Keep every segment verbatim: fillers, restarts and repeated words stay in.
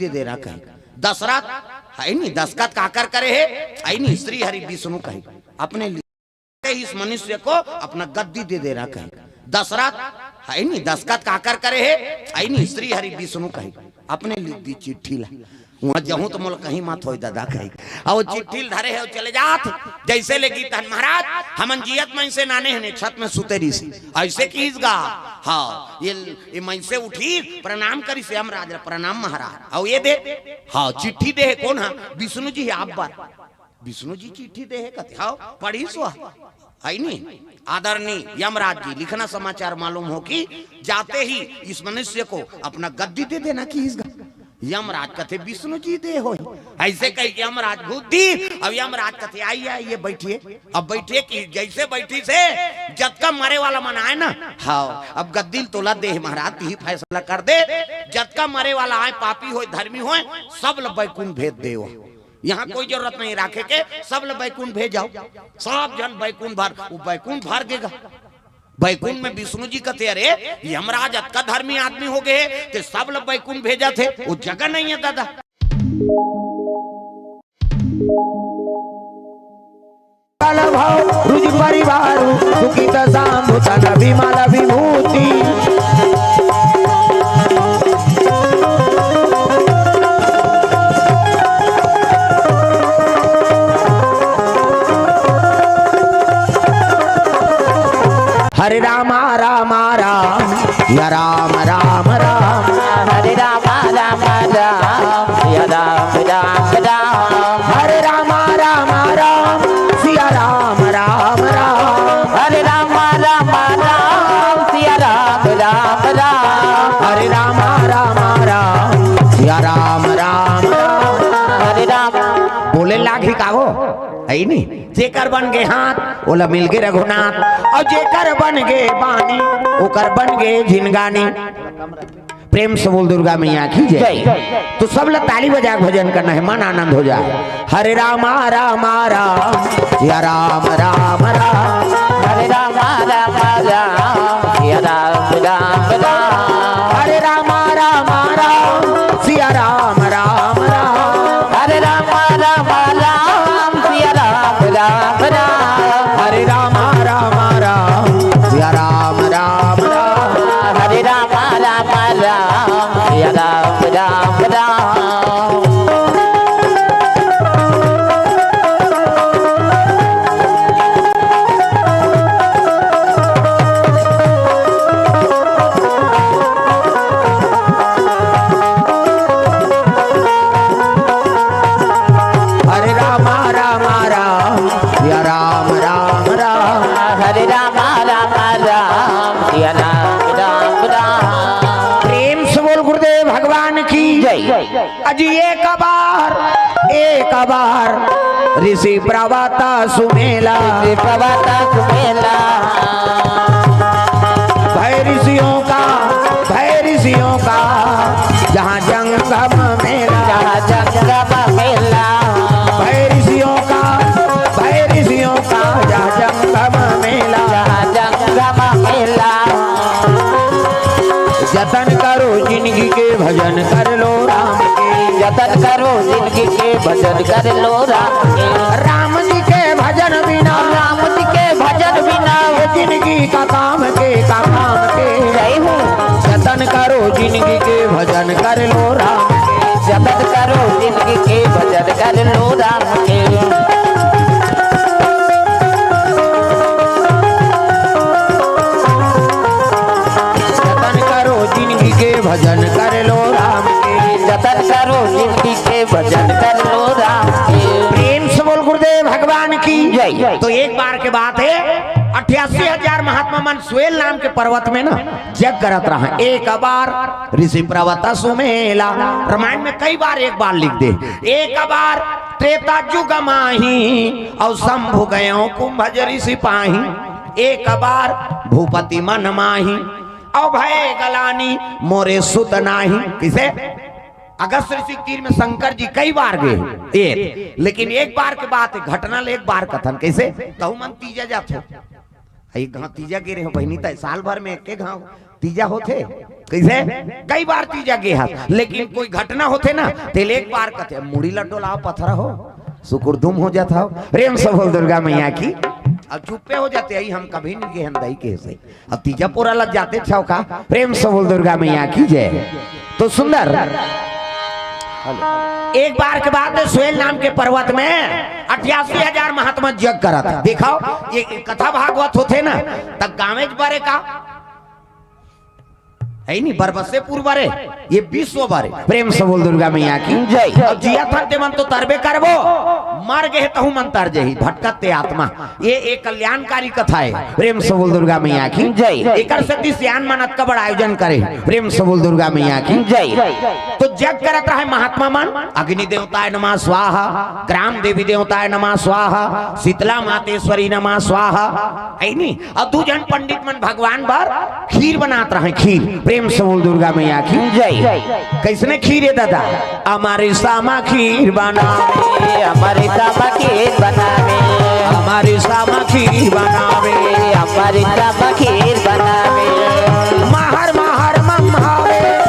दे देना कही। दशरथ, है नी, दस्तखत काकर करे हे? है नी, श्री हरि विष्णु कही। अपने लिए इस मनुष्य को अपना गद्दी दे देना कही। दशरथ, है नी, दस्तखत काकर करे हे? है नी, श्री हरि विष्णु कही। अपने लिख दी चिट्ठी ला। वहां जहूं तो मोला कहीं मत होय दादा कही। अउ चिट्ठी ल धरे हे, चले जात। जैसे ले गीत हन महाराज, हमन जियत मइनसे नाने हने, छत में सुते रहिस। ऐसे किहिस गा। हाँ, ये, ये मइनसे उठिस, प्रणाम करिस यमराज ला, "प्रणाम महाराज।" अउ ये दे, हाँ, चिट्ठी दे हे, कोन हा? विष्णु जी हे आप बर। विष्णु जी चिट्ठी दे हे कथे, हाँ, पढ़िस वा। है नी? आदरणीय यमराज जी, लिखना समाचार मालूम हो कि जाते ही इस मनुष्य को अपना गद्दी दे देना किहिस गा। यमराज कथे, "विष्णु जी दे होही।" ऐसे कह के यमराज घूत दिस। अब यमराज कथे, "आइए, आइए, बैठिए।" अब बैठिए कि जैसे बैठिस हे, जतका मरे वाला मन आए ना, हाँ, अब गद्दी ल तोला दे हे महाराज, तिही फैसला कर दे। जतका मरे वाला आए, पापी होय, धर्मी होय, सब ल बैकुंठ भेज देव। यहाँ कोई जरूरत नहीं राखे के, सब ल बैकुंठ भेज देव। सब झन बैकुंठ भर, वो बैकुंठ भर गे गा। बैकुंठ में विष्णु जी कथे, "अरे, यमराज अतका धर्मी आदमी हो गे हे, ते सब ल बैकुंठ भेजत हे, वो जगह नहीं हे दादा।" काल भव रुज परिवार, सुखित साम्भु तन विमल विभूति। हरे रामा रामा राम, या राम राम राम। हरे रामा रामा राम, या राम राम राम। हरे रामा रामा राम, सिया राम राम राम। हरे रामा रामा राम, सिया राम राम राम। हरे रामा रामा राम, सिया राम राम राम। हरे राम। बोले लागही का वो? है नी? जेकर बन गे हाथ, ओला मिल गे रघुनाथ, अउ जेकर बन गे बानी, ओकर बन गे जिनगानी। प्रेम से बोल दुर्गा मैया की जय। जय। तो सब ला ताली बजा के भजन करना हे, मन आनंद हो जाए। हरे रामा रामा राम, या राम राम राम। हरे रामा रामा राम, या राम राम राम। हरे रामा रामा राम, सिया राम राम राम। हरे रामा रामा राम, सिया राम राम राम। हरे रामा रामा राम, सिया राम राम राम। हरे रामा रामा राम, सिया राम राम राम। हरे रामा रामा राम, या राम राम राम। हरे रामा रामा राम, या राम राम राम। प्रेम से बोल गुरुदेव भगवान की जय। अजी एक बार, एक बार ऋषि प्रवता सुमेला। ऋषि प्रवता सुमेला। भय ऋषियों का, भय ऋषियों का जहाँ जंगम मेला। जहाँ जंगम मेला। भय ऋषियों का, भय ऋषियों का जहाँ जंगम मेला। जहाँ जंगम मेला। जतन करो जिनगी के, भजन कर लो राम के। जतन करो जिनगी के, भजन कर लो राम के। राम जी के भजन बिना, राम जी के भजन बिना, ये जिनगी का काम के, का काम के। जय हो। जतन करो जिनगी के, भजन कर लो राम के। जतन करो जिनगी के, भजन कर लो राम के। जतन करो जिनगी के, भजन कर लो राम के। जतन करो जिनगी के, भजन कर लो राम के। प्रेम से बोल गुरुदेव भगवान की जय। तो एक बार के बात हे, अट्ठासी हजार महात्मा मन स्वेल नाम के पर्वत में ना जग करत रहा। एक बार ऋषि प्रवत सुमेला, रामायण में कई बार एक बार लिख दे। एक बार त्रेता जुग माही, अउ शंभु गयो कुंभज ऋषि पाही। एक बार भूपति मन माही, अउ भय गलानी मोरे सुत नाही। किसे? अगस्त ऋषि के तीर में शंकर जी कई बार गे, एक, लेकिन एक बार के बात हे, घटना ले एक बार कथन। कैसे? तहु मन तीजा जाथो। एक घाव तीजा गे रहे हो बहिनी, तय साल भर में एक घाव तीजा होथे। कइसे? कई बार तीजा गे हस, लेकिन कोई घटना होथे ना, तेला एक बार कथे, "मुड़ी ल डोलाव पथरा हो, सुकुरदुम हो जात हव।" प्रेम से बोल दुर्गा मैया की। अब चुप्पे हो जाते, "अई हम कभी नइ गे हन दाई," कहे से। अब तीजा पोरा लग जाते छव का। प्रेम से बोल दुर्गा मैया की जय। तो सुंदर, एक बार के बाद सोयल नाम के पर्वत में अट्ठासी हजार महात्मा जग करत। देखव, ये कथा भागवत होथे ना, त गाँवेच बरे का हे नी, बरबसेपुर बरे, ये विश्व बरे। प्रेम से बोल दुर्गा मैया की जय। अब जियत हन ते मन तो तरबे करबो, मर गे हे तहू मन तर जही, भटकत ते आत्मा। ये एक कल्याणकारी कथा हे। प्रेम से बोल दुर्गा मैया की जय। एकर सेती सियान मन अतका बड़ा आयोजन करे। प्रेम से बोल दुर्गा मैया की जय। तो जग करत रहे महात्मा मन, अग्नि देवताय नमः स्वाहा, ग्राम देवी देवताय नमः स्वाहा, शीतला मातेश्वरी नमः स्वाहा, हे नी? अउ दू झन पंडित मन भगवान बर खीर बनात रहे, खीर। प्रेम से बोल दुर्गा मैया की जय। कइसने खीर हे दादा? "अमर सामा खीर बनावे, अमर सामा खीर बनावे, अमर सामा खीर बनावे, अमर सामा खीर बनावे। महर महर मम भावे,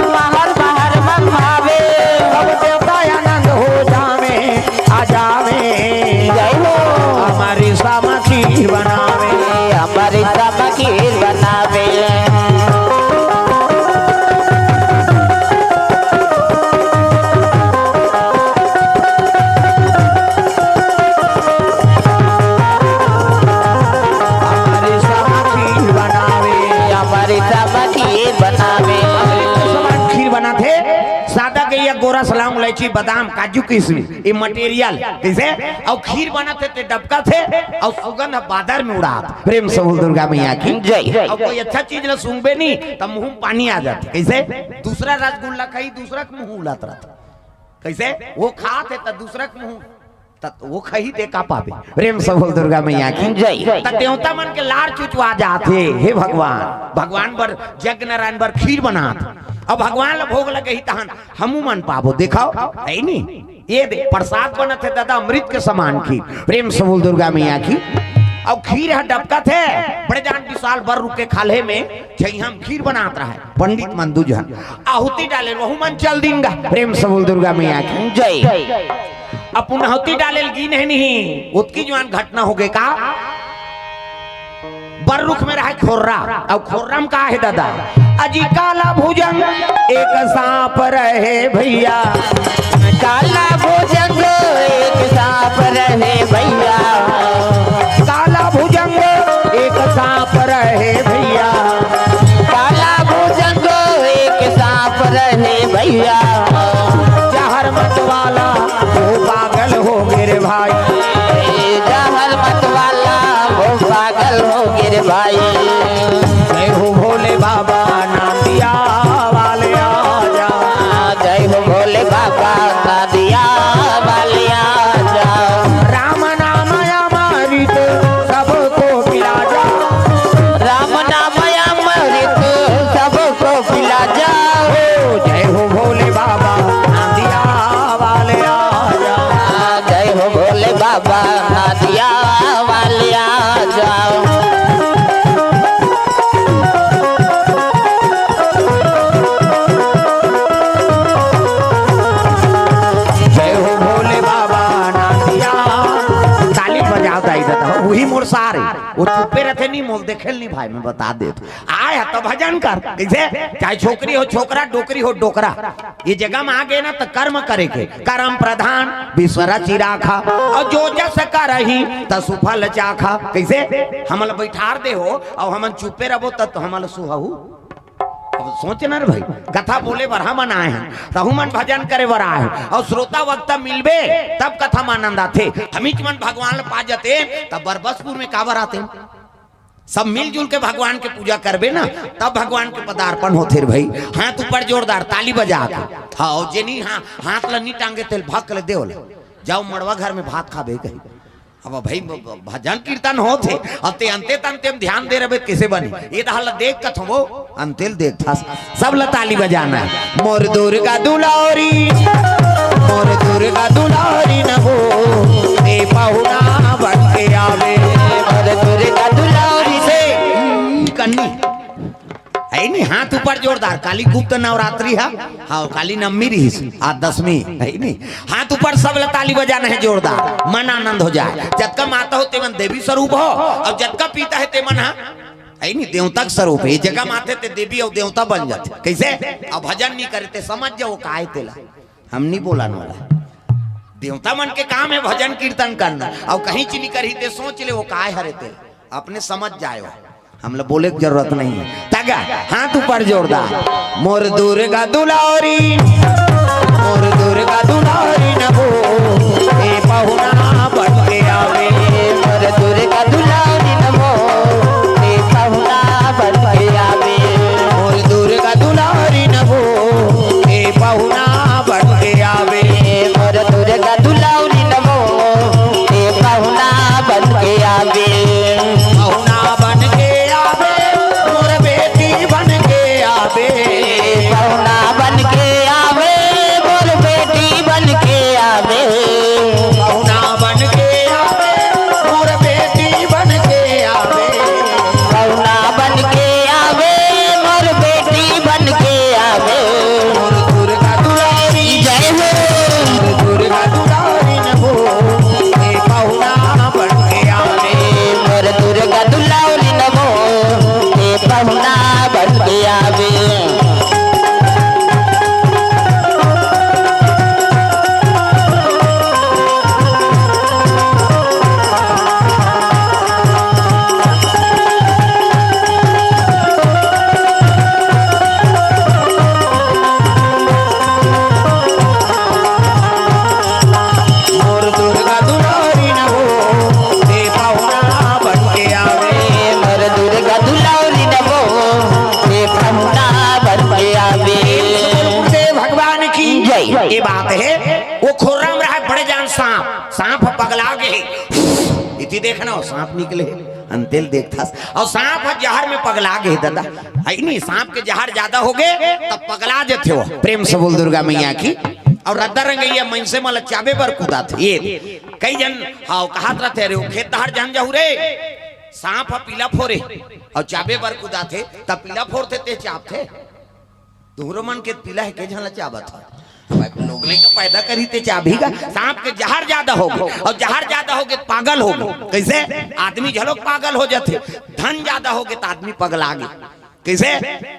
महर महर मम भावे, सब देवता आनंद हो जावे, आ जावे।" जय हो। "अमर सामा खीर बनावे, अमर सामा खीर बनावे।" अमर सामा खीर बनावे, अमर सामा खीर बनावे। अमृत समान खीर बनाथे, सादा गइया, गोरस, लौंग, इलायची, बादाम, काजू, किशमिश, ये material, कइसे? अउ खीर बनाथे ते डबकाथे, अउ सुगंध बादर में उड़ात। प्रेम से बोल दुर्गा मैया की जय। अउ कोई अच्छा चीज ल सूंघबे नी, त मुंह में पानी आ जाथे। कइसे? दूसरा रसगुल्ला खाही, दूसरा के मुंह उड़ात रहत। कइसे? वो खात हे त दूसरा के मुंह, त वो खाही ते का पाबे? प्रेम से बोल दुर्गा मैया की जय। त देवता मन के लार चुचवा जात हे, हे भगवान, भगवान बर, जग नारायण बर खीर बनात। अब भगवान ल भोग लगही तहन हमू मन पाबो। देखव, हे नी? ये दे, प्रसाद बनत हे दादा, अमृत के समान खीर। प्रेम से बोल दुर्गा मैया की। अउ खीर ह डबकत हे, बड़े जान विशाल बर रुख के खाल्हे में छइहां म खीर बनात रहय। पंडित मन दू झन आहुति डाले, वहू मन चल दिन गा। प्रेम से बोल दुर्गा मैया की जय। अब पुन आहुति डाले ल गिन हे नहीं, ओतकी जुवार घटना होगे का? बर रुख में रहय खोर्रा, अउ खोर्रा म का हे दादा? अजी काला भुजंग एक सांप रहे भइया, काला भुजंग एक सांप रहे भइया, काला भुजंग एक सांप रहे भइया, काला भुजंग एक सांप रहे भइया। जहर मत वाला वो पागल हो गे रे भाई, जहर मत वाला वो पागल हो गे रे भाई। जय हो भोले बाबा, नांदिया वाले आजा। जय हो भोले बाबा, नांदिया वाले आजा। राम नाम अमृत सबको पिला जा। राम नाम अमृत सबको पिला जा। हो जय हो भोले बाबा, नांदिया वाले आजा। जय हो भोले बाबा, नांदिया वाले आजा। जय हो भोले बाबा, नांदिया। ताली बजाव दाई ददा, उही मोर सार हे। वो चुप्पे रहिथे नी, मोला देखे ल नी भाई, मैं बता देत हंव। आय ह त भजन कर, कइसे? चाहे छोकरी हो छोकरा, डोकरी हो डोकरा, ये जगह म आ गे ना त कर्म करे के, करम प्रधान विश्व रचि राखा, अउ जो जस करही तसु फल चाखा। कइसे? हमन ल बइठार दे हो अउ हमन चुप्पे रहबो त, त हमन ल सुहहू। अब सोच ना रे भाई, कथा बोले बर हमन आए हन, तहू मन भजन करे बर आए हो, अउ श्रोता वक्ता मिलबे तब कथा म आनंद आथे। हमीच मन भगवान ल पा जतेन त बरबसपुर में काबर आतेन? सब मिलजुल के भगवान के पूजा करबे ना, तब भगवान के पदार्पण होथे रे भाई। हाथ ऊपर जोरदार, ताली बजा के। हाँ, अउ जेनी हाँ, हाथ ल नी टांगे तेला भक ले दे ओला। जाव मड़वा घर में भात खाबे कही। अब भाई ब-, ब-, भजन कीर्तन होथे, अब ते अंते तंते म ध्यान दे रहिबे त कइसे बनही? ये दहा ल देख कथों वो, अंते ल देखथस। सब ल ताली बजाना हे। मोर दुर्गा दुलारी, मोर दुर्गा दुलारी न हो, ए पहुना बन के आवे। मोर दुर्गा दुलारी से, हम्म, कन्नी। हे नी, हाथ ऊपर जोर जोरदार। काली गुप्त नवरात्रि हे, हाँ, काली नवमी रहिस, आज दसमी हे नहीं। हाथ ऊपर, सब ला ताली बजाना हे जोरदार, मन आनंद हो जाए। जतका माता हो तेमन देवी स्वरूप हो, अउ जतका पिता हे तेमन हा, हे नहीं, देवता के स्वरूप हे। जगह माते ते देवी अउ देवता बन जाथे। कइसे? अब भजन नहीं करे ते समझ जाओ काय तेला। हम नहीं बोलन वाला। देवता मन के काम हे भजन कीर्तन करना। अउ कहीं चीज नहीं करही ते सोच ले वो काय हरे ते। अपने समझ जाए हो। हमला बोले के जरूरत नहीं हे। तगा, हाथ ऊपर जोरदार। मोर दुर्गा दुलारी, मोर दुर्गा दुलारी न वो, ए पहुना बन के आवे। मोर दुर्गा दुलारी न वो, ए पहुना बन के आवे। मोर दुर्गा दुलारी न वो, ए पहुना बन के आवे। मोर दुर्गा दुलारी न वो, ए पहुना बन के आवे। पहुना बन के आवे, मोर बेटी बन के आवे। पहुना बन के आवे, मोर बेटी बन के आवे। पहुना बन के आवे, मोर बेटी बन के आवे। पहुना बन के आवे, मोर बेटी बन के आवे। मोर दुर्गा दुलारी जय हो। मोर दुर्गा दुलारी न वो, ए पहुना बन के आवे। मोर दुर्गा दुलारी न वो, ए पहुना बन के आवे। मोर दुर्गा दुलारी न वो, ए पहुना बन के आवे। मोर दुर्गा दुलारी न वो, ए पहुना बन के आवे। गुरुदेव भगवान की जय। ये बात हे, वो खोर्रा म रहा बड़े जान सांप, सांप पगला गे। इति देखना हो, सांप निकले, अंतेल देखथस। अउ सांप ह जहर में पगला गे, दादा। हे नहीं, सांप के जहर ज्यादा हो गे, तब पगला जथे वो। प्रेम से बोल दुर्गा मैया की। अउ रद्दा रंगइया मनसे मन ल चाबे बर कुदाथे। ये कई जन, हाँ, कहत रथे, "अरे, वो खेत डहर जान जाहू रे, सांप ह पीला फोरे, अउ चाबे बर कुदाथे, तब पीला फोरथे ते चाबथे।" तुहरो मन के पीला हे, के झन ल चाबत ह? भाई, लोग लइका पैदा करही ते चाबही का? सांप के जहर ज्यादा हो गे, अउ जहर ज्यादा हो गे, पागल हो गे। कइसे? आदमी घलोक पागल हो जाथे। धन ज्यादा हो गे, त आदमी पगला गे। कइसे?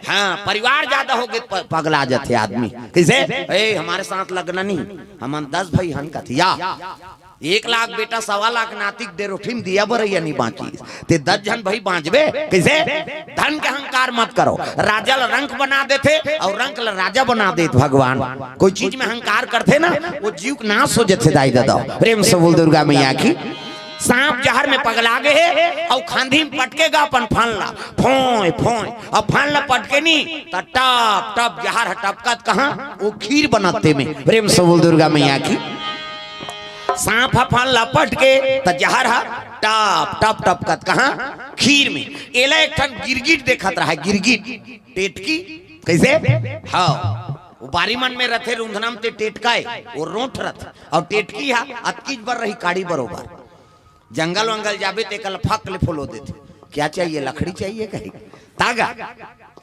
हाँ, परिवार ज्यादा हो गे, प-, पगला जाथे आदमी। कइसे? ए, हमारे साथ लगना नहीं, हमन दस भाई हन कथिया। एक लाख बेटा, सवा लाख नाती के डेरोठी म दिया बरइया नहीं बाँचिस। ते दस झन भाई बाँचबे कइसे? धन के अहंकार मत करो। राजा ल रंक बना देथे अउ रंक ल राजा बना देत भगवान। कोई चीज में अहंकार करथे ना, वो जीव के नाश हो जथे दाई ददा। प्रेम से बोल दुर्गा मैया की। सांप जहर में पगला गे हे अउ खांधी में पटके गा अपन फन ला, फोंय फोंय, अउ फन ला पटके नी त टप टप जहर ह टपकत कहाँ, वो खीर बनत तेमे। प्रेम से बोल दुर्गा मैया की। सांप ह फन ल पटके त जहर ह टप टप टपकत कहाँ, खीर में। एला एक ठन गिरगिट देखत रहा, गिरगिट, टेटकी। कइसे? हाँ, वो बारी मन में रथे, रुंधना म ते टेटका हे, वो रोंठ रथे, अउ टेटकी ह अतकीच बर रही, काड़ी बरोबर। जंगल वंगल जाबे ते कल फक ले फोलो देथे। क्या चाहिए? लकड़ी चाहिए कहे। तागा।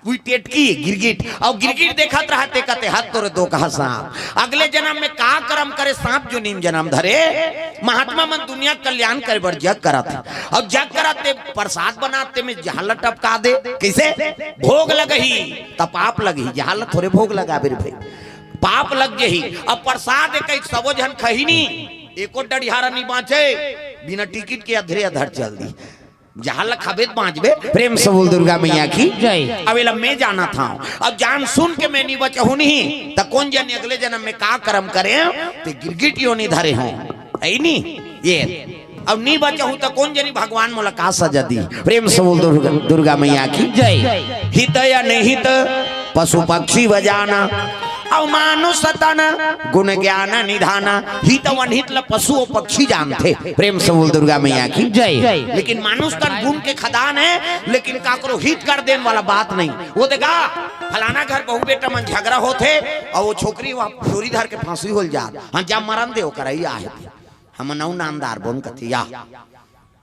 उही टेटकी, गिरगिट। अउ गिरगिट देखत रहा ते कथे, "हत तोरे दो कहा सांप।" अगले जन्म में का करम करे, सांप जोनी म जन्म धरे। महात्मा मन दुनिया के कल्याण करे बर जग करत हे। अउ जग करत ते प्रसाद बनात ते में जहर ल टपका दे। कइसे? भोग लगही त पाप लगही, जहर ल थोरे भोग लगाबे रे भाई। पाप लग जही। अब प्रसाद एक, एक सबो झन खही नी, एको डढ़ियारा नी बाँचे, बिना टिकट के अधरे अधर चल दी। जहर ल खाबे त बाँचबे। प्रेम से बोल दुर्गा मैया की जय। अब एला मैं जानत हँव, अब जान सुन के मैं नी बचहूँ नहीं, त कोन जनी अगले जन्म में का करम करे, ते गिरगिट योनि धरे हों। अइ नी? ये। अब नी बचहूँ त कोन जनी भगवान मोला का सजा दी। प्रेम से बोल दुर्गा, दुर्गा मैया की जय। हित अनहित पशु पक्षी व जाना, अउ मानुष तन गुण ज्ञान निधाना। हित अउ अनहित ल पशु अउ पक्षी जानथे। प्रेम से बोल दुर्गा मैया की जय। लेकिन मानुष तन गुण के खदान हे, लेकिन काकरो हित कर देन वाला बात नहीं। वो देखा, फलाना घर बहू बेटा मन झगरा होथे, अउ वो छोकरी वहाँ डोरी धर के फांसी होल जात। हाँ, जा मरन दे, ओकर अइ आहे। हमन अउ नामदार बोन कथी या।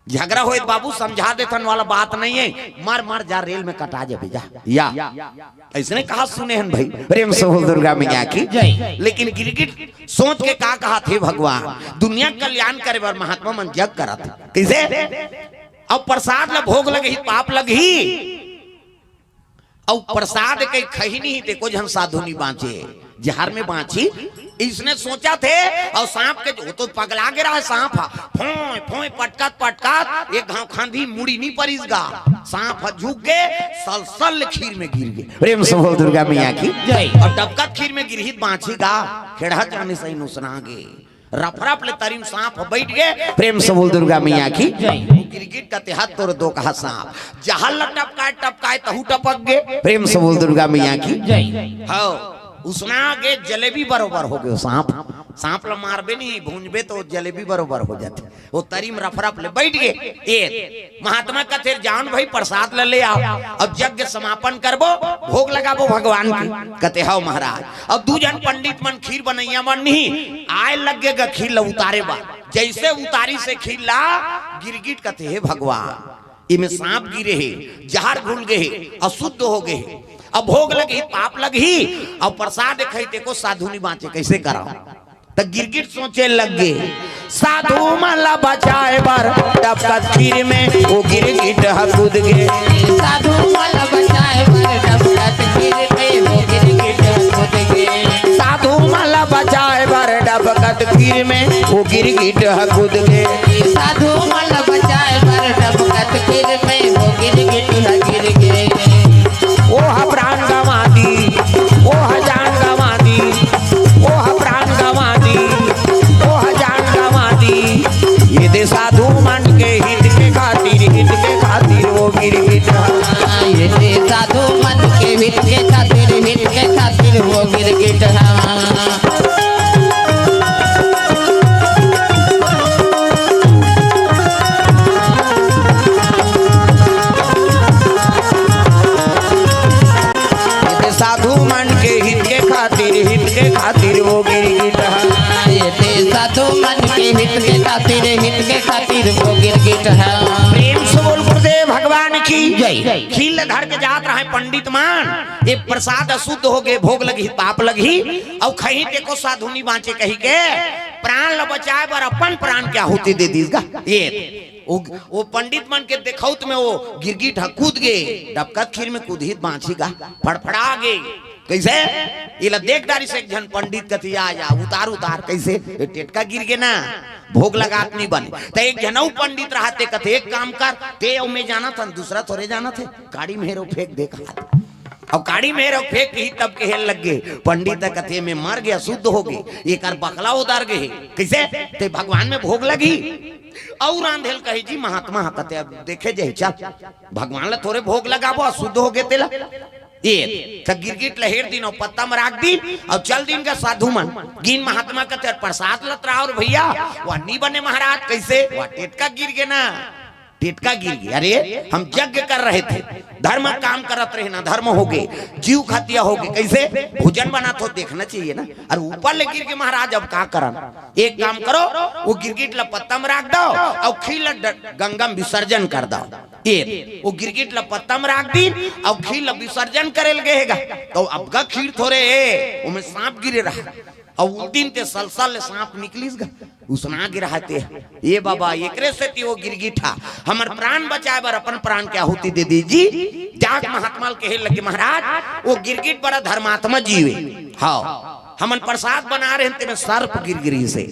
झगड़ा होए त बाबू समझा देथन वाला बात नहीं है, मर मर जा, रेल में कटा जाबे जा। या अइसने कहा सुने हन भाई, प्रेम से बोल दुर्गा मैया की। जय। लेकिन गिरगिट सोच के का कहा थे भगवान, दुनिया कल्याण करे बर महात्मा मन जग करत हे। कइसे? अब प्रसाद ल भोग लगही, पाप लगही। अउ प्रसाद के खही नहीं, ते को झन साधु नहीं बांचे, जहर में बांची। इसने सोचा थे, अउ सांप के, वो तो पगला गे रहा है सांप हा, फोंय फोंय पटकत पटकत एक घाव खांधी मुड़ी नहीं परिस गा। सांप हा झुक गे, सलसल खीर में गिर गे। प्रेम से बोल दुर्गा मैया की। जय। अउ डबकत खीर में गिरही त बांची गा, खेड़हा जाने सही नुसना गे। रफरफ ले तरी म सांप ह बइठ गे। प्रेम से बोल दुर्गा मैया की। जय। गिरगिट कथे हत तोर दो कहा सांप, जहर ल टपकाए टपकाए तहू टपक गे। प्रेम से बोल दुर्गा मैया की। जय। हव, उसना गे, जलेबी बरोबर हो गे सांप। सांप ल मारबे नहीं, भूंजबे तो जलेबी बरोबर हो जाथे। वो तरी म रफरफ ले बइठ गे। ए महात्मा कथे, "जाओ न भाई, प्रसाद ल ले आओ, अब यज्ञ समापन करबो, भोग लगाबो भगवान के।" कथे, "हव महाराज।" अब दू झन पंडित मन, खीर बनइया मन नहीं, आए लग गे गा खीर ल उतारे बर। जइसे उतारिस हे खीर ला, गिरगिट कथे, "हे भगवान, एमे सांप गिरे हे, जहर घुल गे हे, अशुद्ध हो गे हे। अब भोग लगही, पाप लगही, अब प्रसाद खही ते को साधु नहीं बांचे, कइसे करव?" त गिरगिट सोचे लग गे, साधु मन ला बचाए बर डबकत खीर में वो गिरगिट ह कूद गे। साधु मन ला बचाए बर डबकत खीर में वो गिरगिट ह कूद गे। साधु मन ला बचाए बर डबकत खीर में वो गिरगिट ह कूद गे। साधु मन ला बचाए बर डबकत खीर में वो गिरगिट ह गिर गे। ओह प्राण गंवा दी, ओह जान गंवा दी, ओह प्राण गंवा दी, ओह जान गंवा दी। ये दे साधु मन के हित के खातिर, हित के खातिर वो गिरगिट ह। ये दे साधु मन के हित के खातिर, हित के खातिर वो गिरगिट ह। ये साधु मन के हित के खातिर, हित के खातिर वो गिरगिट ह। ये साधु मन के हित के खातिर, हित के खातिर वो गिरगिट ह। प्रेम से बोल गुरुदेव भगवान की। जय। खीर ल धर के जात रहे पंडित मन, ये प्रसाद अशुद्ध हो गे, भोग लगही, पाप लगही, अउ खही ते को साधु नहीं बांचे कही के प्राण ल बचाए बर अपन प्राण के आहुति दे दीस गा। ये वो, वो पंडित मन के देखउत में वो गिरगिट ह कूद गे, डबकत खीर में कूदही त बांची गा, फड़फड़ा गे। कइसे? एला देख डारिस एक झन पंडित कथे, "आ जा, उतार, उतार।" कइसे? "ए टेटका गिर गे ना, भोग लगात नहीं बने।" त एक झन अउ पंडित रहत हे कथे, "एक काम कर, ते अउ मैं जानत हन, दूसरा थोरे जानत हे, काड़ी में हेरो फेंक दे," कहा। अउ काड़ी में हेरो फेंक ही तब कहे लग गे, पंडित कथे, "मैं मर गे, अशुद्ध हो गे, एकर बकला उतर गे हे।" कइसे? "ते भगवान में भोग लगही।" अउ रांधे ल कही जी महात्मा ह कथे, "अब देखे जाही, चल, भगवान ल थोरे भोग लगाबो, अशुद्ध हो गे तेला।" ये त गिरगिट ल हेर दिन अउ पत्ता म राख दिन अउ चल दिन गा साधु मन। गिन महात्मा कथे, "प्रसाद ल त राव रे भइया।" "वा नी बने महाराज।" "कइसे?" "वा टेटका गिर गे ना, टेटका गिर गे।" "अरे, हम यज्ञ कर रहे थे, धर्म काम करत रहे ना, धर्म हो गे, जीव खतिया हो गे, कइसे?" "भोजन बनात हो, देखना चाहिए ना।" "अरे ऊपर ले गिर गे महाराज, अब का करन?" "एक काम करो, वो गिरगिट ल पत्ता म राख दव अउ खीर ल ड-, गंगा म विसर्जन कर दव।" ये वो गिरगिट ल पत्ता म राख दिन अउ खीर ल विसर्जन करे ल गे हे गा। त अब गा खीर थोरे हे, ओमे सांप गिरे रहा। अउ उस दिन ते सलसल ले सांप निकलिस गा, उसना गे रहा ते। ए बाबा, एकरे सेती वो गिरगिट ह हमर प्राण बचाए बर अपन प्राण के आहुति दे दीस जी। जाके महात्मा ल कहे लगे, "महाराज, वो गिरगिट बड़ा धर्मात्मा जीव हे।" हव, हमन प्रसाद बना रहे हन, तेमे सर्प गिर गिरिस हे,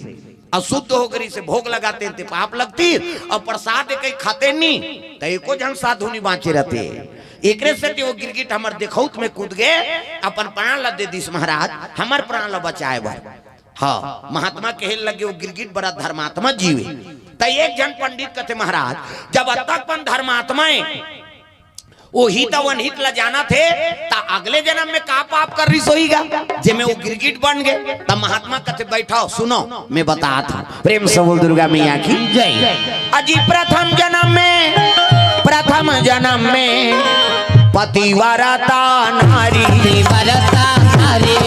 अशुद्ध हो गिरिस हे, भोग लगातेन ते पाप लगतिस, अउ प्रसाद कहीं खातेन नी, त एको झन साधु नी बांचे रहते। एकरे सेती वो गिरगिट हमर देखउत में कूद गे, अपन प्राण ल दे दीस महाराज, हमर प्राण ल बचाए बर। हव, महात्मा कहे लगे, "वो गिरगिट बड़ा धर्मात्मा जीव हे।" त एक झन पंडित कथे, "महाराज, जब अतक पन धर्मात्मा हे, वो हित अउ अनहित ल जानत हे, त अगले जनम में का पाप करिस होही गा, जेमे वो गिरगिट बन गे?" त महात्मा कथे, "बइठव, सुनव, मैं बतात हंव।" प्रेम से बोल दुर्गा मैया की। जय। अजी प्रथम जनम में, प्रथम जनम में पतिव्रता नारी। पतिव्रता नारी।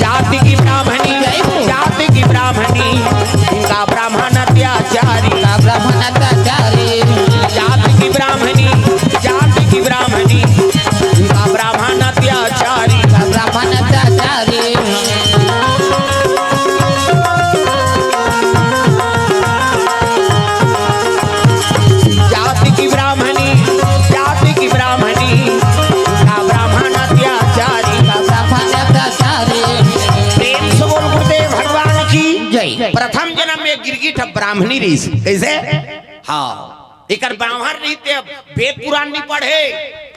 जाति की ब्राह्मणी, जय हो। जाति की ब्राह्मणी, इनका ब्राह्मण अत्याचारी। प्रथम जन्म में गिरगिट ह ब्राह्मणी रिहिस। कइसे? हाँ, एकर बाम्हन रिहिस ते अब वेद पुराण नइ पढ़े।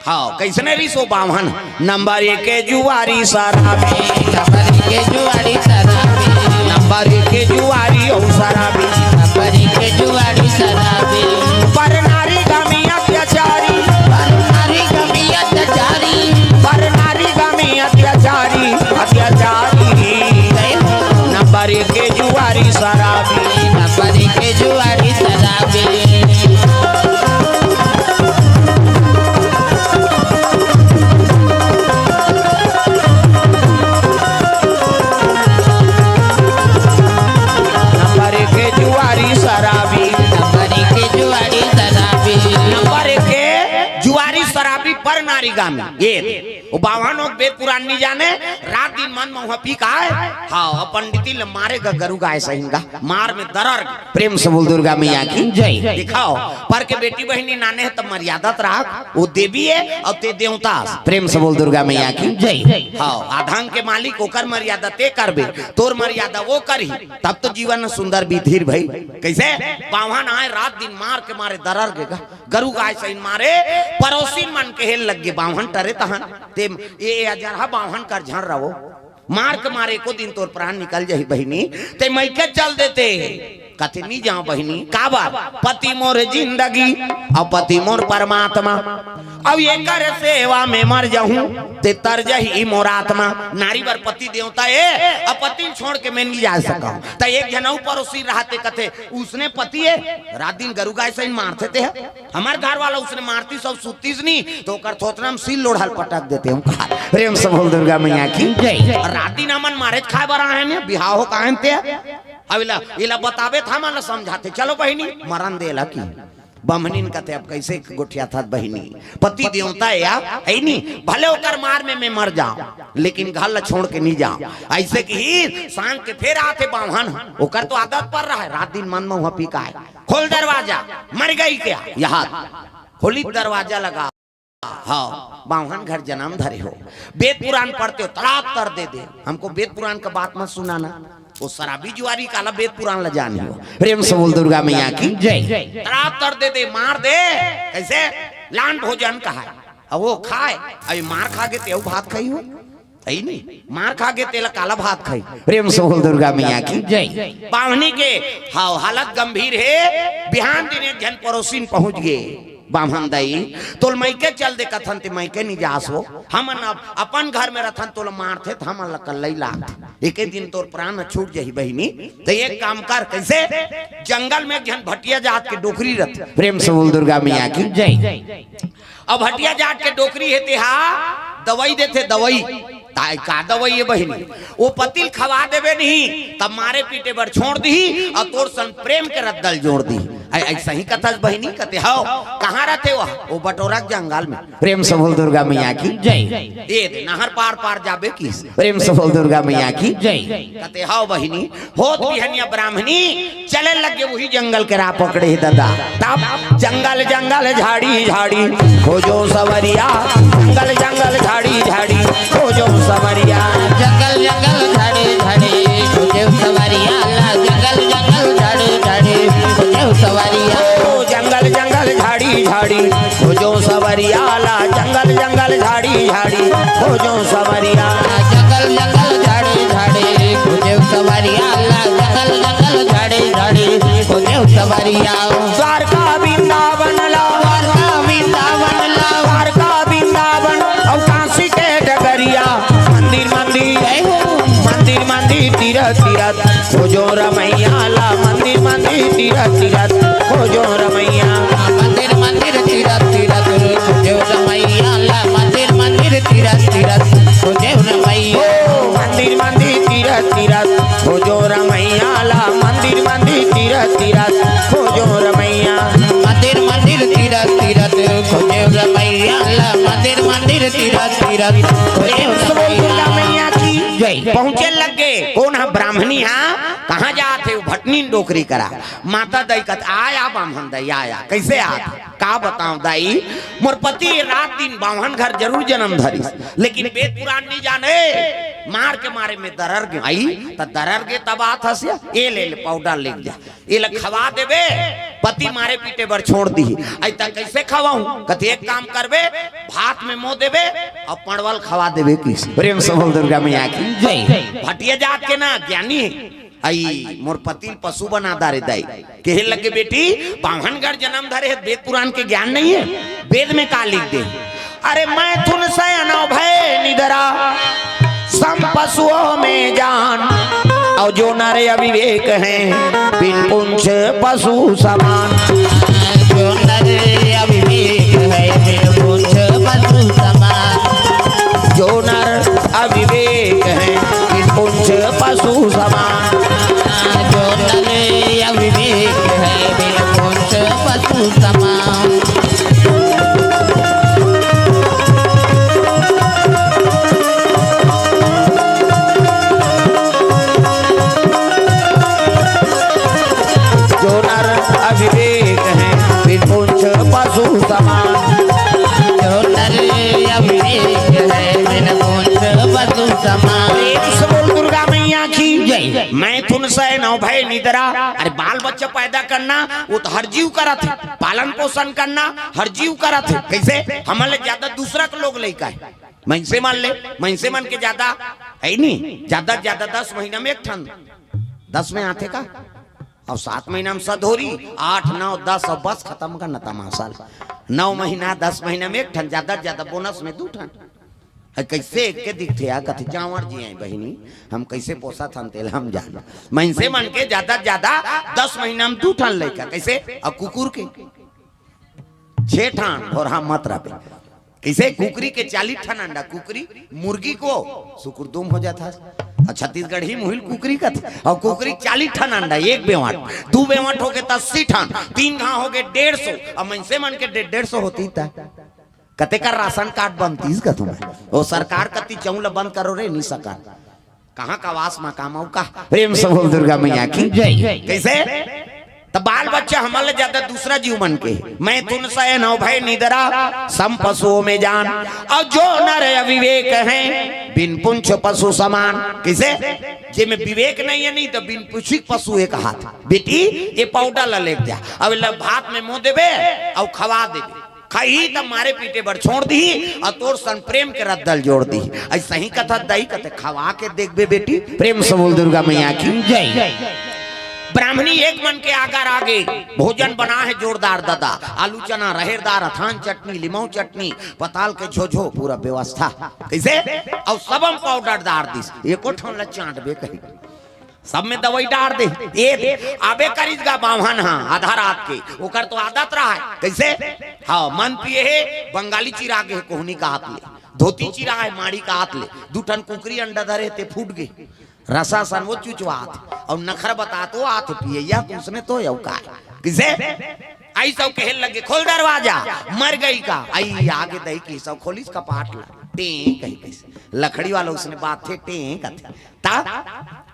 हाँ, कइसने रिहिस ओ बाम्हन? नंबर एक के जुआरी शराबी। नंबर एक के जुआरी शराबी। नंबर एक के जुआरी अउ शराबी। नंबर एक के जुआरी शराबी। पर नारी गमी अत्याचारी। पर नारी गमी अत्याचारी। पर नारी गमी अत्याचारी, अत्याचारी। नंबर एक के जुआरी शराबी। नंबर एक के जुआरी शराबी। नंबर एक के जुआरी शराबी। नंबर एक के जुआरी शराबी। नंबर एक के जुआरी शराबी पर नारी गामी। ये ओ बाम्हन ओ वेद पुराण नइ जाने, रात दिन मन मउहा पी के आय। हाँ, पंडिती ल मारे ग-, गरु गाय सहिन गा, मार में दरर। प्रेम से बोल दुर्गा मैया की जय। दिखाओ, पर के बेटी बहिनी नाने हे त मर्यादा त राख, ओ देवी हे अउ ते देवता। प्रेम से बोल दुर्गा मैया की जय। हाँ, अधंग के मालिक ओकर मर्यादा ते करबे, तोर मर्यादा ओ करही, तब तो जीवन सुंदर बीतही भई। कइसे? बाम्हन आय रात दिन मार के मारे दरर गे गा, गरु गाय सहिन मारे, परोसिन मन कहे लग गे बाम्हन टरे तहन। ते ए, ए अजरहा बाम्हन कर झन रहो। मार के मारे एको दिन तोर प्राण निकल जाही बहिनी, ते मइके चल देते। कथे नइ जांव बहिनी, काबर? पति मोर जिंदगी अउ पति मोर परमात्मा, अउ एकर सेवा में मर जाहूं, ते तर जाही मोर आत्मा। नारी बर पति देवता ए, अउ पति ल छोड़ के मैं नइ जा सकंव। त एक झन अउ परोसी रहते, कथे उसने पति ए, रात दिन गरु गाय सहिन मारथे ते ह। हमर घर वाला उसने मारतिस अउ सुततिस नहीं, त ओकर थोथना म सील लोढ़ा ल पटक देतेंव कहा। प्रेम से बोल दुर्गा मैया की जय। अउ रात दिन हमन मारे खाए बर आए हन, बिहाव हो काहे ते। अब एला, एला बताबे त हमन ल समझाथे, चलो बहिनी, मरन दे एला कि। बाम्हनिन कथे, अब कइसे गोठियाथस बहिनी, पति देवता ए या, हे नी, भले ओकर मार में मैं मर जांव, लेकिन घर ल छोड़ के नइ जांव। अइसे किहिस, सांझ के फेर आथे बाम्हन, ओकर तो आदत पर रहे, रात दिन मन मउहा पी के आय। खोल दरवाजा, मर गई क्या? यहाँ। खोली दरवाजा लगा। हाँ, बाम्हन घर जनम धरे हो। वेद पुराण पढ़ते हो, तड़ाक तर दे दे। हमको वेद पुराण का बात मत सुनाना। ओ शराबी जुआरी काला वेद पुराण ल जानी हो। प्रेम से बोल दुर्गा मैया की जय। तड़ाक तर दे दे, मार दे। कइसे? लान भोजन कहाय। अब ओ खाय, अभी मार खा गे ते अउ भात खाही हो। हे नी, मार खा गे तेला काला भात खाही। प्रेम से बोल दुर्गा मैया की जय। बाम्हनी के हाव हालत गंभीर हे। बिहान दिन एक झन परोसिन पहुंच गे बाम्हन दाई, तोल मइके चल दे कथन ते मइके नइ जास हो। हमन अब अपन घर में रथन, तोला मारथे त हमन ल कल्लई लागथे। एके दिन तोर प्राण छूट जाही बहिनी। त एक काम कर, कइसे? जंगल में एक झन भटिया जात के डोकरी रथे। प्रेम से बोल दुर्गा मैया की जय। अब भटिया जात के डोकरी हे तेहा दवई देथे, दवई। ताय का दवई हे बहिनी? ओ पति ल खवा देबे नहीं, तब मारे पीटे बर छोड़ दिही, अउ तोर संग प्रेम के रद्दा ल जोड़ दिही। अइसही कथस बहिनी, कथे हव, कहाँ रथे वह? ओ बटोरा के जंगल में। प्रेम से बोल दुर्गा मैया की जय। ए दे, नहर पार पार जाबे किस। प्रेम से बोल दुर्गा मैया की जय। कथे हव बहिनी, होत बिहनिया ब्राह्मणी चले लगे, उही जंगल के राह पकड़े हे ददा। तब जंगल जंगल झाड़ी झाड़ी खोजो सवरिया, जंगल जंगल झाड़ी झाड़ी खोजो सवरिया। जंगल जंगल झाड़ी झाड़ी खोजो सवरिया, ला जंगल जंगल झाड़ी झाड़ी खोजो सवरिया। ओ जंगल जंगल झाड़ी झाड़ी खोजो सवरिया, ला जंगल जंगल झाड़ी झाड़ी खोजो सवरिया। जंगल जंगल झाड़ी झाड़ी खोजो सवरिया, ला जंगल जंगल झाड़ी झाड़ी खोजो सवरिया। द्वारका वृंदावन ला, द्वारका वृंदावन ला, द्वारका वृंदावन अउ काशी के डगरिया। मंदिर मंदिर, जय हो। मंदिर मंदिर तीरथ तीरथ खोजो रमैया ला। मंदिर मंदिर तीरथ तीरथ खोजो रमैया। मंदिर मंदिर तीरथ तीरथ खोजो रमैया ला। मंदिर मंदिर तीरथ तीरथ खोजो रमैया। ओ मंदिर मंदिर तीरथ तीरथ खोजो रमैया ला। मंदिर मंदिर तीरथ तीरथ खोजो रमैया। मंदिर मंदिर तीरथ तीरथ खोजो रमैया ला। मंदिर मंदिर तीरथ तीरथ खोजो रमैया। दुर्गा मैया की जय। पहुंचे लगे ए, कोन ह ब्राह्मणी हा? कहाँ जात हे? भटनी डोकरी करा। माता दाई कथे, "आया बाम्हन दाई, आया।" "कइसे आत?" "का बतावं दाई, मोर पति रात दिन बाम्हन घर जरूर जनम धरिस, लेकिन बेद पुरान नइ जाने, मार के मारे में दरर गे।" "आई, त दरर गे तब आत हस या? ए ले, ले पाउडर लेग जा, एला खवा देबे, पति मारे पीटे बर छोड़ दिही।" "आई, त कइसे खवाहूं?" कथे, "एक काम करबे, भात में मो देबे अउ पड़वल खवा देबे।" किस प्रेम से बोल दुर्गा मैया की जय। भटिया जात के ना ज्ञानी हे। "आई, मोर पति ल पशु बना डारे दाई।" कहे लगे, "बेटी, बाम्हन घर जनम धरे हे, बेद पुरान के ज्ञान नइ हे? बेद में का लिख दे?" "अरे, मैथुन सै अनव भय निदरा, सम पशुओं में जान, अउ जो नर अविवेक हैं, बिन पुंछ पशु समान।" जो नर अविवेक है, बिन पुंछ पशु समान। जो नर अविवेक है, बिन पुंछ पशु समान। जो नर अविवेक है, बिन पुंछ पशु समान। जो नर अविवेक है, बिन पुंछ पशु समान। जो नर अविवेक है, बिन पुंछ पशु समान। प्रेम से बोल दुर्गा मैया की जय। मैथुन सै अनव भय निदरा। अरे, बाल बच्चा पैदा करना, वो तो हर जीव करत हे। पालन पोषण करना हर जीव करत हे। कइसे? हमन ले ज्यादा दूसरा के लोग लइका हे। मइनसे मन ले, मइनसे मन के ज्यादा हे नहीं, ज्यादा से ज्यादा दस महीना में एक ठन, दस में आथे का? अउ सात महीना में सधोरी, आठ, नौ, दस अउ बस खतम करना तमाशा ल। नौ महीना, दस महीना में एक ठन, ज्यादा से ज्यादा बोनस में दू ठन। हे कइसे एक के दिखथे या कथे, "जांवर जी आय बहिनी, हम कइसे पोसत हन तेला हम जान।" मइनसे मन के ज्यादा से ज्यादा दस महीना में दू ठन लइका, कइसे? अउ कुकुर के छे ठन, भोरहा मत रहे। कइसे? कुकरी के चालीस ठन अंडा, कुकरी, मुर्गी को सुकुर दुम हो जात हे। अउ छत्तीसगढ़ी मुहिल कुकरी कथे, अउ कुकरी चालीस ठन अंडा, एक बेवाट, दू बेवाट होगे त अस्सी ठन, तीन घांव होगे डेढ़ सौ, अउ मइनसे मन के डे-, डेढ़ सौ होतिस त कतेक राशन कार्ड बनतिस का तुम्हें? ओ सरकार कति चौं ल बंद करो रे, नहीं सका। कहाँ का वास मकाम अउ का? प्रेम से बोल दुर्गा मैया की जय। कइसे? त बाल बच्चा हमन ले ज्यादा दूसरा जीव मन के। मैथुन सै अनव भय निदरा, सम पशुओं में जान। अउ जो नर अविवेक हैं, बिन पुंछ पशु समान। कइसे? जेमे विवेक नइ हे, नहीं त बिन पुंछी पशु ए कहाथे। बेटी, ए पाउडर ल लेग जा, अब एला भात में मो देबे अउ खवा देबे। खाही त मारे पीटे बर छोड़ दिही, अउ तोर सन प्रेम के रद्दा ल जोड़ दिही। अइसही कथा दाई कथे, "खवा के देखबे बेटी।" प्रेम से बोल दुर्गा मैया की जय। ब्राह्मणी एक मन के आगर आगे, भोजन बना हे जोरदार ददा, आलू चना, रहेर दार, अथान चटनी, लिमऊ चटनी, पताल के झोझो, पूरा व्यवस्था। कइसे? अउ सबम पाउडर डार दिस, एको ठन ल चांटबे कही। सब में दवाई डार दे। ए, आबे करिस गा बाम्हन हा, आधा रात के। ओकर तो आदत रहा हे। कइसे? हाँ, मन पिए हे, बंगाली चिरा गे हे, कोहनी का हाथ ले। धोती चिरा हे, माड़ी का हाथ ले। दू ठन कुकरी अंडा धरे, ते फूट गे। रसा सन वो चुचवात। अउ नखरा बतात आत हे पिए, या त उसने तो अउ का। कइसे? अइसे कहे लगे, "खोल दरवाजा, मर गई का?" अई आगे दई के सब खोलिस कपाट ला। टें कही कइसे। लकड़ी वाला उसने बात थे, टें कथे। ता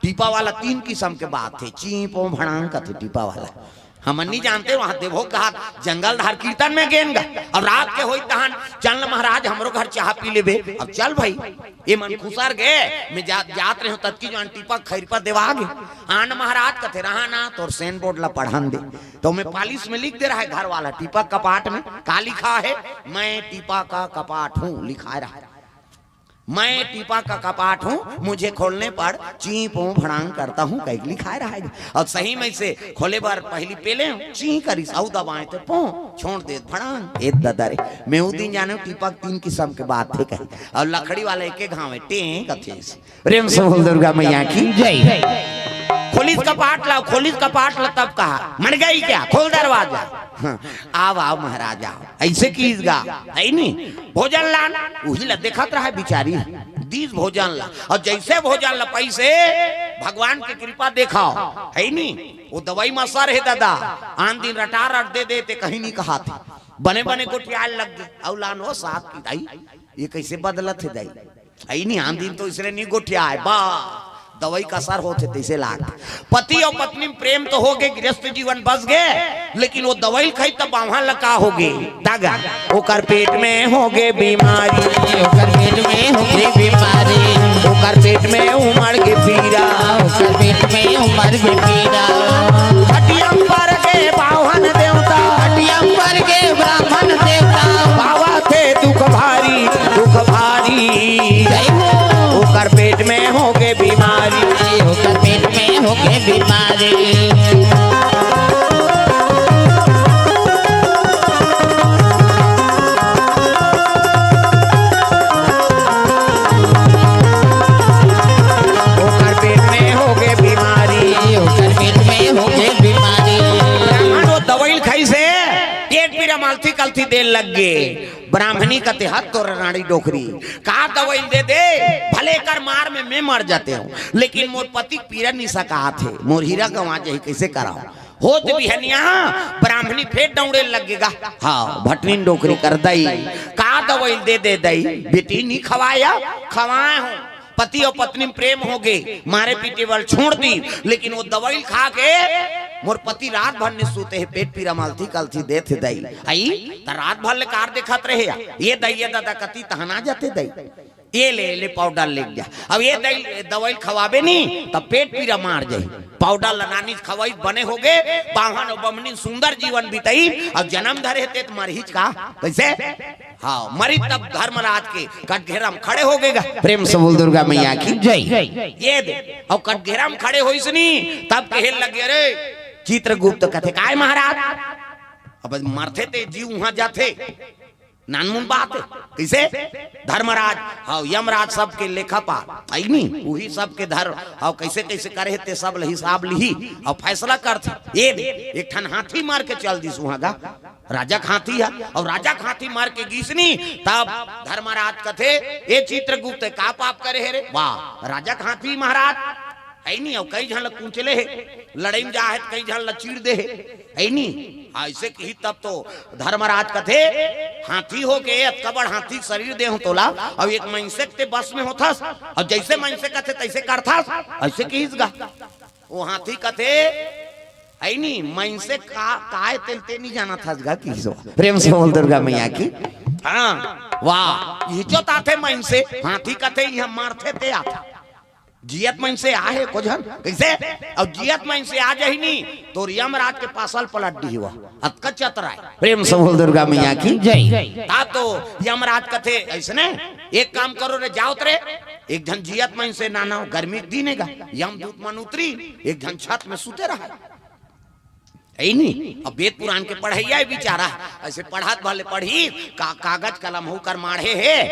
टीपा वाला तीन किसम के बात हे, चीं पों भड़ांग कथे टीपा वाला। हमन नहीं जानते, वहां देवभोग कहात जंगल धार कीर्तन में गेन गा। अब रात के होई तहन, "चल न महाराज, हमरो घर चाह पी लेबे।" अब चल भाई, ए मन खुसर गे, मैं जा, जात रहे हूं ततकी जान टीपा खैरपा देवा गे। "आन महाराज," कथे, "रहा ना, तोर सेन बोर्ड ला पढ़न दे।" तो मैं पालिश में लिख दे रहा हे घर वाला, टीपा कपाट में का लिखा हे, "मैं टीपा का कपाट हूं," लिखाए रहा हे। "मैं टीपा का कपाट हूँ, मुझे खोलने पर चीं पों भड़ांग करता हूँ," कहिके लिखाए रहा हे। अउ सही में से खोले बर पहिली पेले हूँ, चीं करिस, अउ दबाए त पों, छोड़ दे भड़ांग। ए ददा रे, मैं उ दिन जाने हूँ टीपा के तीन किसम के बात हे कही। अउ लकड़ी वाला एके घांव हे, टें कथे। प्रेम से बोल दुर्गा मैया की जय। खोलिस कपाट ला, खोलिस कपाट ला, तब कहा, "मर गई क्या? खोल दरवाजा।" हाँ, "आव, आव महाराज, आव।" अइसे किहिस गा, हे नी? भोजन लान, उही ला देखत रहा बिचारी, दीस भोजन ला। अउ जइसे भोजन ला पइसे, भगवान के कृपा देखाव, हे नी? ओ दवाई म असर हे ददा, आन दिन रटा रट दे दे ते कहीं नहीं कहाथे। बने बने गोठियाए लग गे, अउ लान ओ साग की दाई, ए कइसे बदलत हे दाई? हे नी, आन दिन तो इसने नहीं गोठियाए, बा दवाई का असर होथे तइसे लाग। पति अउ पत्नी में प्रेम तो होगे, गृहस्थ जीवन बस गे, लेकिन वो दवाई ल खाई तब बाम्हन ल का होगे? दागा, ओकर पेट में होगे बीमारी, ओकर पेट में होगे बीमारी, ओकर पेट में उमड़ के पीरा, ओकर पेट में उमड़ के पीरा। हटियम पर के बाम्हन देवता, हटियम पर के ब्राह्मण देवता, पावा थे दुख भारी, दुख भारी। जय हो। ओकर पेट में होगे बीमारी, ओकर पेट में होगे बीमारी। ओकर पेट में होगे बीमारी, ओकर पेट में होगे बीमारी। ब्राह्मण वो दवाई ल खाइसे, पेट पीरा म अलथी कलथी देन लग गे। ब्राह्मणी कथे, "हत तोर रांड़ी डोकरी, का दवाई ल दे दे, भले एकर मार में मैं मर जाते हूँ, लेकिन मोर पति के पीरा नइ सकात हे, मोर हीरा गंवा जाही, कइसे कराव?" होत बिहनिया ब्राह्मणी फेर दउड़े लगे गा। हाँ, भटनी डोकरी कर दई, का दवाई दे दे दई, बेटी नइ खवाया, खवाए हूँ। पति अउ पत्नी में प्रेम होगे, मारे पीटे वाला छोड़ दी, लेकिन वो दवाई खा के मोर पति रात भर नइ सूते हे, पेट पीरा म अलथी कलथी देत हे दई। अई, त रात भर ले कार देखत रहे या? ये दई, ये ददा कति तहना जाते दई। ये ले, ले पाउडर लेग जा। अब ये दई, दवाई खवाबे नी, त पेट पीरा मार जाही। पाउडर ल नानी खवाई बने होगे, बाम्हन अउ बम्हनी सुंदर जीवन बिताई, अउ जनम धरे हे ते त मरहीच का? कइसे? हाँ, मरी तब धर्मराज के कटघेरा म खड़े होगे गा। प्रेम से बोल दुर्गा मैया की जय। ये दे, अउ कटघेरा म खड़े होइस नी, तब कहे लगे, "अरे," चित्रगुप्त कथे, "काय महाराज?" अब मरथे ते जीव उहाँ जाथे, नानमुन बात हे। कइसे? धर्मराज, हाँ, यमराज सबके लेखापाल, हइ नी? उही सबके धर, हाँ, कइसे कइसे करे हे ते सब ल हिसाब लिही, अउ फैसला करथे। ये दे, एक ठन हाथी मार के चल दिस उहाँ गा। राजा के हाथी हे, अउ राजा के हाथी मार के गिस नी, तब धर्मराज कथे, "ए चित्रगुप्त, का पाप करे हे रे?" वाह, राजा के हाथी महाराज, हइ नी, अउ कई झन ल कुचले हे, लड़ई म जा हे, कई झन ल चीर दे हे, हइ नी? अइसे किही तब तो धर्मराज कथे, "हाथी होके, अतका बड़ हाथी के शरीर दे हूँ तोला, अउ एक मइनसे के ते बस में होथस, अउ जइसे मइनसे कथे तइसे करथस," अइसे किहिस गा। वो हाथी कथे, "हइ नी, मइनसे का, काय तेल ते नइ जानत हस गा," किहिस वो। प्रेम से बोल दुर्गा मैया की। हाँ, इही चोत आथे मइनसे, हाथी कथे, "इहाँ मरथे ते आथे।" जियत मइनसे आहे को झन, कइसे? अउ जियत मइनसे आ जाही नी, तोर यमराज के पासल पलट दिही वो। अतका चतरा हे। प्रेम से बोल दुर्गा मैया की जय। ता तो यमराज कथे, "अइसने एक काम करो रे, जाओ त रे, एक झन जियत मइनसे नानव, गर्मी के दिन हे गा, यमदूत मन उतरी, एक झन छत में सुते रहा।" हइ नी? अब वेद पुराण के पढ़इया हे बिचारा, अइसे पढ़त भले पढ़ही, का-, कागज कलम हउ कर माढ़े हे,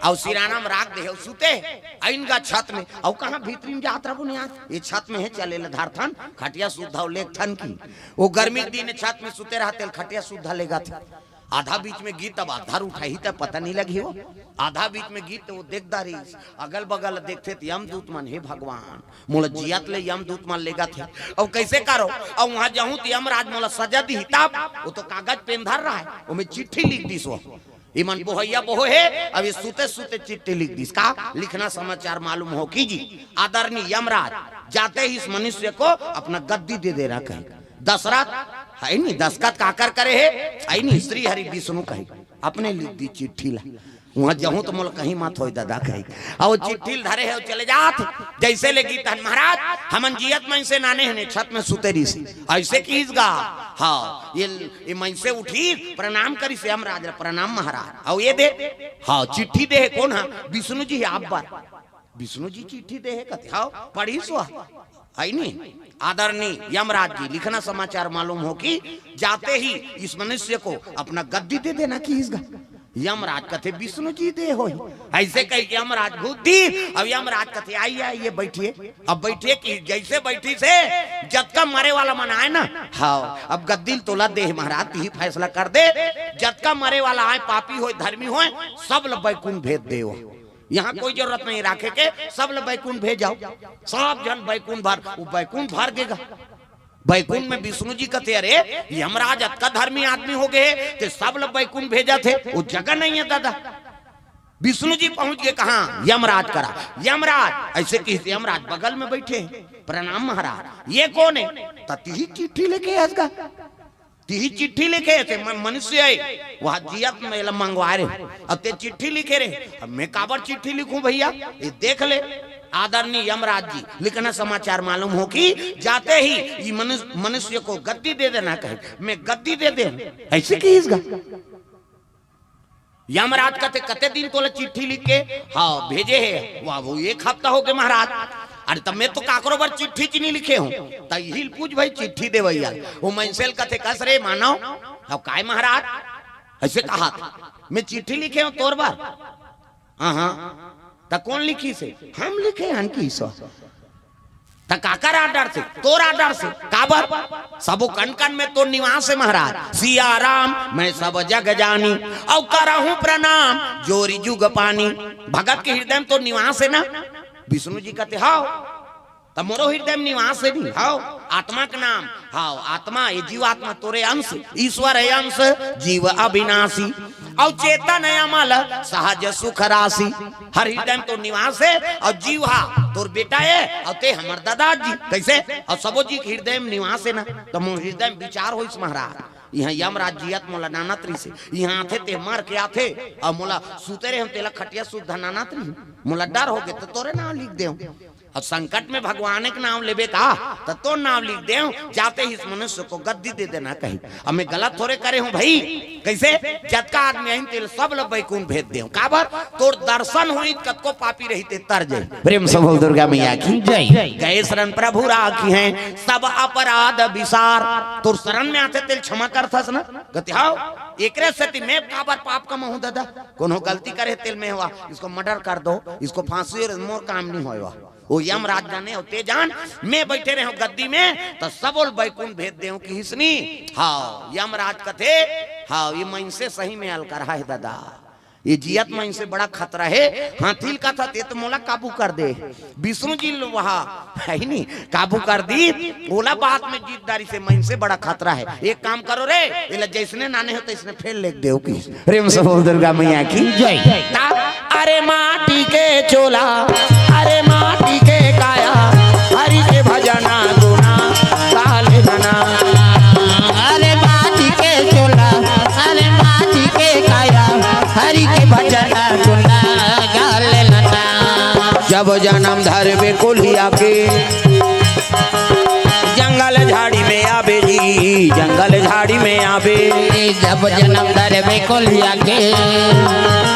अउ सिराना म राख दे हे, अउ सुते हे, अइन गा छत में, अउ कहाँ भीतरी म जात रहो नी यार, ये छत में हे, चले ल धरथन, खटिया सुद्धा अउ लेगथन की। वो गर्मी के दिन छत में सुते रहथे, खटिया सुद्धा लेगथे। आधा बीच में गिस तब अधर उठाही त पता नइ लगही वो। आधा बीच में गिस त वो देखदा रहिस, अगल बगल देखथे त यमदूत मन, "हे भगवान, मोला जियत ले यमदूत मन लेगथे। अउ कइसे करो? अउ उहाँ जाहूँ त यमराज मोला सजा दिही तब।" वो तो कागज पेन धर रहा हे, ओमे चिट्ठी लिख दिस वो। इमन बोहइया बोहे हे, अब ये सुते सुते चिट्ठी लिख दिस। का लिखना समाचार मालूम हो कीजिए, "आदरणीय यमराज, जाते ही इस मनुष्य को अपना गद्दी दे देना कहीं।" दशरथ, हइ नी, दस्तखत काकर करे हे, हइ नी, श्री हरि विष्णु कही, अपने लिख दी चिट्ठी ला। उहाँ जाहूँ त मोला कहीं मत होय ददा कही। अउ चिट्ठी ल धरे हे, अउ चले जात, जइसे ले गिस तहन, "महाराज, हमन जियत मइनसे नाने हने, छत में सुते रहिस।" अइसे किहिस गा। हाँ, ये, ये मइनसे उठिस, प्रणाम करिस यमराज ल, "प्रणाम महाराज।" अउ ये दे, हाँ, चिट्ठी दे हे, कोन हा? विष्णु जी हे, आप बर। विष्णु जी चिट्ठी दे हे कथे, हाँ, पढ़िस वो। हइ नी? "आदरणीय यमराज जी, लिखना समाचार मालूम हो कि जाते ही इस मनुष्य को अपना गद्दी दे देना" किहिस गा। यमराज कथे, "विष्णु जी दे होही।" अइसे कहिके यमराज घूँस दिस, अब यमराज कथे, "आइए, आइए, बैठिए।" अब बइठे कि जइसे बइठिस हे, जतका मरे वाला मन आय ना, हाँ, "अब गद्दी ल तोला दे हे महाराज, तिही फैसला कर दे, जतका मरे वाला आय, पापी होय, धर्मी होय, सब ल बैकुंठ भेज देव।" यहाँ कोई जरूरत नहीं राखे के, सब ल बैकुंठ भेजव। सब झन बैकुंठ भर, वो बैकुंठ भर गे गा। बैकुंठ में विष्णु जी कथे, "अरे, यमराज अतका धर्मी आदमी हो गे हे, ते सब ल बैकुंठ भेजत हे, वो जगह नहीं हे ददा।" विष्णु जी पहुंच गए कहां? यमराज करा। यमराज, ऐसे किहिस, यमराज बगल में बैठे हैं। प्रणाम महाराज। ये कौन है? त तिही चिट्ठी लेके आस गा। तिही चिट्ठी लिखे थे, म-, मनुष्य है, वह जियत में एला मंगवा रहे। अब ते चिट्ठी लिखे रहे, अब मैं काबर चिट्ठी लिखूं भैया? ये देख ले, आदरणीय यमराज जी, लिखना समाचार मालूम हो कि जाते ही ये मनुष्य, मनुष्य को गद्दी दे देना कहे, मैं गद्दी दे दे, ऐसे किहिस गा। यमराज कथे, "कते दिन तोला चिट्ठी लिख के?" "हाँ, भेजे हे।" "वाह, वो एक हफ्ता हो गए महाराज।" "अरे, तब मैं तो काकरो बर चिट्ठी च नहीं लिखे हूँ।" "त इही ल पूछ भाई, चिट्ठी देवैया।" वो मनसे ल कथे, "कस रे मानव, अब काय महाराज?" ऐसे कहा था, "मैं चिट्ठी लिखे हूँ तोर बर।" "हाँ, हाँ।" "त कौन लिखिस हे?" "हम लिखे हन," किहिस। "त काकर आर्डर से?" "तोर आर्डर से।" "काबर?" "सबो कन कन में तोर निवास हे महाराज।" "सिया राम मैं सब जग जानी, अउ करहूं प्रणाम जोरी जुग पानी।" भगत के हृदय में तोर निवास हे ना? विष्णु जी कथे, "हव।" "त मोरो हृदय में निवास हे नी?" "हव।" "आत्मा के नाम?" "हव।" "आत्मा, ये जीवात्मा तोरे अंश, ईश्वर हे अंश, जीव अविनाशी, अउ चेतन अमल, सहज सुख राशि।" हर हृदय में तोर निवास हे, अउ जीव हा तोर बेटा हे, अउ ते हमर दादाजी। कैसे? अउ सबो जी के हृदय में निवास हे ना, त मोर हृदय में विचार होइस महाराज, इहां यमराज जियत मोला नानत रहिस हे, इहां आथे ते मर के आथे, अउ मोला सुते रहे हम तेला खटिया सुद्धा नानत रही, मोला डर हो गे त तोरे नाम लिख देव। अब संकट में भगवान के नाम लेबे का, त तोर नाम लिख देव, जाते ही इस मनुष्य को गद्दी दे देना कही। अब मैं गलत थोड़े करे हूं भाई, कैसे? जतका आदमी आइन तेल सब ल बैकुंठ भेज देव। काबर? तोर दर्शन होई त कतको पापी रही ते तर जाई। प्रेम से बोल दुर्गा मैया की जय। गए शरण प्रभु राखिहैं सब अपराध बिसार। तोर शरण में आथे तेल क्षमा करथस ना? कथे, "हव, एकरे सेती मैं काबर पाप कमाहूं दादा? कोनो गलती करे तेल में हुआ, इसको मर्डर कर दो, इसको फांसी, और मोर काम नहीं होय वा।" वो यमराज जाने, अउ ते जान, मैं बैठे रहे हूं गद्दी में, त सबो ल बैकुंठ भेज देव किहिस नी। हव, यमराज कथे, हव, ये मनसे सही में अलकरहा हे दादा। ये जियत मनसे बड़ा खतरा हे। हाथी ल कथा, "ते तो मोला काबू कर दे।" विष्णु जी ल वहा, है नी, काबू कर दी, ओला बात में जीत डारिस हे, मनसे बड़ा खतरा हे। एक काम करो रे, एला जैसने नाने हो तैसने फेर लेग देव किहिस। प्रेम से बोल दुर्गा मैया की जय। ता, अरे माटी के चोला, अरे माटी के काया, हरि के भजना गुना, काले धना। अरे माटी के चोला, अरे माटी के काया, हरि के भजना गुना, काले धना। जब जनम धरबे कोलिया के, जंगल झाड़ी में आबे जी, जंगल झाड़ी में आबे। जब जनम धरबे कोलिया के,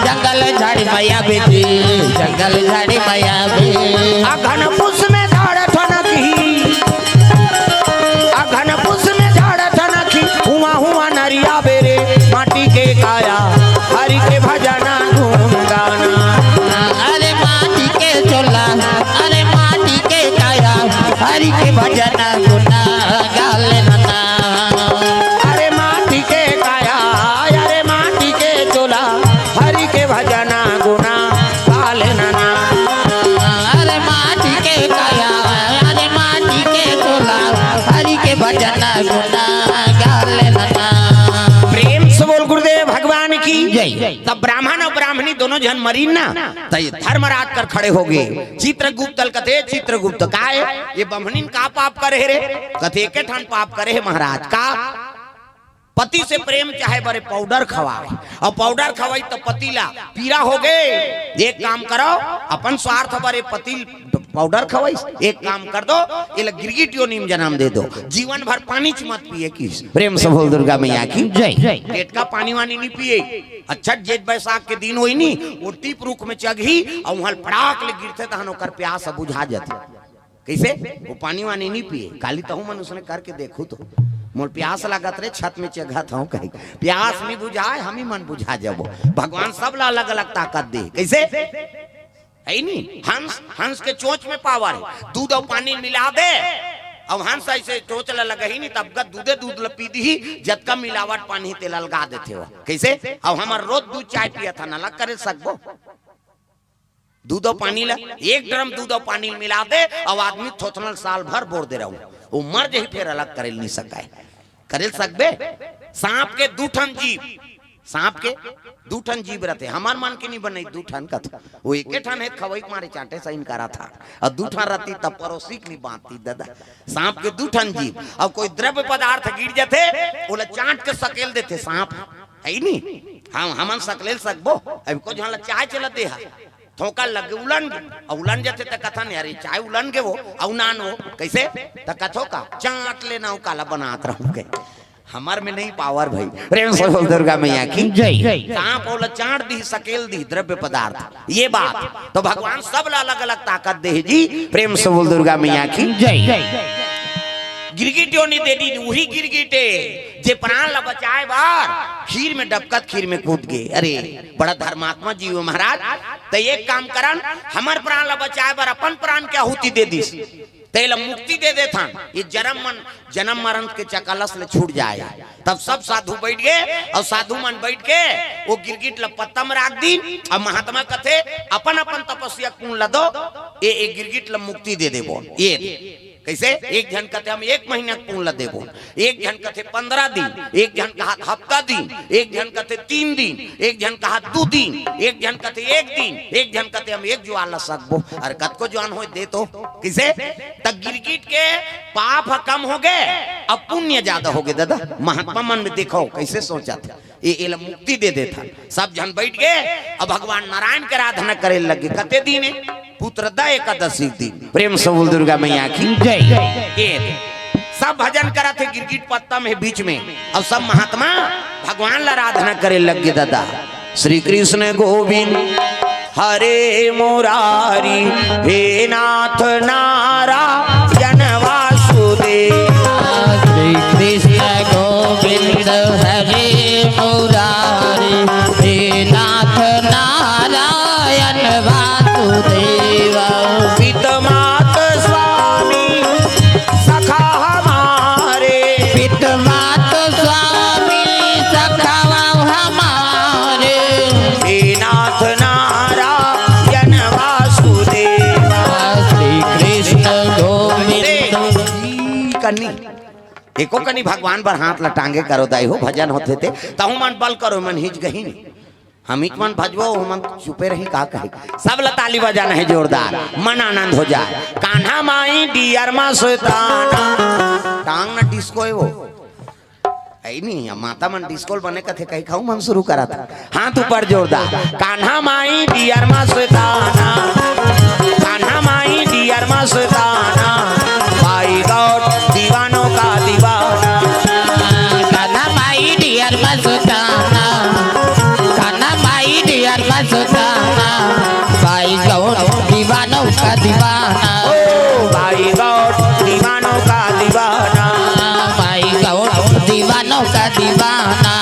जंगल झाड़ी में आबे जी, जंगल झाड़ी में आबे। अघन पुस में झाड़ ठनकी, अघन पुस में झाड़ ठनकी, हुआ हुआ नरिया बेरे, माटी के काया, हरि के भजना गुण गाना। अरे माटी के चोला, अरे माटी के काया, हरि के भजना गुना, गाले नना। अरे माटी के काया, अरे माटी के चोला, हरि के भजना गुना, गाले नना। अरे माटी के काया, अरे माटी के चोला, हरि के भजना गुना, गाले नना। प्रेम से बोल गुरुदेव भगवान की जय। तब ब्राह्मण अउ ब्राह्मणी दोनों झन मरीन ना, त ये धर्मराज कर खड़े हो गए। चित्रगुप्त ल कथे, "चित्रगुप्त काय, ये बम्हनीन का पाप करे हे रे?" कथे, "एके ठन पाप करे हे महाराज।" "का?" "पति से प्रेम चाहे बरे पाउडर खवाए, अउ पाउडर खवाई त पति ला पीरा हो गए। एक काम करो, अपन स्वार्थ बरे पति पाउडर खवाइस, एक काम कर दो, एला गिरगिट योनि में जन्म दे दो, जीवन भर पानी च मत पिए किहिस।" प्रेम से बोल दुर्गा मैया की जय। टेटका पानी वानी नहीं पिए। अच्छा, जेठ बैसाख के दिन होई नी, वो टीप रुख में चघही, अउ उहां फड़ाक ले गिरथे, तहन ओकर प्यास बुझा जाथे। कैसे? वो पानी वानी नहीं पिए। काली तहु मन उसने करके देखू तो, "मोर प्यास लागत रे, छत में चघत हूं," कही। प्यास नहीं बुझाए, हम ही मन बुझा जाबो। भगवान सब ला अलग-अलग ताकत दे। कैसे? है नी? हंस, हंस के चोंच में पावर हे। दूध अउ पानी मिला दे, अउ हंस ऐसे चोंच ला लगही नी, तब का दूधे दूध ला पी दिही, जतका मिलावट पानी तेला अलगा देथे वो। कैसे? अब हमर रोज दूध चाय पियत हन, अलग करे सकबो? दूध अउ पानी ला, एक ड्रम दूध अउ पानी मिला दे, अउ आदमी थोथनल साल भर बोर दे रहू, वो मर जही, फेर अलग करे नहीं सकाय। करे सकबे? सांप के दू ठन जीभ, सांप के दू ठन जीभ रथे, हमर मन के नहीं बने, दू ठन कथे। वो एके ठन हे, खवई के मारे चांटे सही नइ करत हे। अउ दू ठन रथे, तब परोसी के नहीं बांधतिस ददा। सांप के दू ठन जीभ। अउ कोई द्रव्य पदार्थ गिर जथे, ओला चांट के सकेल देथे सांप, हे नहीं? हम, हमन सकेल सकबो? अभी कोई झन ला चाय चला दे हा, थोका लग गे, उलन गे, अउ उलन जथे त कथन, "अरे, चाय उलन गे वो, अउ नान वो।" कइसे? त कथो का, "चांट लेना, अउ काला बनात रहूं गे।" हमर में नहीं पावर भाई। प्रेम से बोल दुर्गा मैया की जय। सांप ओला चांट दिही, सकेल दिही द्रव्य पदार्थ, ये बात। तो भगवान सब ला अलग-अलग ताकत दे हे जी। प्रेम से बोल दुर्गा मैया की जय। गिरगिट योनि दे दिस, उही गिरगिट हे, जे प्राण ला बचाए बर खीर में डबकत खीर में कूद गे। अरे, बड़ा धर्मात्मा जीव हे महाराज। त एक काम करन, हमर प्राण ला बचाए बर अपन प्राण के आहुति दे दिस। तेला मुक्ति दे देथन, ये जन्म मन, जन्म मरण के चकलस ले छूट जाए। तब सब साधु बइठ गे अउ साधु मन बइठ के वो गिरगिट ल पत्ता म राख दीन। अउ महात्मा कथे, "अपन अपन तपस्या के पुण्य ल दो, ये, ये गिरगिट ल मुक्ति दे देबो।" ये कइसे? एक झन कथे, "हम एक महीना के पुण्य ल देबो।" एक झन कथे, "पंद्रह दिन।" एक झन कहा, "हफ्ता दिन।" एक झन कथे, "तीन दिन।" एक झन कहा, "दू दिन।" एक झन कथे, "एक दिन।" एक झन कथे, "हम एक जुआर ल सकबो।" अरे, कतको जुआर होय, दे तो। कइसे? त गिरगिट के पाप ह कम होगे, अब पुण्य जादा होगे ददा। महात्मा मन में देखो, कइसे सोचत हे, ये, एला मुक्ति दे देथन। सब झन बइठ गे, अब भगवान नारायण के आराधना करे लग गे। कते दिन हे? पुत्रदा एकादशी के दिन। प्रेम से बोल दुर्गा मैया की जय। ये सब भजन करत हे, गिरगिट पत्ता में बीच में, अउ सब महात्मा भगवान ला आराधना करे लग गे ददा। श्री कृष्ण गोविंद हरे मुरारी, हे नाथ नारायण वासुदेव। श्री कृष्ण गोविंद हरे मुरारी, हे नाथ नारायण वासुदेव। पित मात स्वामी सखा हमारे। पित मात स्वामी सखा हमारे। हे नाथ नारायण वासुदेव। श्री कृष्ण गोविंद। कनी, एको कनी भगवान बर हाथ ल टांगे करो दाई हो, भजन होथे ते, तहु मन बल करो, मन हिच गही नहीं। हमीच मन भजबो, ओमन चुपे रही, का कही? सब ल ताली बजाना हे जोरदार, मन आनंद हो जाए। कान्हा माई डियर मा सुताना, टांग न डिस्को हे वो। ऐ नहीं, अब माता मन डिस्को ल बने कथे, कही खाऊ मन शुरू करत। हाथ ऊपर जोरदार। कान्हा माई डियर मा सुताना, कान्हा माई डियर मा सुताना, भाई गौर दीवानों का दीवाना। कान्हा माई डियर मस्ताना, कान्हा माई डियर मस्ताना, भाई गौर दीवानों का दीवाना। ओ भाई गौर दीवानों का दीवाना। भाई गौर दीवानों का दीवाना।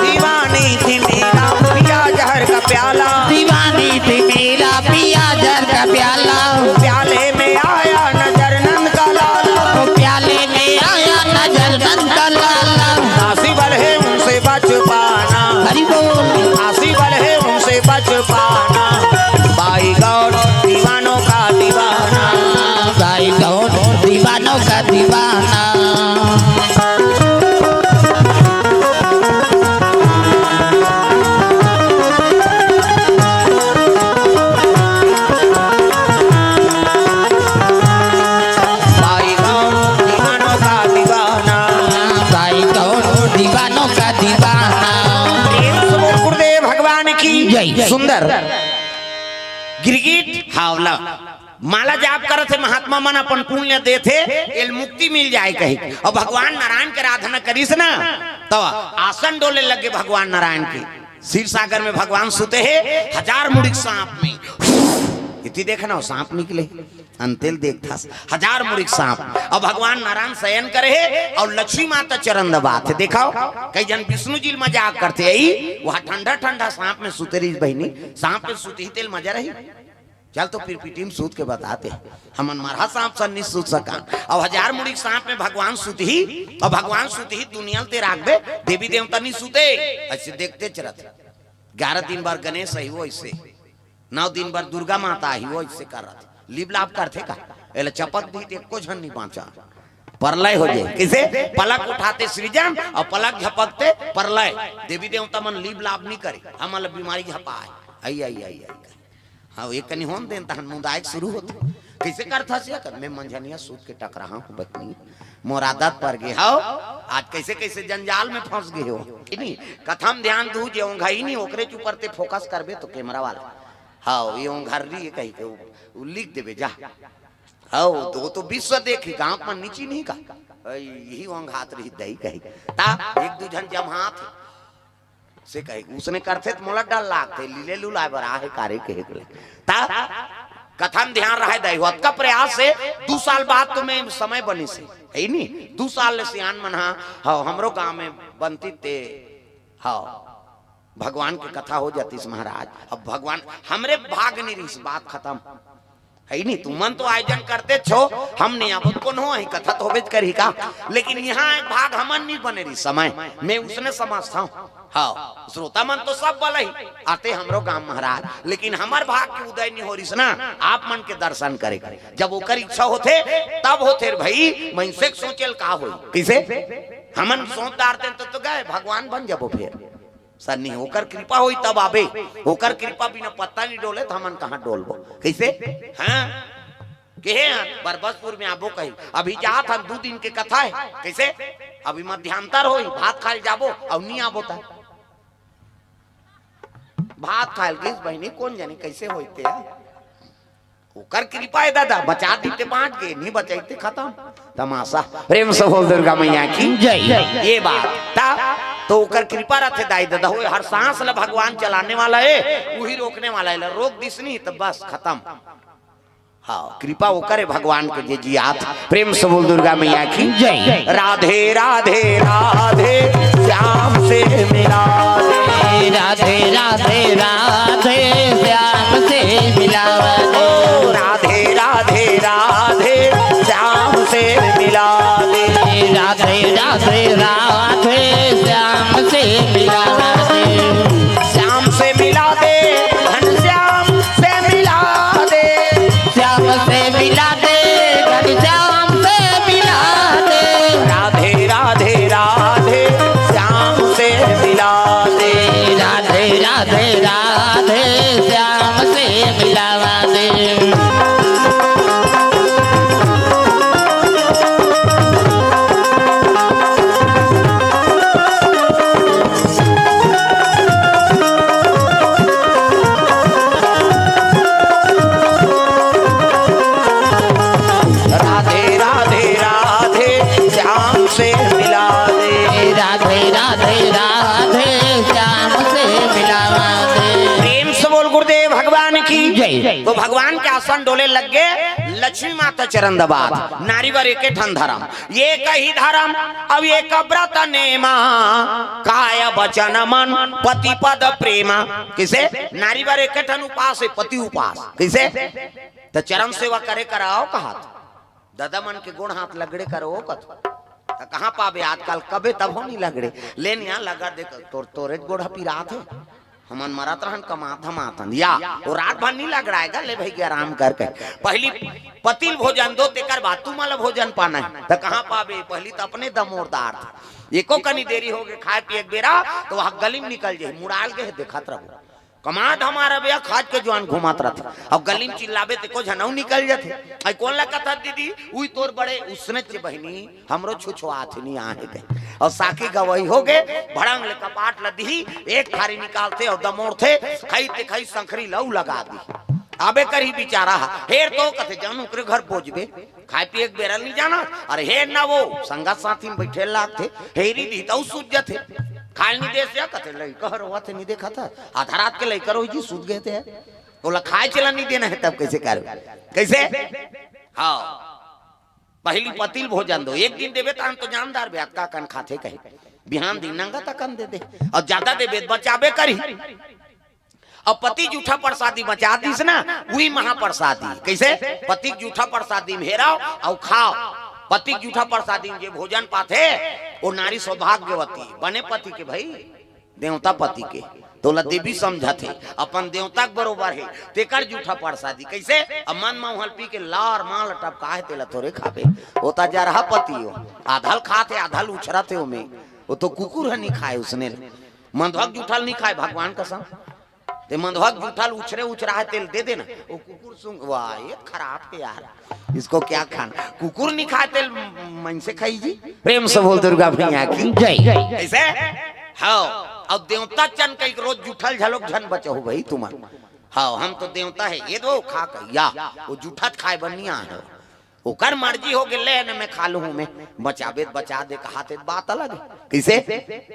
दीवानी थी मेरा पिया जहर का प्याला। दीवानी थी मेरा पिया जहर का प्याला। प्याले में आया नजर नंद का लाला। प्याले में आया नजर नंद का लाला। काशी वाले उनसे बच पाना। हरि बोल। काशी वाले उनसे बच पाना। भाई गौर दीवानों का दीवाना। भाई गौर दीवानों का दीवाना। भाई गौर दीवानों का दीवाना। भाई गौर दीवानों का दीवाना। प्रेम से बोल गुरुदेव भगवान की जय। सुंदर गिरगिट हावला। माला जाप करत हे, महात्मा मन अपन पुण्य देथे, एल मुक्ति मिल जाए कही। अउ भगवान नारायण के आराधना करिस ना, त आसन डोले लगे भगवान नारायण के। क्षीर सागर में भगवान सुते हे, हजार मुड़ी के सांप में। इति देखना, वो सांप निकले। अंतेल देखथस, हजार मुड़ी के सांप। अब भगवान नारायण शयन करे हे अउ लक्ष्मी माता चरण दबात हे। देखव, कई झन विष्णु जी ल मजाक करथे, अई वह ठंडा ठंडा सांप में सुते रहिस बहिनी, सांप में सुतही तेल मजा रही। चल तो फिर पिटीम सूत के बताते, हमन मरहा सांप सन नहीं सूत सका। अब हजार मुड़ी के सांप में भगवान सुतही, अब भगवान सुतही दुनिया ल ते राखबे, देवी देवता नहीं सुते। अइसे देखते चलत, ग्यारह दिन बर गणेश अही वो अइसे, नौ दिन बर दुर्गा माता अही वो अइसे करत, लिप लाप करथे का? एला चपक दी ते एको झन नहीं बांचा, परलय हो जाए। कइसे? पलक उठाते सृजन अउ पलक झपकते परलय। देवी देवता मन लिप लाप नहीं करे, हमन ल बीमारी झपा आए, आई आई आई आई। हाँ, एक कनी होन देन तहन मुंदाए के शुरू होथे। कइसे करथस ये कर? मैं मंझनिया सूत के टकराहा हूँ बहिनी, मोर आदत पर गे हव। आज कइसे कइसे जंजाल में फंस गे हो, नहीं? कथा म ध्यान दू, जे ओंघाही नहीं ओकरे च ऊपर ते फोकस करबे तो कैमरा वाला, हाँ, ये ओंघर्री ये कही के उ, उ लिख देबे जा। हव, तो, तो विश्व देखी, गांव म नीची नहीं का? अई, यही ओंघात रही दई कही। ता एक दू झन जम्हात हे। से कहे, उसने करथे त मोला डर लागथे, लीले लुलाए बर आहे कारे कहे के ले। ता कथा म ध्यान रहे दई, अतका प्रयास से दू साल बाद तो मैं समय बनिस हे, हे नी? दू साल ले सियान मन हा, हव, हमरो गांव में बनती ते, हव, भगवान के कथा हो जातीस महाराज। अब भगवान हमरे भाग नहीं रहीस, बात खत्म। हे नहीं, तुमन तो आयोजन करते छो, हम नहीं आबो त कोनो ही कथा तो होबेच करही का। लेकिन यहाँ एक भाग हमन नहीं बने रही समय, मैं उसने समझता हूँ। हाँ, श्रोता मन तो सब बल ही आते हमरो गांव महाराज, लेकिन हमर भाग के उदय नहीं हो रहीस ना, आप मन के दर्शन करे के। जब ओकर इच्छा होथे, तब होथे रे भाई, मनसे के सोचेल का होई। कइसे? हमन सोच डारते तो, तो गए, भगवान बन जाबो फिर। सर नहीं, ओकर कृपा होई तब आबे, ओकर कृपा बिना पत्ता नहीं डोले त हमन कहाँ डोलबो? कइसे? हाँ, केहे हन बरबसपुर में आबो कही, अभी जात हन, दू दिन के कथा हे। कइसे? अभी मध्यांतर होई, भात खाए ल जाबो अउ नहीं आबो त भात खाए ल गिस बहिनी, कोन जनी कइसे होई ते? ओकर कृपा हे दादा, बचा दी ते बांट गे, नहीं बचाई ते खत्म। तमाशा। प्रेम से बोल दुर्गा मैया की जय। ये बात ता तो ओकर कृपा रथे दाई दादा, होए हर सांस ला भगवान चलाने वाला हे, उही रोकने वाला हे, ला रोक दिस नहीं त बस खत्म। हाँ, कृपा ओकर हे भगवान के जे जियात। प्रेम से बोल दुर्गा मैया की जय। राधे राधे राधे, श्याम से मिला दे। राधे राधे राधे, श्याम से मिला दे। ओ राधे राधे राधे, श्याम से मिला दे। राधे राधे राधे, श्याम से मिला दे। श्याम से मिला दे, घनश्याम से मिला दे। श्याम से मिला दे, घनश्याम से मिला दे। राधे राधे राधे, श्याम से मिला दे। राधे राधे राधे, श्याम से मिलावा दे। राधे राधे राधे, श्याम से मिला दे। राधे राधे राधे, श्याम से मिलावा दे। प्रेम से बोल गुरुदेव भगवान की जय। तो भगवान के आसन डोले लग गे, लक्ष्मी माता चरण दबात। नारी बर एके ठन धरम, एक ही धरम, अब एक व्रत नेमा, काय वचन मन पति पद प्रेमा। कइसे? नारी बर एके ठन उपास हे, पति उपास। कइसे? त चरण सेवा करे कराओ कहत, दादा मन के गोड़ हाथ लगड़े करो कत। त कहाँ पाबे आजकल, कबे तब हो नहीं लगड़े। ले निया लगा देख, तोर तोरे गोड़ ह पिरात हे। हमन मरत रहन, कमात धमात हन। या, वो रात भर नहीं लगड़ाएगा, ले भई आराम करके। पहली पति ल भोजन दो, तेकर बाद तुमन ल भोजन पाना हे। त कहाँ पाबे, पहली त अपने दमोर दार। एको कनी देरी हो गे, खाए पिए के बेरा, त वहाँ गली म निकल जाही, मुड़ाल गे हे, देखत रहो। कमात हमारा बे खाज के जुआन घुमात रथे। अब गली म चिल्लाबे ते को झनऊ निकल जथे। आई कोन ला कथत दीदी, उई तोर बड़े उसने चे बहिनी, हमरो छुछुआत ही नहीं आहे बे। और साखी गवई हो गे, भड़ंग ले कपाट ल दिही, एक थारी निकालथे और दमोड़थे, खई ते खई संखरी लऊ लगा दी। अबे करही बिचारा हा, हेर तो कथे जान ओकरे घर बोझबे। खाए पिए के बेरा ल नहीं जाना। अरे हे ना वो संगत साथी में बैठे लागथे, हेरी दी तऊ सूत जथे। खाए ल नहीं दे से कथे लइका हर होवत हे नहीं देखत हे। आधा रात के लइका रोही जी सूत गे थे। तोला खाए चला नहीं देना है, तब कैसे करबे? कैसे? हाँ, पहली पति ल भोजन दो। एक दिन देबे तहन तो जानदार बे, अतका कन खाथे कहे, बिहान दिन नंगा तकन दे दे। और ज्यादा देबे त बचाबे करही। अब पति जूठा प्रसादी बचा दिस ना, वही महाप्रसादी। कैसे? पति के जूठा प्रसादी में हेराओ और खाओ। पति के जूठा प्रसादी में जे भोजन पाथे, वो नारी सौभाग्यवती, बने पति के भाई, देवता पति के। तोला देवी समझत हे, अपन देवता के बरोबर हे, तेकर जूठा प्रसादी। कैसे? अब मन में उहल पी के लार माल टपका हे, तेला थोरे खाबे। वो ता जरहा पति हो, आधल खात हे, आधल उछरत हे ओमे। वो तो कुकुर ह नहीं खाए उसने। मंधवा के जूठा ल नहीं खाए, भगवान कसम। ते मंधवा के जूठा ल उछरे उछरा हे, तेल दे देना। वो कुकुर सूंघ, वाह, ये खराब है यार, इसको क्या खाना? कुकुर नहीं खाए, तेल मनसे खाई जी। प्रेम से बोल दुर्गा मैया की जय। कैसे? हाँ, अब देवता चन कई रोज जूठा ल झलोक झन बचहू भाई तुमन। हाँ, हम तो देवता है, ये दो खा के या, वो जूठा त खाए बर नहीं आए हो। ओकर मर्जी हो गेले न, मैं खा लूं, मैं बचाबे त बचा दे, कहा ते बात अलग है। कैसे?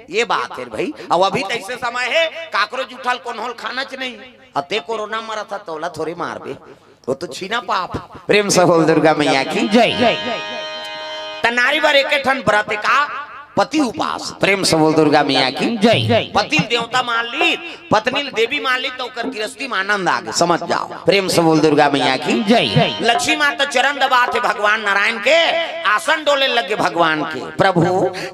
ये बात है भाई। अब अभी तो ऐसे समय है, काकरो जूठा ल कोनो ल खाना च नहीं। अते कोरोना मरत ह, तोला थोड़ी मारबे, वो तो छीना पाप। प्रेम से बोल दुर्गा मैया की जय। त नारी बर एक ठन व्रत का, पति उपास। प्रेम से बोल दुर्गा मैया की जय। पति ल देवता मान ली, पत्नी ल देवी मान ली, तो ओकर गृहस्थी में आनंद आ गए, समझ जाओ। प्रेम से बोल दुर्गा मैया की जय। लक्ष्मी माता चरण दबात हे भगवान नारायण के, आसन डोले लगे भगवान के। प्रभु,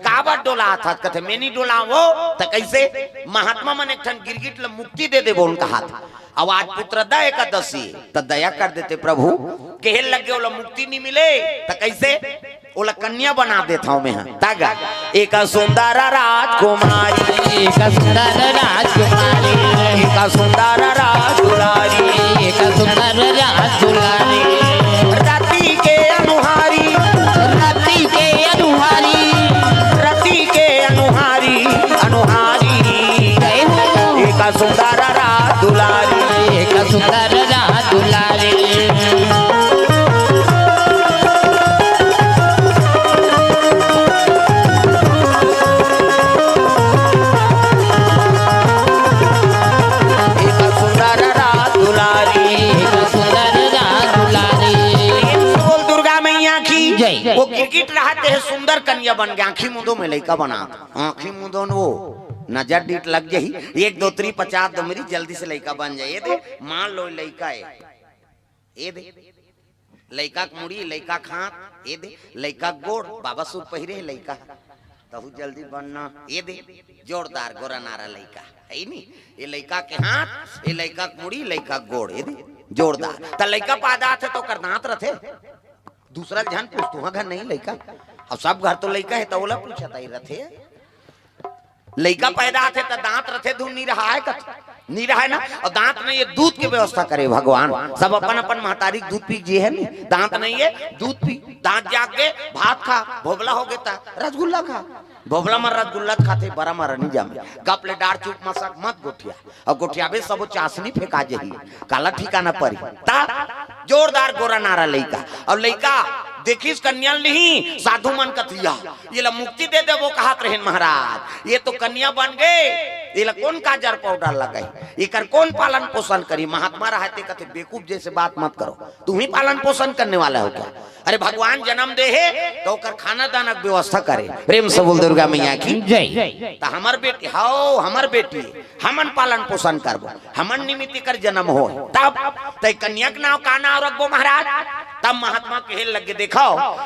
काबर डोलात हस? कथे, मैं नहीं डोलावो, त कैसे? महात्मा मन एक ठन गिरगिट ल मुक्ति दे देबो, उनका हाथ। अब आज पुत्रदा एकादशी, त दया कर देते प्रभु, कहे लगे ओला मुक्ति नहीं मिले, त कैसे? ओला कन्या बना देत हव मैं ह। तागा, एक सुंदर राजकुमारी, एक सुंदर राजकुमारी, एक सुंदर राजदुलारी, एक सुंदर राजदुलारी। रति के अनुहारी, रति के अनुहारी, रति के अनुहारी, अनुहारी। जय हो। एक सुंदर राजदुलारी, एक सुंदर राजदुलारी। एक सुंदर राजदुलारी। एक सुंदर राजदुलारी। बोल दुर्गा मैया की जय। वो गिरगिट रहा ते सुंदर कन्या बन गया, आंखी मुंदो में लइका बना, आंखी मुंदो न वो नजर डीठ लग जाही, एक दो त्री पचास दो मेरी जल्दी से लइका बन जाए। ये दे, मान लो लइका है, ये दे, लइका के मुड़ी, लइका के हाथ, ये दे, लइका के गोड़, बाबा सूट पहिरे हे लइका, तहू जल्दी बनना, ये दे, जोरदार गोरा नारा लइका, है नी? ये लइका के हाथ, ये लइका के मुड़ी, लइका के गोड़, ये दे, जोरदार। त लइका पैदा थे तो ओकर दांत रथे, दूसरा झन पूछ, तुहा घर नहीं लइका? अब सब घर तो लइका है, तो ओला पूछत आई रथे। लइका पैदा आथे त दांत रथे, धुन नहीं रहा है कथे, नहीं रहा है ना। और दांत नहीं है, दूध की व्यवस्था करे भगवान। सब अपन अपन महतारी के दूध पी के जिए है नी, दांत नहीं है, दूध पी, दांत जाग के भात खा, भोबला हो गए त रसगुल्ला खा। भोबला म रसगुल्ला खाथे, बरा म नहीं जामे। गप ले डार चुप मसक मत गोठिया, और गोठियाबे सबो चासनी फेंका जही। काला ठिकाना परी। ता जोरदार गोरा नारा लइका। और लइका देखिस कन्या नहीं, साधु मन कथिया, ये ला मुक्ति दे देबो कहत रहेन महाराज। ये तो कन्या बन गए, ये ला कौन काजर पाउडर लगाई, एकर कौन पालन पोषण करी? महात्मा रहा ते कथे, बेवकूफ जैसे बात मत करो, तुम ही पालन पोषण करने वाला हो क्या? अरे भगवान जन्म दे हे तो ओकर खाना दाना के व्यवस्था करे। प्रेम से बोल दुर्गा मैया की जय। त हमर बेटी, हाओ हमर बेटी, हमन पालन पोषण करबो, हमन निमित्त कर जन्म हो। तब तय कन्या के नाव का नाव रखबो महाराज? तब महात्मा कहे लगे, देखो,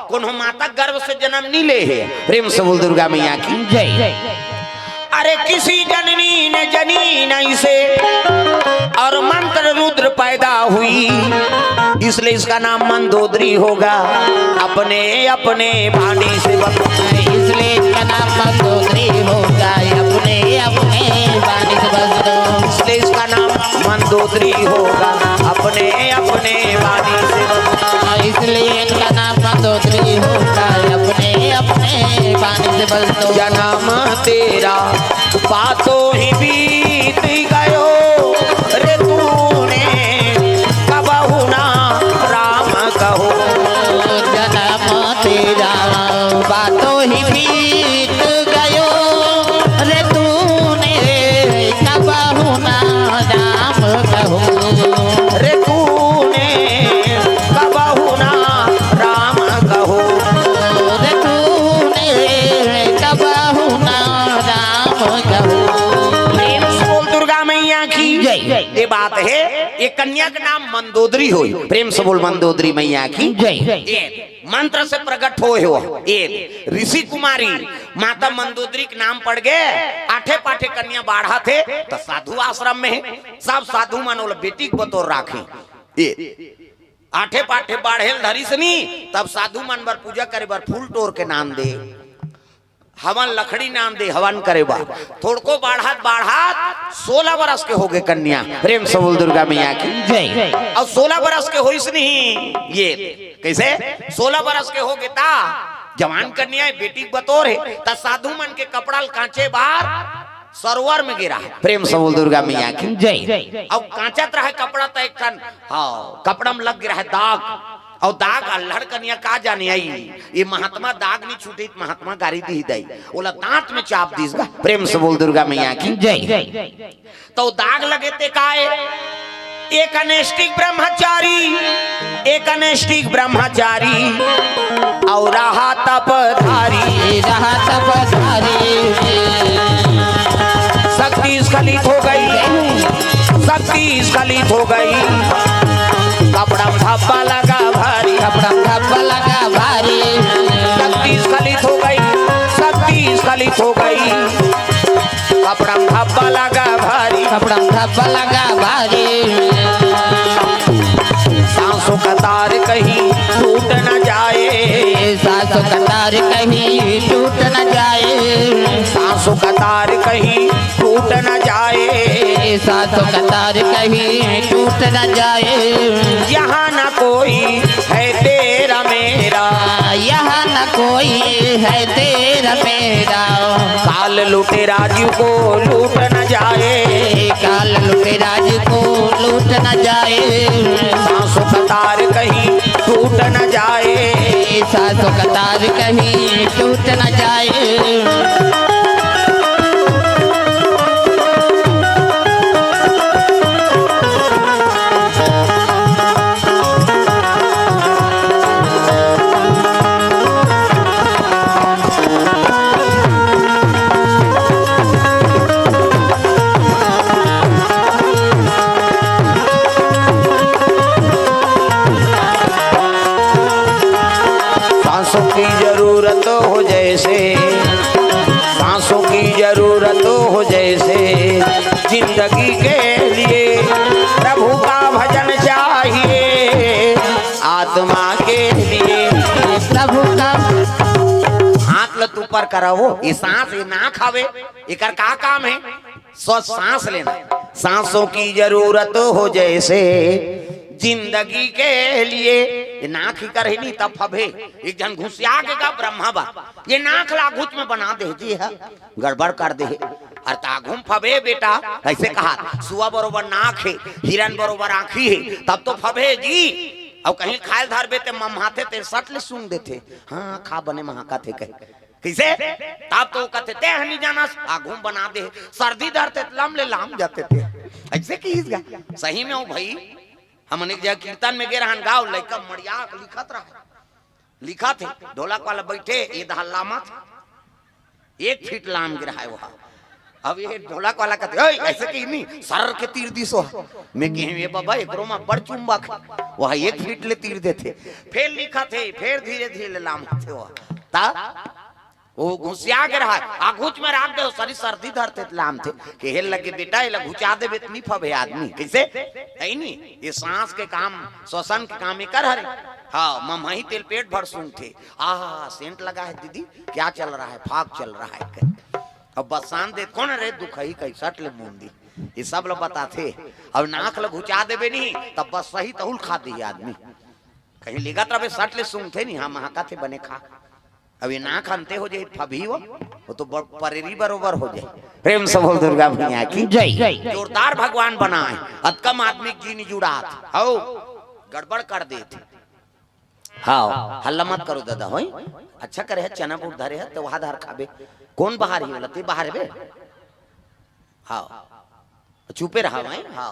कोनो माता गर्भ से जन्म नहीं ले हे। प्रेम से बोल दुर्गा मैया की जय। अरे किसी जननी ने जनी नहीं से और मंत्र रुद्र पैदा हुई, इसलिए इसका नाम मंदोदरी होगा। अपने अपने पानी से बस, इसलिए इसका नाम मंदोदरी होगा। अपने अपने पानी से बस दो, इसलिए इसका नाम मंदोदरी होगा। अपने अपने पानी से बस, इसलिए इनका नाम मंदोदरी होगा। अपने अपने पानी से बस दो। जन्म तेरा पातो ही बीत गयो रे तूने, कबहु ना राम कहो। जन्म तेरा पातो ही बीत गयो रे तूने, कबहु ना राम कहो। प्रेम से बोल दुर्गा मैया की जय। ये बात हे, ये कन्या के नाम मंदोदरी होय। प्रेम से बोल मंदोदरी मैया की जय। ये मंत्र से प्रकट होय हो। ये ऋषि कुमारी माता मंदोदरी के नाम पड़ गे। आठे पाठे कन्या बाढ़त हे, त साधु आश्रम में हे, सब साधु मन ओला बेटी के बतोर राखे। ये आठे पाठे बाढ़े ल धरिस नी, तब साधु मन बर पूजा करे बर फूल टोर के नान दे, हवन लकड़ी नान दे, हवन करे बर। थोड़को बाढ़त बाढ़त सोलह बरस के होगे कन्या। प्रेम से बोल दुर्गा मैया की जय। अउ सोलह बरस के होइस नहीं ये, कइसे? सोलह बरस के होगे ता जवान कन्या हे, बेटी के बतोर हे, त साधु मन के कपड़ा ल कांचे बर सरोवर में गे रहय। प्रेम से बोल दुर्गा मैया की जय। अउ कांचत रहय कपड़ा, त एक ठन, हाँ, कपड़ा में लग गे रहय दाग। अउ दाग अल्हड़ कन्या का जाने आई, ये महात्मा दाग नहीं छूटे, महात्मा गारी दिही दाई, ओला दांत में चाप दिस गा। प्रेम से बोल दुर्गा मैया की जय। त दाग लगे ते काय, एक अनैष्ठिक ब्रह्मचारी, एक अनैष्ठिक ब्रह्मचारी, अउ रहा तपधारी। रहा तपधारी। शक्ति स्खलित हो गई, शक्ति स्खलित हो गई, कपड़ा में धब्बा लगा भारी। कपड़ा में धब्बा लगा भारी। शक्ति स्खलित हो गई, शक्ति स्खलित हो गई, कपड़ा में धब्बा लगा भारी। कपड़ा में धब्बा लगा भारी। सांसों का तार कहीं टूट न जाए। सांसों का तार कहीं टूट न जाए। सांसों का तार कहीं टूट न जाए। सांसों का तार कहीं टूट न जाए। यहाँ न कोई है तेरा मेरा। यहाँ न कोई है तेरा मेरा। काल लुटेरा जी को लूट न जाए। काल लुटेरा जी को लूट न जाए। सांसों का तार कहीं टूट न जाए। सांसों का तार कहीं टूट न जाए। सांसों की जरूरत हो जैसे, सांसों की जरूरत हो जैसे, जिंदगी के लिए प्रभु का भजन चाहिए, आत्मा के लिए प्रभु का। हाथ ल ऊपर कराओ, ये सांस, ये नाक हवे, एकर का काम हे? स्व सांस लेना। सांसों की जरूरत हो जैसे जिंदगी के लिए। ये नाक ही कर ही नहीं तब फबे। एक झन घुसिया के का ब्रह्मा बा, ये नाक ला घुच में बना दे जी है, गड़बड़ कर दे। अरे त आघू म फबे बेटा, अइसे कहा, सुआ बरोबर नाक हे, हिरन बरोबर आँखी हे, तब तो फबे जी। अउ कहीं खाए ल धरबे ते मम्हाथे ते सट ले सूंघ देथे। हाँ, खा बने महाका थे कहे। कइसे? तब तो कथे, "ते ह नी जानस, आघू म बना दे, सर्दी धरथे त लम ले लाम जाथे ते।" अइसे किहिस गा। सही में हो भई, हमन एक जगह कीर्तन में गे रहन, गाँव लइका मड़िया के लिखत रहे, लिखत हे, ढोलक वाला बइठे, ये दहा लामत, एक फीट लाम गे रहे वहा। अब ये ढोलक वाला कथे, "ओए, अइसे किहिस नी, सर के तीर दिस वहा।" मैं किहेंव, "ए बाबा, एकरो म बड़ चुंबक हे, वहा एक फीट ले तीर देथे।" फेर लिखत हे, फेर धीरे धीरे ले लामत हे वहा। त ओ घुसिया गे रहय, आघूच में राख दे, सरी सर्दी धरथे त लामथे। कहे लगे, "बेटा, एला घुचा देबे त नी फबे आदमी।" कइसे? हे नी? ये सांस के काम, श्वसन के काम एकर हरे। हाँ, मम्हई तेल पेट भर सूंघथे। "आहा, सेंट लगा है दीदी, क्या चल रहा है?" "फाग चल रहा है।" कहे। अब बस शांत दे, "कोन रे दुखही?" कहि सट ले मुंदी। ये सब ल बताथे। अब नाक ल घुचा देबे नी, तब बस सही तहुल खा दिही आदमी। कहीं लेगत रबे सट ले सूंघथे नी, हाँ, महकाथे बने खा। अब ये नाक अंते हो जाही, फबही वो, वो तो ब-, परेरी बरोबर हो जाही। प्रेम से बोल दुर्गा मैया की जय। जोरदार भगवान बनाए, अतकम आदमी के जी नी जुड़ात, हौ, गड़बड़ कर देथे। हाँ, हल्ला मत करो दादा, होई? अच्छा करे है, चना बूट धरे है, तो वहाँ धर खाबे। कोन बाहर ही बोला, ते बाहर बे? हाँ, चुपे रहा भाई, हाँ।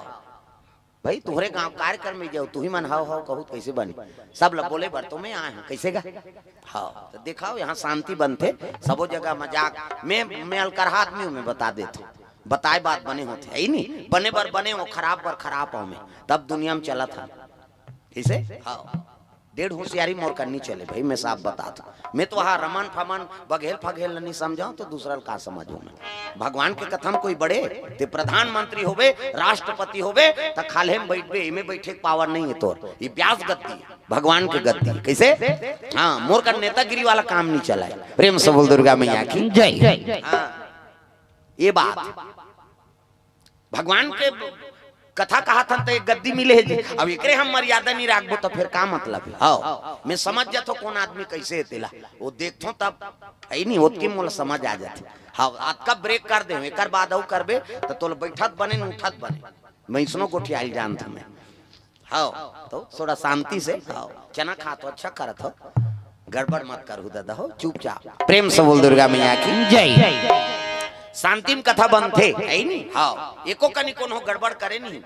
भाई, तुहरे गांव कार्यक्रम में जाओ, तुही मन हव हव कहू त कइसे बनी? सब ल बोले बर तो मैं आए हूं, कइसे गा? हाँ, तो देखाओ, यहाँ शांति बनथे, सबो जगह मजाक में, मैं अलकरहा आदमी हूं, मैं बता देत हूं, बताए बात बने होथे, है ही नहीं, बने बर बने हो, खराब बर खराब हो, मैं तब दुनिया में चलत हन, कइसे? हाँ, डेढ़ होशियारी मोर कर नहीं चले भाई, मैं साफ बतात हूं। मैं तो वहां रमन फमन, बघेल फघेल नहीं समझाऊं, तो दूसरा ल का समझूं मैं? भगवान के कथा में कोई बड़े, ते प्रधानमंत्री होवे, राष्ट्रपति होवे, त खाल्हे में बैठबे, एमे बैठे के पावर नहीं है तोर, ये ब्यास गद्दी है, भगवान के गद्दी है। कइसे? हाँ, मोर कर नेतागिरी वाला काम नहीं चला है। प्रेम से बोल दुर्गा मैया की जय। हाँ, ये बात भगवान के कथा कहत हन त एक गद्दी मिले हे जी। अब एकरे हम मर्यादा नहीं राखबो त फिर का मतलब है? हाँ, मैं समझ जाथो कौन आदमी कइसे हे तेला, वो देखथो तब, है नहीं, ओतकी मोला समझ आ जाथे। हाँ, अतका ब्रेक कर दे, एकर बाद अउ करबे त तोला बैठत बने न उठत बने। मैं इसनो गोठियाइल जानथो मैं। हाँ, तो थोड़ा शांति से, हाँ, चना खात हो, अच्छा करत हो, गड़बड़ मत करहू दादा हो, चुपचाप। प्रेम से बोल दुर्गा मैया की जय। शांति में कथा बनथे, है नहीं? हाँ, एको कनी कोनो गड़बड़ करे नहीं,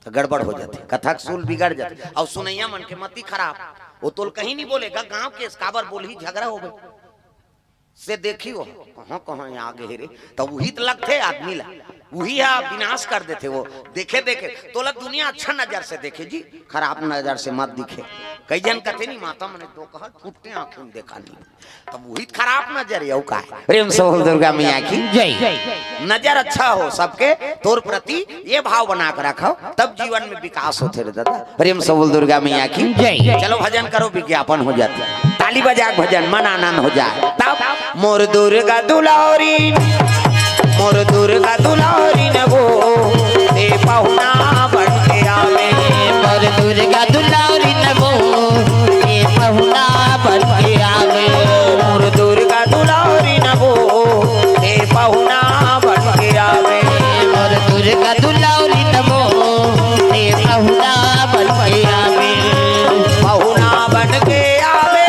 त गड़बड़ हो जाथे, कथा के सूल बिगड़ जाथे, अउ सुनइया मन के मति खराब। वो तोल कहीं नहीं बोलेगा, गांव के काबर बोलही, झगड़ा हो गए। से देखी वो कहाँ कहाँ आगे हे रे, त उही त लगथे आदमी ला, उही हा विनाश कर देथे। वो देखे देखे तोला दुनिया अच्छा नजर से देखे जी, खराब नजर से मत दिखे। कई झन कथे नहीं, माता मने तो कहा फुट्टे आंखें में देखा नहीं, तब उही त खराब नजर हे, अउ का हे? प्रेम से बोल दुर्गा मैया की जय। नजर अच्छा हो सबके तोर प्रति, ये भाव बना के रखो, तब जीवन में विकास होथे रे दादा। प्रेम से बोल दुर्गा मैया की जय। चलो भजन करो, विज्ञापन हो जाता है, ताली बजा के भजन, मन आनंद हो जाए। तब मोर दुर्गा दुलारी, मोर दुर्गा दुलारी न वो, ए पहुना बन के आवे। मोर दुर्गा दुलारी न वो, ए पहुना बन के आवे। मोर दुर्गा दुलारी न वो, ए पहुना बन के आवे। मोर दुर्गा दुलारी न वो, ए पहुना बन के आवे। पहुना बन के आवे,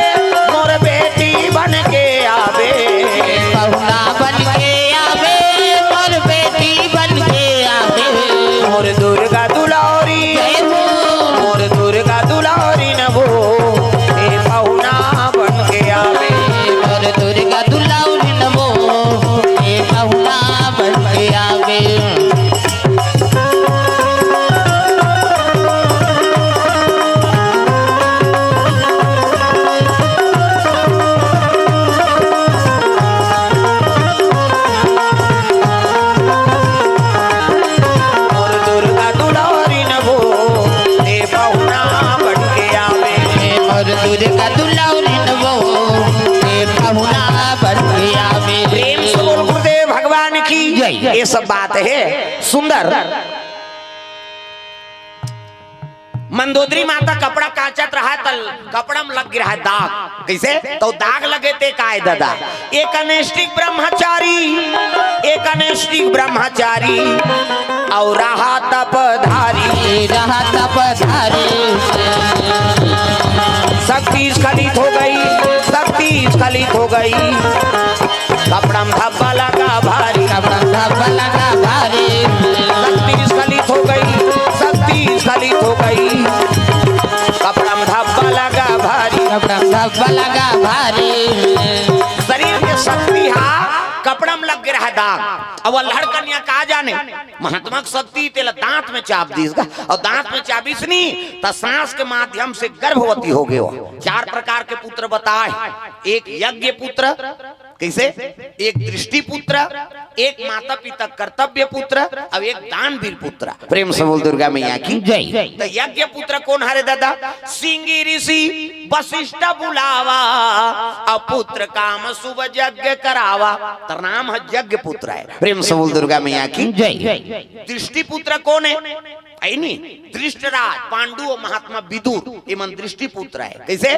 मोर बेटी बन के आवे। पहुना बन के आवे, मोर बेटी बन के आवे। मोर दुर्गा दुलारी, जय हो। मोर दुर्गा दुलारी न वो, ए पहुना बन के आवे। मोर दुर्गा दुलारी न वो, ए पहुना बन के आवे। मोर दुर्गा दुलारी न वो, ए पहुना बन के आवे। मोर दुर्गा दुलारी न वो, ए पहुना बन के आवे। प्रेम से बोल गुरुदेव भगवान की जय। ये सब बात है सुंदर। मंदोदरी माता कपड़ा कांचत रहा, त कपड़ा में लग गिरा है दाग। कइसे? त दाग लगे ते काय दादा? एक अनैष्ठिक ब्रह्मचारी, एक अनैष्ठिक ब्रह्मचारी, अउ रहा तपधारी। रहा तपधारी। शक्ति स्खलित हो गई, शक्ति स्खलित हो गई। कपड़ा में धब्बा लगा भारी। कपड़ा में धब्बा लगा भारी। शक्ति स्खलित हो गई, शक्ति स्खलित हो गई। कपड़ा में धब्बा लगा भारी। कपड़ा में धब्बा लगा भारी। शरीर के शक्ति हा कपड़ा में लग गे रहा दाग। अब अल्हड़ कन्या का जाने, महात्मा के शक्ति तेला दांत में चाप दीस गा, अउ दांत में चाबिस नी, त सांस के माध्यम से गर्भवती हो गयो। चार प्रकार के पुत्र बताए, एक यज्ञ पुत्र, कइसे? एक दृष्टि पुत्र, एक माता पिता कर्तव्य पुत्र, अउ एक दानवीर पुत्र। प्रेम से बोल दुर्गा मैया की जय। त यज्ञ पुत्र कोन हरे दादा? सिंगी ऋषि वशिष्ठ बुलावा, अउ पुत्र काम शुभ यज्ञ करावा। त नाम है यज्ञ पुत्र है। प्रेम से बोल दुर्गा मैया की जय। दृष्टि पुत्र कोन है? है नी? धृष्टराज, पांडु अउ महात्मा विदुर, ये मन दृष्टि पुत्र है। कइसे?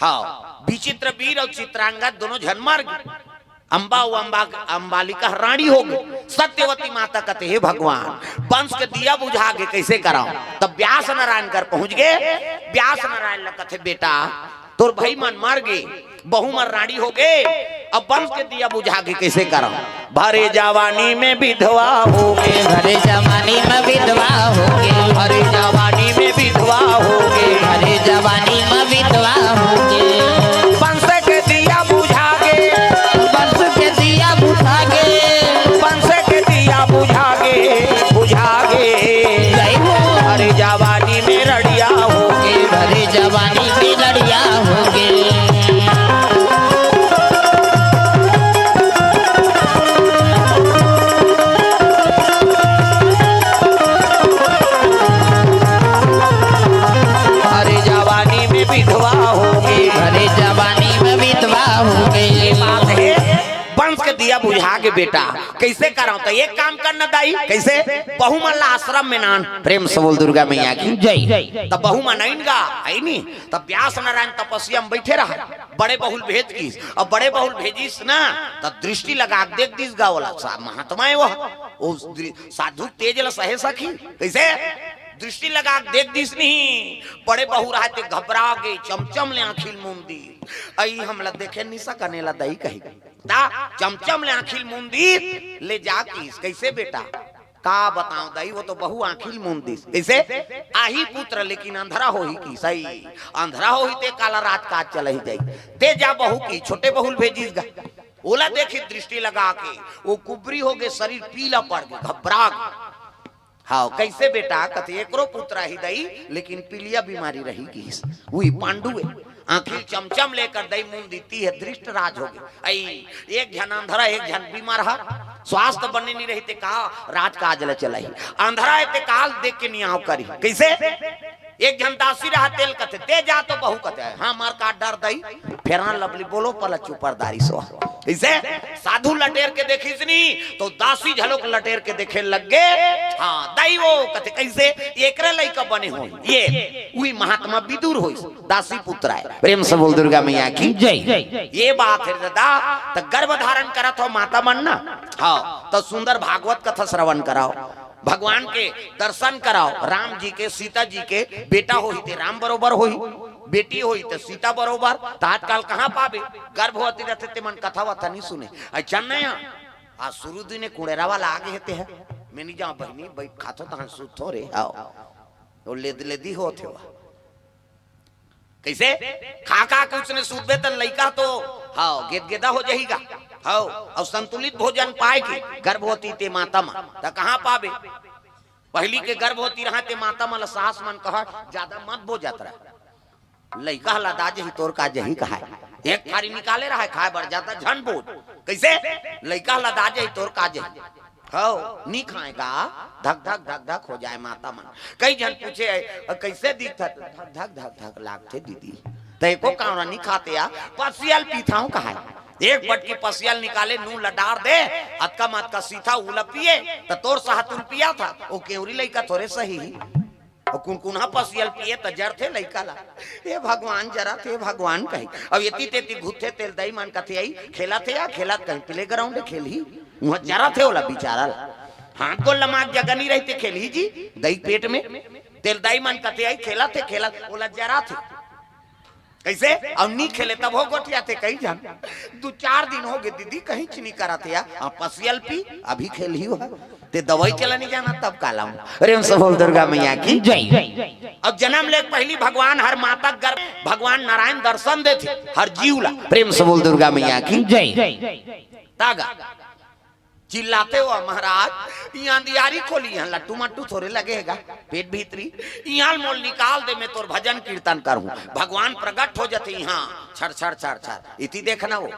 हाँ, विचित्र वीर अउ चित्रांगद दोनों झन मर गे। अम्बा अउ अम्बा, अम्बालिका रानी हो गे। सत्यवती माता कथे, "हे भगवान, वंश के दिया बुझा गे, कइसे कराओ?" तब व्यास नारायण कर पहुंच गे। व्यास नारायण ल कथे, "बेटा, तोर भाई मन मर गे, बहू मन रानी हो गे, अब बंस के दिया बुझा के कइसे करव? भरे जवानी में विधवा होगे। भरे जवानी में विधवा होगे। भरे जवानी में विधवा होगे। भरे जवानी में विधवा होगे। बंस के दिया बुझा गे। बंस के दिया बुझा गे। बंस के दिया बुझा गे। बुझा गे। जय हो। भरे जवानी में रड़िया होगे। भरे जवानी में रड़िया होगे। अरे जवानी में विधवा होगे। अरे जवानी में विधवा होगे। ये बात हे, बंस के दिया बुझा गे बेटा। कइसे करव? त एक काम कर न दाई, कइसे? बहू मन ला आश्रम में नान। प्रेम से बोल दुर्गा मैया की जय। त बहू मन आइन गा, हे नी? त व्यास नारायण तपस्या में बइठे रहा, बड़े बहुल भेज गिस। अब बड़े बहुल भेजिस ना, त दृष्टि लगा के देख दिस गा ओला। सा-, महात्मा हे वो, वो दृ-, साधु तेज ल सहे सखी। कइसे? दृष्टि लगा के देख दिस नहीं। बड़े बहु रहा ते घबरा गे, चमचम ले आँखी ल मूंद दिस। अई हमला देखे नहीं सकन, एला दई कही। त चमचम ले आँखी ल मूंद दिस, ले जा किस। कइसे बेटा? का बतावं दई, वो तो बहु आँखी ल मूंद दिस। कइसे? आही पुत्र लेकिन अंधरा होही किस। सही, अंधरा होही ते काला राजकाज चलही जाई। ते जा बहु किस, छोटे बहुल भेजिस गा। ओला देखिस दृष्टि लगा के, वो कुबरी होगे, शरीर पीला पड़ गे, घबरा गे। हव, कइसे बेटा? कथे एकरो पुत्र आही दई, लेकिन पीलिया बीमारी रही गिस। उही पांडु हे। आँखी चमचम लेकर दई मूंद दिस, ते ह धृष्ट राज होगे। अई, एक झन अंधरा, एक झन बीमार ह, स्वास्थ्य बने नहीं रही ते का राजकाज ल चलाही। अंधरा हे ते काल देख के नियाव करी। कइसे? एक झन दासी रहा, तेला कथे, ते जा तो बहु कथे, हाँ, मार का डर दई, फेरान लबली बोलो पला चुपर दारी सो। कइसे? साधु लटेर के देखिस नहीं, त दासी घलोक लटेर के देखे लग गे। हाँ, दई वो कथे, कइसे? एकरे लइका बने होही। ये, उही महात्मा विदुर होइस, दासी पुत्र हे। प्रेम से बोल दुर्गा मैया की जय। ये बात हे दादा, त गर्भ धारण करत हो माता मन ना, हव, त सुंदर भागवत कथा श्रवण कराव, भगवान के दर्शन कराव, राम जी के, सीता जी के, बेटा होही ते राम बरोबर होही, बेटी होही ते सीता बरोबर। त आजकल कहाँ पाबे? गर्भवती रथे ते मन कथा वथा नहीं सुने। अइसन नहीं हे। आज शुरू दिने कुड़ेरा वाला आगे हे ते ह। मैं नहीं जावं बहिनी, बइठ खाथों तहन सुतथों रे। हव। वो लेद लेदी होत हे वो। कइसे? खा खा के उसने सुतबे त लइका तो, हव, गेदगेदा हो जाही गा। हव, अउ संतुलित भोजन पाए के गर्भवती ते माता मन, त कहाँ पाबे? पहिली के गर्भवती रहा ते माता मन ल सास मन कहा, जादा मत बोजत रहा। लइका ह लदा जही तोर का जही कहाय। एक थारी निकाले रहा खाए बर, जादा झन बोज। कइसे? लइका ह लदा जही तोर का जही। हव, नी खाए गा, धक धक धक धक हो जाए माता मन। कई झन पूछे, "कइसे दिखत?" धक धक धक धक लागथे दीदी। त एको कांवरा नी खाते या, पसियल पीथाव कहाय। एक बटकी पसियल निकाले, नून ल डार दे, अतका म अतका सीथा उला पिए, त तोर साहतुल पियाथा, ओ केवरी लइका थोरे सही ही। अउ कुनकुनहा पसियल पिए त जरथे लइका ला। "हे भगवान, जरत हे भगवान," कही। अब एती तेती घुरथे तेला दई मन कथे, "अई, खेलत हे या खेलत," कही, "playground हे, खेलही।" उहाँ जरत हे ओला बिचारा ला। हाथ गोड़ लमाक जगह नहीं रहिथे, खेलही जी, दई पेट में। तेला दई मन कथे, "अई, खेलत हे, खेलत," ओला जरत हे। कइसे? अउ नी खेले तभो गोठियाथे कई झन। दू चार दिन होगे दीदी, कहींच नी करत हे या। हाँ, पसियल पी, अभी खेलही हो। ते दवाई चला नी जाना तब काला हूँ। प्रेम से बोल दुर्गा मैया की जय। अब जनम ले पहिली भगवान हर माता गर्भ, भगवान नारायण दर्शन देथे हर जीव ला। प्रेम से बोल दुर्गा मैया की जय। तागा चिल्लाथे हो महाराज, इहाँ अंधियारी खोली, इहाँ लट्टू मट्टू थोरे लगे हे गा, पेट भीतरी, इहाँ ल मोल निकाल दे, मैं तोर भजन कीर्तन करहूँ। भगवान प्रगट हो जथे इहाँ, छर छर छर छर, इति देखना हो,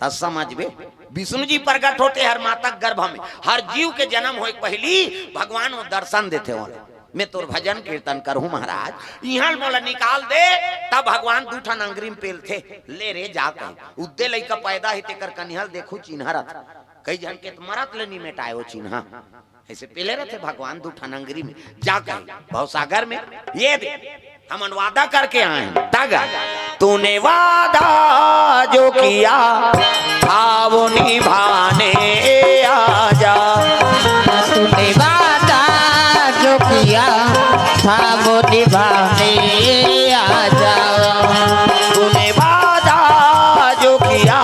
त समझबे। विष्णु जी प्रगट होथे हर माता के गर्भ में, हर जीव के जनम होय के पहिली भगवान वो दर्शन देथे ओला। मैं तोर भजन कीर्तन करहूँ महाराज, इहाँ ल मोला निकाल दे, तब भगवान दू ठन अंगरी में पेलथे, ले रे जा कही। उद्दे लइका पैदा हे तेकर कनिहा ल देखहूँ चिन्हा रथे। कई झन के त मरत ले नी मेटाय ओ चिन्हा। अइसे पेले रथे भगवान दू ठन अंगरी में, जा कही भवसागर में, ये दे, हमन वादा करके आए हैं, तागा। तूने वादा जो किया था वो निभाने आजा। तूने वादा जो किया था वो निभाने आजा। तूने वादा जो किया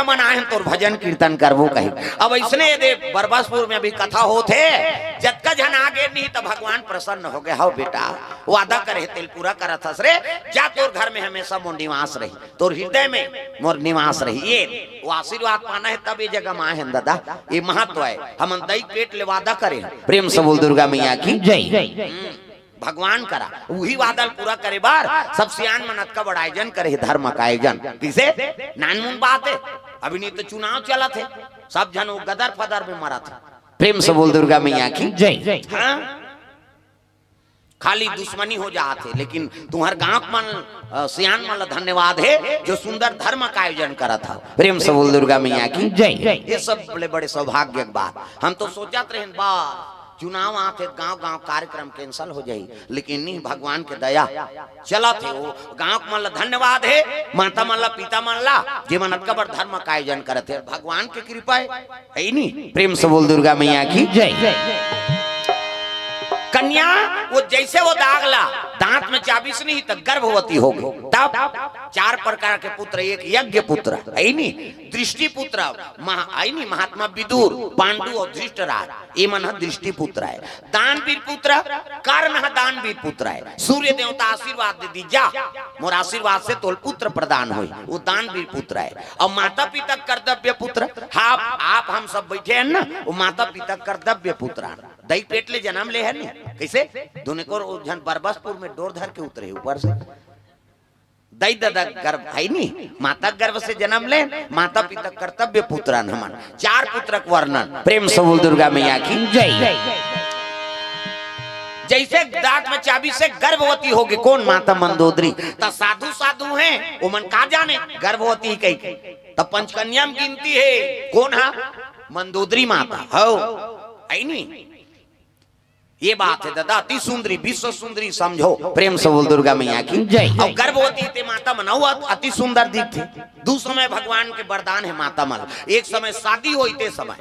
मन आए हन तोर भजन कीर्तन करबो कही। अब अइसने दे बरबसपुर में अभी कथा होत हे, जतका झन आ गे नहीं त भगवान प्रसन्न हो गे। हव बेटा, वादा करे हे तेल पूरा करत हस रे, जा तोर घर में हमेशा मोर निवास रही, तोर हृदय में मोर निवास रही। ये वो आशीर्वाद पाना हे तब ये जगह में आए हन दादा, ये महत्व हे। हमन दई पेट ले वादा करे हन। प्रेम से बोल दुर्गा मैया की जय। भगवान करा उही वादा ल पूरा करे बर सब सियान मन अतका बड़ आयोजन करे हे, धर्म का आयोजन। किसे नानमुन बात हे, अभी नहीं तो चुनाव चलत हे, सब झन वो गदर फदर में मरत हे। प्रेम से बोल दुर्गा मैया की जय। हाँ, खाली दुश्मनी हो जात हे, लेकिन तुम्हर गांव मन, अ, सियान मन ला धन्यवाद हे जो सुंदर धर्म का आयोजन करत हव। प्रेम से बोल दुर्गा मैया की जय। ये सब बड़े बड़े सौभाग्य के बात। हम तो सोचत रहेन बा चुनाव आथे, गांव गांव कार्यक्रम cancel हो जाही, लेकिन नहीं, भगवान के दया चलत हे। वो गांव मन ला धन्यवाद हे, माता मन ला, पिता मन ला, जे मन अतका बड़ धर्म का आयोजन करत हे, भगवान के कृपा हे, हे नहीं? प्रेम से बोल दुर्गा मैया की जय। कन्या वो जैसे वो दाग ला दांत में चाबिस नहीं त गर्भवती हो गई, तब चार प्रकार के पुत्र, एक यज्ञ पुत्र, हे नहीं? दृष्टि पुत्र, महा-, हे नहीं? महात्मा विदुर, पांडु और धृष्टराज, ये मन ह दृष्टि पुत्र हे। दानवीर पुत्र, कर्ण ह दानवीर पुत्र हे। सूर्य देवता आशीर्वाद दे दी, जा मोर आशीर्वाद से तोल पुत्र प्रदान होई, वो दानवीर पुत्र हे। और माता पिता कर्तव्य पुत्र, आप, आप हम सब बैठे हैं ना, वो माता पिता कर्तव्य पुत्र हे। दई पेट ले जन्म ले हे नहीं, कैसे? दोनों को झन बरबसपुर में डोर धर के उतरे ऊपर से। दई ददा गर्भ हे नहीं, माता गर्भ से जन्म ले, माता पिता कर्तव्य पुत्र हन हमन। चार पुत्र के वर्णन। प्रेम से बोल दुर्गा मैया की जय। जैसे दांत में चाबिस हे गर्भवती हो गई, कौन? माता मंदोदरी। त साधु साधु हे, वो मन का जाने गर्भवती कही के। त पंचकन्या में गिनती हे, कौन हा? मंदोदरी माता, हव, हे नहीं? ये बात हे दादा, अति सुंदरी, विश्व सुंदरी समझो। प्रेम से बोल दुर्गा मैया की जय। और गर्भवती ते माता मन अउ अति सुंदर दिखथे। दू समय भगवान के वरदान हे माता मन। एक समय शादी होई ते समय,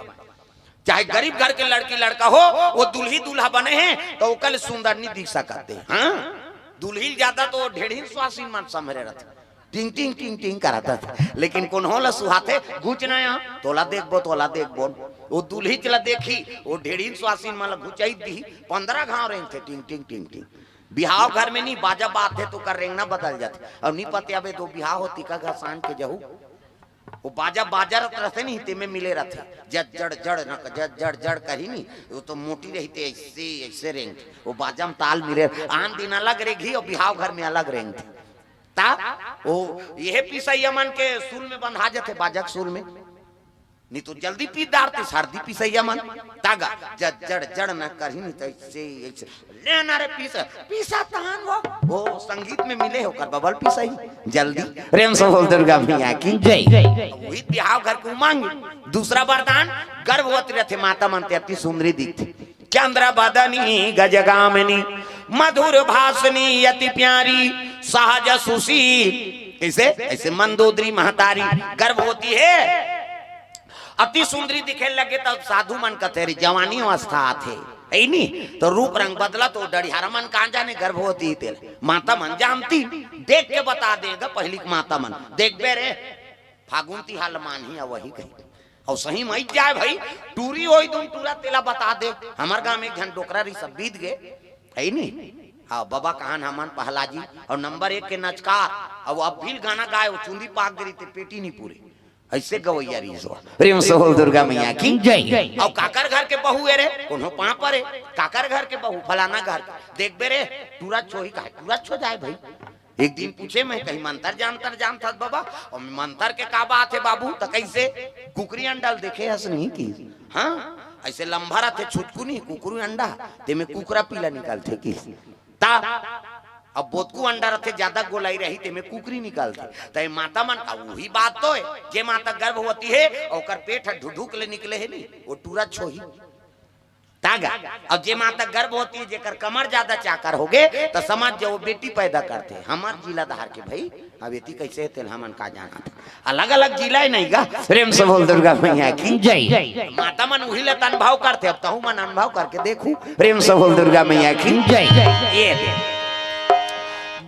चाहे गरीब घर के लड़की लड़का हो, वो दुल्ही दूल्हा बने हे त ओकर ले सुंदर नहीं दिख सकत हे। हाँ, दुल्ही ले ज्यादा तो ढेढ़िन स्वासिन मन समहरे रथे। टिंग टिंग टिंग टिंग करत हे, लेकिन कोनो ला सुहाथे घुच नया, तोला देखबो, तोला देखबो। वो दुल्हिच ला देखही, वो ढेढ़िन स्वासिन मन ला घुचाई दिही, पंद्रह घाव रेंगथे, टिंग टिंग टिंग टिंग। बिहाव घर में नहीं, बाजा बाजथे तो कर रेंगना बदल जाथे। अउ नहीं पते अबे तो बिहाव होती का घसान के जहू, वो बाजा बाजत रथे नहीं, तेमे मिले रथे। जड़ जड़ जड़ न, जड़ जड़ जड़ कही नहीं, वो तो मोटी रही ते ऐसे, ऐसे रेंग। वो बाजा में ताल मिले, आन दिन अलग रेंगही और बिहाव घर में अलग रेंगथे। ता वो यह पिसैया मन के सूल में बंधा जथे, बाजक सूल में। नहीं तो जल्दी पीस डारते सर्दी पिसैया मन। तागा जड़ जड़ जड़ न करही, नहीं तो ऐसे, ऐसे। ले ना रे पीस, पीसा तहान वो, वो संगीत में मिले हो कर बबल पिसई जल्दी। प्रेम से बोल दुर्गा मैया की जय। वही बिहाव घर को मांग। दूसरा वरदान, गर्भवती रथे माता मन ते अति सुंदरी दिखथे। चंद्र बदनी गजगामिनी, मधुर भाषणी अति प्यारी, सहज सुशील। कैसे? ऐसे मंदोदरी महतारी गर्भवती हे, अति सुंदरी दिखे लगे, तब साधु मन कथे, "रे, जवानी अवस्था आथे, हे नहीं? तो रूप रंग बदला, तो डढ़ियारा मन कहाँ जाने गर्भवती तेल।" माता मन जानती, देख के बता देगा पहली के माता मन। देखबे रे, फागुन तिहार ल मानही, अउ वही कही। अउ सही मई जाए भाई, टूरी होई दुन टूरा तेला बता दे। हमर गांव में एक झन डोकरा रही, सब बीत गे, हे नहीं? हाँ, बाबा कहान हमन पहला जी, अउ नंबर एक के नचकार, अउ अब भी गाना गाए, वो चुंदी पाक गिरी ते पेटी नहीं पूरे। ऐसे गवैया रही सो। प्रेम से बोल दुर्गा मैया की जय। अउ काकर घर के बहू ए रे, कोनो पापा रे, काकर घर के बहू, फलाना घर के। देखबे रे, टूरा छोही का, टूरा छो जाए भाई। एक दिन पूछे मैं, कहीं मंतर जानतर जानत हस बाबा? अउ मंतर के का बात हे बाबू? त कैसे? कुकरी अंडा ल देखे हस नहीं कि? हाँ, ऐसे लंबा रथे, छुटकुनी कुकरी अंडा, तेमे कुकरा पीला निकलथे कि? ता अब बोतकू अंडा रथे, ज्यादा गोलाई रही, तेमे कुकरी निकलथे। त ये माता मन का वही बात तो हे, जे माता गर्भवती हे, ओकर पेट ह ढुढुक ले निकले हे नी, वो टूरा छोही। तागा। अब जे माता गर्भवती हे, जेकर कमर ज्यादा चाकर हो गे, त समझ जाओ, बेटी पैदा करथे। हमर जिला धार के भाई, अब एती कैसे हे, तेल हमन का जानत। अलग-अलग जिला हे नहीं गा। प्रेम से बोल दुर्गा मैया की जय। माता मन उही ल त अनुभव करथे, अब तहू मन अनुभव करके देखू। प्रेम से बोल दुर्गा मैया की जय। ये दे।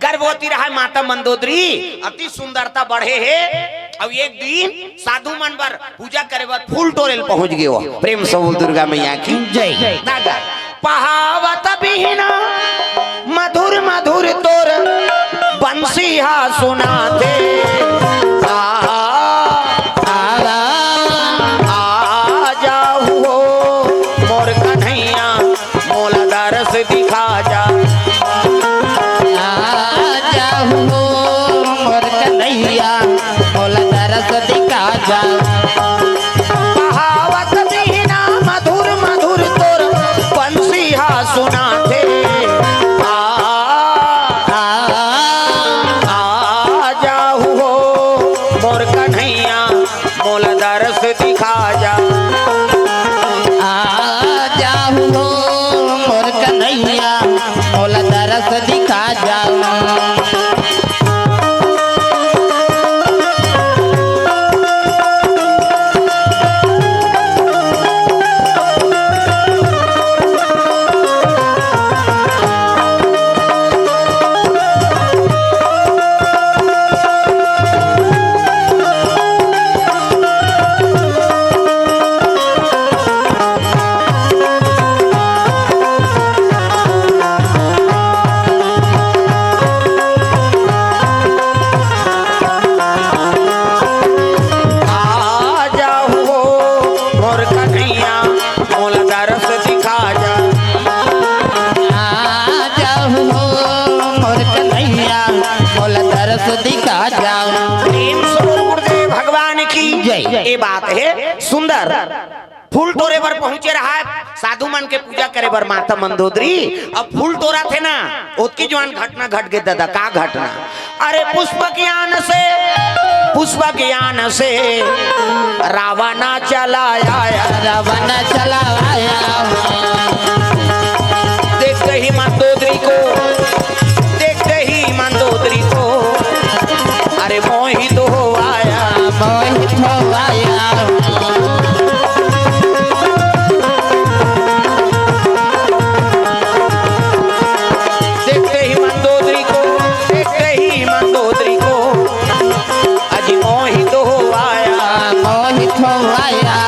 गर्भवती रहा माता मंदोदरी, अति सुंदरता बढ़े हे। अब एक दिन साधु मन बर पूजा करे बर फूल टोरे ल पहुंच गे हो। प्रेम से बोल दुर्गा मैया की जय। दादा, पहावत बिहना मधुर मधुर तोर बंसी हा सुनाथे। आ, आ, आ जाहू हो मोर कन्हैया, मोला दरस दिखा जा। आ जाहू हो मोर कन्हैया, मोला दरस दिखा जा। कहावत बिहना मधुर मधुर तोर बंसी हा सुनाथे। आ, आ, आ जाहू हो मोर कन्हैया, मोला दरस दिखा जा। आ जाहू हो मोर कन्हैया, मोला दरस दिखा जा। आ जाहू हो मोर कन्हैया, मोला दरस दिखा जा। आ जाहू हो मोर कन्हैया, मोला दरस दिखा जा। प्रेम से बोल गुरुदेव भगवान की जय। ये बात है सुंदर। फूल टोरे बर पहुंचे रहा है, साधु मन के पूजा करे बर माता मंदोदरी। अब फूल टोरा थे ना, ओतकी जुवान घटना घट गे दादा। का घटना? अरे पुष्प ज्ञान से, पुष्प ज्ञान से रावण चला आया। रावण चला आया। देखते ही मंदोदरी को, देखते ही मंदोदरी को, अरे मोहित हो आया। मोहित हो आया। देखते ही मंदोदरी को, देखते ही मंदोदरी को, अजी मोहित हो आया। मोहित हो आया।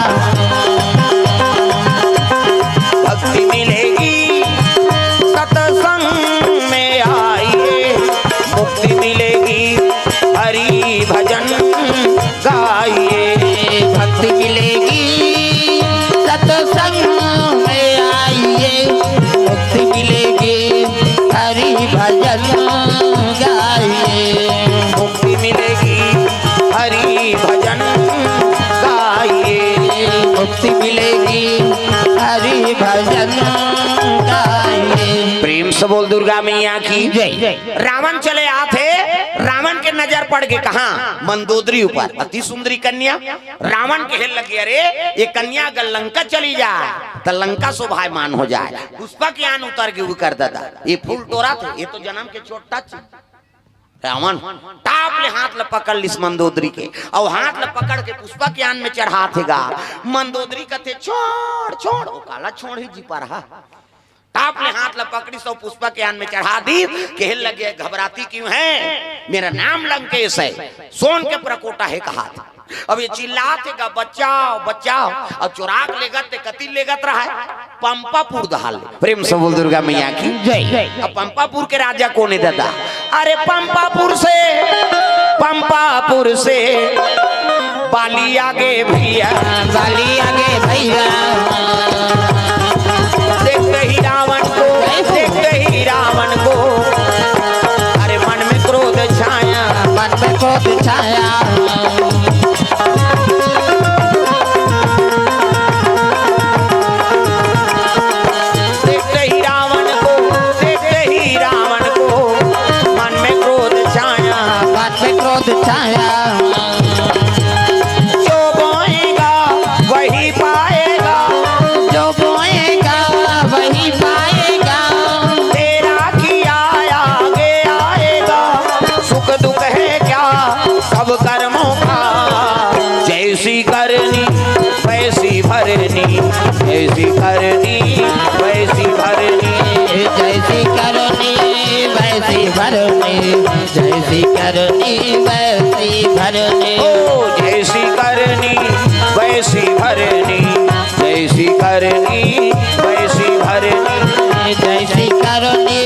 भक्ति मिलेगी सत्संग में आइए, मुक्ति मिलेगी हरि भजन गाइए। भक्ति मिलेगी सत्संग में आइए, मुक्ति मिलेगी हरि भजन गाइए। मुक्ति मिलेगी हरि भजन गाइए। मुक्ति मिलेगी हरि भजन गाइए। प्रेम से बोल दुर्गा मैया की जय। रावण चले आथे, रावण के नजर पड़ गे कहाँ? मंदोदरी ऊपर। अति सुंदरी कन्या। रावण कहे लगे, अरे ये कन्या अगर लंका चली जाए त लंका शोभायमान हो जाए। पुष्पक यान उतर गे उकर दादा। ये फूल टोरा थे, ये तो जन्म के छोटा चीज। रावण टाप ले हाथ ल पकड़ लिस मंदोदरी के, अउ हाथ ल पकड़ के पुष्पक यान में चढ़ाथे गा। मंदोदरी कथे, छोड़, छोड़। ओ काला छोड़ ही जी पा रहा। टाप ले हाथ ल पकड़िस अउ पुष्पक यान में चढ़ा दिस। कहे लगे, घबराती क्यों है? मेरा नाम लंकेश है, सोन के परकोटा है कहाथे। अब ये चिल्लाथे गा, बचाओ, बचाओ। अब चोरा के लेगत ते कति लेगत रहा है? पंपापुर दहाल ले। प्रेम से बोल दुर्गा मैया की जय। अब पंपापुर के राजा कोन हे दादा? अरे पंपापुर से, पंपापुर से बाली आगे भैया। बाली आगे भैया। देखते ही रावण को, देखते ही रावण को, अरे मन में क्रोध छाया। मन में क्रोध छाया। देखते ही रावण को, देखते ही रावण को मन में क्रोध छाया। मन में क्रोध छाया। जो बोएगा वही पाएगा। जो बोएगा वही पाएगा। तेरा किया आगे आएगा। सुख दुख है क्या सब कर्मों का। जैसी करनी वैसी भरनी, जैसी करनी वैसी भरनी। जैसी करनी वैसी भरनी, जैसी करनी वैसी भरनी। ओ जैसी भरनी, जैसी करनी, वैसी भरनी। जैसी करनी,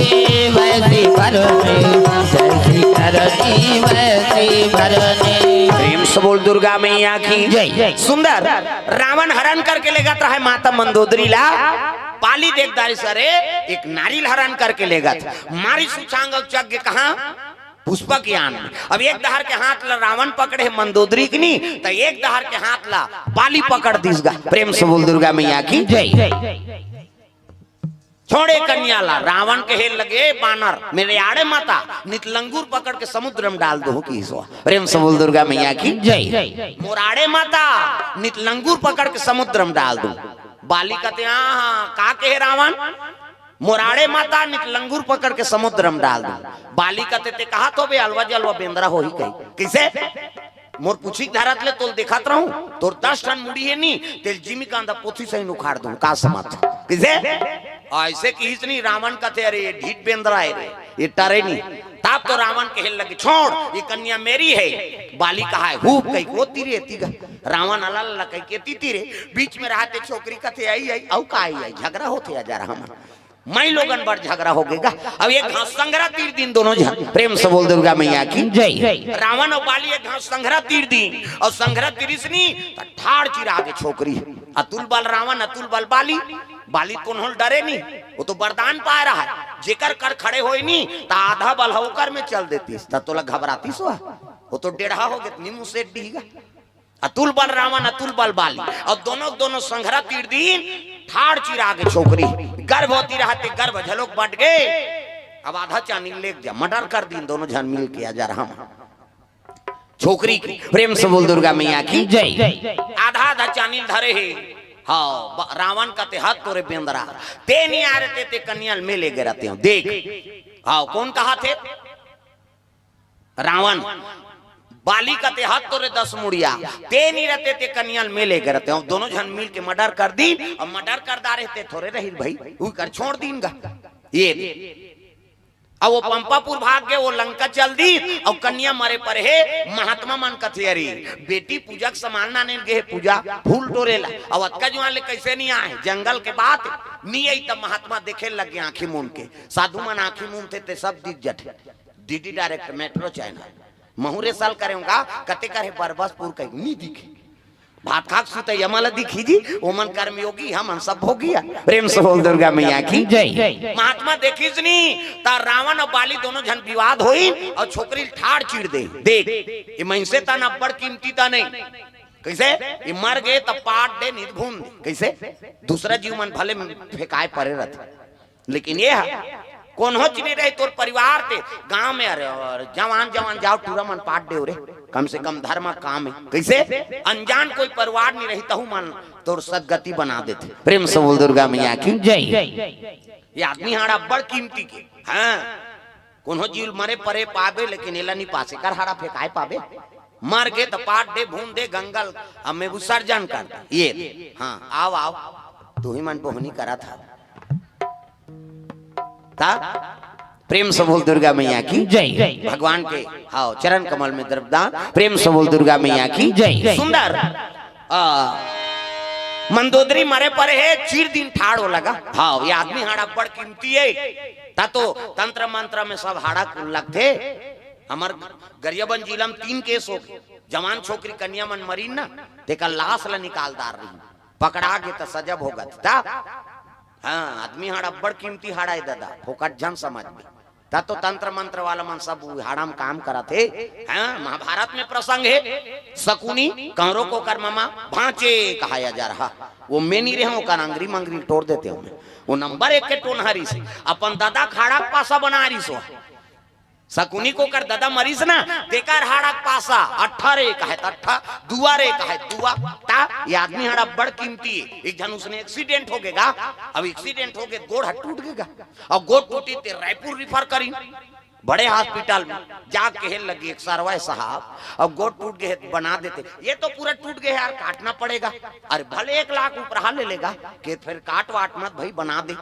वैसी भरनी। जैसी करनी, वैसी भरनी। प्रेम से बोल दुर्गा मैया की जय। सुंदर। रावण हरण करके लेगत रहे माता मंदोदरी ला। बाली देख डारिस, अरे, एक नारी ल हरण करके लेगत। मारिस उछांग अउ चघ गे कहाँ? पुष्पक यान में। अब एक डहर के हाथ ला रावण पकड़े हे मंदोदरी के नी, त एक डहर के हाथ ला बाली पकड़ दिस गा। प्रेम से बोल दुर्गा मैया की जय। छोड़े कन्या ला, रावण कहे लगे, "बानर, मोर आड़े मत आ, नित लंगूर पकड़ के समुद्र में डाल दूं" किहिस। प्रेम से बोल दुर्गा मैया की जय। "मोर आड़े मत आ, नित लंगूर पकड़ के समुद्र में डाल दूं।" बाली कथे, "हाँ, हाँ, का कहे रावण?" "मोर आड़े मत आ, नित लंगूर पकड़ के समुद्र में डाल दूं।" बाली कथे, "ते कहा तो बे अलवा जलवा बेंदरा होही कही।" कइसे? "मोर पूछी धरत ले तोल देखत रहूं, तोर दस ठन मुड़ी हे नी, तेल जिमी कांदा पोथी सही उखाड़ दूं, का समझ?" कइसे? अइसे किहिस नी, रावण कथे, "अरे, ये ढीठ बेंदरा हे रे, ये टरे नी।" तब तो रावण कहे लगे, "छोड़, ये कन्या मेरी हे।" बाली कहा हे, "हूप कही को तीरे तीगा।" रावण अला ला कही के तीरे, बीच में रहते छोकरी कथे, "आई, आई, अउ का आई, आई, झगड़ा होथे जा रहा हमन।" माई लोगन बर झगड़ा हो गे गा। अब एक घास संघरा तीर दिन दोनों झन। प्रेम से बोल दुर्गा मैया की जय। रावण अउ बाली एक घास संघरा तीर दिन अउ संघरा तीरिस नी, त ठाड़ चिरा गे छोकरी। अतुल बल रावण, अतुल बल बाली। बाली कोनो ल डरे नी, वो तो वरदान पाए रहा हे। जेकर कर खड़े होय नी, त आधा बल ह ओकर में चल देतिस, त तोला घबरातिस वा? वो तो डेढ़ा हो गे, नीमू सेठ डीगा। अतुल बल रावण, अतुल बल बाली। अब दोनों, दोनों संघरा तीर दिन ठाड़ चिरा गे छोकरी। गर्भवती रहते, गर्भ झलोक बट गे। अब आधा चानी लेग जा, मर्डर कर दिन दोनों झन मिल के, आ जा रहा हम। छोकरी के प्रेम से बोल दुर्गा मैया की जय। आधा, आधा चानी धरे हे। हाँ, ब-, रावण कथे, "हत तोरे बेंदरा, ते नी आए रहते, ते कन्या ल में लेगे रहतेंव।" देख, हाँ, कोन कहाथे? रावण। बाली कथे, "हत तोरे दस मुड़िया, ते नी रहते, ते कन्या ल में लेगे रहतेंव।" दोनों झन मिल के मर्डर कर दिन, अउ मर्डर कर डारे हे, ते थोरे रही भाई, उही कर छोड़ दिन गा। ये, अब वो पंपापुर भाग गे, वो लंका चल दिन, अउ कन्या मरे परे हे। महात्मा मन कथे, "अरे, बेटी पूजा के समान लाने ल गे हे, पूजा फूल टोरे ला, अउ अतका जुआर ले कइसे नी आए?" जंगल के बात नी आई, त महात्मा देखे लग गे आंखी मूंद के। साधु मन आंखी मूंदथे, ते सब दिख जथे। DD direct, metro channel. महूं रे साल करेंव गा, कते करे बरबसपुर कहीं नी दिखे। भात खाक सुते यमल दिखी जी, ओमन कर्मयोगी, हमन सब भोगी। प्रेम से बोल दुर्गा मैया की जय। महात्मा देखिस नी, त रावण अउ बाली दोनों झन विवाद होइन अउ छोकरी ल ठाड़ चीर दे। देख, ये मइनसे तन अब्बड़ कीमती तन हे। कइसे? ये मर गे त पाट दे, नित भून दे। कइसे? दूसरा जीव मन भले फेंकाए परे रहथे। लेकिन ये ह, कोन्होच नी रही तोर परिवार ते, गांव में, अरे, अरे, जवान, जवान, जाव टूरा मन पाट देव रे, कम से कम धर्म काम हे। कइसे? अनजान कोई परिवार नी रही, तहू मन तोर सदगति बना देथे। प्रेम से बोल दुर्गा मैया की जय। ये आदमी हाड़ा अब्बड़ कीमती के, हाँ, कोनो जीव मरे परे पाबे, लेकिन एला नी पासे कर हाड़ा फेंकाए पाबे। मर गे त पाट दे, भून दे, गंगा ल, अब में विसर्जन कर दे। ये, हाँ, आव, आव, तुही मन बोहनी करत हव। ता प्रेम से बोल दुर्गा मैया की जय। भगवान के, हाँ, चरण कमल में द्रव्यदान। प्रेम से बोल दुर्गा मैया की जय। सुंदर। आ, मंदोदरी मरे परे हे, चीर दिन ठाड़ हो लगा। हाँ, ये आदमी हाड़ा अब्बड़ कीमती हे। ता तो तंत्र मंत्र में सब हाड़ा कुल लगथे। हमर गरियाबंद जिला में तीन केस हो गे। जवान छोकरी कन्या मन मरीन ना, तेकर लाश ला निकाल डार रही। पकड़ा गे त सजा भोगत। ता, हाँ, आदमी हाड़ा अब्बड़ कीमती हाड़ा हे दादा, फोकट झन समझ में। ता तो तंत्र मंत्र वाला मन सब उ हाड़ा म काम करत हे। हाँ, महाभारत में प्रसंग हे, शकुनी, कौरव के ओकर ममा, भांचे कहाया जा रहा। वो में नी रहे, ओकर अंगरी मंगरी टोर देते हो। वो नंबर एक के टोनहा रिहिस, अपन दादा के हाड़ा के पासा बना रिहिस हो। शकुनी के ओकर दादा मरिस ना, तेकर हाड़ा के पासा, अट्ठा रे कहे त अट्ठा, दुआ रे कहे दुआ, ता ये आदमी हाड़ा अब्बड़ कीमती हे। एक झन उसने एक्सीडेंट हो गे गा, अब एक्सीडेंट हो गे, गोड़ ह टूट गे गा, अउ गोड़ टूटी ते रायपुर रिफर करी, बड़े हॉस्पिटल में। जा कहे लगे, "एक सरवा हे साहब, अब गोड़ टूट गे हे, बना देते।" "ये तो पूरा टूट गे हे यार, काटना पड़ेगा।" "अरे भले एक लाख उपराहा ले लेगा, के फेर काट वाट मत भाई, बना दे।"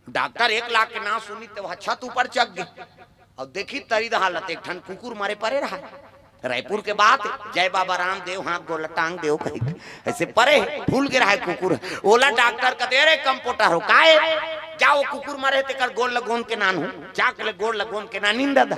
डॉक्टर एक लाख के नाम सुनी ते वह छत ऊपर चघ गे। अउ देखी तरी दे हालत, एक ठन कुकुर मरे परे रहा। रायपुर के बात हे, जय बाबा रामदेव, हाथ गोड़ ल टांग देव कही। अइसे परे हे, भूल गे रहा हे कुकुर। ओला डॉक्टर कथे, "अरे कंपाउंडर हो, काय? जा ओ कुकुर मरे हे, तेकर गोड़ ल गोंद के लान हो, जा के ले गोड़ ल गोंद के लान इन ददा।"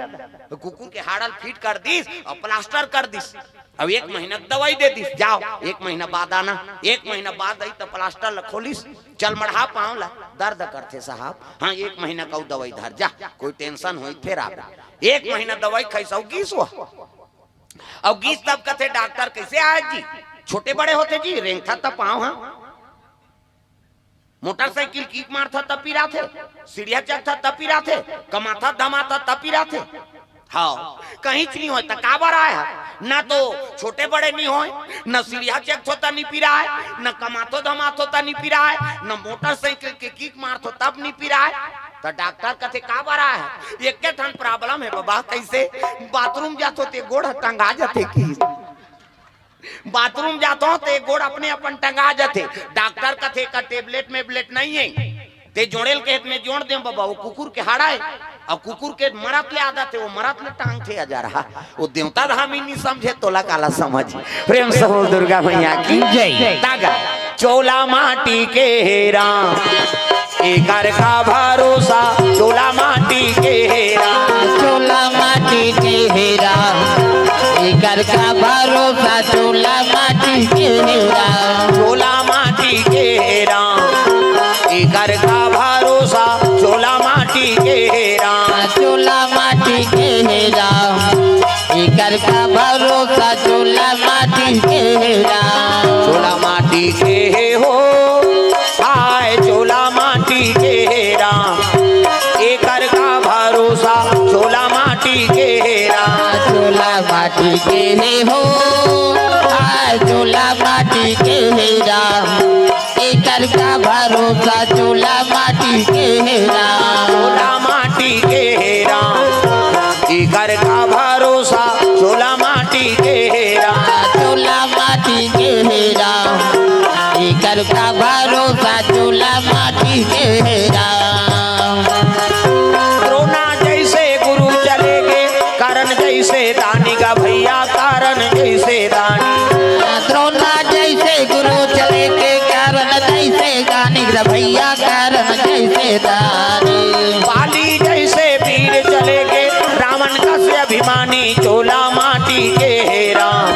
कुकुर के हाड़ ल फिट कर दिस अउ प्लास्टर कर दिस। अब एक महीना दवाई दे दिस, "जाव, एक महीना बाद आना।" एक महीना बाद आई त प्लास्टर ल खोलिस, "चल मढ़ा पाँव ल, दर्द करथे साहब।" "हाँ, एक महीना के अउ दवाई धर, जा, कोई टेंशन होही फेर आबे।" एक महीना दवाई खाइस अउ गिस ओ। अउ गिस तब कथे डॉक्टर, "कइसे आय जी? छोटे बड़े होथे जी, रेंगथस त पाँव ह, मोटरसाइकिल किक मारथस त पिराथे, सीढ़िया चघथस त पिराथे, कमाथस धमाथस त पिराथे।" "हाँ, कहींच नइ होय त काबर आय हस? ना तो छोटे बड़े नइ होय, ना सीढ़िया चघथस त नइ पिराय, ना कमाथस धमाथस त नइ पिराय, ना मोटरसाइकिल के किक मारथस तब नइ पिराय।" त डॉक्टर कथे, "काबर आय हस?" "एके ठन प्रॉब्लम हे बबा।" "कइसे?" "बाथरूम जाथों ते गोड़ ह टंगा जाथे कि।" बाथरूम जाथों ते गोड़ अपने अपन टंगा जाथे। डॉक्टर कथे, "का टेबलेट मेबलेट नइ हे? ते जोड़े ल कहे त मैं जोड़ देंव बबा, ओ कुकुर के हाड़ आय।" अउ कुकुर के मरत ले आदत हे, ओ मरत ले टांगथे अजरहा। ओ देवता धामी नइ समझे, तोला काला समझ। प्रेम से बोल दुर्गा मैया की जय। तागा। चोला माटी के हे राम, एकर का भरोसा, चोला माटी के हे राम। चोला माटी के हे राम, एकर का भरोसा, चोला माटी के हे राम। चोला माटी के हे राम, एकर का भरोसा, चोला माटी के हे राम। चोला माटी के हे राम, एकर का भरोसा, चोला माटी के हे राम। चोला माटी के हे हो, आय चोला माटी के हे राम, एकर का भरोसा, चोला माटी के हे राम। चोला माटी के हे हो, आय चोला माटी के हे राम, एकर का भरोसा, चोला माटी के हे राम। चोला माटी के हे राम, एकर का भरोसा, चोला माटी के हे राम। चोला माटी के हे राम, एकर का भरोसा, चोला माटी के हे राम। द्रोणा जइसे गुरु चले गे, कर्ण जइसे दानी गा भइया, कर्ण जइसे दानी। द्रोणा जइसे गुरु चले गे, कर्ण जइसे दानी गा भइया, कर्ण जइसे दानी। बाली जइसे वीर चले गे, रावण कस अभिमानी, चोला माटी के हे राम,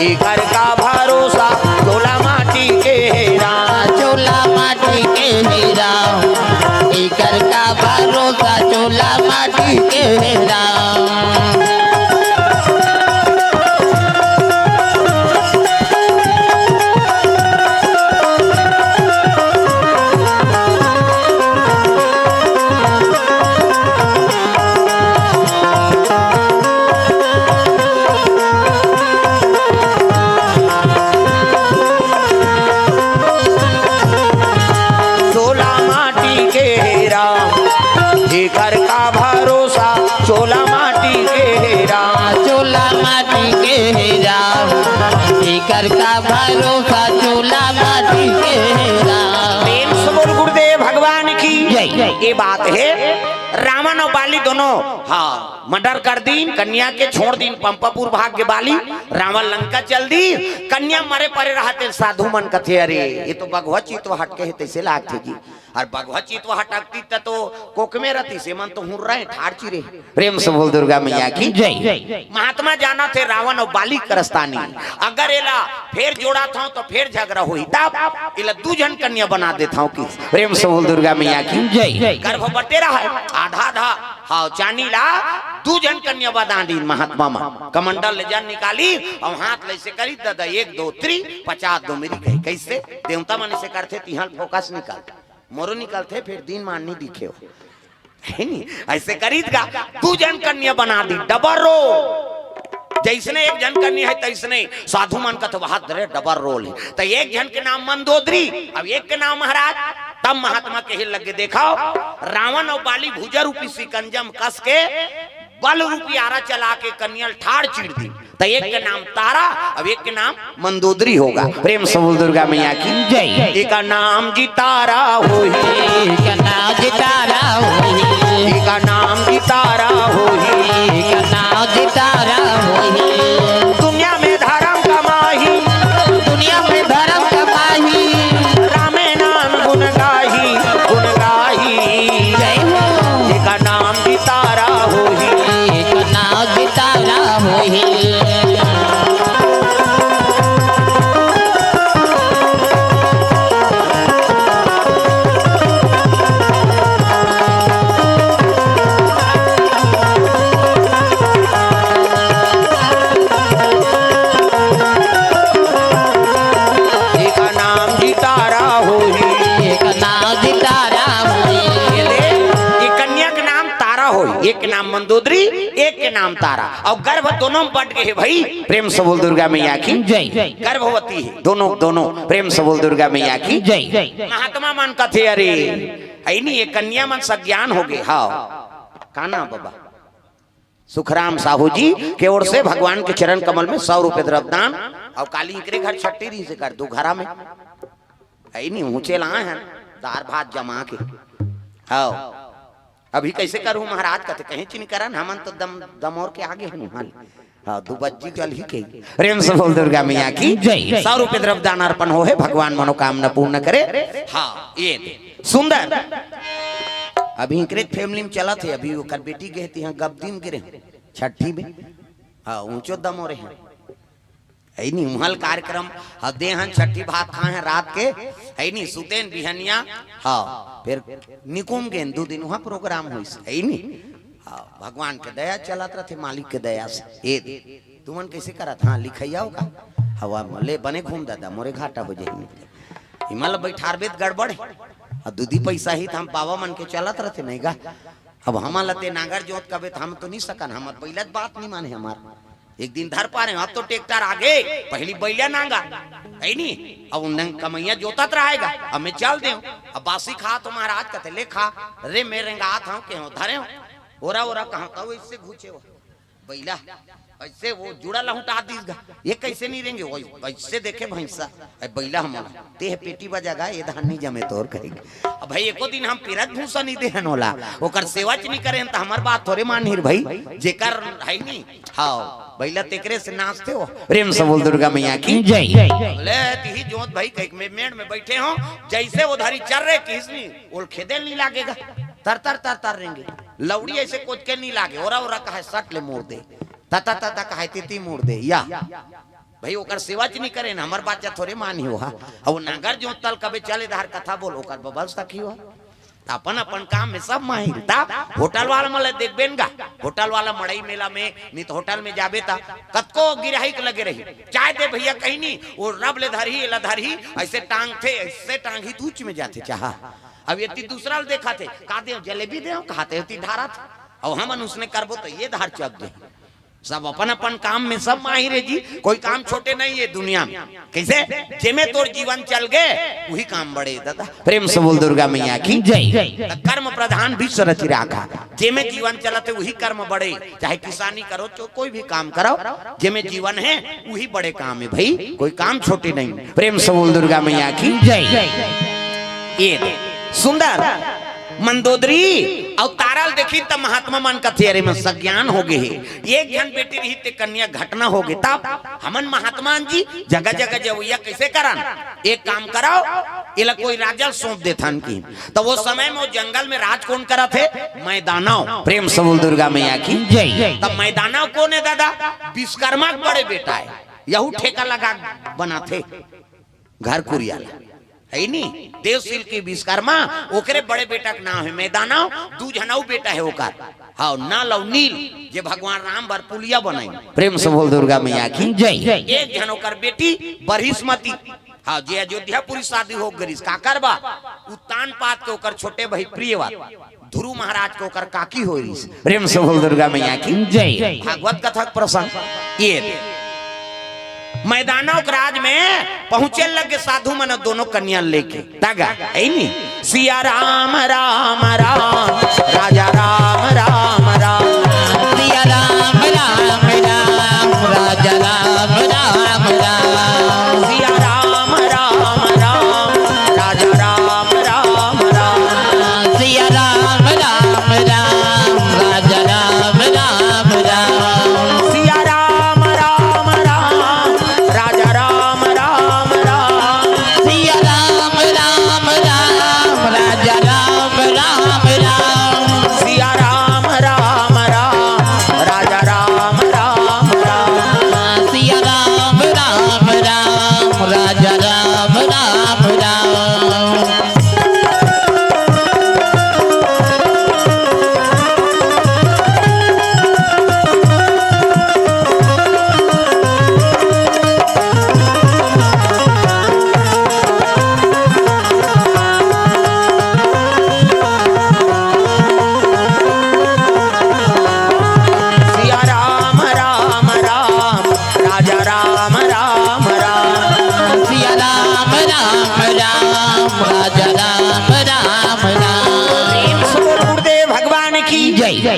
एकर का भरोसा, चोला माटी के हे राम। चोला माटी के हे राम, एकर का भरोसा, चोला माटी के हे राम। चोला माटी के हे राम, एकर का भरोसा, चोला माटी के हे राम। चोला माटी के हे राम, एकर का भरोसा, चोला माटी के हे राम। प्रेम से बोल गुरुदेव भगवान की जय। ये बात हे, रावण अउ बाली दोनों, हाँ, मर्डर कर दीन, कन्या के छोड़ दीन, पंपापुर भाग गे बाली, रावण लंका चल दीस। कन्या मरे परे रहत हे, साधु मन कथे, "अरे, ये तो बघवा चितवा हटके हे, तइसे लागथे जी।" अउ बघवा चितवा हटकतिस त तो कोख में रहतिस, एमन तो हुर्रा हे, ठाढ़ चिरे। प्रेम से बोल दुर्गा मैया की जय। महात्मा जानथे रावण अउ बाली के रस्ता नइ, अगर एला फेर जोड़थंव त फेर झगरा होही, तब एला दू झन कन्या बना देथंव कि। प्रेम से बोल दुर्गा मैया की जय। गर्भ बटे रहय, आधा आधा, हाँ, चानी ला दू झन कन्या बना दीन महात्मा मन। कमंडल ले जन निकालिस अउ हाथ ल अइसे करिस, "ददा, एक, दो, three, पचास दो मेरी" कही। कइसे? देवता मन अइसे करथे, तिहां ल फोकस निकल, मोरो निकलथे, फेर दिन मान नइ दिखे हो। हे नी? अइसे करिस गा, दू झन कन्या बना दीस, double role। जइसने एक झन कन्या हे, तइसने साधु मन कथे, "वाह रे, double role हे।" त एक झन के नाम मंदोदरी, अब एक के नाम महाराज। तब महात्मा कहे लगे, "देखव, रावण अउ बाली भुजा रूपी सिकंजा म कस के बल रूपी आरा चला के कन्या ल ठाढ़ चीर दीस।" त एक के नाम तारा, अब एक के नाम मंदोदरी होगे। प्रेम से बोल दुर्गा मैया की जय। एकर नाम जी तारा होही। एकर नाम जी तारा होही। एकर नाम जी तारा होही। एकर नाम जी तारा होही। मंदोदरी, एक के नाम तारा, अउ गर्भ दोनों में बट गे हे भाई। प्रेम से बोल दुर्गा मैया की जय। गर्भवती हे दोनों, दोनों। प्रेम से बोल दुर्गा मैया की जय। महात्मा मन कथे, अरे, अइनी ये कन्या मन सज्ञान हो गे। हाँ, का नाम बाबा? सुखराम साहू जी के ओर से भगवान के चरण कमल में सौ रुपए द्रव्यदान। अउ काली इकरे घर छट्ठी रहिसे कर दू घरा में। अइनी ऊंचे लाए हैं दार भात जमा के। हाँ, अभी कइसे करहूं महाराज? कथे, कहीं चिन करन, हमन तो दम दमोर के आगे हन उहाँ ले। हाँ, दू बज्जी गल ही के। प्रेम से बोल दुर्गा मैया की जय। सौ रुपए द्रव्यदान अर्पण हो हे, भगवान मनोकामना पूर्ण करे। हाँ, ये दे। सुंदर। अभी इकरे फैमिली में चलत हे, अभी ओकर बेटी गे हे, तिहाँ गप दिन गे रहे छट्ठी में। हाँ, ऊंचो दमोरे हैं। अइनी उहाँ ले कार्यक्रम, हाँ, दे हन छट्ठी भात खाए हैं रात के। अइनी सुतेन बिहनिया। हाँ, फिर निकुम गेन दू दिन उहाँ प्रोग्राम होइस। अइनी, हाँ, भगवान के दया चलत रथे, मालिक के दया से। ए दे, तुमन कइसे करत? हाँ, लिखइया हो का? हवा म ले बने घूम दादा, मोरे घाटा हो जाही। इमल बैठारबे त गड़बड़ हे। अउ दूधी पैसा ही त हम बाबा मन के चलत रथे नहीं गा। अब हमन ल ते नांगर जोत कबे त हम तो नहीं सकन, हमर बइला त बात नहीं माने हमार। एक दिन धर पा रहे हो, अब तो ट्रैक्टर आ गे, पहली बइला नांगर, है नी? अब उन कमैया जोतत रहेगा, अब मैं चल देव। अब बासी खा तो महाराज कथे, "ले खा।" रे, मैं रेंगात हूँ, के हो धरे हो, ओरा ओरा कहाँ का, वो इससे घुचे हो बइला, ऐसे वो जुड़ा लहुटा दीस गा। ये कैसे नहीं रेंगे? वो ऐसे देखे भैंसा, "ए बइला हमन, ते हे पेटी बजा गा, ये धान नहीं जमे तोर," कहेंगे। अब भाई एको दिन हम पिरत भूसा नहीं देहन होला, ओकर सेवा च नहीं करेन त हमर बात थोरे मानही रे भाई। जेकर है नहीं, हाँ, बइला तेकरे से नाचथे हो। प्रेम से बोल दुर्गा मैया की जय। बोले, "तिही जोत भाई, कहीं में मेड़ में बैठे हो, जैसे वो धारी चर रहे किसनी, ओल खेदे नहीं लागेगा, तर तर तर तर रेंगे, लौड़ी ऐसे कोच के नहीं लागे, ओरा ओरा कहे सट ले मोड़ दे, ता ता ता ता कहे तिती मोड़ दे या।" भाई ओकर सेवा च नहीं करेन, हमर बात च थोरे मानही हो हा। अब वो नांगर जोत तल कबे चले धार कथा बोल, ओकर बबल सखी हो। त अपन अपन काम में सब माहिर। त होटल वाला मन ल देखबे न गा, होटल वाला मड़ई मेला में, नहीं त होटल में जाबे त कतको गिराही के लगे रही, "चाय दे भैया," कहीं नहीं, वो रब ले धरही, एला धरही, ऐसे टांगथे, ऐसे टांगही, त ऊंच में जाथे चाहा। अब ये ती दूसरा ल देखाथे, "का देव, जलेबी देव?" कहाथे, ती ढारथे। अब हमन उसने करबो त ये धार चक दे। सब अपन अपन काम में सब माहिर हे जी, कोई काम छोटे नहीं हे दुनिया में। कैसे? जेमे तोर जीवन चल गे, वही काम बड़े दादा। प्रेम से बोल दुर्गा मैया की जय। त कर्म प्रधान विश्व रचि राखा, जेमे जीवन चलत हे वही कर्म बड़े, चाहे किसानी करो, चो कोई भी काम करो, जेमे जीवन हे वही बड़े काम हे भाई, कोई काम छोटे नहीं। प्रेम से बोल दुर्गा मैया की जय। ये दे, सुंदर मंदोदरी अउ तारा ल देखिन त महात्मा मन कथे, "अरे, मैं सज्ञान हो गे हे।" एक झन बेटी रही ते कन्या घटना हो गे, तब हमन महात्मा जी जगह जगह जवैया कैसे करन? एक काम करव, एला कोई राजा ल सौंप देथन कि। त वो समय में वो जंगल में राज कोन करत हे? मैदानव। प्रेम से बोल दुर्गा मैया की जय। तब मैदानव कोन हे दादा? विश्वकर्मा के बड़े बेटा हे, यहू ठेका लगा बनाथे घर कुरिया ला। है नी? देवशील के विश्वकर्मा, ओकरे बड़े बेटा के नाम हे मैदानव, दू झन अउ बेटा हे ओकर। हाँ, नल अउ नील, जे भगवान राम बर पुलिया बनाई। प्रेम से बोल दुर्गा मैया की जय। एक झन ओकर बेटी बरहिसमती, हाँ, जे अयोध्यापुरी शादी हो गरिस, काकर बा? उत्तान पाद के ओकर छोटे भाई प्रियवत। ध्रुव महाराज के ओकर काकी होइस। प्रेम से बोल दुर्गा मैया की जय। भागवत कथा के प्रसंग ये। मैदानव के राज में पहुंचे लगे साधु मन दोनों कन्या लेके। तागा, है नी? सिया राम, राम, राम, राजा राम, राम, राम। सिया राम, राम, राम, राजा राम, राम, राम। सिया राम, राम, राम, राजा राम, राम, राम। सिया राम, राम, राम, राजा राम, राम, राम। सिया राम, राम, राम, राजा राम, राम, राम। सिया राम, राम, राम, राजा राम, राम, राम।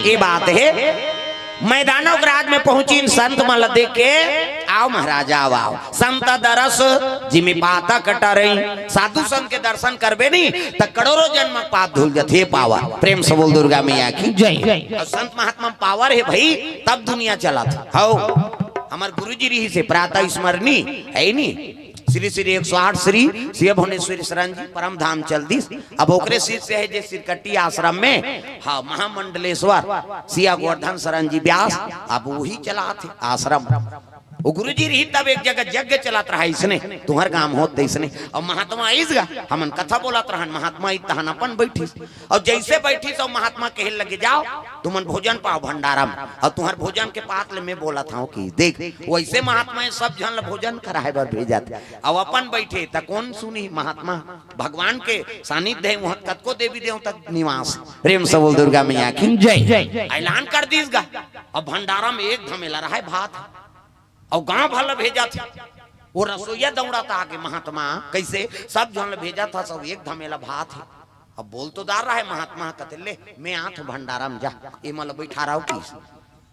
ये बात हे, मैदानों के राज में पहुंची, संत मन ल देख के, "आओ महाराज, आओ, आओ।" संत दरस जिमि पातक टरई, साधु संत के दर्शन करबे नहीं त करोड़ों जन्म पाप धुल जथे। पावर, प्रेम से बोल दुर्गा मैया की जय। अउ संत महात्मा पावर हे भाई, तब दुनिया चलत हे। हौ, हमर गुरुजी रहिसे प्रातः स्मरणी, हे नी? श्री श्री एक सौ आठ श्री शिव भुवनेश्वरी शरण जी परम धाम चल दिस। अब ओकरे शिष्य हे जे सिरकट्टी आश्रम में, हाँ, महामंडलेश्वर सिया गोवर्धन शरण जी व्यास, अब वही चलात हे आश्रम। वो गुरुजी रही तब एक जगह यज्ञ चलत रहा इसने, तुम्हर गांव होत इसने, अउ महात्मा आइस गा, हमन कथा बोलत रहन, महात्मा आइस तहन अपन बैठिस। अउ जइसे बैठिस अउ महात्मा कहे लगे, "जाओ, तुमन भोजन पाओ भंडारा म, अउ तुम्हर भोजन के पात ले मैं बोलत हंव कि देख, वइसे महात्मा हे सब झन ल भोजन कराए बर भेजत हे, अउ अपन बैठे त कोन सुनी?" महात्मा भगवान के सानिध्य हे, उहां कतको देवी देवता निवास। प्रेम से बोल दुर्गा मैया की जय। ऐलान कर दिस गा, अब भंडारा म एक धमेला रहय भात, अउ गांव भर ल भेजत हे। वो रसोइया दौड़त आगे, महात्मा कइसे सब झन ल भेजत हस, सब एक धमेला भात हे। अब बोल तो दार रहय महात्मा, कथे, "ले, मैं आत हंव भंडारा म, जा, एमन ल बइठा रहा हो कि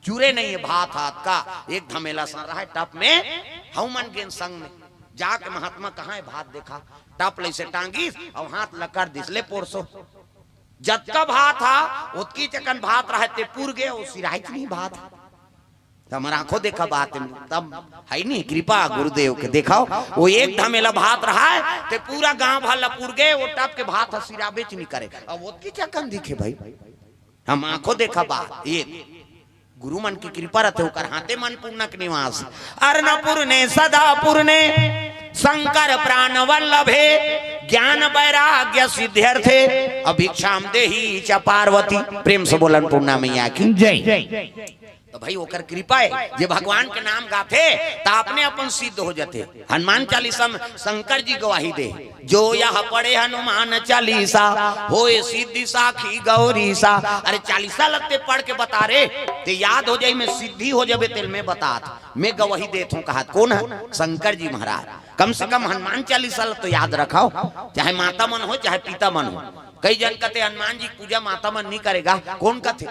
चूरे नहीं हे भात हाथ का, एक धमेला सन रहय टप में, हउ मन गेन संग में।" जाके महात्मा कहां हे भात देखा, टप ले से टांगिस अउ हाथ ल कर दिस, "ले पोरसो।" जतका भात हा, ओतकी चकन भात रहय ते पुर गे, अउ सिराइच नहीं भात। त हमर आंखों देखा बात हे, तब हे नहीं कृपा गुरुदेव के। देखव, वो एक धमेला भात रहय, ते पूरा गांव भर ल पुर गे, वो टप के भात ह सिराबेच नहीं करे। अब ओतकी चकन दिखे भाई, हम आंखों देखा बात। ये गुरु मन की कृपा रथे, ओकर हाथे मन पूर्णक निवास। अर्णपूर्णे सदापूर्णे शंकर प्राण वल्लभे, ज्ञान वैराग्य सिद्ध्यर्थे अभिक्षाम देहि च पार्वती। प्रेम से बोलन पूर्णा मैया की जय। त भाई ओकर कृपा हे, जे भगवान के नाम गाथे त अपने अपन सिद्ध हो जाथे। हनुमान चालीसा म शंकर जी गवाही दे, "जो यह पढ़े हनुमान चालीसा, होए सिद्धि साखी गौरीसा।" अरे चालीसा ल ते पढ़ के बता रे, ते याद हो जाही, में सिद्धि हो जाबे, तेला में बतात, में गवाही देत हंव कहत। कोन हे? शंकर जी महाराज। कम से कम हनुमान चालीसा ल तो याद रखव, चाहे माता मन हो, चाहे पिता मन हो। कई जन कथे हनुमान जी के पूजा माता मन नहीं करे गा, कोन कथे?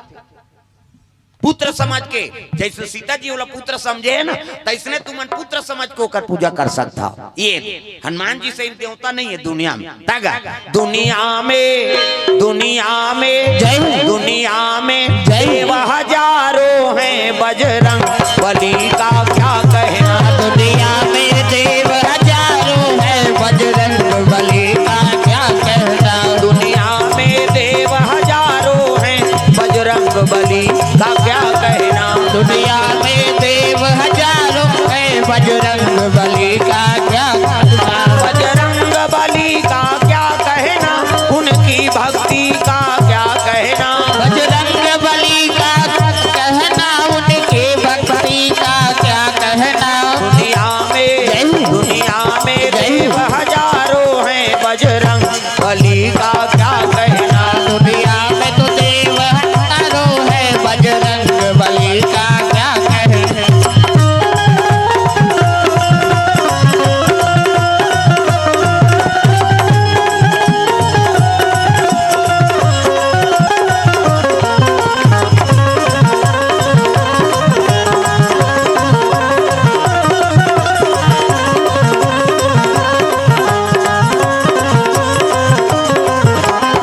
पुत्र समझ के, जइसे सीता जी ओला पुत्र समझे हे ना, तइसने तुमन पुत्र समझ के ओकर पूजा कर सकत हव। ये हनुमान जी सही देवता नहीं हे दुनिया में। तगा दुनिया में, दुनिया में, जय हो। दुनिया में जय हो। देव हजारों हैं, बजरंग बली का क्या कहना। दुनिया में देव हजारों हैं, बजरंग बली का क्या कहना। दुनिया में देव हजारों हैं, बजरंग बली का क्या कहना। दुनिया में देव हजारों हैं, बजरंग बली का क्या कहना। बजरंग बली का क्या कहना, उनकी भक्ति का क्या कहना। बजरंग बली का कहना, उनकी भक्ति का क्या कहना। दुनिया में, जय हो। दुनिया में जय हो। देव हजारों हैं, बजरंग बली का क्या कहना। दुनिया में तो देव हजारों हैं, बजरंग बली का क्या कहना।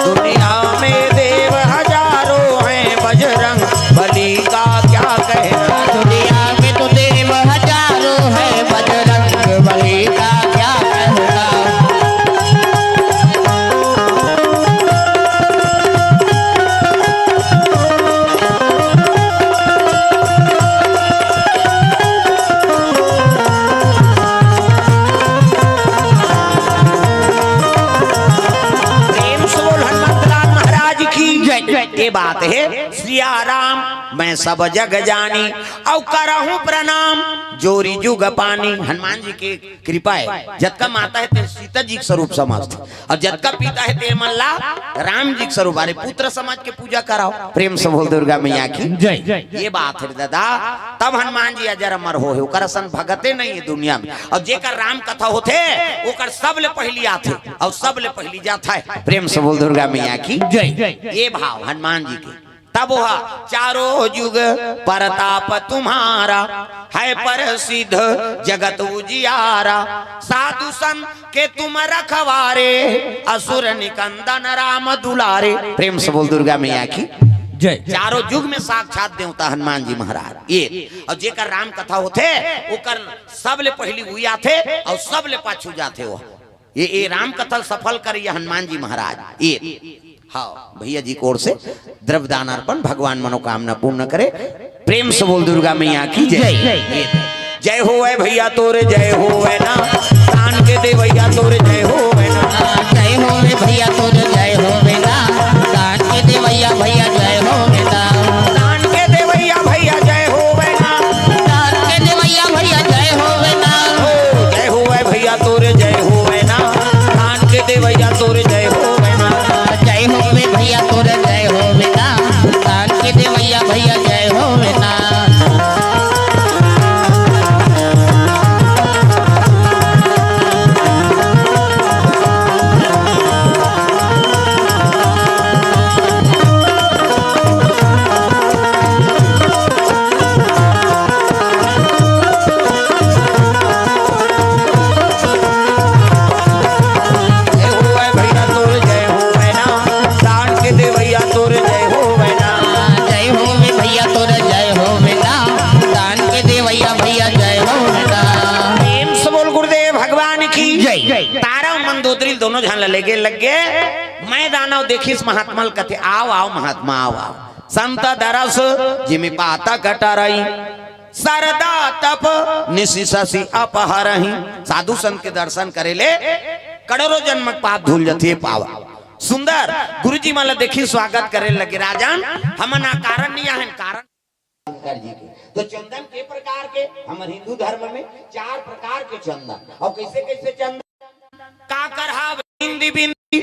दुनिया में देव हजारों हैं, बजरंग बली का क्या कहना। दुनिया में तो देव हजारों हैं, बजरंग बली का क्या कहना। प्रेम से बोल हनुमंतलाल महाराज की जय। ये बात हे, सिया राम मैं सब जग जानी, अउ करहूं प्रणाम जोरि जुग पानी। हनुमान जी के कृपा हे, जतका माता हे ते सीता जी के स्वरूप समझत, अउ जतका पिता हे ते मन ला राम जी के स्वरूप। अरे पुत्र समझ के पूजा करव। प्रेम से बोल दुर्गा मैया की जय। ये बात हे दादा, तब हनुमान जी अजर अमर होहे, ओकर असन भगते नहीं हे दुनिया में। अउ जेकर राम कथा होथे, ओकर सबले पहिली आथे, अउ सबले पहिली जाथे। प्रेम से बोल दुर्गा मैया की जय। ये भाव हनुमान जी के। तब वह चारों जुग परताप तुम्हारा, है प्रसिद्ध जगत उजियारा। साधु संत के तुम रखवारे, असुर निकंदन राम दुलारे। प्रेम से बोल दुर्गा मैया की जय। चारों जुग में साक्षात देवता हनुमान जी महाराज। ये और जेकर राम कथा होथे, ओकर सबले पहली हुई आथे और सबले पाछू जाथे वो। ये, ये राम कथा सफल करे ये हनुमान जी महाराज। ये हाँ, भैया जी की ओर से द्रव्य दान अर्पण, भगवान मनोकामना पूर्ण करे। प्रेम से बोल दुर्गा मैया की जय। जय। जय होवे भैया तोरे जय होवे ना, दान के देवैया तोरे जय होवे ना। जय होवे भैया तोरे जय होवे ना, दान के देवैया भैया जय होवे ना। दान के देवैया भैया जय होवे ना। दान के देवैया भैया जय होवे ना। ओ, जय होवे भैया तोरे जय होवे ना, दान के देवैया तोरे जय होवे ना। जय होवे भैया तोरे जय होवे ना, दान के देवैया भैया जय होवे ना। जय होवे भैया तोर जय होवे ना, दान के देवैया तोर जय होवे ना। जय होवे भैया तोर जय होवे ना, दान के देवैया भैया जय होवे ना। प्रेम से बोल गुरुदेव भगवान की जय। तारा मंदोदरी दोनों झन ल लेगे लग गे। मैदान अउ देखिस महात्मा ल कथे, "आव, आव महात्मा, आव, आव।" संत दरस जिमि पातक टरई, सरदा तप निसि ससि अपहरही। साधु संत के दर्शन करे ले करोड़ों जन्म के पाप धुल जथे पावा। सुंदर गुरुजी मन ल देखी स्वागत करे लगे, "राजन, हमन आ कारण नहीं आहन, कारण शंकर जी के।" तो चंदन के प्रकार के, हमर हिंदू धर्म में चार प्रकार के चंदन, और कैसे कैसे चंदन? काकर हावे इंदी बिंदी,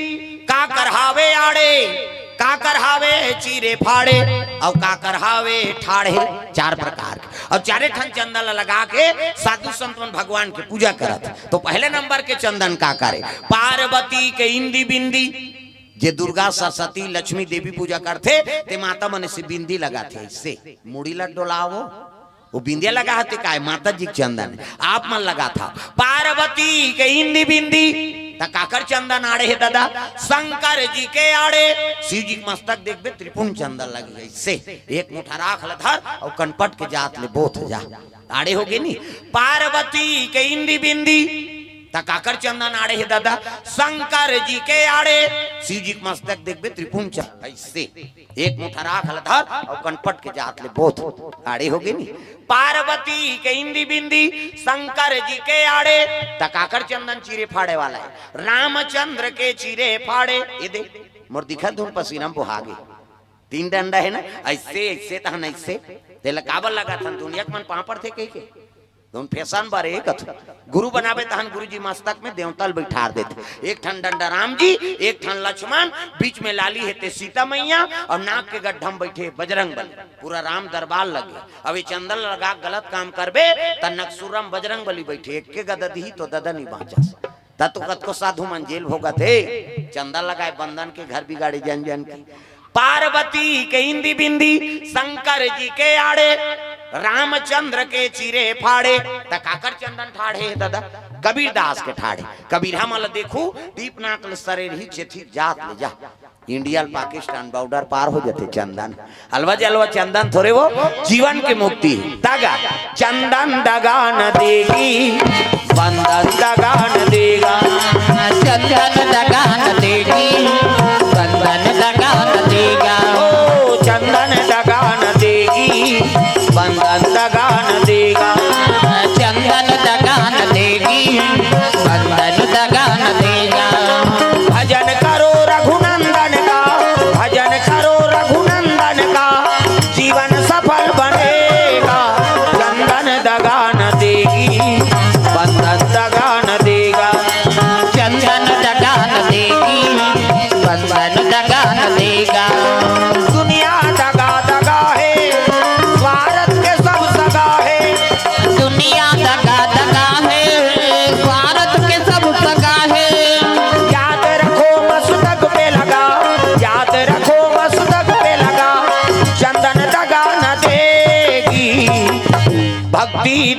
काकर हावे आड़े, काकर हावे चीरे फाड़े, अउ काकर हावे ठाढ़े। चार प्रकार के। अउ चारे ठन चंदन ल लगा के साधु संत मन भगवान के पूजा करत। तो पहले नंबर के चंदन काकर हे? पार्वती के इंदी बिंदी। जे दुर्गा, सरस्वती, लक्ष्मी देवी पूजा करथे, ते माता मन से बिंदी लगाथे, ऐसे मुड़ी ला डोलावो। वो बिंदिया लगा हते काय? माता जी के चंदन। आप मन लगाथा पार्वती के इंदी बिंदी, त काकर चंदन आड़े हे दादा? शंकर जी के आड़े। शिव जी के मस्तक देखबे, त्रिपुंड चंदन लगे हे, ऐसे एक मुठा राख ल धर अउ कनपट के जात ले बोथ जा। आड़े होगे नी। पार्वती के इंदी बिंदी, त काकर चंदन आड़े हे दादा? शंकर जी के आड़े। शिव जी के मस्तक देखबे, त्रिपुंड चंदन, ऐसे एक मुठा राख ल धर अउ कनपट के जात ले बोथ। आड़े होगे नी। पार्वती के इंदी बिंदी, शंकर जी के आड़े, त काकर चंदन चीरे फाड़े वाला हे? रामचंद्र के चीरे फाड़े। ये दे, मोर दिखत धुन पसीना म बोहा गे। तीन डंडा हे ना, ऐसे, ऐसे तहन ऐसे। तेला काबर लगाथन? दुनिया के मन पापड़ थे कहि के। धुन फैशन बर एक अथ। गुरु बनाबे तहन गुरु जी मस्तक में देवता ल बैठार देथे। एक ठन डंडा राम जी, एक ठन लक्ष्मण, बीच में लाली हे ते सीता मैया, अउ नाक के गड्ढा म बैठे बजरंग बली। पूरा राम दरबार लगे। अब ये चंदन लगा के गलत काम करबे, त नकसुरम बजरंग बली बैठे, एक के गदा दिही तो ददा नहीं बाँचस। त तो कतको साधु मन जेल भोगत हे, चंदा लगाए बंदन के घर बिगाड़े जन जन के। पार्वती के इंदी बिंदी, शंकर जी के आड़े, रामचंद्र के चीरे फाड़े, त काकर चंदन ठाढ़े हे दादा? कबीर दास के ठाढ़े। कबीर हमन ल देखू, दीप नाक ले सरेर ही चेथी जात ले जा। इंडिया ल पाकिस्तान बॉर्डर पार हो जथे चंदन। अलवा जलवा चंदन थोरे वो जीवन के मुक्ति। दगा, चंदन दगा न देगी, बंदन दगा न देगा। चंदन दगा न देगी, बंदन दगा न देगा। ओ चंदन दगा न देगी, बंदन दगा न देगा। चंदन दगा न देगी, बंदन दगा न देगा। भजन करो रघुनंदन का, भजन करो रघुनंदन का, जीवन सफल बनेगा। चंदन दगा न देगी, बंदन दगा न देगा। चंदन दगा न देगी, बंदन दगा न देगा। दुनिया दगा दगा हे, स्वार्थ के सब सगा हे। दुनिया दगा दगा हे, स्वार्थ के सब सगा हे। याद रखो मस्तक पे लगा, याद रखो मस्तक पे लगा,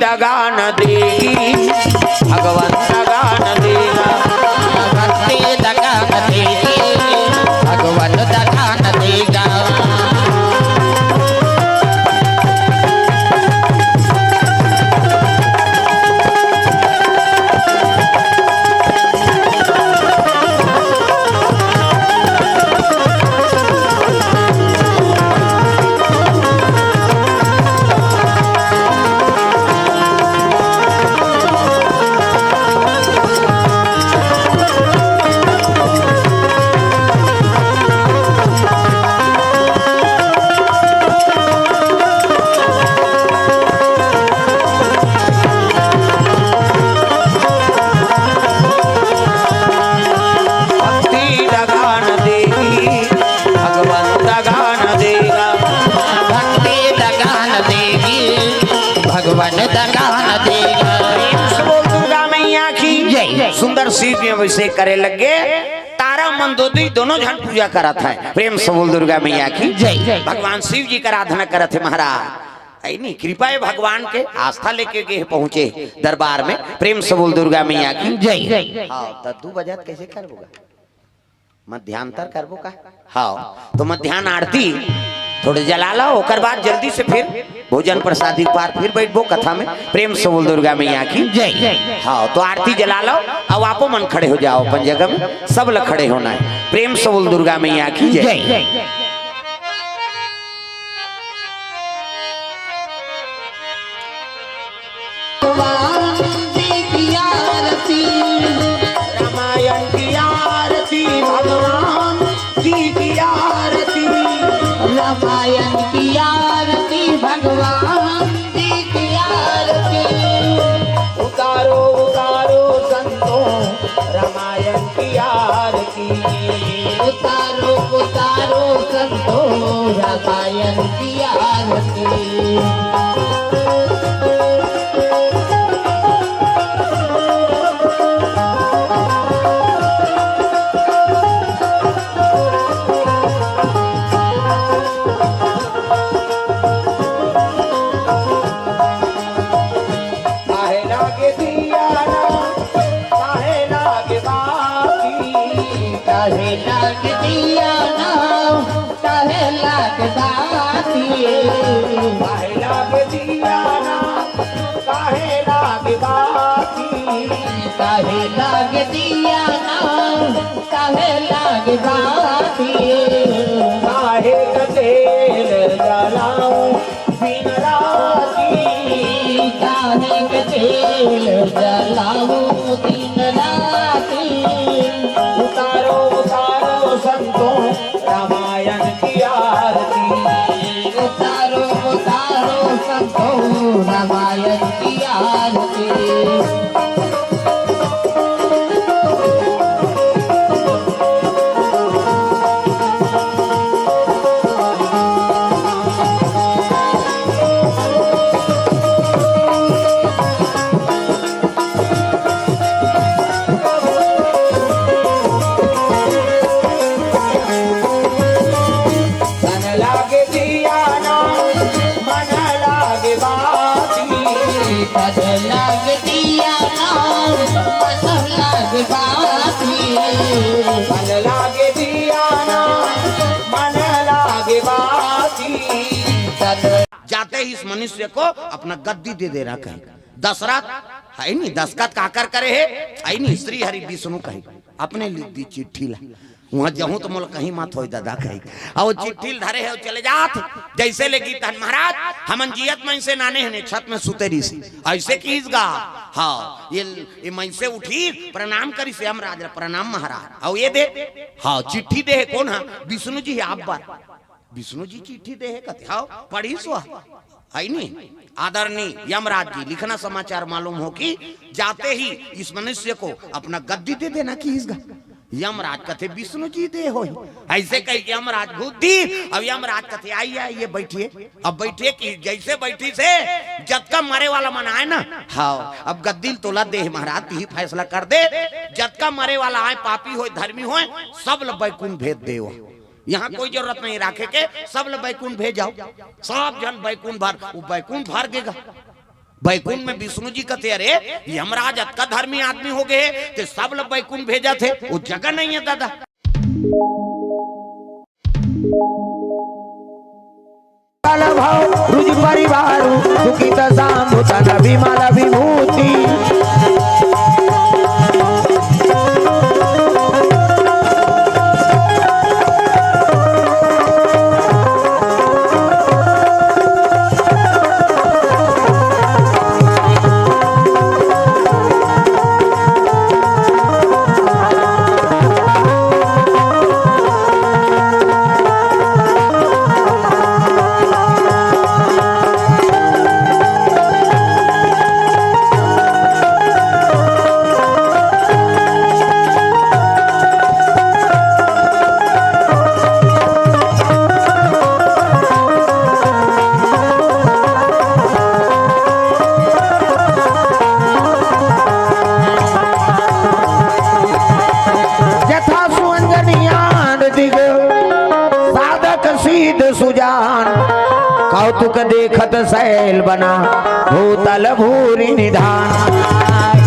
दगा न देगी, भगवंत दगा न देगा। भक्ति दगा न देगी, भगवंत दगा न देगा। भक्ति दगा न देगी, भगवंत दगा न देगा। भक्ति दगा न देगी, भगवंत दगा न देगा। प्रेम से बोल दुर्गा मैया की जय। सुंदर शिव जी अभिषेक करे लग गे। तारा मन दो दी दोनों झन पूजा करत हे। प्रेम से बोल दुर्गा मैया की जय। भगवान शिव जी का आराधना करत हे महाराज। ऐ नहीं, कृपा हे भगवान के, आस्था लेके गे पहुंचे दरबार में। प्रेम से बोल दुर्गा मैया की जय। हाँ, तो दू बजत कैसे करबो गा? मध्यांतर करबो का? हाँ, तो मध्यान्ह आरती थोड़े जला लो, ओकर बाद जल्दी से फिर भोजन प्रसादी पार फिर बैठबो कथा में। प्रेम से बोल दुर्गा मैया की जय। हाँ, तो आरती जला लो, अब आपो मन खड़े हो जाओ अपन जगह में, सब ल खड़े होना हे। प्रेम से बोल दुर्गा मैया की जय। जय। भगवान जी की आरती, रामायण की आरती, भगवान जी की आरती, रामायण की आरती, भगवान जी की आरती। उतारो उतारो संतों, रामायण की आरती। उतारो उतारो संतो, रामायण की आरती। काहे लागे दिया ना, काहे लागे बाती। काहे लागे दिया ना, काहे लागे बाती। काहे लागे दिया ना, काहे लागे बाती। काहे लागे दिया ना, काहे लागे बाती। काहे का तेल जलाऊं दिन राती। काहे के तेल जलाऊं दिन राती। उतारो उतारो संतों, रामायण की आरती। उतारो उतारो संतों, रामायण की आरती। तन लागे दिया ना, मन लागे बाती। तन लागे दिया ना, मन लागे बाती। तन लागे दिया ना, मन लागे बाती। तन जाते ही इस मनुष्य को अपना गद्दी दे देना कहे। दशरथ है नी, दस्तखत काकर करे हे, है नी, श्री हरि विष्णु कहे, अपने लिख दी चिट्ठी ला। वहां जाहूं तो मोला कहीं मत होय दादा कहे। अउ चिट्ठी ल धरे हे, चले जात। जैसे ले गीत हन महाराज, हमन जियत मन से नाने हने छत में सुते रहिस। ऐसे किहिस गा। हाँ, ये, ये मन से उठी, प्रणाम करिस यमराज ला, प्रणाम महाराज। अउ ये दे, हाँ, चिट्ठी दे हे, कोन हा? विष्णु जी हे आप बर। विष्णु जी चिट्ठी दे हे कथे, हाँ, पढ़िस वा। है नी? आदरणीय यमराज जी, लिखना समाचार मालूम हो कि जाते ही इस मनुष्य को अपना गद्दी दे देना किहिस गा। यमराज कथे, "विष्णु जी दे होही।" ऐसे कह के यमराज घूर दी। अब यमराज कथे, "आइए, आइए, बैठिए।" अब बैठिए कि जैसे बैठिस हे, जतका मरे वाला मन आए ना, हाँ, अब गद्दी ल तोला दे हे महाराज, तिही फैसला कर दे। जतका मरे वाला आए, पापी होय, धर्मी होय, सब ल बैकुंठ भेज देव। यहाँ कोई जरूरत नहीं राखे के, सब ल बैकुंठ भेज जाओ। सब झन बैकुंठ भर, वो बैकुंठ भर गे गा। बैकुंठ में विष्णु जी कथे, "अरे, यमराज अतका धर्मी आदमी हो गए हे, ते सब ल बैकुंठ भेजत हे, वो जगह नहीं है दादा।" काल भव रुज परिवारु सुखित साम्भु तन विमल विभूति। जथा सुअंजन यान दिग, साधक सीध सुजान। कौतुक देखत सैल बना, भूतल भूरि निधान।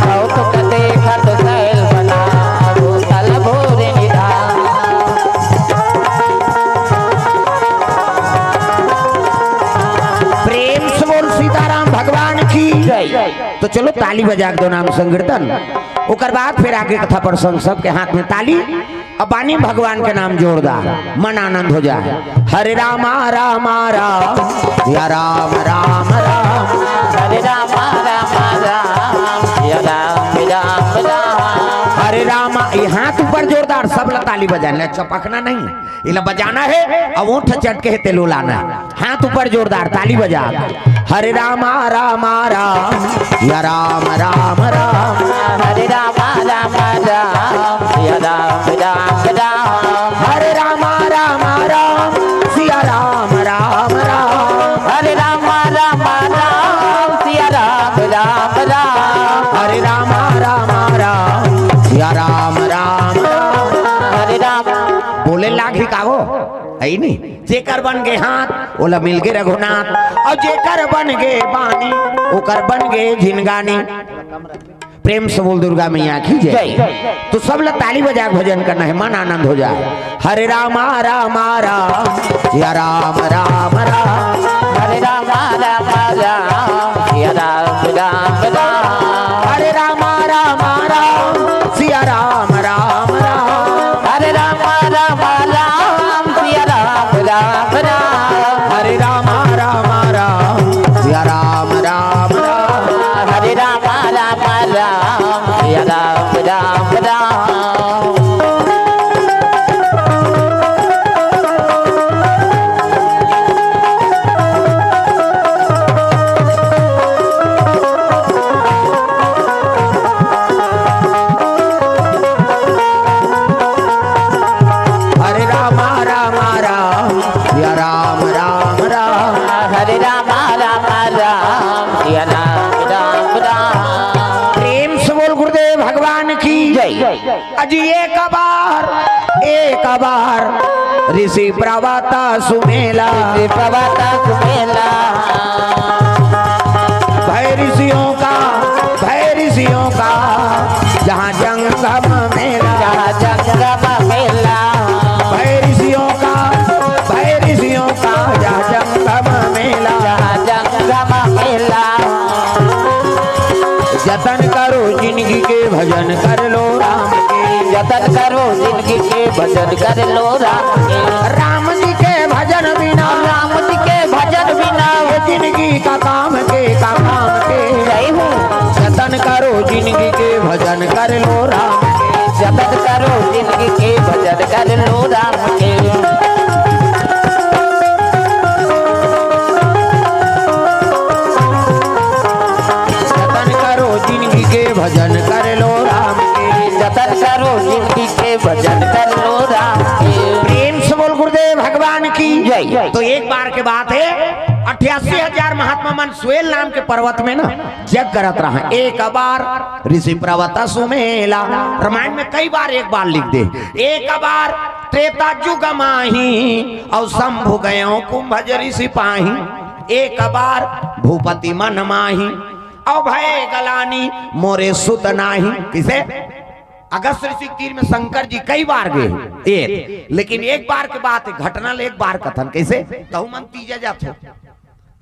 कौतुक देखत सैल बना, भूतल भूरि निधान। प्रेम से बोल सीताराम भगवान की। जय। तो चलो ताली बजा के दो नाम संकीर्तन, ओकर बाद फिर आगे कथा प्रसंग। सबके हाथ में ताली, अब बानी भगवान के नाम जोरदार, मन आनंद हो जाए। हरे रामा रामा राम, या राम राम राम। हरे रामा रामा राम, या राम राम राम। हरे रामा, ये हाथ ऊपर जोरदार, सब ला ताली बजाना है, चपकना नहीं, इला बजाना है। अब ओठ चटके हे ते लोलाना है। हाथ ऊपर जोरदार ताली बजा। हरे रामा रामा राम, या राम राम राम। हरे रामा रामा राम, या राम राम राम। हरे रामा रामा राम, सिया राम राम राम। हरे रामा रामा राम, सिया राम राम राम। हरे रामा रामा राम, सिया राम राम राम। हरे राम। बोले लागी का वो? है ही नहीं। जेकर बन गे हाथ, ओला मिल गे रघुनाथ, अउ जेकर बन गे बानी, ओकर बन गे जिनगानी। प्रेम से बोल दुर्गा मैया की जय। जय। तो सब ला ताली बजा के भजन करना है, मन आनंद हो जाए। हरे रामा रामा राम, या राम राम राम। हरे रामा रामा राम, या राम राम राम। हरे रामा रामा राम, सिया राम राम राम। हरे राम राम राम, सिया राम राम राम। हरे राम राम राम, सिया राम राम राम। हरे राम राम राम, सिया राम राम राम। हरे रामा रामा राम, या राम राम राम। हरे रामा रामा राम, या राम राम राम। प्रेम से बोल गुरुदेव भगवान की जय। अजी एक बार, एक बार ऋषि प्रवत सुमेला। ऋषि प्रवत सुमेला। भय ऋषियों का, भय ऋषियों का जहाँ जंगम मेला। जहाँ जंगम मेला। भय ऋषियों का, भय ऋषियों का जहाँ जंगम मेला। जहाँ जंगम मेला। जतन करो जिनगी के, भजन कर लो राम के। जतन करो जिनगी के, भजन कर लो राम के। राम जी के भजन बिना, राम जी के भजन बिना, ये जिनगी का काम के, का काम के। जय हो। जतन करो जिनगी के, भजन कर लो राम के। जतन करो जिनगी के, भजन कर लो राम के। जतन करो जिनगी के, भजन कर लो राम के। जतन करो जिनगी के, भजन कर लो राम के। प्रेम से बोल गुरुदेव भगवान की जय। तो एक बार के बात है, अट्ठासी हजार महात्मा मन स्वेल नाम के पर्वत में ना जग करत रहा। एक बार ऋषि प्रवत सुमेला, रामायण में कई बार एक बार लिख दे। एक बार त्रेता जुग माही, अउ शंभु गयो कुंभज ऋषि पाही। एक बार भूपति मन माही, अभय गलानी मोरे सुत नाही। कइसे? अगस्त ऋषि के तीर में शंकर जी कई बार गे हे, एक, लेकिन एक बार के बात हे, घटना ल एक बार कथन। कइसे? तहू मन तीजा जाथो।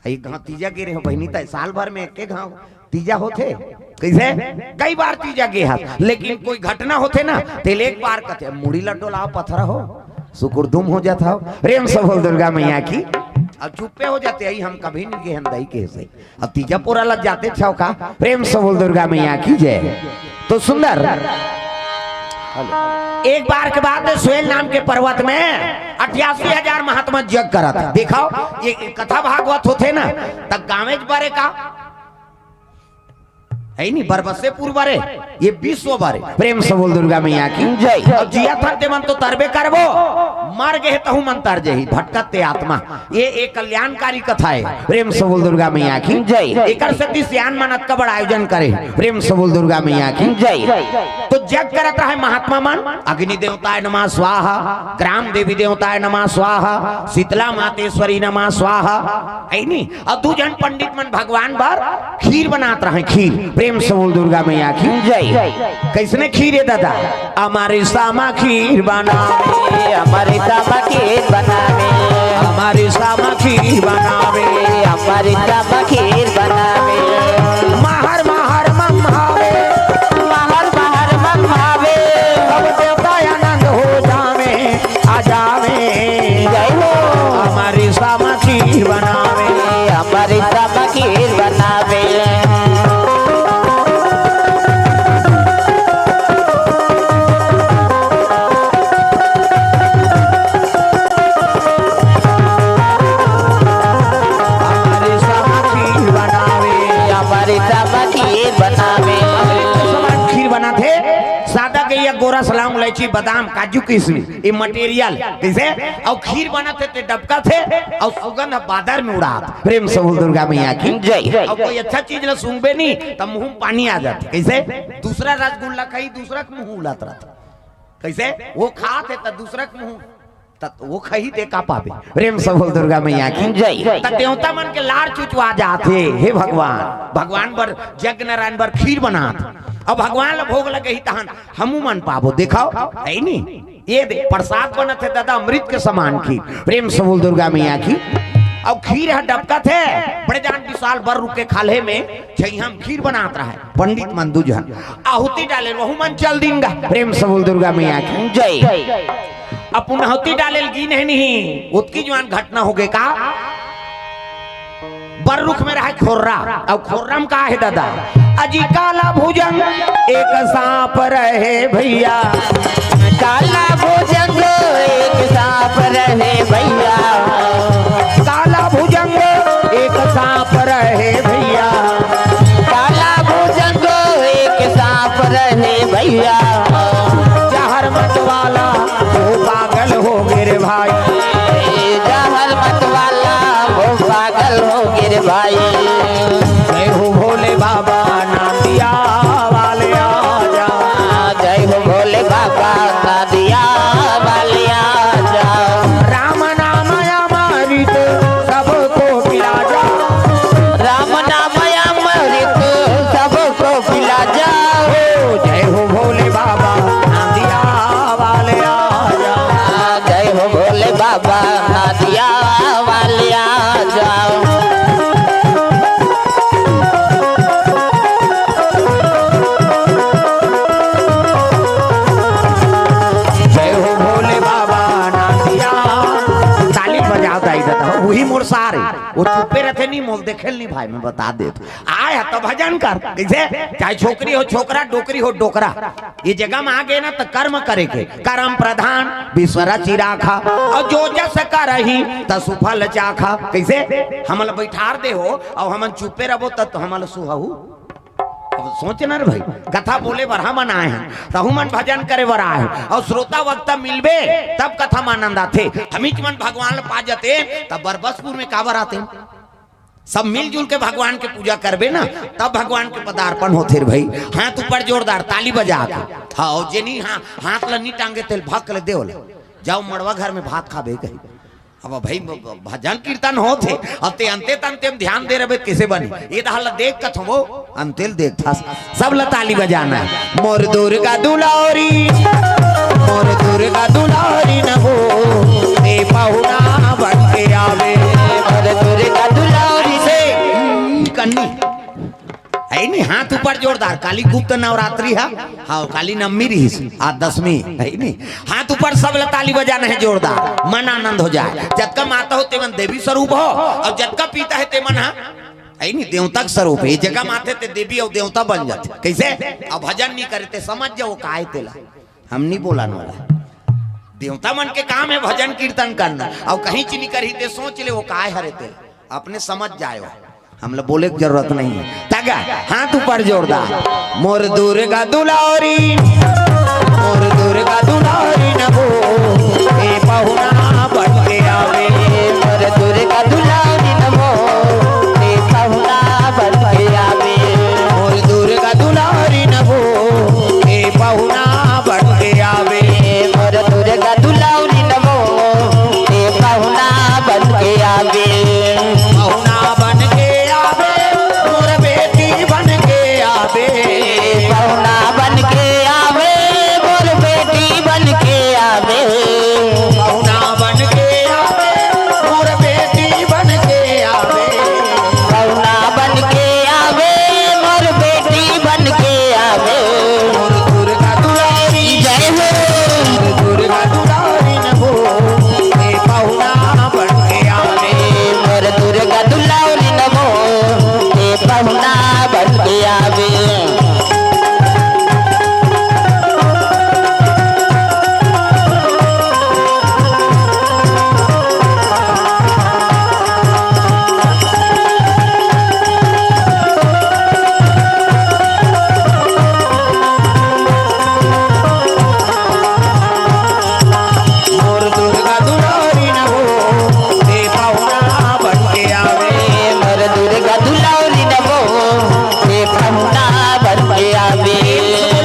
एक घांव तीजा गे रहे हो बहिनी, तय साल भर में एक घांव तीजा होथे। कइसे? कई बार तीजा गे हस, लेकिन कोई घटना होथे ना, तेल एक बार कथे, "मुड़ी ल डोलाव पथरा हो, सुकुरदुम हो जात हो।" प्रेम से बोल दुर्गा मैया की। अब चुप्पे हो जाते, "अई हम कभी नहीं गे हन दई के से।" अब तीजा पोरा लग जाते छव का। प्रेम से बोल दुर्गा मैया की जय। तो सुंदर, एक बार के बाद सोयल नाम के पर्वत में अट्ठासी हजार महात्मा जग करत हे। देखो, ये कथा भागवत होथे ना, त गाँवेच बरे का, हे नी, बरबसेपुर बरे, ये विश्व बरे। प्रेम से बोल दुर्गा मैया की जय। अउ जियत हन ते मन तो तरबे करबो, मर गे हे तहू मन तर जही, भटकत ते आत्मा। ये एक कल्याणकारी कथा हे। प्रेम से बोल दुर्गा मैया की जय। एकर सेती सियान मन अतका बड़ा आयोजन करे। प्रेम से बोल दुर्गा मैया की जय। तो जग करत रहे महात्मा मन, अग्नि देवताय नमः स्वाहा, ग्राम देवी देवताय नमः स्वाहा, शीतला मातेश्वरी नमः स्वाहा, हे नी? अउ दू झन पंडित मन भगवान बर खीर बनात रहे, खीर। प्रेम से बोल दुर्गा मैया की जय। कइसने खीर हे दादा? "अमर सामा खीर बनावे, अमर सामा खीर बनावे, अमर सामा खीर बनावे, अमर सामा खीर बनावे। महर महर मम भावे, महर महर मम भावे। सब देवता आनंद हो जावे, आ जावे।" जय हो। "अमर सामा खीर बनावे, अमर सामा खीर बनावे।" अमर सामा खीर बनावे, अमर सामा खीर बनावे। अमृत समान खीर बनाथे, सादा गइया, गोरस, लौंग, इलायची, बादाम, काजू, किशमिश, ये material। कइसे? अउ खीर बनत हे ते डबकत हे, अउ सुगंध बादर में उड़ात। प्रेम से बोल दुर्गा मैया की जय। अउ कोई अच्छा चीज ल सूंघबे नी, त मुंह में पानी आ जाथे। कइसे? दूसरा रसगुल्ला खाही, दूसरा के मुंह उलत रहत। कइसे? वो खात हे त दूसरा के मुंह, त वो खाही ते का पाबे? प्रेम से बोल दुर्गा मैया की जय। त देवता मन के लार चुचवा जात हे, हे भगवान, भगवान बर, जग नारायण बर खीर बनात। अब भगवान ल भोग लगही तहन हमू मन पाबो। देखो, हे नी? ये दे, प्रसाद बनत हे दादा, अमृत के समान खीर। प्रेम से बोल दुर्गा मैया की। अब खीर ह डबकत हे, बड़े जान विशाल बर रुख के खाल्हे में छइहां म खीर बनात रहय। पंडित मन दू झन आहुति डाले, वहू मन चल दिन गा। प्रेम से बोल दुर्गा मैया की जय। अब पुन आहुति डाले ल गिन हे नहीं, ओतकी जुवार घटना होगे का। बर रुख में रहय खोर्रा, अउ खोर्रा म का हे दादा? अजी काला भुजंग एक सांप रहे भइया, काला भुजंग एक सांप रहे भइया, काला भुजंग एक सांप रहे भइया, काला भुजंग एक सांप रहे भइया। जहर मत वाला वो पागल हो गे रे भाई, जहर मत वाला वो पागल हो गे रे भाई। जय हो भोले बाबा, नांदिया वाले आजा। जय हो भोले बाबा, नांदिया वाले आजा। राम नाम अमृत सबको पिला जा, राम नाम अमृत सबको पिला जा। हो जय हो भोले बाबा, नांदिया वाले आजा। जय हो भोले बाबा, नांदिया वाले आजा। जय हो भोले बाबा, नांदिया। ताली बजाव दाई ददा, उही मोर सार हे। वो चुप्पे रहिथे नी, मोला देखे ल नी भाई, मैं बता देत हंव। आय ह त भजन कर, कइसे? चाहे छोकरी हो छोकरा, डोकरी हो डोकरा, ये जगह म आ गे ना त कर्म करे के, करम प्रधान विश्व रचि राखा, अउ जो जस करही तसु फल चाखा। कइसे? हमन ल बइठार दे हो, अउ हमन चुप्पे रहबो त, त हमन ल सुहाहू। अब सोच ना रे भाई, कथा बोले बर हमन आए हन, तहू मन भजन करे बर आए हो, अउ श्रोता वक्ता मिलबे तब कथा म आनंद आथे। हमीच मन भगवान ल पा जातेन, त बरबसपुर में काबर आतेन? सब मिलजुल के भगवान के पूजा करबे ना, तब भगवान के पदार्पण होथे रे भाई। हाथ ऊपर जोरदार, ताली बजा के। हाँ, अउ जेनी हा-, हाथ ल नी टांगे तेल भक ले देव ले। जाव मड़वा घर में भात खाबे कही। अब भाई, भ-, भ-, भजन कीर्तन होत हे, अब ते अंते तंते म ध्यान दे रहे, कैसे बनी? ये दहा ला देख कथो वो, अंतेल देख था। सब ला ताली बजाना हे। मोर दुर्गा दुलारी, मोर दुर्गा दुलारी न हो, ए पहुना बन के आवे। मोर दुर्गा दुलारी से, हम्म, कन्नी। हे नी, हाथ ऊपर जोरदार। काली गुप्त नवरात्रि हे, हाँ, काली नवमी रहिस, आज दसमी, हे नी? हाथ ऊपर, सब ला ताली बजाना हे जोरदार, मन आनंद हो जाए। जतका माता हो, तेमन देवी स्वरूप हो, अउ जतका पीता हे, तेमन हा, हे नी, देवता के स्वरूप हे। ये जगह माथे ते देवी अउ देवता बन जाथे। कैसे? अब भजन नहीं करे, ते समझ जाओ काय तेला। हम नहीं बोला नोला। देवता मन के काम हे भजन कीर्तन करना। अउ कहीं चीनी करही, ते सोच ले वो काय हरे तेला। अपने समझ जाए हो। हमला बोले के जरूरत नहीं हे। तगा, हाथ ऊपर जोरदार। मोर दुर्गा दुलारी, मोर दुर्गा दुलारी न हो, ए पहुना बन के आवे। मोर दुर्गा दुलारी न हो, ए पहुना बन के आवे। मोर दुर्गा दुलारी न हो, ए पहुना बन के आवे। मोर दुर्गा दुलारी न हो, ए पहुना बन के आवे। पहुना बन के आवे, मोर बेटी बन के आवे। पहुना बन के आवे, मोर बेटी बन के आवे। पहुना बन के आवे, मोर बेटी बन के आवे। पहुना बन के आवे, मोर बेटी बन के आवे। मोर दुर्गा दुलारी जय हो। मोर दुर्गा दुलारी न हो, ए पहुना बन के आवे। मोर दुर्गा दुलारी न हो, ए पहुना बन के आवे। मोर दुर्गा दुलारी न हो, ए पहुना बन के आवे। मोर दुर्गा दुलारी न हो, ए पहुना बन के आवे।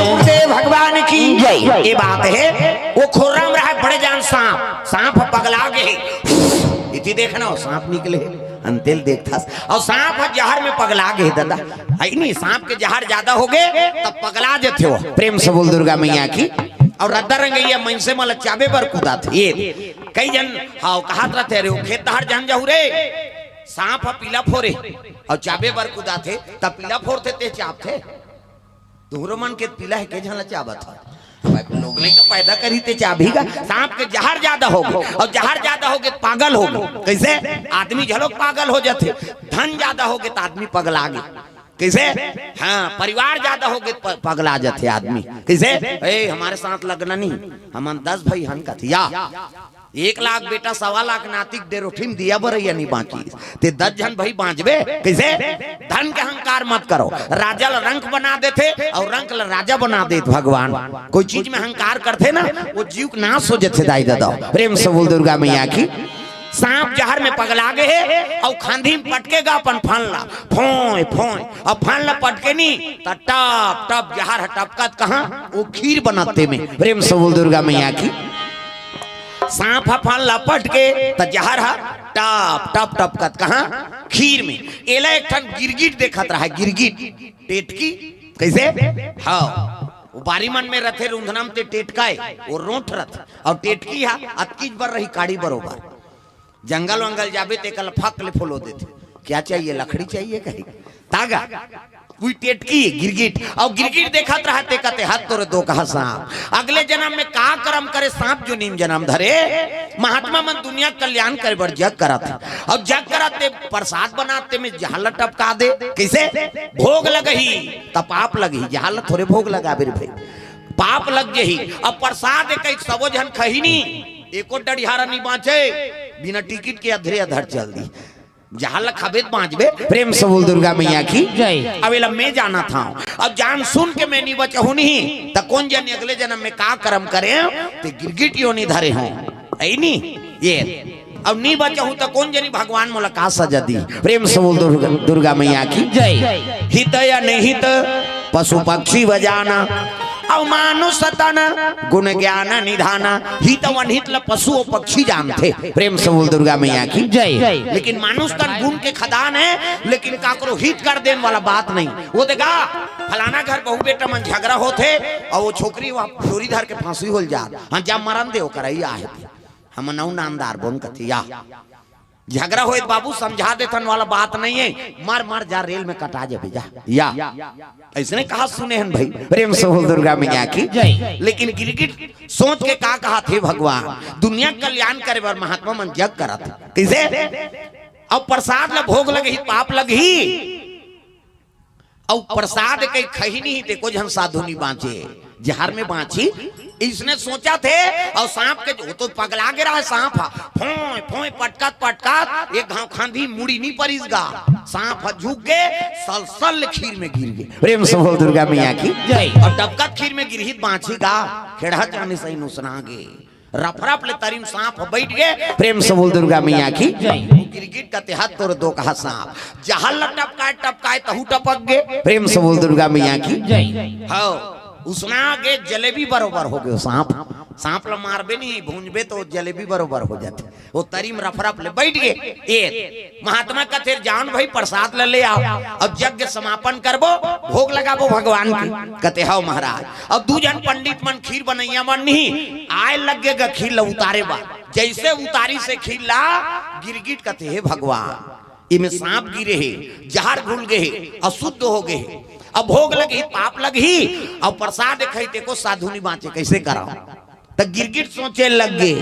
गुरुदेव भगवान की जय। ये बात हे, वो खोर्रा म रहा बड़े जान सांप, सांप पगला गे हे। इति देखना हो, सांप निकले हे, अंतेल देखथस। अउ सांप ह जहर में पगला गे हे दादा, हे नी? सांप के जहर ज्यादा हो गे, तब पगला जथे वो। प्रेम से बोल दुर्गा मैया की। अउ रद्दा रंगइया मनसे मन ल चाबे बर कुदाथे। ये कई जन, हाँ, कहत रथे, "अरे, वो खेत डहर झन जाहू रे, सांप ह पीला फोरे, अउ चाबे बर कुदाथे, तब पीला फोरथे ते चाबथे।" तुहरो मन के पीला हे, के झन ल चाबत हो? भाई, लोग लइका पैदा करही ते चाबही गा। सांप के जहर ज्यादा हो गे, अउ जहर ज्यादा हो गे त पागल हो गे। कैसे? आदमी झलोक पागल हो जाथे। धन ज्यादा हो गे त आदमी पगला गे। कैसे? हाँ, परिवार ज्यादा हो गे त प-, पगला जाथे आदमी। कैसे? ए, हमारे साथ लगना नहीं, हमन दस भाई हन कथिया। एक लाख बेटा, सवा लाख नाती के डेरोठी म दिया बरइया नहीं बाँचिस, ते दस झन भाई बाँचबे कैसे? धन के अहंकार मत करो। राजा ल रंक बना देथे अउ रंक ल राजा बना देथे भगवान। कोई चीज में अहंकार करथे ना, वो जीव के नाश हो जथे दाई ददा। प्रेम से बोल दुर्गा मैया की। सांप जहर में पगला गे हे अउ खांधी में पटके गा अपन फन ला, फोंय फोंय, अउ फन ला पटके नी त टप टप जहर ह टपकत कहाँ, वो खीर बनत तेमे। प्रेम से बोल दुर्गा मैया की। सांप ह फन ला पटके त जहर ह टप टप टपकत कहाँ, खीर में। एला एक ठन गिरगिट देखत रहा, गिरगिट, टेटकी। कैसे? हाँ, वो बारी मन में रथे, रुंधना म ते टेटका हे, वो रोंठ रथे, अउ टेटकी ह अतकीच बर रही, काड़ी बरोबर। जंगल वंगल जाबे ते कल फक ले फोलो देथे, "क्या चाहिए? लकड़ी चाहिए?" कही। तागा, कोई टेटकी, गिरगिट, अउ गिरगिट देखत रहा ते कथे, "हत तोरे दोकहा सांप, अगले जन्म में का करम करे, सांप जोनी म जन्म धरे।" महात्मा मन दुनिया के कल्याण करे बर जग करत हे, अउ जग करत ते प्रसाद बनात ते में जहर ल टपका दे। कैसे? भोग लगही त पाप लगही, जहर ल थोरे भोग लगाबे रे भाई, पाप लग जही। अब प्रसाद एक, एक सबो झन खही नी, एको डढ़ियारा नी बाँचे, बिना टिकट के अधरे अधर चल दी। जहर ल खाबे त बाँचबे। प्रेम से बोल दुर्गा मैया की जय। अब एला मैं जानत हँव, अब जान सुन के मैं नी बचहूँ नहीं, त कोन जनी अगले जन्म में का करम करे, ते गिरगिट योनी धरे हों, हे नी? ये, अब नी बचहूँ त कोन जनी भगवान मोला का सजा दी। प्रेम से बोल दुर्गा, दुर्गा मैया की जय। हित अनहित पशु पक्षी व जाना, अउ मानुष तन गुण ज्ञान निधाना, हित अउ अनहित ल पशु अउ पक्षी जानथे। प्रेम से बोल दुर्गा मैया की जय। लेकिन मानुष तन गुण के खदान है, लेकिन काकरो हित कर देन वाला बात नहीं। वो देखा, फलाना घर बहू बेटा मन झगड़ा होथे, अउ वो छोकरी वहाँ डोरी धर के फांसी होल जात, हाँ, जा मरन दे, ओकर ही आहे, हम नौ नामदार बोन कथी या। झगड़ा होए त बाबू समझा देथन वाला बात नहीं है, मर मर जा, रेल में कटा जाबे जा। या अइसने कहा सुने हन भाई। प्रेम से बोल दुर्गा मैया की जय। लेकिन गिरगिट सोच के का कहा थे, भगवान दुनिया के कल्याण करे बर महात्मा मन जग करत हे। कइसे? अब प्रसाद ल भोग लगही, पाप लगही। अउ प्रसाद कहीं खही नहीं, ते को झन साधु नहीं बांचे, जहर में बांची। इसने सोचा थे, अउ सांप के, वो तो पगला गे रहा सांप ह, फोंय फोंय पटकत पटकत एक घाव खांधी मुड़ी नहीं परिस गा। सांप ह झुक गे, सलसल खीर में गिर गे। प्रेम से बोल दुर्गा मैया की जय। अउ डबकत खीर में गिरही त बांची गा, खेड़हा जाने सही नुसना गे। रफरफ ले तरी म सांप ह बइठ गे। प्रेम से बोल दुर्गा मैया की जय। वो गिरगिट कथे, हत तोर दो कहा सांप, जहर ल टपकाए टपकाए तहू टपक गे। प्रेम से बोल दुर्गा मैया की जय। हव, उसना गे, जलेबी बरोबर हो गे सांप। सांप ल मारबे नहीं, भूंजबे तो जलेबी बरोबर हो जाथे। वो तरी म रफरफ ले बइठ गे। ए महात्मा कथे, जाओन भाई, प्रसाद ल ले आओ, अब यज्ञ समापन करबो, भोग लगाबो भगवान के। कथे, हव महाराज। अब दू झन पंडित मन, खीर बनइया मन नहीं, आए लग गे गा खीर ल उतारे बर। जइसे उतारिस हे खीर ला, गिरगिट कथे, हे भगवान, एमे सांप गिरे हे, जहर घुल गे हे, अशुद्ध हो गे हे। अब भोग लगही, पाप लगही, अउ प्रसाद खही ते को साधु नहीं बांचे, कइसे करव? त गिरगिट सोचे लग गे,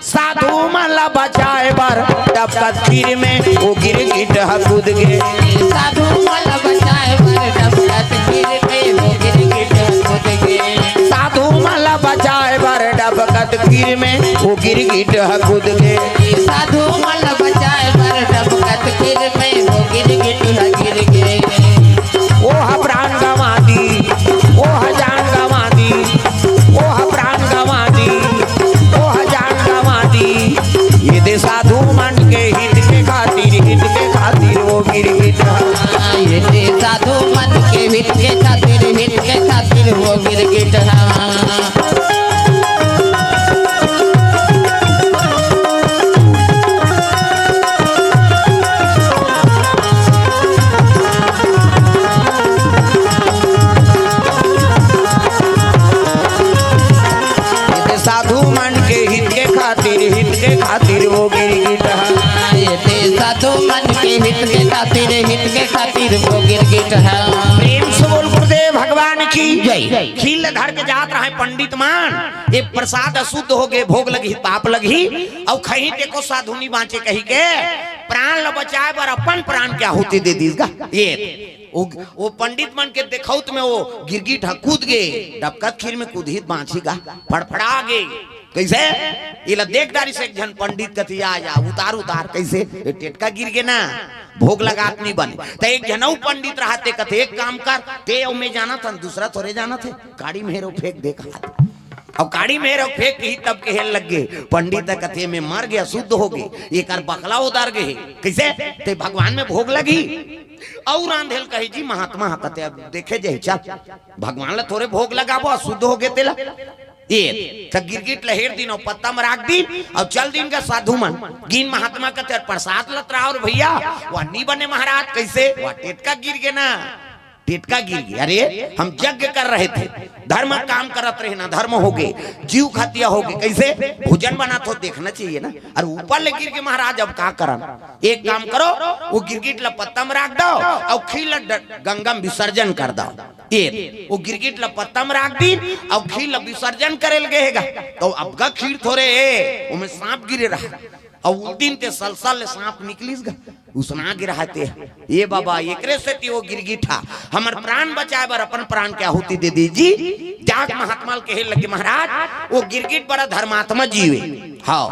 साधु मन ल बचाए बर डबकत खीर में वो गिरगिट ह कूद गे। साधु मन ल बचाए बर डबकत खीर में वो गिरगिट ह कूद गे। साधु मन ल बचाए बर डबकत खीर में वो गिरगिट ह कूद गे। साधु मन ल बचाए बर डबकत खीर में वो गिरगिट ह गिर गे। ओह प्राण गंवा दी, ओह जान गंवा दी, ओह प्राण गंवा दी, ओह जान गंवा दी। ये दे साधु मन के हित के खातिर, हित के खातिर वो गिरगिट ह। ये दे साधु मन के हित के खातिर, हित के खातिर वो गिरगिट ह। साधु मन के हित के खातिर, हित के खातिर वो गिरगिट ह। ये ते साधु मन के हित के खातिर, हित के खातिर वो गिरगिट ह। प्रेम से बोल गुरुदेव भगवान की जय। खीर ल धर के जात रहे पंडित मन, ये प्रसाद अशुद्ध हो गे, भोग लगही, पाप लगही, अउ खही ते को साधु नहीं बांचे कही के प्राण ल बचाए बर अपन प्राण के आहुति दे दीस गा। ये वो, वो पंडित मन के देखौत में वो गिरगिट ह कूद गे, डबकत खीर में कूदही त बांची गा, फड़फड़ा गे। कइसे? एला देख डारिस एक झन पंडित, कथे, "या, या, उतार, उतार।" कइसे? ए टेटका गिर गे ना, भोग लगात नहीं बने। त एक झन अउ पंडित रहत हे, कथे, "एक काम कर, ते अउ मैं जानत हन, दूसरा थोरे जानत हे, काड़ी में हेरो फेंक दे," कहा। अब काड़ी में हेरो फेंक ही तब कहे लग गे, पंडित कथे, "मैं मर गे, अशुद्ध हो गे, एकर बकला उतर गे हे।" कइसे? ते भगवान में भोग लगही? अउ रांधे ल कही जी महात्मा ह, कथे, "अब देखे जाही, चल, भगवान ल थोरे भोग लगाबो, अशुद्ध हो गे तेला।" ये त गिरगिट ल हेर दिन अउ पत्ता म राख दिन अउ चल दिन गा साधु मन। गिन महात्मा कथे, "प्रसाद ल त राव रे भइया।" "वा नी बने महाराज।" "कइसे?" "वा टेटका गिर गे ना, टेटका गिर गे।" "अरे, हम यज्ञ कर रहे थे, धर्म काम करत रहे ना, धर्म हो गे, जीव खतिया हो गे।" "कइसे?" "भोजन बनात हो, देखना चाहिए ना।" "अरे, ऊपर ले गिर गे महाराज, अब का करन?" "एक काम करो, वो गिरगिट ल पत्ता म राख दव अउ खीर ल ड-, गंगा म विसर्जन कर दव।" ये वो गिरगिट ल पत्ता म राख दीन अउ खीर ल विसर्जन करे ल गे हे गा। त अब गा खीर थोरे हे, ओमे सांप गिरे रहा। अउ उस दिन ते सलसल ले सांप निकलिस गा, उसना गे रहा ते। "ए बाबा, एकरे सेती वो गिरगिट ह हमर प्राण बचाए बर अपन प्राण के आहुति दे दीस जी।" जाके महात्मा ल कहे लगे, "महाराज, वो गिरगिट बड़ा धर्मात्मा जीव हे। हव,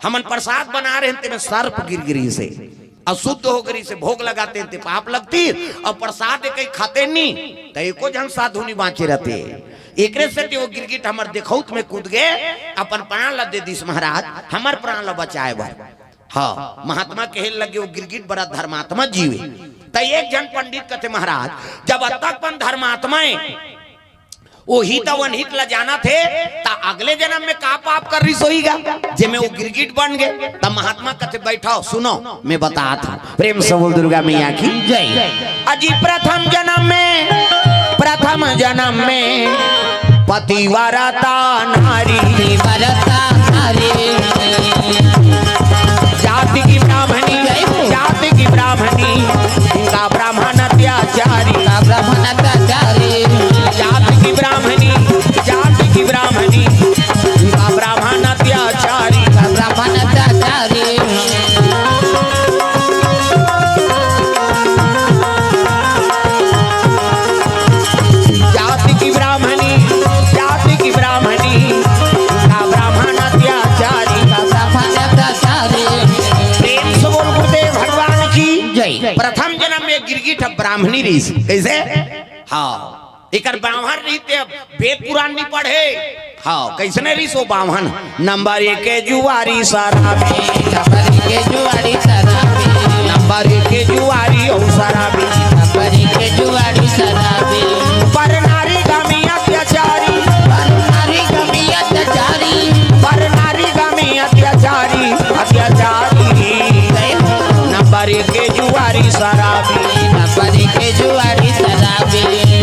हमन प्रसाद बना रहे हन, तेमे सर्प गिर गिस हे।" अशुद्ध हो गे रहिसे, भोग लगाते ते पाप लगतिस, अउ प्रसाद कहीं खाते नहीं, त एको झन साधु नहीं बांचे रहते। एकरे सेती वो गिरगिट हमर देखौत में कूद गे, अपन प्राण ल दे दीस महाराज, हमर प्राण ल बचाए बर। हाँ, महात्मा कहे लगे, वो गिरगिट बड़ा धर्मात्मा जीव हे। त एक झन पंडित कथे, महाराज, जब अतक अपन धर्मात्मा हे, ओ हित अउ अनहित ला जानत हे, त अगले जनम में का पाप कर रिहिस होही गा, जेमे ओ गिरगिट बन गे। त महात्मा कथे, "बइठव, सुनव, मैं बतात हंव।" प्रेम से बोल दुर्गा मैया की जय। अजी प्रथम जनम में, प्रथम जनम में पतिव्रता नारी। पतिव्रता नारी। जाति की ब्राह्मणी, जय हो। जाति की ब्राह्मणी, इनका ब्राह्मण अत्याचारी। इनका ब्राह्मण अत्याचारी। जाति की ब्राह्मणी, जाति की ब्राह्मणी, इनका ब्राह्मण अत्याचारी। इनका ब्राह्मण अत्याचारी। जाति की ब्राह्मणी, जाति की ब्राह्मणी, का ब्राह्मण अत्याचारी। का ब्राह्मण अत्याचारी। प्रेम से बोल गुरुदेव भगवान की जय। प्रथम जनम में गिरगिट ब्राह्मणी रिहिस। कइसे? हाँ, एकर ब्राह्मण रिहिस ते अब वेद पुराण नइ पढ़े। हाँ, कइसने रिहिस ओ बाम्हन? नंबर एक के जुआरी शराबी। नंबर एक के जुआरी शराबी। नंबर एक के जुआरी अउ शराबी। नंबर एक के जुआरी शराबी। पर नारी गामी अत्याचारी। पर नारी गामी अत्याचारी। पर नारी गामी अत्याचारी, अत्याचारी। नंबर एक के जुआरी शराबी। नंबर एक के जुआरी शराबी।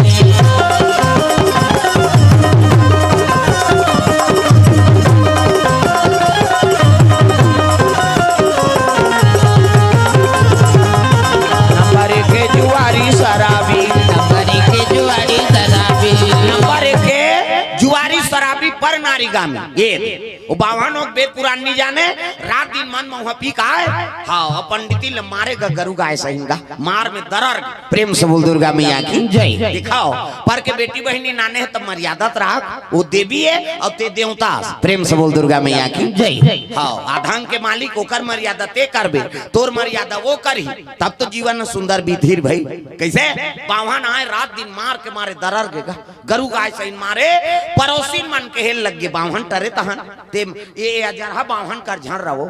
नंबर एक के जुआरी शराबी। नंबर एक के जुआरी शराबी। नंबर एक के जुआरी शराबी पर नारी गामी। ये ओ बाम्हन ओ वेद पुराण नइ जाने, रात दिन मद मउहा पी के आय। हाँ, पंडिती ल मारे गा गरु गाय सहिन गा, मार में दरर। प्रेम से बोल दुर्गा मैया की जय। दिखाओ, पर के बेटी बहिनी नाने हे त मर्यादा त राख, ओ देवी हे अउ ते देवता। प्रेम से बोल दुर्गा मैया की जय। हाँ, आ धन के मालिक ओकर मर्यादा ते करबे, तोर मर्यादा ओ करही, तब तो जीवन सुंदर बीतही भई। कइसे? बाम्हन आय रात दिन मार के मारे दरर गे गा। गरु गाय सहिन मारे, परोसिन मन कहे लग गे, "बाम्हन टरे तहन, ते ए, ए अजरहा बाम्हन कर झन रहो।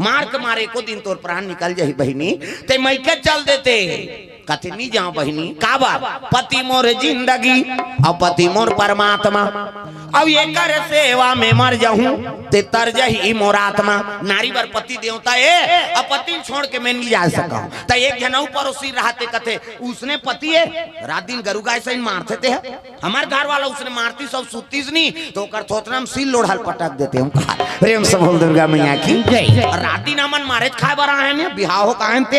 मार के मारे एको दिन तोर प्राण निकल जाही बहिनी, ते मइके चल देते।" कथे, "नइ जांव बहिनी।" "काबर?" "पति मोर जिंदगी अउ पति मोर परमात्मा, अउ एकर सेवा में मर जाहूं, ते तर जाही मोर आत्मा।" नारी बर पति देवता ए, अउ पति ल छोड़ के मैं नइ जा सकंव। त एक झन अउ परोसी रहते, कथे, "उसने पति ए, रात दिन गरु गाय सहिन मारथे ते ह।" हमर घर वाला उसने मारतिस अउ सुततिस नहीं, त ओकर थोथना म सील लोढ़ा ल पटक देते हम कहा। प्रेम से बोल दुर्गा मैया की जय। अउ रात दिन हमन मारे खाए बर आए हन, बिहाव हो काहे ते।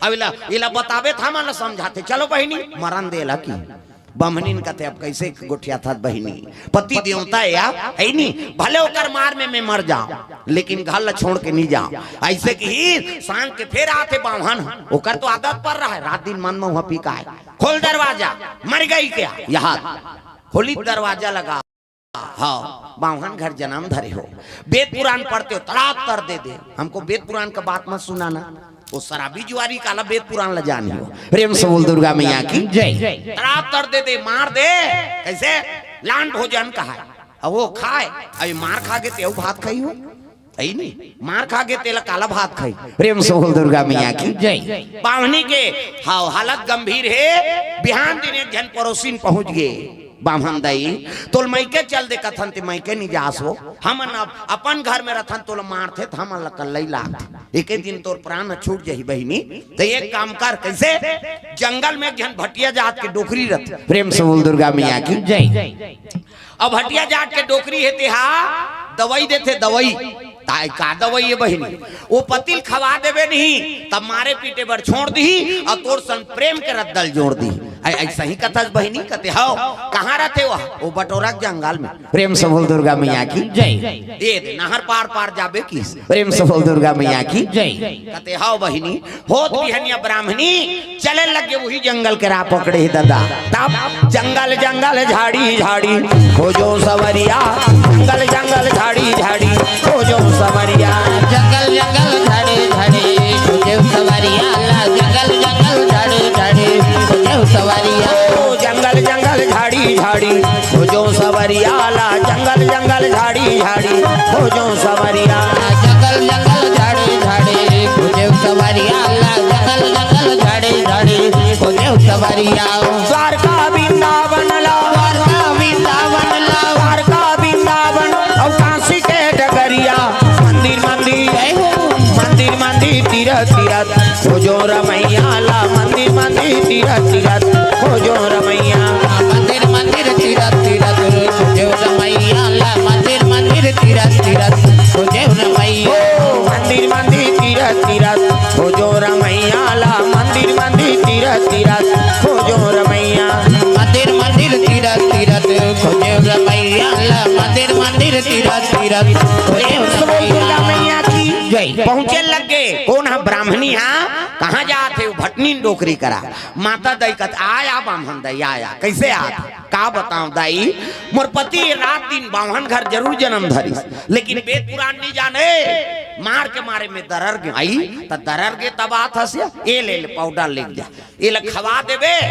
अब इला, इला बताबे त हमन ल समझाथे, चलो बहिनी, मरन दे ला कि। बम्हनिन कथे, अब कइसे गोठियाथस बहिनी? पति देवता हे या, हे नी? भले ओकर मार में मैं मर जांव, लेकिन घर ल छोड़ के नइ जांव। अइसे किहिस, सांझ के फेर आथे बाम्हन, ओकर तो आदत पर रहे, रात दिन मद मउहा पी के आय। "खोल दरवाजा, मर गई क्या?" "या, खोली दरवाजा लगा।" "हाँ, बाम्हन घर जनम धरे हो, वेद पुराण पढ़ते हो, तड़ाक तर दे दे, हमको वेद पुराण का बात मत सुनाना।" ओ शराबी जुआरी काला वेद पुराण ल जानही हो। प्रेम से बोल दुर्गा मैया की जय। "तड़ाक तर दे दे, मार दे।" कइसे? लान भोजन कहाय, अउ ओ खाय, अउ ए मार खा गे ते अउ भात खाही हो। हे नी, मार खा गे तेला काला भात खाही। प्रेम से बोल दुर्गा मैया की जय। बाम्हनी के हाव हालत गंभीर हे। बिहान दिन एक झन परोसिन पहुंच गे, "बाम्हन दई, तोल मइके चल दे कथन ते मइके नइ जास हो, हमन अब अपन घर में रथन, तोला मारथे त हमन ल कल्लई लागथे, एके दिन तोर प्राण छूट जाही बहिनी। त एक काम कर, कइसे?" जंगल में एक झन भटिया जात के डोकरी रथे। प्रेम से बोल दुर्गा मैया की जय। अब भटिया जात के डोकरी हे, तेहा दवई देथे, दवई। ताय का दवई हे बहिनी? ओ पति ल खवा देबे नहीं, तब मारे पीटे बर छोड़ दिही, अउ तोर संग प्रेम के रद्दा ल जोड़ दिही। अइ-, अइसही कथस बहिनी, कथे, "हव, कहाँ रथे ओ?" "ओ बटोरा के जंगल में।" प्रेम से बोल दुर्गा मैया की जय। ए दे, नहर पार पार जाबे किस। प्रेम से बोल दुर्गा मैया की जय। कथे, "हव बहिनी।" होत बिहनिया ब्राह्मणी चले लगे, उही जंगल के राह पकड़े हे ददा। तब जंगल जंगल झाड़ी झाड़ी खोजो सवरिया, जंगल जंगल झाड़ी झाड़ी खोजो सवरिया। जंगल जंगल झाड़ी झाड़ी खोजो सवरिया ला, जंगल जंगल झाड़ी झाड़ी खोजो सवरिया। ओ जंगल जंगल झाड़ी झाड़ी खोजो सवरिया ला, जंगल जंगल झाड़ी झाड़ी खोजो सवरिया। जंगल जंगल झाड़ी झाड़ी खोजे सवरिया ला, जंगल जंगल झाड़ी झाड़ी खोजे सवरिया। द्वारका वृंदावन ला, द्वारका खोजो रमैया ला मंदिर मंदिर तीरथ तीरथ, खोजो रमैया। मंदिर मंदिर तीरथ तीरथ, खोजो रमैया ला मंदिर मंदिर तीरथ तीरथ, खोजो रमैया। ओ मंदिर मंदिर तीरथ तीरथ, खोजो रमैया ला मंदिर मंदिर तीरथ तीरथ, खोजो रमैया। मंदिर मंदिर तीरथ तीरथ, खोजो रमैया ला मंदिर मंदिर तीरथ तीरथ, खोजो रमैया। दुर्गा मैया की जय। पहुंचे लग गे। कोन हा? ब्राह्मणी हा। कहाँ जात हे? भटनी डोकरी करा। माता दाई कथे, "आया बाम्हन दाई, आया।" कइसे आत? का बतावं दाई, मोर पति रात दिन बाम्हन घर जरूर जनम धरिस, लेकिन वेद पुराण नइ जाने। मार के मारे में दरर गे। आई त दरर गे तब आत हस या। ए ले, ले पाउडर लेग जा, एला खवा देबे,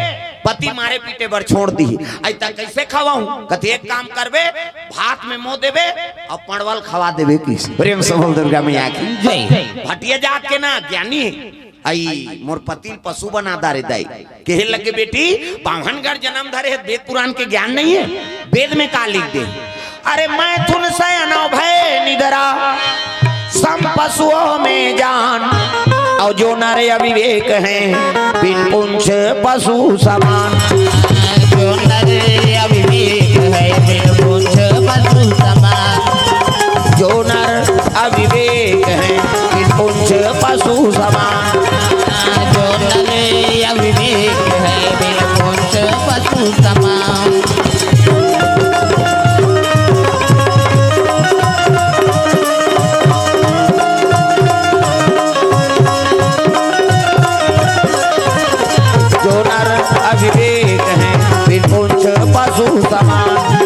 पति मारे पीटे बर छोड़ दिही। अइता कइसे खवाहूं? कथे, "एक काम करबे, भात में मो देबे अउ पड़वल खवा देबे।" किस प्रेम से बोल दुर्गा मैया की जय। भटिया जात के ना ज्ञानी हे। आई मोर पति ल पशु बना डारे दाई। कहे लगे, "बेटी, बाम्हन घर जनम धरे हे, वेद पुराण के ज्ञान नइ हे? वेद में का लिख दे?" अरे, "मैथुन शयन अभय निद्रा, सम पशुओं में जान, और जो नर अविवेक हैं, बिन पूंछ पशु समान।" जो नर अविवेक है, बिन पूंछ पशु समान। जो नर अविवेक है, बिन पूंछ पशु समान। जो नर अविवेक है, बिन पूंछ पशु समान। जो नर अविवेक है, बिन पूंछ पशु समान।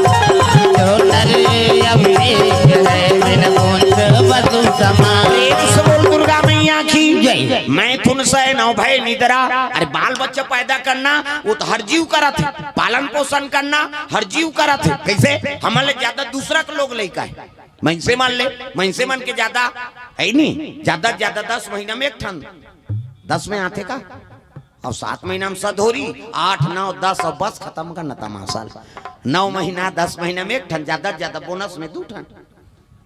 जो नर अविवेक है, बिन पूंछ पशु समान। प्रेम से बोल दुर्गा मैया की जय। मैथुन शयन अभय निद्रा। अरे, बाल बच्चा पैदा करना, वो तो हर जीव करत हे। पालन पोषण करना हर जीव करत हे। कइसे? हमन ले ज्यादा दूसरा के लोग लइका हे। मइनसे मन ले, मइनसे मन के ज्यादा हे नहीं, ज्यादा से ज्यादा दस महीना में एक ठन, दस में आथे का? अउ सात महीना में सधोरी, आठ, नौ, दस, अउ बस खतम करना तमाशा ल। नौ महीना, दस महीना में एक ठन, ज्यादा से ज्यादा बोनस में दू ठन।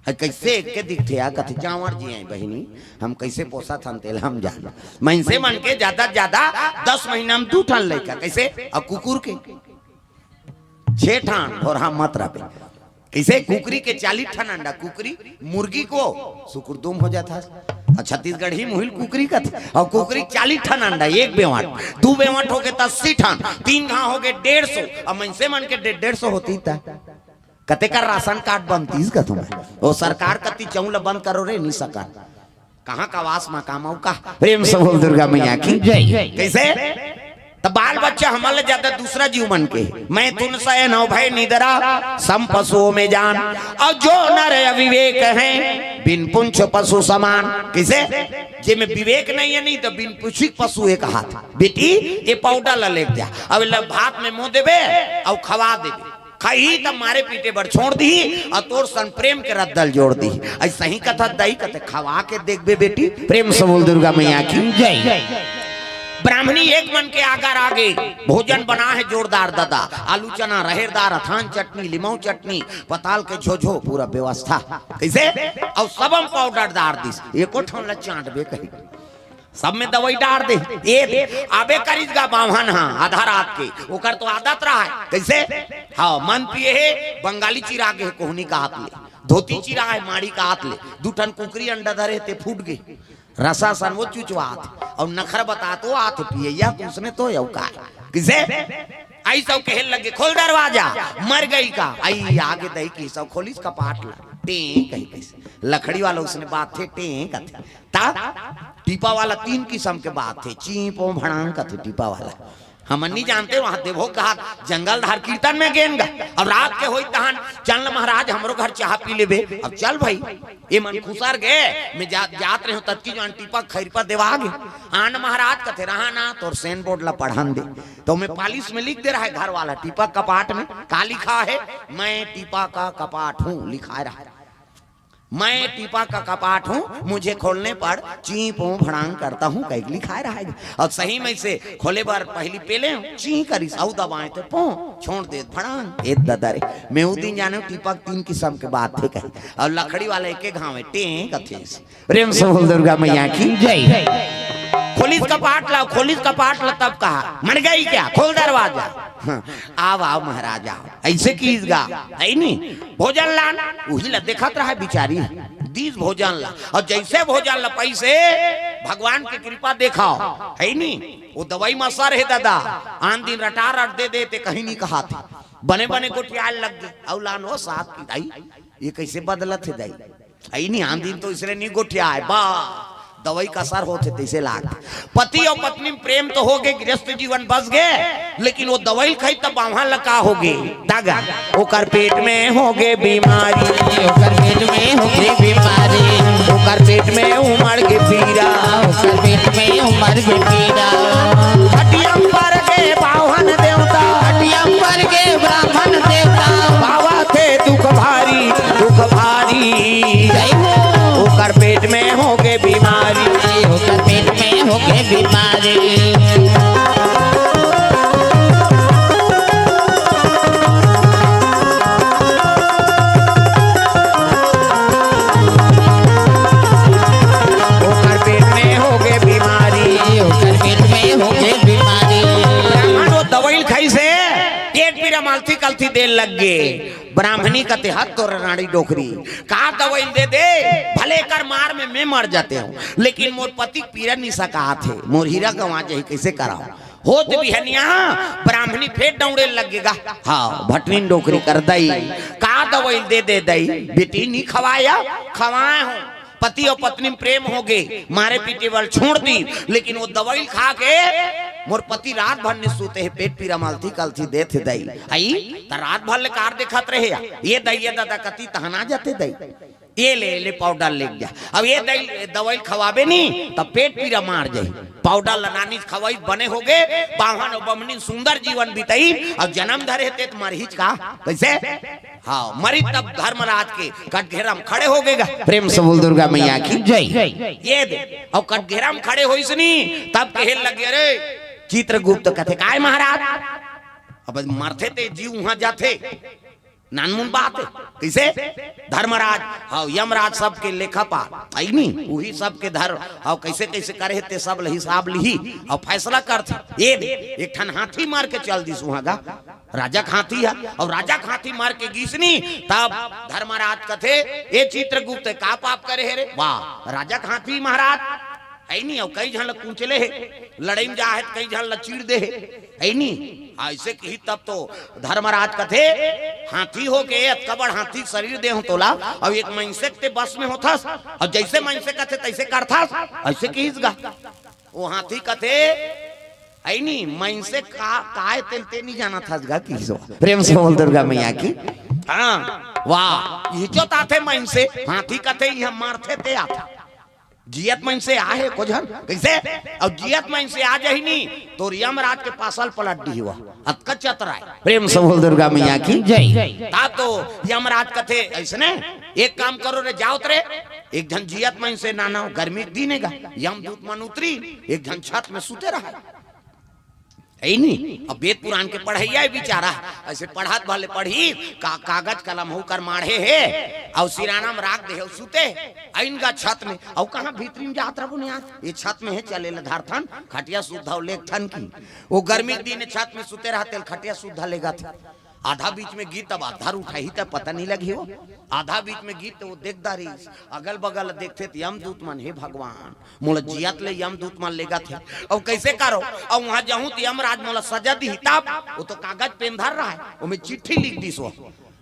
हे कइसे एक के दिखथे यार, कथे जांवर जी आय बहिनी, हम कइसे पोसत हन तेला हम जान। मइनसे मन के ज्यादा से ज्यादा दस महीना में दू ठन लइका, कइसे? अउ कुकुर के छे ठन, भोरहा मत रबे। कइसे? कुकरी के चालीस ठन अंडा, कुकरी, मुर्गी को सुकुर दुम हो जात हे। अउ छत्तीसगढ़ी मुहिल कुकरी कथे, अउ कुकरी चालीस ठन अंडा, एक बेवाट, दू बेवाट होगे त अस्सी ठन, तीन घांव होगे डेढ़ सौ, अउ मइनसे मन के डे-, डेढ़ सौ होतिस त कतेक राशन कार्ड बनतिस कथों मैं। ओ सरकार कति चौं ल बंद करो रे, नी सकन। कहाँ का वास मा काम आऊ का? प्रेम से बोल दुर्गा मैया की जय। कइसे? त बाल बच्चा हमन ले ज्यादा दूसरा जीव मन के। मैथुन शयन अभय निद्रा, सम पशुओं में जान। अउ जो नर अविवेक हैं, बिन पूंछ पशु समान। कइसे? जेमे विवेक नइ हे, नहीं त बिन पूंछी पशु हे कहाथे। बेटी, ए पाउडर ला लेग जा, अब एला भात में मो देबे अउ खवा देबे। खाही त मारे पीटे बर छोड़ दिही, अउ तोर सन प्रेम के रद्दा ल जोड़ दिही। अइसही कथा दाई कथे, "खवा के देखबे बेटी।" प्रेम से बोल दुर्गा मैया की जय। ब्राह्मणी एक मन के आगर आगे, भोजन बना हे जोरदार ददा, आलू चना, रहेर दार, अथान चटनी, लिमऊ चटनी, पताल के झोझो, पूरा व्यवस्था। कइसे? अउ सबम पाउडर डार दिस, एको ठन ल चांटबे कही। सब में दवई डार दे। ए दे, आबे करिस गा बाम्हन हा, आधा रात के। ओकर तो आदत रहा हे। कइसे? हाँ, मन पिए हे, बंगाली चिरा गे हे, कोहनी का हाथ ले। धोती चिरा हे, माड़ी का हाथ ले। दू ठन कुकरी अंडा धरे हे, ते फूट गे। रसा सन वो चुचवात। अउ नखरा बतात वो आत हे पियइया, उसने तो अउ का। कइसे? अइस अउ कहे लगे, "खोल दरवाजा।" मर गई का? अई आगे दई के सब खोलिस कपाट ला। टें कही कइसे। लकड़ी वाला उसने बात थे, टें कथे। ता टीपा वाला तीन किसम के बात हे, चीं पों भड़ांग कथे टीपा वाला। हमन नी जानते, वहां देवो कहा जंगल धार कीर्तन में गेन गा। अब रात के होई तहन, "चल महाराज, हमरो घर चाह पी लेबे।" अब चल भाई, ए मन खुसर गे, मैं जा, जात रहे हूं, ततकी जवान टीपा खैरपा देवा गे। "आन महाराज," कथे, "रहा ना, तोर सेन बोर्ड ला पढ़न दे।" तो मैं पालिश में लिख दे रहा हे घर वाला, टीपा कपाट में का लिखा हे, "मैं टीपा का कपाट हूं," लिखा रहा हे। "मैं टीपा का कपाट हूँ, मुझे खोलने पर चीं पों भड़ांग करता हूँ," कहिके लिखाए रहा हे। अउ सही में से खोले बर पहिली पेले हूँ, चीं करिस, अउ दबाए त पों, छोड़ दे भड़ांग। ए ददा रे, मैं उ दिन जाने हूँ टीपा के तीन किसम के बात हे कही, अउ लकड़ी वाला एके घाव हे, टें कथे। प्रेम से बोल दुर्गा मैया की जय। खोलिस कपाट ला, खोलिस कपाट ला, तब कहा, "मन गई क्या? खोल दरवाजा।" हाँ, "आव, आव महाराज, आव।" अइसे किहिस गा, हइ नी? "भोजन लान।" उही ला देखत रहा बिचारी, दीस भोजन ला, अउ जइसे भोजन ला पइसे, भगवान के कृपा देखव, हइ नी? ओ दवई म असर हे ददा, आन दिन रटा रट दे देते, कहीं नी कहाथे, बने बने गोठियाय लग गे, अउ लान ओ सात की दाई, ये कइसे बदलत हे दाई? अई नी, आन दिन तो इसने नी गोठियाय, बा, दवई का असर होथे तइसे लागथे। पति अउ पत्नी में प्रेम तो होगे, गृहस्थ जीवन बस गे, लेकिन ओ दवई खाइस त बाम्हन ल का होगे? दागा, ओकर पेट में होगे बीमारी। ओकर पेट में होगे बीमारी। ओकर पेट में उमड़ गे पीरा। ओकर पेट में उमड़ गे पीरा। खटिया म पर गे बाम्हन देवता। खटिया म पर गे ब्राह्मण देवता। पावथे दुख भारी, दुख भारी। जय हो। ओकर पेट में होगे बीमारी। ओकर पेट में होगे बीमारी। ओकर पेट में होगे बीमारी। ओकर पेट में होगे बीमारी। ब्राह्मण ओ दवई ल खाइस हे, पेट पीरा म अलथी कलथी दे लग गे। ब्राह्मणी कथे, "हत तोर रांड़ी डोकरी, का दवई ल दे दे, भले एकर मार में मैं मर जातेंव, लेकिन मोर पति के पीरा नी सकात हे, मोर हीरा गंवा जाही, कइसे करंव?" होत बिहनिया ब्राह्मणी फेर दउड़े लग गे गा। हाँ, भटनी डोकरी कर दई, "का दवई ल दे दे दई, बेटी नी खवाय, खवाय हों।" पति अउ पत्नी में प्रेम होगे, मारे पीटे वाला छोड़ दीस, लेकिन ओ दवई ल खा के मोर पति रात भर नी सुते हे, पेट पीरा म अलथी कलथी देथे दई। अई, त रात भर ले कार देखत रहे या? ये दई, ये ददा कती तहना जाथे दई। ये ले, ले पाउडर लेग जा। अब ये दई, दवई ल खवाबे नी, त पेट पीरा मार जाही। पाउडर ल नानी खवाइस, बने होगे, बाम्हन अउ बम्हनी सुंदर जीवन बिताइस, अउ जनम धरे हे ते त मरहिच का? कइसे? हाँ, मरिस तब धर्मराज के कटघेरा म खड़े होगे गा। प्रेम से बोल दुर्गा मैया की जय। ये दे, अउ कटघेरा म खड़े होइस नी, तब कहे लगे, "अरे," चित्रगुप्त कथे, "काय महाराज?" अब मरथे ते जीव उहाँ जाथे, नानमुन बात हे। कइसे? धर्मराज, हाँ, यमराज सबके लेखापाल, हइ नी? उही सबके धर, हाँ, कइसे कइसे करे हे ते सब ल हिसाब लिही अउ फैसला करथे। ये दे, एक ठन हाथी मार के चल दिस उहाँ गा। राजा के हाथी ह, अउ राजा के हाथी मार के गिस नी, तब धर्मराज कथे, "ए चित्रगुप्त, का पाप करे हे रे?" वाह, राजा के हाथी महाराज, हइ नी, अउ कई झन ल कुचले हे, लड़ई म जा हे त कई झन ल चीर दे हे, हइ नी? अइसे किहिस तब तो धर्मराज कथे, "हाथी होके, अतका बड़ हाथी शरीर दे हों तोला, अउ एक मइनसे के ते बस में होथस, अउ जइसे मइनसे कथे तइसे करथस," अइसे किहिस गा। ओ हाथी कथे, "हइ नी, मइनसे का, काय तेल ते नी जानत हस गा," किहिस ओ। प्रेम से बोल दुर्गा मैया की। हाँ, वाह, इज्जत आथे मइनसे, हाथी कथे, "इहाँ मरथे ते आथे।" जियत मइनसे आहे को झन, कइसे? अउ जियत मइनसे आ जाही नी, तोर यमराज के पासल पलट दिही ओ, अतका चतरा हे। प्रेम से बोल दुर्गा मैया की जय। ता तो यमराज कथे, "अइसने एक काम करो रे, जाओ त रे, एक झन जियत मइनसे नानव, गर्मी के दिन हे गा, यमदूत मन उतरी, एक झन छत में सुते रहा।" हइ नी? अब वेद पुराण के पढ़इया हे बिचारा, अइसे पढ़त भले पढ़िस, का-, कागज कलम ओकर माढ़े हे, अउ सिराना म राख दे हे, अउ सुते हे, अइन गा छत में, अउ कहाँ भीतरी म जात रबो नी यार, ये छत में हे, चल एला धरथन, खटिया सुद्धा अउ लेगथन की। ओ गर्मी के दिन छत में सुते रहा, तेला खटिया सुद्धा लेगथे। आधा बीच में गिस तब आधा उठाही त पता नी लगही ओ। आधा बीच में गिस त ओ देखत रहिस, अगल बगल देखथे त यमदूत मन, "हे भगवान, मोला जियत ले यमदूत मन लेगथे, अउ कइसे करंव? अउ उहाँ जाहूँ त यमराज मोला सजा दिही तब।" ओ तो कागज पेन धर रहा हे, ओमे चिट्ठी लिख दिस ओ।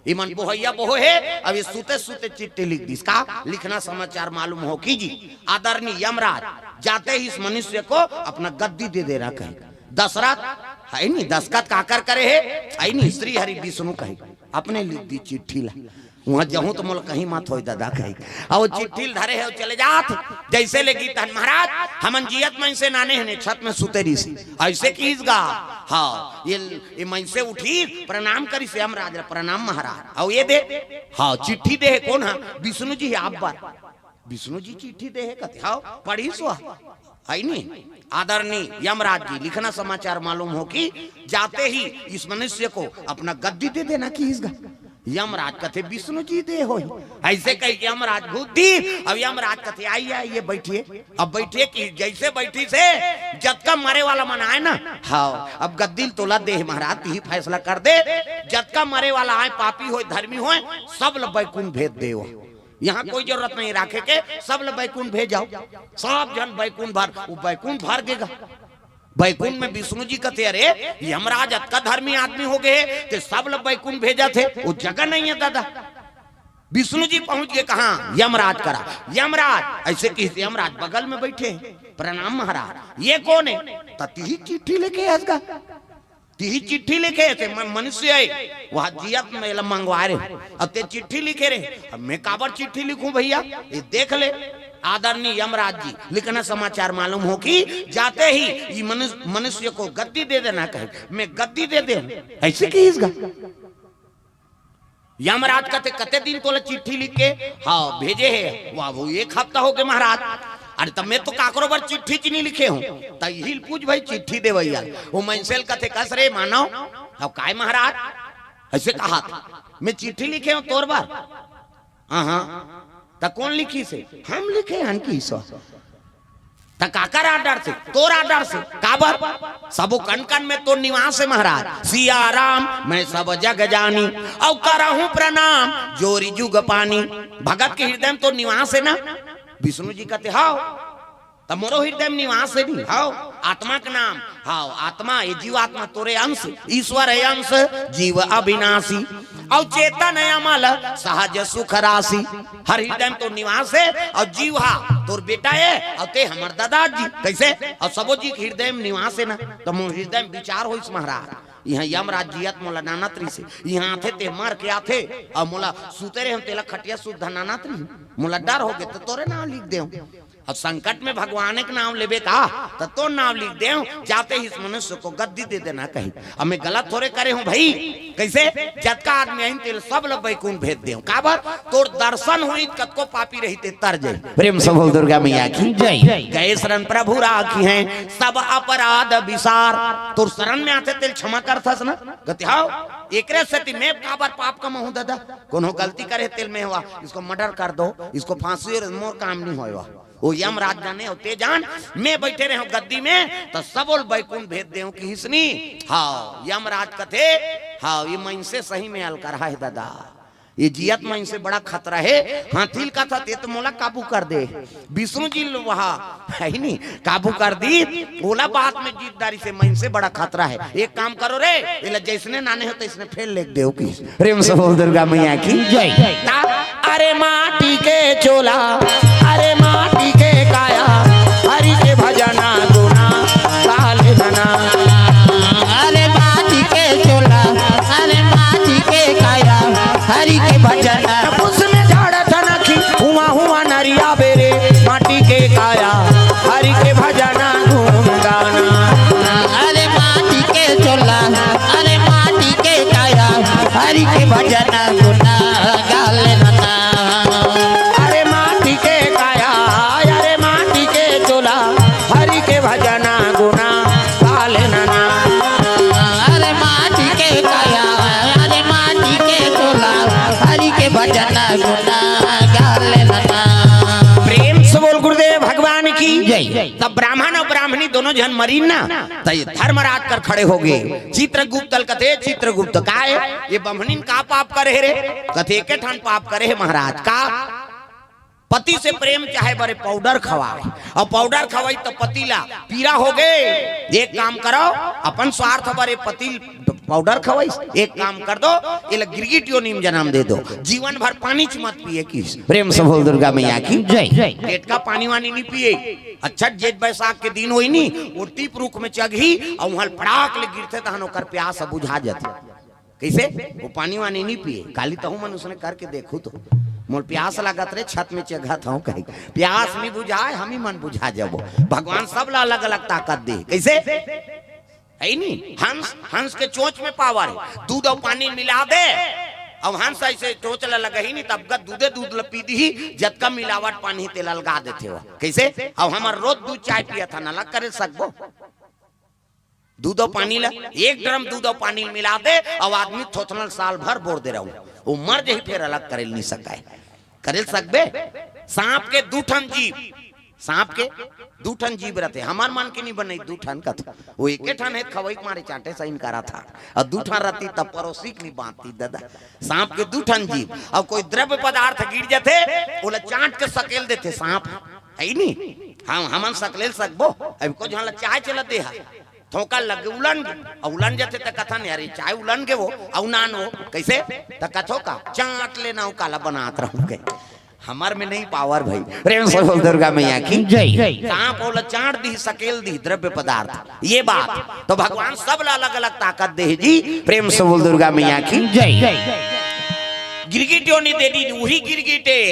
इमन बोहइया बोहे हे, अब ये सुते सुते चिट्ठी लिख दिस। का लिखना समाचार मालूम हो कीजिए, "आदरणीय यमराज, जाते ही इस मनुष्य को अपना गद्दी दे देना कहे।" दशरथ, हइ नी, दस्तखत काकर करे हे, हइ नी, श्री हरि विष्णु कहे, अपने लिख दिस चिट्ठी ला। उहाँ जाहूँ त मोला कहीं मत होय ददा कहे। अउ चिट्ठी ल धरे हे अउ चले जात हे। जइसे ले गिस तहन, "महाराज, हमन जियत मइनसे नाने हन, छत में सुते रहिस।" अइसे किहिस गा। हाँ, ये, ये मइनसे उठिस, प्रणाम करिस यमराज ला, "प्रणाम महाराज।" अउ ये दे, हाँ, चिट्ठी दे हे, कोन ह? विष्णु जी हे आप बर। विष्णु जी चिट्ठी दे हे कथे, हाँ, पढ़िस ओ। हइ नी? "आदरणीय यमराज जी, लिखना समाचार मालूम हो कि जाते ही इस मनुष्य को अपना गद्दी दे देना" किहिस गा। यमराज कथे, "विष्णु जी दे होही।" अइसे कहिके यमराज घूँस दिस। अब यमराज कथे, "आइए, आइए, बैठिए।" अब बइठे कि जइसे बइठिस हे, जतका मरे वाला मन आय ना, हव, अब गद्दी ल तोला दे हे महाराज, तिही फैसला कर दे। जतका मरे वाला आय, पापी होय, धर्मी होय, सब ल बैकुंठ भेज देव। इहाँ कोई जरूरत नहीं राखे के, सब ल बैकुंठ भेजव। सब झन बैकुंठ भर, ओ बैकुंठ भर गे गा। बैकुंठ में विष्णु जी कथे, "अरे, यमराज अतका धर्मी आदमी होगे हे, ते सब ल बैकुंठ भेजत हे, ओ जगह नहीं हे दादा।" विष्णु जी पहुँच गे कहाँ? यमराज करा। "यमराज," अइसे किहिस, यमराज बगल में बइठे हे, "प्रणाम महाराज।" "ये कोन हे?" "त तिही चिट्ठी लेके आस गा, तिही चिट्ठी लिखे हे, ते म-, मनुष्य हे, ओ जियत में एला मंगवाय रहे, अब ते चिट्ठी लिखे रहे।" "अब मैं काबर चिट्ठी लिखूं भइया, ये देख ले।" "आदरणीय यमराज जी, लिखना समाचार मालूम हो कि जाते ही ये मनुष्य, मनुष्य को गद्दी दे देना कहे, मैं गद्दी दे दे।" अइसे किहिस गा। यमराज कथे, "कते दिन तोला चिट्ठी लिख के?" "हव, भेजे हे।" "वाह, वो एक हफ्ता होगे महाराज।" "अरे, त मैं तो काकरो बर चिट्ठी च नहीं लिखे हूँ।" "त इही ल पूछ भई, चिट्ठी देवइया ल।" ओ मइनसे ल कथे, "कस रे मानव, अब काय महाराज?" अइसे कहा था, "मैं चिट्ठी लिखे हूँ तोर बर।" "हाँ, हाँ।" "त कोन लिखिस हे?" "हम लिखे हन किहिस हे।" "त काकर आर्डर से?" "तोर आर्डर से।" "काबर?" "सबो कन कन में तोर निवास हे महाराज।" "सिया राम मैं सब जग जानी, अउ करहूँ प्रणाम जोरि जुग पानी।" भगत के हृदय में तोर निवास हे ना? विष्णु जी कथे, "हव।" "त मोरो हृदय में निवास हे नी?" "हव।" "आत्मा के नाम?" "हव।" "आत्मा, ये जीवात्मा तोरे अंश, ईश्वर हे अंश, जीव अविनाशी, अउ चेतन हे अमल, सहज सुख राशि।" हर हृदय में तोर निवास हे, अउ जीव हा तोर बेटा हे, अउ ते हमर दादा जी। कइसे? अउ सबो जी के हृदय में निवास हे ना, त मोर हृदय में विचार होइस महाराज, इहाँ यमराज जियत मोला नानत रहिस हे, इहाँ आथे ते मर के आथे, अउ मोला सुते रहे हम तेला खटिया सुद्धा नानत रहिस, मोला डर होगे त तोरे नाम लिख देव। अब संकट में भगवान के नाम लेबे का, त तोर नाम लिख देव, जाते ही इस मनुष्य को गद्दी दे देना कही। अब मैं गलत थोरे करे हूँ भई, कइसे? जतका आदमी आइन तेल सब ल बैकुंठ भेज देव। काबर? तोर दर्शन होई त कतको पापी रही ते तर जाई। प्रेम से बोल दुर्गा मैया की जय। गए शरण प्रभु राखिहैं सब अपराध बिसार। तोर शरण में आथे तेल क्षमा करथस ना? कथे, "हव, एकरे सेती मैं काबर पाप कमाहूँ दादा? कोनो गलती करे तेल में हुआ, इसको मर्डर कर दो, इसको फांसी हो, मोर काम नहीं होय वा।" ओ यमराज जाने, ओ ते जान, मैं बइठे रहेंव गद्दी में, त सबो ल बैकुंठ भेज देंव किहिस नी। हव, यमराज कथे, हव, ये मइनसे सही में अलकरहा हे दादा। ये जियत मइनसे बड़ा खतरा हे। हाथी ल कथस, "ये तो मोला काबू कर दे।" विष्णु जी ल वहाँ हे ही नी, काबू कर दिस, ओला बाद में जीत डारिस, ये मइनसे बड़ा खतरा हे। एक काम करो रे, एला जइसने नाने हो तइसने फेर लेग देव किहिस। प्रेम से बोल दुर्गा मैया की जय। ता, अरे माटी के चोला, अरे माटी के काया, हरि के भजना गुना, काले नना। अरे माटी के चोला, अरे माटी के काया, हरि के भजना। उसमें झाड़ा था ना कि हुआ हुआ नरिया बेरे, माटी के काया, हरि के भजना गुन गाना। अरे माटी के चोला, अरे माटी के काया, हरि के भजना गुना गाले नना। अरे माटी के काया, अरे माटी के चोला, हरि के भजना गुना गाले नना। अरे माटी के काया, अरे माटी के चोला, हरि के भजना गुना गाले नना। प्रेम से बोल गुरुदेव भगवान की जय। तब ब्राह्मण अउ ब्राह्मणी दोनों झन मरिन ना, त ये धर्मराज कर खड़े होगे। चित्रगुप्त ल कथे, "चित्रगुप्त, काय ये बम्हनिन का पाप करे हे रे?" कथे, "एके ठन पाप करे हे महाराज।" "का?" "पति से प्रेम चाहे बरे पाउडर खवाय, अउ पाउडर खवाय त पति ला पीरा होगे। एक काम करो, अपन स्वार्थ बरे पति ल पाउडर खवाइस, एक काम कर दो, एला गिरगिट योनि में जन्म दे दो, जीवन भर पानी च मत पिए" किहिस। प्रेम से बोल दुर्गा मैया की जय। टेटका पानी वानी नहीं पिए। अच्छा, जेठ बैसाख के दिन होई नी, ओ टीप रूख में चघही, अउ उहाँ ल पड़ाक ले गिरथे, तहन ओकर प्यास ह बुझा जाथे। कइसे? ओ पानी वानी नहीं पिए। काली तहूँ मन उसने करके देखू तो, "मोर प्यास लागत रे, छत में चघत हूँ," कहे। प्यास नहीं बुझाय, हम ही मन बुझा जाबो। भगवान सब ला अलग-अलग ताकत दे। कइसे? हे नी? हंस, हंस के चोंच में पावर हे। दूध अउ पानी मिला दे, अउ हंस अइसे चोंच ला लगही नी, तब का दूधे दूध ला पी दिही, जतका मिलावट पानी तेला अलगा देथे वो। कइसे? अउ हमर रोज दूध चाय पियत हन, अलग करे सकबो? दूध अउ पानी ला, एक ड्रम दूध अउ पानी मिला दे, अउ आदमी थोथनल साल भर बोर दे रहू, वो मर जही, फेर अलग करेल नहीं सकाय। करेल सकबे? सांप के दू ठन जीभ, सांप के दू ठन जीभ रहते, हमर मन के नहीं बने दू ठन कथ, वो एके ठन हे, खवई के मारे चांटे सही करत हे, अउ दू ठन रहती तब परोसी के नहीं बांधती दादा। सांप के दू ठन जीभ, अउ कोई द्रव्य पदार्थ गिर जाथे, ओला चांट के सकेल देथे सांप, हे नहीं? हम, हमन सकलेल सकबो? अब को झन ला चाय चला दे हा, थोका लगे उलन गे, अउ उलन जथे त कथन, "अरे चाय उलन गे वो, अउ नान वो, कैसे?" त कथो का, "चांट लेना, वो काला बनात रहूं के।" हमर में नहीं पावर भाई, प्रेम से बोल दुर्गा मैया की जय। सांप ओला चांट दी, सकेल दी द्रव्य पदार्थ, ये बात। तो भगवान सब ला अलग-अलग ताकत दे जी, प्रेम से बोल दुर्गा मैया की जय। गिरगिट योनि दे दी, वही गिरगिट हे,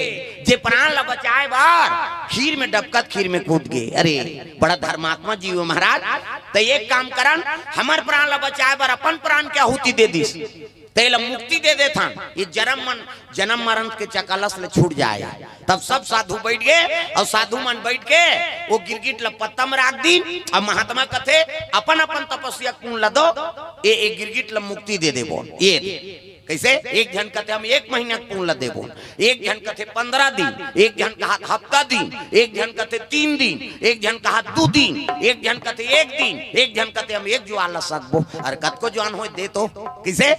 जे प्राण ला बचाए बर खीर में डबकत खीर में कूद गे। अरे, बड़ा धर्मात्मा जीव हे महाराज। त एक काम करन, हमर प्राण ला बचाए बर अपन प्राण के आहुति दे दिस, त एला मुक्ति दे देथन, ये जन्म मन, जन्म मरण के चकलस ले छूट जाए। तब सब साधु बैठ गे, अउ साधु मन बैठ के वो गिरगिट ला पत्ता में राख दीन, अउ महात्मा कथे, "अपन अपन तपस्या के पुण्य ला दो, ये, ये गिरगिट ला मुक्ति दे देबो।" ये कैसे? एक झन कथे, "हम एक महीना के पुण्य ला देबो।" एक झन कथे, "पंद्रह दिन।" एक झन कहा, "हफ्ता दिन।" एक झन कथे, "तीन दिन।" एक झन कहा, "दू दिन।" एक झन कथे, "एक दिन।" एक झन कथे, "हम एक जुआर ला सकबो।" अरे कतको जुआर होय दे तो। किसे?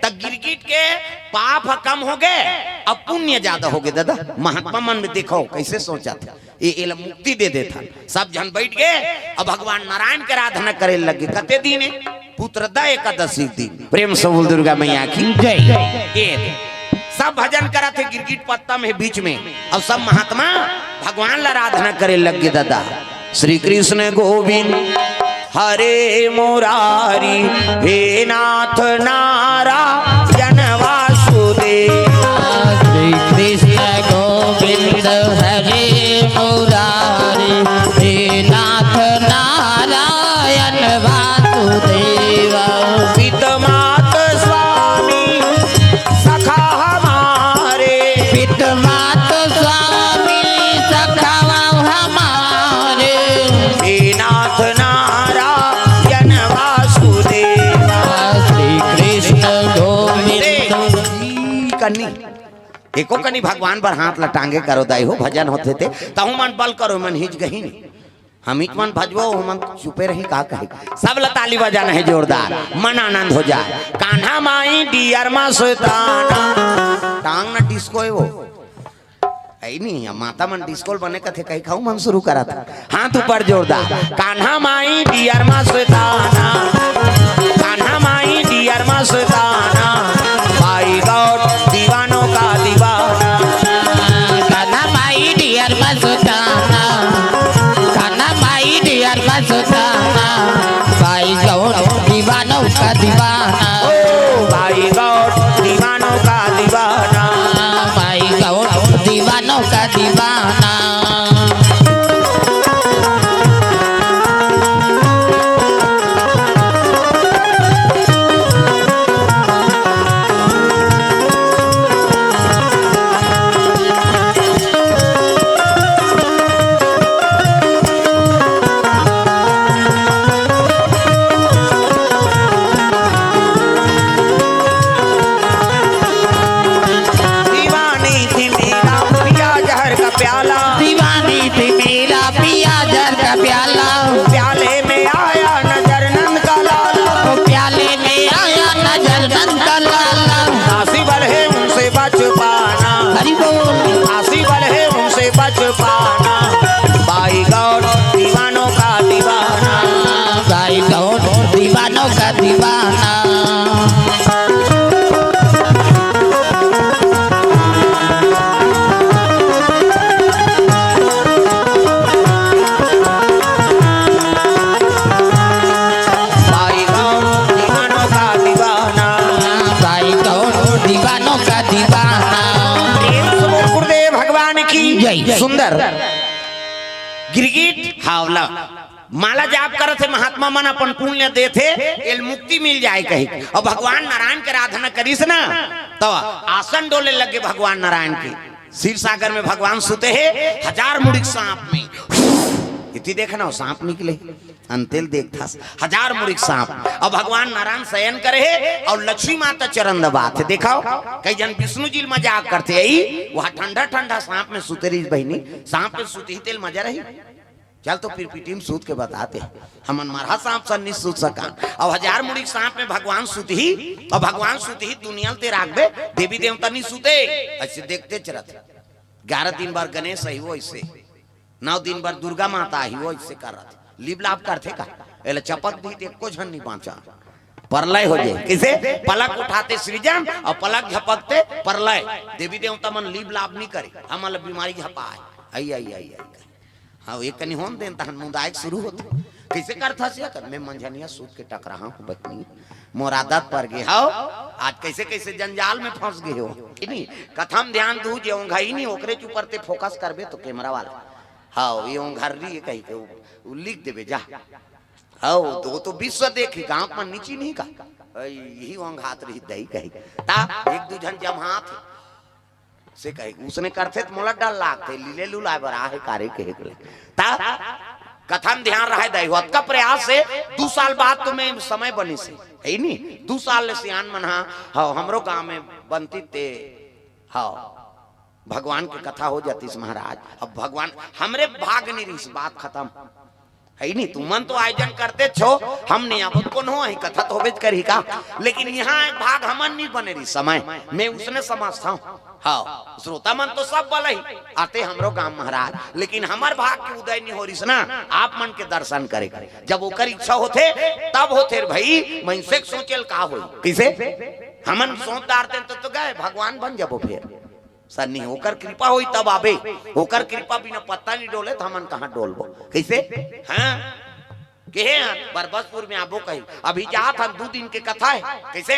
त गिरगिट के पाप ह कम हो गे, अब पुण्य ज्यादा हो गे दादा। महात्मा मन में देखो कैसे सोचत हे। ये, एला मुक्ति दे देथन। सब झन बैठ गे, अब भगवान नारायण के आराधना करे लगे। कते दिन हे? पुत्रदा एकादशी दिन। प्रेम से बोल दुर्गा मैया की जय। ये सब भजन करत हे, गिरगिट पत्ता में बीच में, अउ सब महात्मा भगवान ला आराधना करे लग गे दादा। श्री कृष्ण गोविंद हरे मुरारी, हे नाथ नारायण वासुदेव। श्री कृष्ण गोविंद हरे मुरारी, हे नाथ नारायण वासुदेव। पित मात स्वामी सखा हमारे, पित मात स्वामी सखा हमारे। हे नाथ नारायण वासुदेव। श्री कृष्ण गोविंद। कन्नी, एको कनी भगवान बर हाथ ला टांगे करो दाई हो, भजन होथे ते, तहु मन बल करो, मन हिच गही नहीं। हम इच मन भजबो, हमन चुपे रही, का कही? सब ला ताली बजाना हे जोरदार, मन आनंद हो जाए। कान्हा माई डियर मस्ताना, टांग ना डिस्को हे वो। ऐ नहीं, अब माता मन डिस्को बने कथे, कही खाऊ मन शुरू करत। हाथ ऊपर जोरदार। कान्हा माई डियर मस्ताना, कान्हा माई डियर मस्ताना, बाई गॉड दीवानों का दीवाना। कान्हा माई डियर मस्ताना, कान्हा माई डियर मस्ताना, बाई गॉड दीवानों का दीवाना। ओ बाई गॉड दीवानों का दीवाना, बाई गॉड दीवानों का दीवाना। दीवानी थी मेरा पिया जहर का प्याला। दीवानी थी मेरा पिया जहर का प्याला। प्याले में आया नजर नंद का लाला। ओ प्याले में आया नजर नंद का लाला। काशी वाले उनसे बच पाना। हरि बोल। काशी वाले उनसे बच पाना। बाई गॉड दीवानों का दीवाना। बाई गॉड दीवानों का दीवाना। भाई गौर दीवानों का दीवाना। भाई गौर दीवानों का दीवाना। प्रेम से बोल गुरुदेव भगवान की जय। सुंदर गिरगिट हावला। माला जाप करत हे महात्मा मन, अपन पुण्य देथे, एल मुक्ति मिल जाए कही। अउ भगवान नारायण के आराधना करिस ना, तो आसन डोले लगे भगवान नारायण के। क्षीर सागर में भगवान सुते हे, हजार मुड़ी के सांप में। इति देखना हो, सांप निकले। अंतेल देखथस, हजार मुड़ी के सांप। अब भगवान नारायण शयन करे हे अउ लक्ष्मी माता चरण दबात हे। देखव, कई झन विष्णु जी ल मजाक करथे, "अई, वहाँ ठंडा ठंडा सांप में सुते रहिस बहिनी, सांप में सुतही तेल मजा रही। चल तो पिरपिटी में सूत के बताते, हमन मरहा सांप सन नहीं सूत सकन।" अब हजार मुड़ी के सांप में भगवान सुतही, अउ भगवान सुतही दुनिया ल ते राखबे, देवी देवता नहीं सुते। अइसे देखते चलत, ग्यारह दिन बर गणेश अही वो अइसे, नौ दिन बर दुर्गा माता आही, वो अइसे करत। लीप लाप करथे का? एला चपक दी त एको झन नहीं बाँचा। परलय हो जाए। कइसे? पलक उठाते सृजन अउ पलक झपकते परलय। देवी देवता मन लीप लाप नहीं करे, हमन ला बीमारी झपाए। आई, आई, आई, आई। हाँ, एक कनी होन देन, तहन मुदायक शुरू होथे। कइसे करथस ये कर? मैं मंझनिया सूत के टकराहा हूँ बहिनी, मोर आदत पर गे हव। आज कइसे कइसे जंजाल में फंस गे हो, कि नहीं? कथा म ध्यान दू, जे ओंघाही नहीं, ओकरे ऊपर ते focus करबे तो camera वाला, "हव, ये ओंघर्री हे," कहि के उ, उ लिख देबे जा। हव, तो, तो विश्व देखी, गाँव म नीची नहीं का? "अई, यही ओंघात रही दई," कहि। ता एक दू झन जम्हात हे। से कहे, "उसने करथे त मोला डर लागथे, लीले लुलाए बर आहे कारे," कहे के लगे। ता कथा म ध्यान रहे दई, ओतका प्रयास से दू साल बाद तुम्हें समय बनिस हे, हे नी? दू साल ले सियान मन हा, हव, हमरो गांव में बनती ते, हव, भगवान के कथा हो जातिस महाराज। अब भगवान, हमरे भाग नहीं रहिस, बात खत्म। हे नहीं, तुमन तो आयोजन करते छो, हम नहीं आबो, कोनो ही कथा तो होबेच करही का। लेकिन यहाँ एक भाग हमन नहीं बने रही समय, मैं उसने समझता हूँ। हाँ, श्रोता मन तो सब बलही आते हमरो गांव महाराज, लेकिन हमर भाग के उदय नहीं हो रहिस ना, आप मन के दर्शन करे के। जब ओकर इच्छा होथे, तब होथे रे भाई, मनसे के सोचेल का होई। कइसे? हमन सोच डारते तो, तो गए, भगवान बन जाबो फेर। सर नहीं, ओकर कृपा होई तब आबे, ओकर कृपा बिना पत्ता नहीं डोले त हमन कहाँ डोलबो? कइसे? हाँ, केहे हन बरबसपुर में आबो कही, अभी जात हन, दू दिन के कथा हे। कइसे?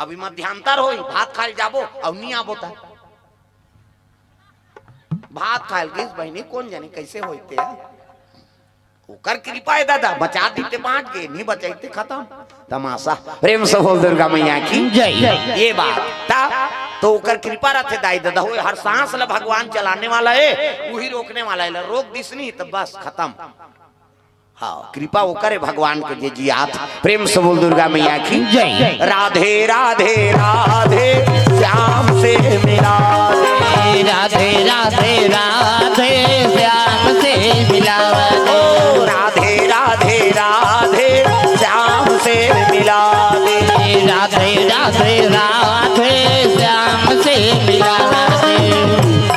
अभी मध्यांतर होई, भात खाए ल जाबो अउ नहीं आबो त भात खाए ल गिस बहिनी, कोन जानी कइसे होई ते। ओकर कृपा हे दादा, बचा दी ते बाँच गे, नहीं बचाई ते खत्म। तमाशा। प्रेम से बोल दुर्गा मैया की जय। ये बात ता तो ओकर कृपा रथे दाई दादा, होय हर सांस ला भगवान चलाने वाला हे, उही रोकने वाला हे, ला रोक दिस नहीं तो बस खत्म। हाँ, कृपा ओकर हे भगवान के जे जियात। प्रेम से बोल दुर्गा मैया की जय। राधे राधे राधे, श्याम से मिला दे। राधे राधे राधे, श्याम से मिला दे। ओ राधे राधे राधे, श्याम से मिला दे। राधे राधे राधे, श्याम से मिला दे।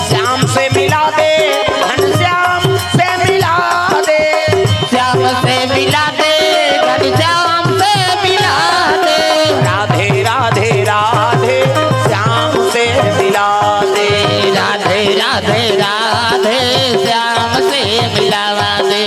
श्याम से मिला दे, घनश्याम से मिला दे। श्याम से मिला दे, घनश्याम से मिला दे। राधे राधे राधे, श्याम से मिला दे। राधे राधे राधे, श्याम से मिलावा दे।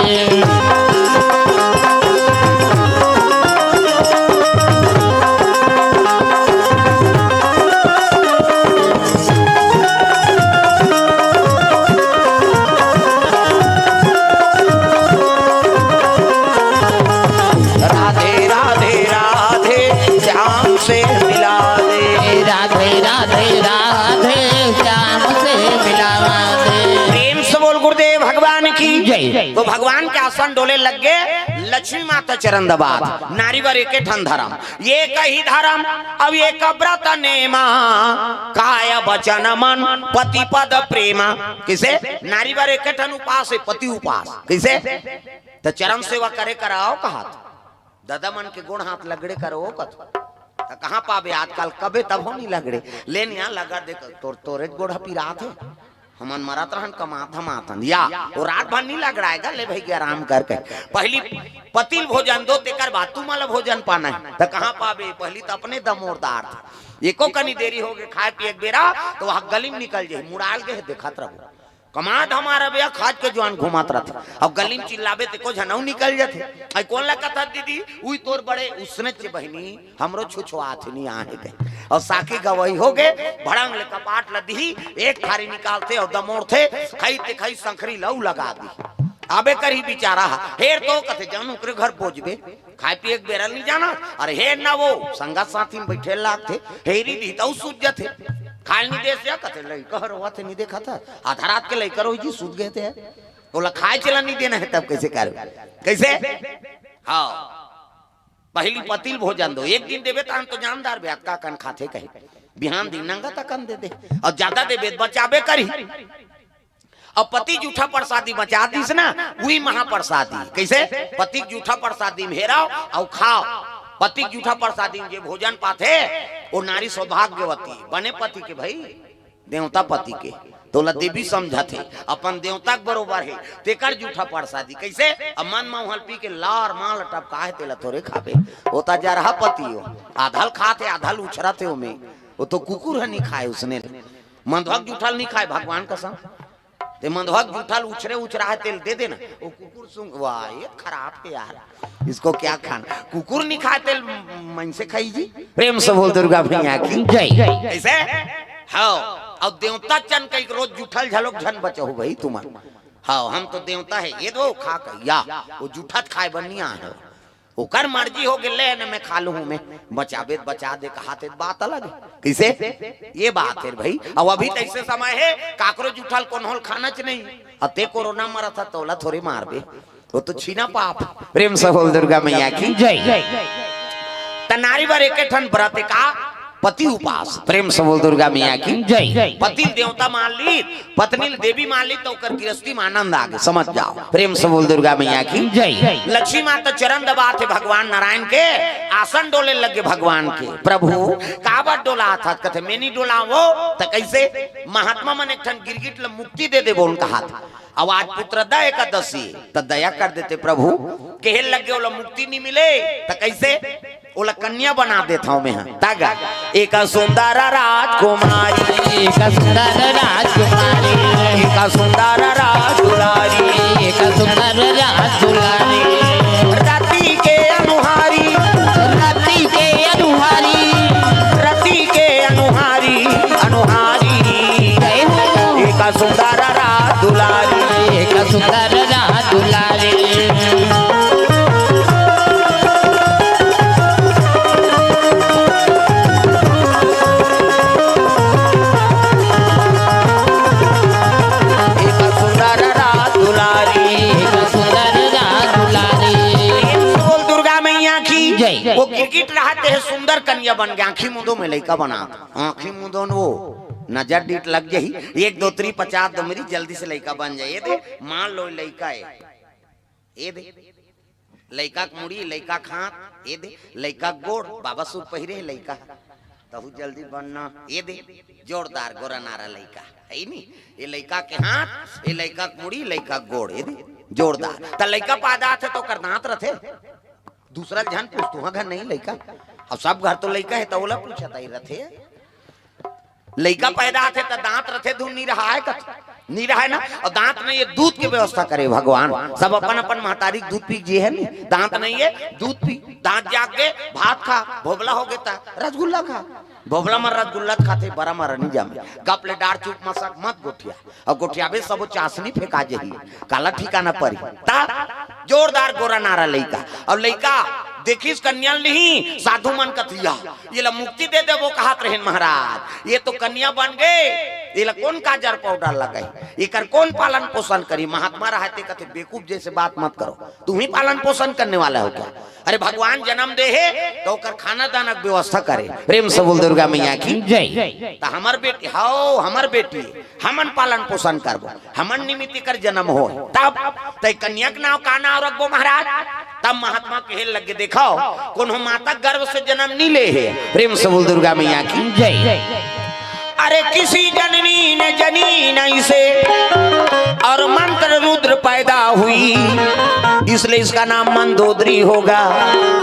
राधे राधे राधे, श्याम से मिला दे। राधे राधे राधे, श्याम से मिलावा दे। प्रेम से बोल गुरुदेव भगवान की जय। तो भगवान के आसन डोले लग गे, लक्ष्मी माता चरण दबात। नारी बर एके ठन धरम, एकही धरम, अब एक व्रत नेमा, काय वचन मन पति पद प्रेमा। कइसे? नारी बर एके ठन उपास हे, पति उपास। कइसे? त चरण सेवा करे कराव कहत, दादा मन के गोड़ हाथ लगड़े करो कत। त कहाँ पाबे आजकल, कबे तभो नहीं लगड़े। लेन यहाँ लगा दे, तोर, तोरे गोड़ ह पिरात हे। हमन मरत रहन, कमात धमात हन। या, वो रात भर नहीं लगड़ाएगा, ले भई आराम करके। पहली पति ल भोजन दो, तेकर बाद तुमन ल भोजन पाना हे। त कहाँ पाबे, पहली त अपने दमोर दार। एको कनी देरी हो गे, खाए पिए के बेरा, त वहाँ गली में निकल जाही, मुड़ाल गे हे, देखत रहो। कमात हमारा भैया खाज के जुआन घुमात रथे। अब गली में चिल्लाबे ते को झनऊ निकल जाथे। आई कोन ला कथा दीदी, उई तोर बड़े उसने चे बहिनी, हमरो छुछुआत नहीं आहे गए। और साकी गवई हो गे, भड़ंग ले कपाट ल दिही, एक थारी निकालथे और दमोड़थे, खई ते खई संखरी लऊ लगा दी। अबे करही बेचारा हा, हेर तो कथे जान ओकरे घर बोझबे। खाए पिए के बेरा ल नहीं जाना। अरे हे ना वो संगत साथी में बैठे लागथे, हेरी दी तऊ सूत जाथे। खाए ल नहीं देस या कथे लइका हर होवत हे नहीं देखा था। आधा रात के लइका रोही जी सूत गए थे। ओला खाए चला नहीं देना है, तब कैसे करबे? कैसे? हाँ, पहली पति ल भोजन दो, एक दिन देबे तहन तो जानदार बे, अतका कन खाथे कहे, बिहान दिन नंगा तकन दे दे, और ज्यादा देबे त बचाबे करही। अब पति जूठा प्रसादी बचा दिस ना, वही महाप्रसादी। कैसे? पति के जूठा प्रसादी में हेराओ और खाओ। पति के जूठा प्रसादी में जे भोजन पाथे, वो नारी सौभाग्यवती, बने पति के भाई, देवता पति के, तोला देवी समझत हे, अपन देवता के बरोबर हे, तेकर जूठा प्रसादी। कैसे? अब मन में उहल पी के लार माल टपका हे, तेला थोरे खाबे, वो ता जरहा पति हो, आधल खाथे, आधल उछरत हे ओमे, वो तो कुकुर ह नहीं खाए उसने। मंधवा के जूठा ल नहीं खाए, भगवान कसम। ते मंधवा के जूठा ल उछरे उछरा है, तेल दे देना। वो कुकुर सूंघ, वाह, ये खराब है यार, इसको क्या खाना? कुकुर नहीं खाए, तेल मनसे खाई जी। प्रेम से बोल दुर्गा मैया की जय। कैसे? हाँ, अब देवता चन कई रोज जूठा ल झलोक झन बचहू भाई तुमन। हाँ, हम तो देवता है, ये दो खा के या, वो जूठा त खाए बर नहीं आए हो। ओकर मर्जी हो गेले न, मैं खा लूं, मैं बचाबे त बचा दे, कहा ते बात अलग है। कैसे? ये बात है भाई। अब अभी तो ऐसे समय है, काकरो जूठा ल कोनो ल खाना च नहीं। अते कोरोना मरा था, तोला थोड़ी मारबे, वो तो छीना पाप। प्रेम से बोल दुर्गा मैया की जय। त नारी बर एक ठन व्रत का पति उपास। प्रेम से बोल दुर्गा मैया की जय। पति ल देवता मान ली, पत्नी ल देवी मान ली, तो ओकर गृहस्थी में आनंद आ गए, समझ जाओ। प्रेम से बोल दुर्गा मैया की जय। लक्ष्मी माता चरण दबात हे भगवान नारायण के, आसन डोले लगे भगवान के। प्रभु, काबर डोलात हस? कथे, मैं नहीं डोलावों। त कैसे? महात्मा मन एक ठन गिरगिट ल मुक्ति दे दे बोल कहा था। अब आज पुत्रदा एकादशी, त दया कर देते प्रभु, कहे लगे ओला मुक्ति नहीं मिले, त कैसे? ओला कन्या बना देत हंव मैं ह। तागा, एक सुंदर राजकुमारी, एक सुंदर राजकुमारी, एक सुंदर राजदुलारी, एक सुंदर राजदुलारी। रति के अनुहारी, रति के अनुहारी, रति के अनुहारी, अनुहारी। जय हो। एक सुंदर राजदुलारी, एक सुंदर राजदुलारी। एक सुंदर राजदुलारी। एक सुंदर राजदुलारी। बोल दुर्गा मैया की जय। वो गिरगिट रहा ते सुंदर कन्या बन गया, आंखी मुंदो में लइका बना, आंखी मुंदो न वो नजर डीठ लग जाही, एक दो त्री पचास दो मेरी जल्दी से लइका बन जाए। ये दे, मान लो लइका है, ये दे, लइका के मुड़ी, लइका के हाथ, ये दे, लइका के गोड़, बाबा सूट पहिरे हे लइका, तहू जल्दी बनना, ये दे, जोरदार गोरा नारा लइका, है नी? ये लइका के हाथ, ये लइका के मुड़ी, लइका के गोड़, ये दे, जोरदार। त लइका पैदा थे तो ओकर दांत रथे, दूसरा झन पूछ, तुहा घर नहीं लइका? अब सब घर तो लइका है, तो ओला पूछत आई रथे। लइका पैदा होथे त दांत रथे, धुन नहीं रहा है कत-, नहीं रहा है ना। और दांत नहीं है, दूध की व्यवस्था करे भगवान। सब अपन अपन महतारी के दूध पी जे है नी, दांत नहीं है, दूध पी, दांत जाग के भात खा, भोबला हो गए त रसगुल्ला खा। भोबला म रसगुल्ला खाथे, बरा म नहीं जामे। गप ले डार चुप मसक मत गोठिया। अब गोठियाबे सबो चासनी फेंका जही। काला ठिकाना परी। ता जोरदार गोरा नारा लइका। अब लइका देखिस कन्या नहीं, साधु मन कथिया, ये ला मुक्ति दे देबो कहत रहेन महाराज। ये तो कन्या बन गए, ये ला कौन काजर पाउडर लगाई, एकर कौन पालन पोषण करी? महात्मा रहते कथे, बेवकूफ जैसे बात मत करो, तुम ही पालन पोषण करने वाला हो क्या? अरे भगवान जन्म दे हे तो ओकर खाना दाना के व्यवस्था करे। प्रेम से बोल दुर्गा मैया की जय। त हमर बेटी, हाओ हमर बेटी, हमन पालन पोषण करबो, हमन निमित्त कर जन्म हो। तब तय कन्या के नाव का नाव रखबो महाराज? तब महात्मा कहे लगे, देखो, कोनो माता गर्भ से जन्म नहीं ले हे। प्रेम से बोल दुर्गा मैया की जय। अरे किसी जननी ने जनी नहीं से और मंत्र रुद्र पैदा हुई, इसलिए इसका नाम मंदोदरी होगा।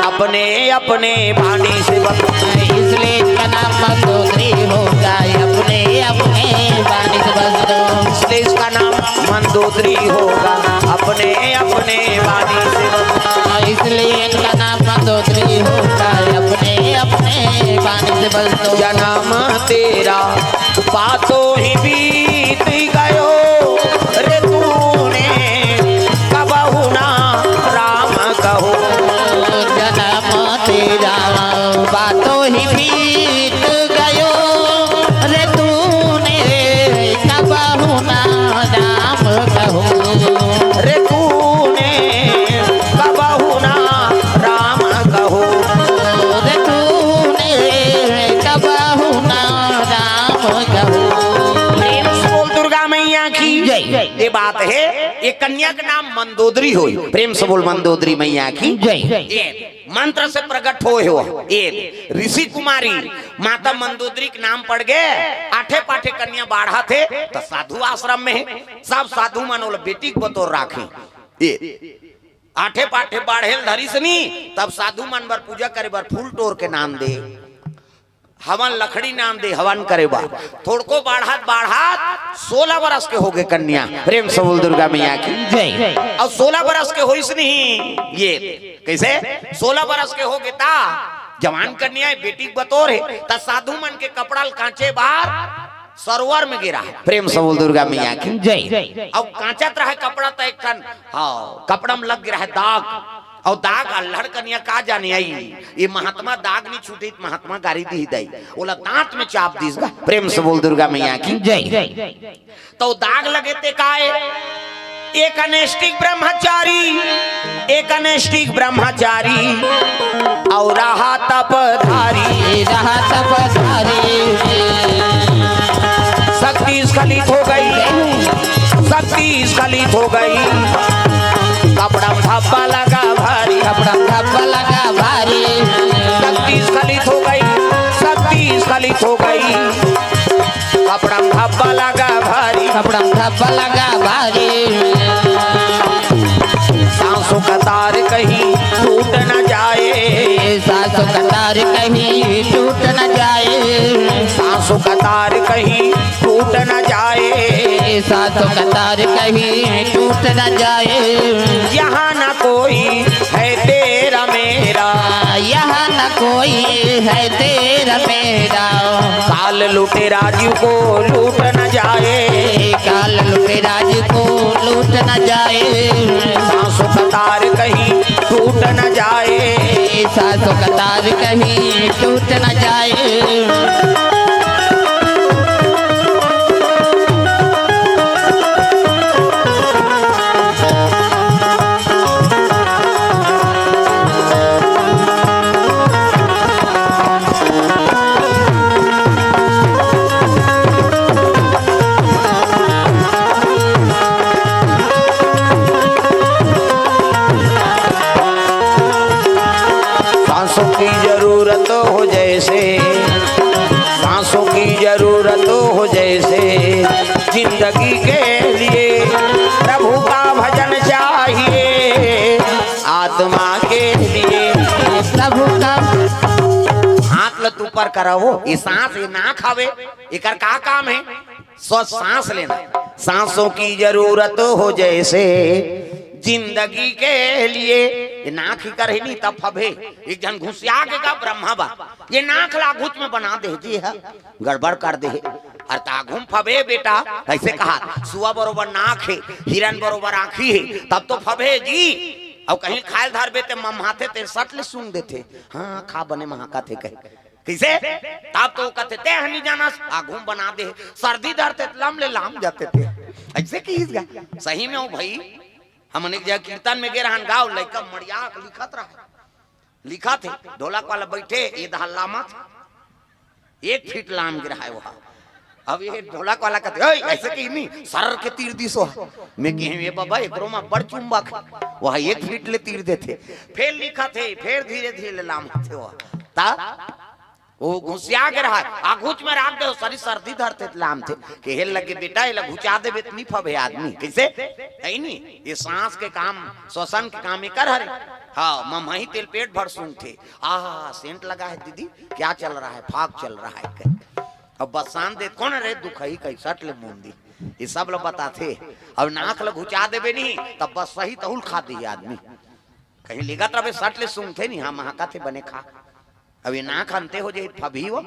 अपने अपने बानी से बस, इसलिए इसका नाम मंदोदरी होगा। अपने अपने बानी से बस दो, इसलिए इसका नाम मंदोदरी होगा। अपने अपने बानी से बस, इसलिए इनका नाम मंदोदरी होगा। अपने अपने बानी से बस दो। जन्म तेरा बातों ही बीत गयो रे तूने, कबहु ना राम कहो। जन्म तेरा बातों ही बीत गयो रे तूने, कबहु ना राम कहो। प्रेम से बोल दुर्गा मैया की जय। ये बात हे, ये कन्या के नाम मंदोदरी होय। प्रेम से बोल मंदोदरी मैया की जय। ये मंत्र से प्रकट होय हो, ये ऋषि कुमारी माता मंदोदरी के नाम पड़ गे। आठे पाठे कन्या बाढ़त हे, त साधु आश्रम में हे, सब साधु मन ओला बेटी के बतोर राखे। ये आठे पाठे बाढ़े ल धरिस नी, तब साधु मन बर पूजा करे बर फूल टोर के नांद दे, हवन लकड़ी नांद दे, हवन करे बर। थोड़को बाढ़त बाढ़त सोलह बरस के होगे कन्या। प्रेम से बोल दुर्गा मैया की जय। अउ सोलह बरस के होइस नी, ये कइसे? सोलह बरस के होगे ता जवान कन्या हे, बेटी के बतोर हे, त साधु मन के कपड़ा ल कांचे बर सरोवर में गे रहय। प्रेम से बोल दुर्गा मैया की जय। अउ कांचत रहय कपड़ा, त एक ठन, हाँ, कपड़ा में लग गे रहय दाग। अउ दाग अल्हड़ कनिया का जाने आई, ये महात्मा दाग नी छूटे, महात्मा गारी दिही दाई, ओला दांत में चाप दिस गा। प्रेम से बोल दुर्गा मैया की जय। तो दाग लगे ते काय, एक अनैष्ठिक ब्रह्मचारी, एक अनैष्ठिक ब्रह्मचारी, अउ रहा तपधारी। रहा तपधारी। शक्ति स्खलित हो गई, शक्ति स्खलित हो गई। कपड़ा में धब्बा लगा भारी। कपड़ा में धब्बा लगा भारी। शक्ति स्खलित हो गई, शक्ति स्खलित हो गई। कपड़ा में धब्बा लगा भारी। कपड़ा में धब्बा लगा भारी। सांसों का तार कहीं टूट न जाए। सांसों का तार कहीं टूट न जाए। सांसों का तार कहीं टूट न जाए। सांसों का तार कहीं टूट न जाए। यहाँ न कोई है तेरा मेरा। यहाँ न कोई है तेरा मेरा। काल लुटेरा जी को लूट न जाए। काल लुटेरा जी को लूट न जाए। सांसों का तार कहीं टूट न जाए। सांसों का तार कहीं टूट न जाए। सांसों की जरूरत हो जैसे, सांसों की जरूरत हो जैसे, जिंदगी के लिए प्रभु का भजन चाहिए, आत्मा के लिए प्रभु का। हाथ ल ऊपर करा हो, ये सांस, ये नाक हवे, एकर का काम हे? स्व सांस लेना। सांसों की जरूरत हो जैसे जिंदगी के लिए। ये नाक ही कर ही नहीं तब फबे। एक झन घुसिया के का ब्रह्मा बा, ये नाक ला घुच में बना दे जी है, गड़बड़ कर दे। अरे त आघू म फबे बेटा, ऐसे कहा, सुआ बरोबर नाक हे, हिरन बरोबर आँखी हे, तब तो फबे जी। अउ कहीं खायल धरबे ते मम्हाथे ते सट ले सूंघ देथे। हाँ, खा बने महाका थे कहे। कइसे? तब तो कथे, "ते ह नी जानस, आघू म बना दे, सर्दी धरथे त लम ले लाम जाथे ते।" अइसे किहिस गा। सही में हो भई, हमन एक जगह कीर्तन में गे रहन, गाँव लइका मड़िया के लिखत रहे, लिखत हे, ढोलक वाला बइठे, ये दहा लामत, एक फीट लाम गे रहय ओहा। अब ये ढोलक वाला कथे, "ओए, अइसे किहिस नी, सर के तीर दिस ओहा।" मैं कहेंव, "ए बाबा, एकरो म बड़ चुंबक हे, ओहा एक फीट ले तीर देथे।" फेर लिखत हे, फेर धीरे-धीरे ले लामत हे ओहा। त ओ घुसिया गे रहय, आघूच में राख दे, सरी सर्दी धरथे त लामथे। कहे लगे, "बेटा, एला घुचा देबे त नी फबे आदमी।" कइसे? हइ नी? ये सांस के काम, श्वसन के काम एकर हरे। हाँ, मम्हई तेल पेट भर सूंघथे। आहा, सेंट लगा है दीदी, क्या चल रहा है? फाग चल रहा है कहे। अब बसान दे, "कोन रे दुखई?" कहि सट ले मुंदी। ये सब ल बताथे। अब नाक ल घुचा देबे नी, तब बस सही तहुल खा दिही आदमी। कहीं लेगत रबे सट ले सूंघथे नी, हाँ, महकथे बने खा। अब ये नाक अंते हो जाही, फबही वो,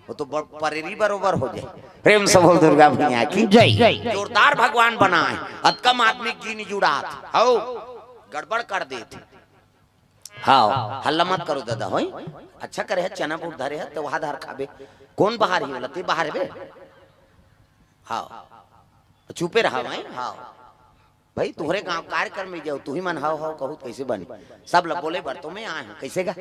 वो तो ब-, परेरी बरोबर हो जाही। प्रेम से बोल दुर्गा मैया की जय। जोरदार भगवान बनाए, अतकम आदमी की नी जुड़ात, हौ, गड़बड़ कर देथे। हाँ, हल्ला मत करो दादा, होई? अच्छा करे है, चना बूट धरे है, तो वहाँ धर खाबे। कोन बाहर ही बोला, ते बाहर बे? हाँ, चुपे रहा भाई, हाँ। भाई, तुहरे गांव कार्यक्रम में जाओ, तुही मन हाव हाव कहू त कइसे बनी? सब ला बोले बर तो मैं आए हूं, कइसे गा?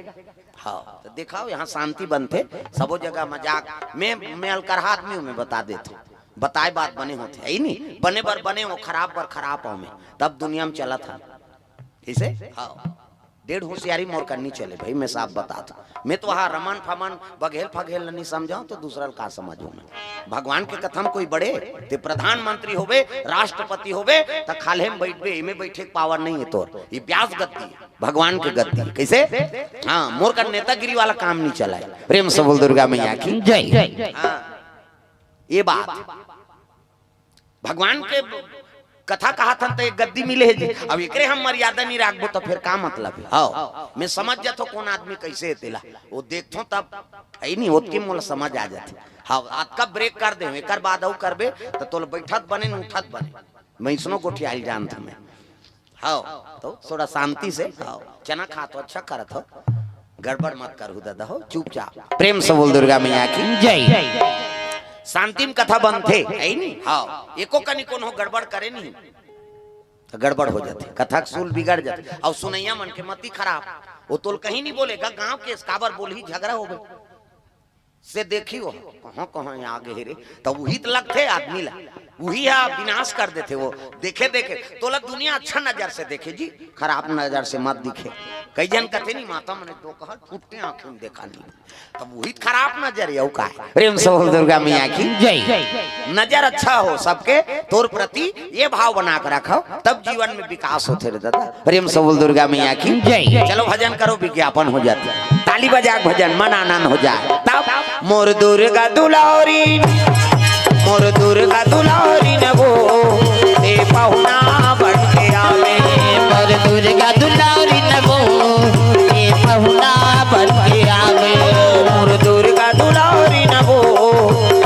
हाव, त देखाव, यहां शांति बनथे, सबो जगह मजाक। मैं, मैं अलकरहा आदमी हूं, मैं बता देथंव, बताए बात बने होथे, हे नी? बने बर बने हो, खराब बर खराब हो, मैं तब दुनिया में चलत हंव, कइसे? हाव, डेढ़ होशियारी मोर कर नी चले भाई, मैं साफ बताथंव। मैं तो वहां रमन फमन, बघेल फघेल ल नी समझंव, त दूसरा ल का समझहूं मैं? भगवान के कथा म कोई बड़े, ते प्रधानमंत्री होबे, राष्ट्रपति होबे, त खाल्हे म बइठबे, एमे बइठे के पावर नइ हे तोर, ये ब्यास गद्दी, भगवान के गद्दी। कइसे? हां, मोर कर नेतागिरी वाला काम नी चलय। प्रेम से बोल दुर्गा मैया की। जय। हां, ये बात। भगवान के कथा कहत हन त एक गद्दी मिले हे जी। अब एकरे हम मर्यादा नी राखबो त फेर का मतलब हे? हाव, मैं समझ जाथंव कोन आदमी कइसे हे तेला, वो देखथंव तब, हे नी, ओतके मोला समझ आ जाथे। हाव, अतका ब्रेक कर देहूं, एकर बाद अउ करबे त तोला बइठत बने न उठत बने। मैं अइसनो गोठियाही ल जानथंव मैं। हाव, त थोड़ा शांति से, हाव, चना खाथंव, अच्छा करत हव, गड़बड़ मत करहू दादा हो, चुपचाप। प्रेम से बोल दुर्गा मैया की। जय। शांति म कथा बनथे, हे नी? हाव, एको कनी कोनो गड़बड़ करे नी, त गड़बड़ हो जाथे, कथा के सुर बिगड़ जाथे, अउ सुनइया मन के मति खराब। वो तोला कहीं नी बोले गा, गांव के काबर बोलही, झगरा होबे। से देखही वो कहां कहां आगे हे रे, त उही त लगथे आदमी ला, उही हा विनाश कर देथे वो। देखे देखे तोला दुनिया अच्छा नजर से देखे जी, खराब नजर से मत दिखे। कई झन कथे नी, माता मने तो कहल फुट्टे आंखी म देखा नी, तब उही त खराब नजर हे, अउ का हे? प्रेम से बोल दुर्गा मैया की। जय। नजर अच्छा हो सबके तोर प्रति, ये भाव बना के रखव, तब जीवन में विकास होथे रे दादा। प्रेम से बोल दुर्गा मैया की। जय। चलो भजन करो, विज्ञापन हो जाथे। ताली बजा के भजन, मन आनंद हो जाय। तब मोर दुर्गा दुलारी, मोर दुर्गा दुलारी न वो, ए पहुना बन के आवे। मोर दुर्गा दुलारी न वो, ए पहुना बन के आवे। मोर दुर्गा दुलारी न वो,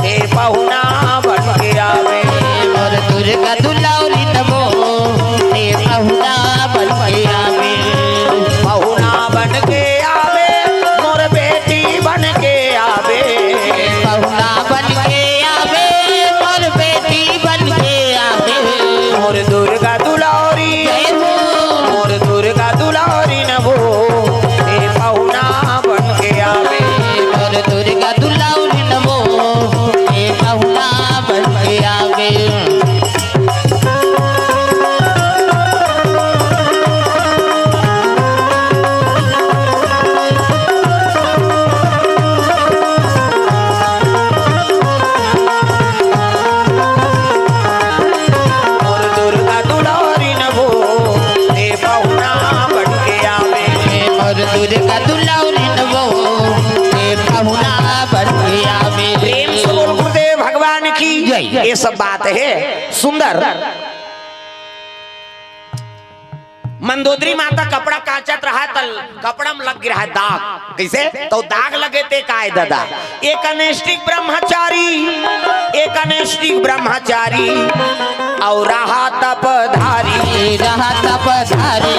ए पहुना बन के आवे। मोर दुर्गा दुलारी न वो, ए पहुना बन के आवे। पहुना बन के आवे, मोर बेटी बन के आवे। पहुना बन के आवे, मोर बेटी बन के आवे। मोर दुर्गा दुलारी, जय हो। मोर दुर्गा दुलारी न वो, ए पहुना बन के आवे। मोर दुर्गा दुलारी न वो, ए पहुना बन के आवे। मोर दुर्गा दुलारी न वो, ए पहुना बन के आवे। मोर दुर्गा दुलारी न वो, ए पहुना बन के आवे। प्रेम से बोल गुरुदेव भगवान की। जय। ये सब बात हे सुंदर। मंदोदरी माता कपड़ा कांचत रहा, त कपड़ा म लग गिरा हे दाग। कइसे? त दाग लगे ते काय दादा? एक अनैष्ठिक ब्रह्मचारी, एक अनैष्ठिक ब्रह्मचारी, अउ रहा तपधारी। रहा तपधारी।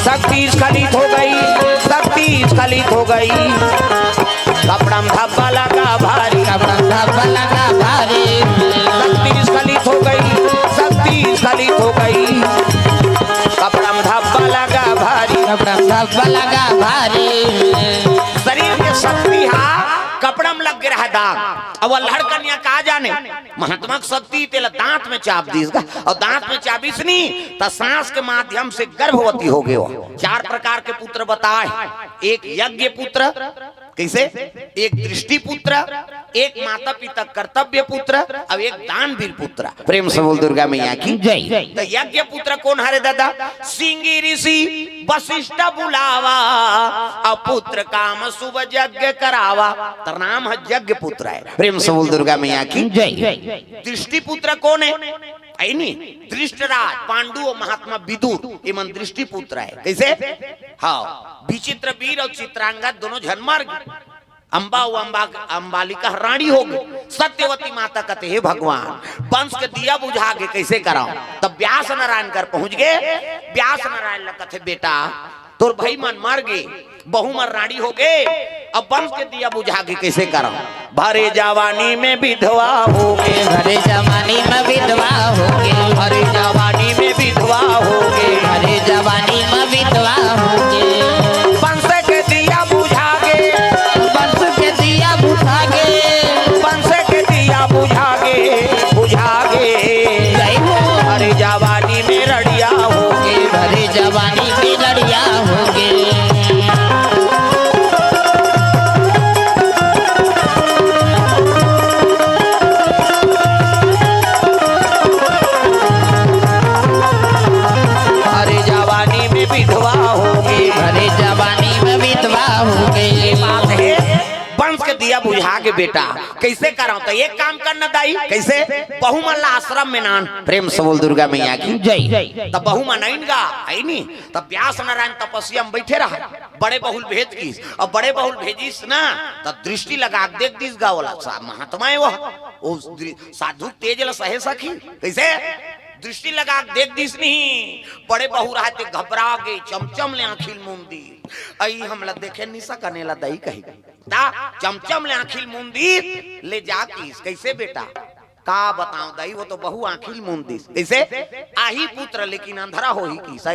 शक्ति स्खलित हो गई, शक्ति स्खलित हो गई। कपड़ा म धब्बा लगा भारी। कपड़ा म धब्बा लगा भारी। शक्ति स्खलित हो गई, शक्ति स्खलित हो गई। कपड़ा म धब्बा लगा भारी। कपड़ा म धब्बा लगा भारी। शरीर के शक्ति हा कपड़ा म लग गे रहा दाग। अब अल्हड़ कन्या का जाने, महात्मा के शक्ति तेला दांत में चाप दीस गा, अउ दांत में चाबिस नी, त सांस के माध्यम से गर्भवती हो गे। चार प्रकार के पुत्र बताए, एक यज्ञ पुत्र, कइसे? एक दृष्टि पुत्र, एक माता पिता कर्तव्य पुत्र, अउ एक दानवीर पुत्र। प्रेम से बोल दुर्गा मैया की। जय। त यज्ञ पुत्र कोन हरे दादा? सिंगी ऋषि वशिष्ठ बुलावा, अउ पुत्र काम शुभ यज्ञ करावा। त नाम ह यज्ञ पुत्र हे। प्रेम से बोल दुर्गा मैया की। जय। दृष्टि पुत्र कोन हे? हे नी, धृष्टराज, पांडु अउ महात्मा विदुर, ये मन दृष्टि पुत्र हे। कइसे? हाव, विचित्र वीर अउ चित्रांगद दोनों झन मर गे। अंबा अउ अंबा, अंबालिका रानी हो गे। सत्यवती माता कथे, "हे भगवान, वंश के दिया बुझा गे, कइसे करंव?" तब व्यास नारायण कर पहुंच गे। व्यास नारायण ल कथे, "बेटा, तोर भई मन मर गे, बहू मन रानी हो गे, अब वंश के दिया बुझा गे, कइसे करंव?" भरे जवानी में विधवा होगे। भरे जवानी में विधवा होगे। भरे जवानी में विधवा होगे। भरे जवानी में विधवा होगे। बंस के दिया बुझागे। बंस के दिया बुझागे। बंस के दिया बुझागे, बुझागे। जय हो। भरे जवानी में रड़िया होगे। भरे जवानी में रड़िया होगे। अरे जवानी में विधवा होगे। अरे जवानी में विधवा होगे। ये बात है, बंस के दिया बुझा के बेटा। कैसे कराओ? तो एक काम करना दाई, कैसे? बहू मन ला आश्रम में नान। प्रेम से बोल दुर्गा मैया की जय। तब बहू मन आइन गा, आई नी? तब व्यास नारायण तपस्या में बैठे रहा, बड़े बहुल भेज गिस। अब बड़े बहुल भेजिस ना, त दृष्टि लगा के देख दिस गा ओला। सा-, महात्मा है वह। ओ दृ-, साधु तेज ल सहे सखी। कैसे? दृष्टि लगा के देख दिस नहीं। बड़े बहु रहा ते घबरा गे, चमचम ले आँखी ल मूंद दिस। अई हमला देखे नहीं सकने ला दई कही। ता चमचम ले आँखी ल मूंद दिस, ले जा किस। कैसे बेटा? का बताओ दाई, वो तो बहु आँखी ल मूंद दिस। कैसे? आही पुत्र लेकिन अंधरा होही किस।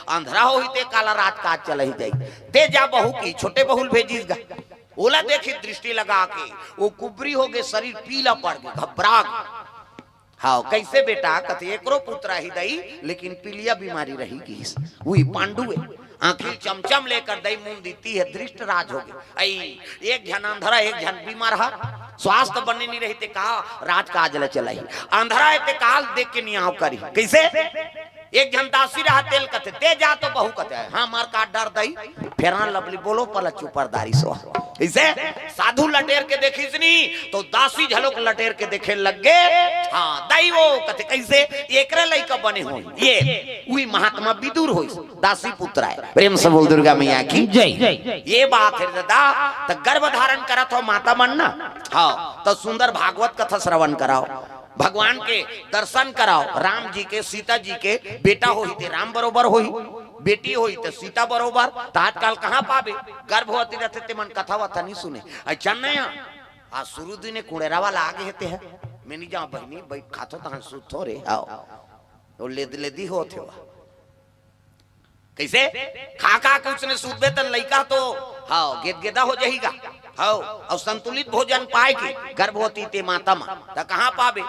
अंधरा होही ते काला राजकाज चलही जाई। ते जा बहु की, छोटे बहुल भेजिस गा। ओला देखी दृष्टि लगा के, वो कुबरी होगे, शरीर पीला पड़ गे, घबरा गे। हाँ, कैसे बेटा? कथे एकरो पुत्र ही दाई, लेकिन पीलिया बीमारी रही गिस। वही पांडु है। आँखी चमचम लेकर दई मूंद दिस, ते ह दृष्ट राज होगे। अई, एक झन अंधरा, एक झन बीमार हा, स्वास्थ्य बने नहीं रही ते का राजकाज ल चलाई। अंधरा है ते काल देख के नियाव करी। कैसे? एक झन दासी रहा तेल कथे, ते जा तो बहु कथे, हाँ मार का डर दई, फेरान लबली बोलो पला चुपर दारी सो। कैसे? साधु लटेर के देखिस नी, तो दासी झलोक लटेर के देखे लग गे। हाँ, दई वो कथे, कैसे? एकरे लइका बने हो, ये, उही महात्मा विदुर होइस। दासी पुत्र आय। प्रेम से बोल दुर्गा मैया की जय। ये बात है दादा, त गर्भ धारण करत हो माता मन ना, हाँ, त सुंदर भागवत कथा श्रवण कराओ, भगवान के दर्शन कराओ। राम जी के, सीता जी के बेटा होही ते राम बरोबर होही, बेटी होही ते सीता बरोबर। त आजकल कहाँ पाबे? गर्भवती रहते ते मन कथा वथा नहीं सुने। अच्छा नया आज शुरू दिने कुड़ेरा वाला आगे हेते है। मैं नहीं जाऊँ बहनी, बैठ खाथो तहन सुत हो रे। आओ, तो लेद लेदी होत हो। कैसे? खा खा के उसने सूतबे त लइका तो, हाँ, गेदगेदा हो जाहीगा। हाँ, और संतुलित भोजन पाए के गर्भवती ते माता मन, त कहाँ पाबे?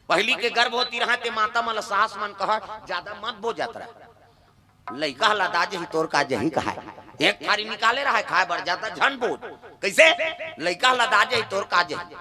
पहली के गर्भवती रहा ते माता मन ला सास मन कहा, "ज्यादा मत बोजत रहा, लइका ह लदा जही तोर का जही कहाय।" एक थारी निकाले रहा खाए बर, ज्यादा झन बोज। कैसे? लइका ह लदा जही तोर का जही।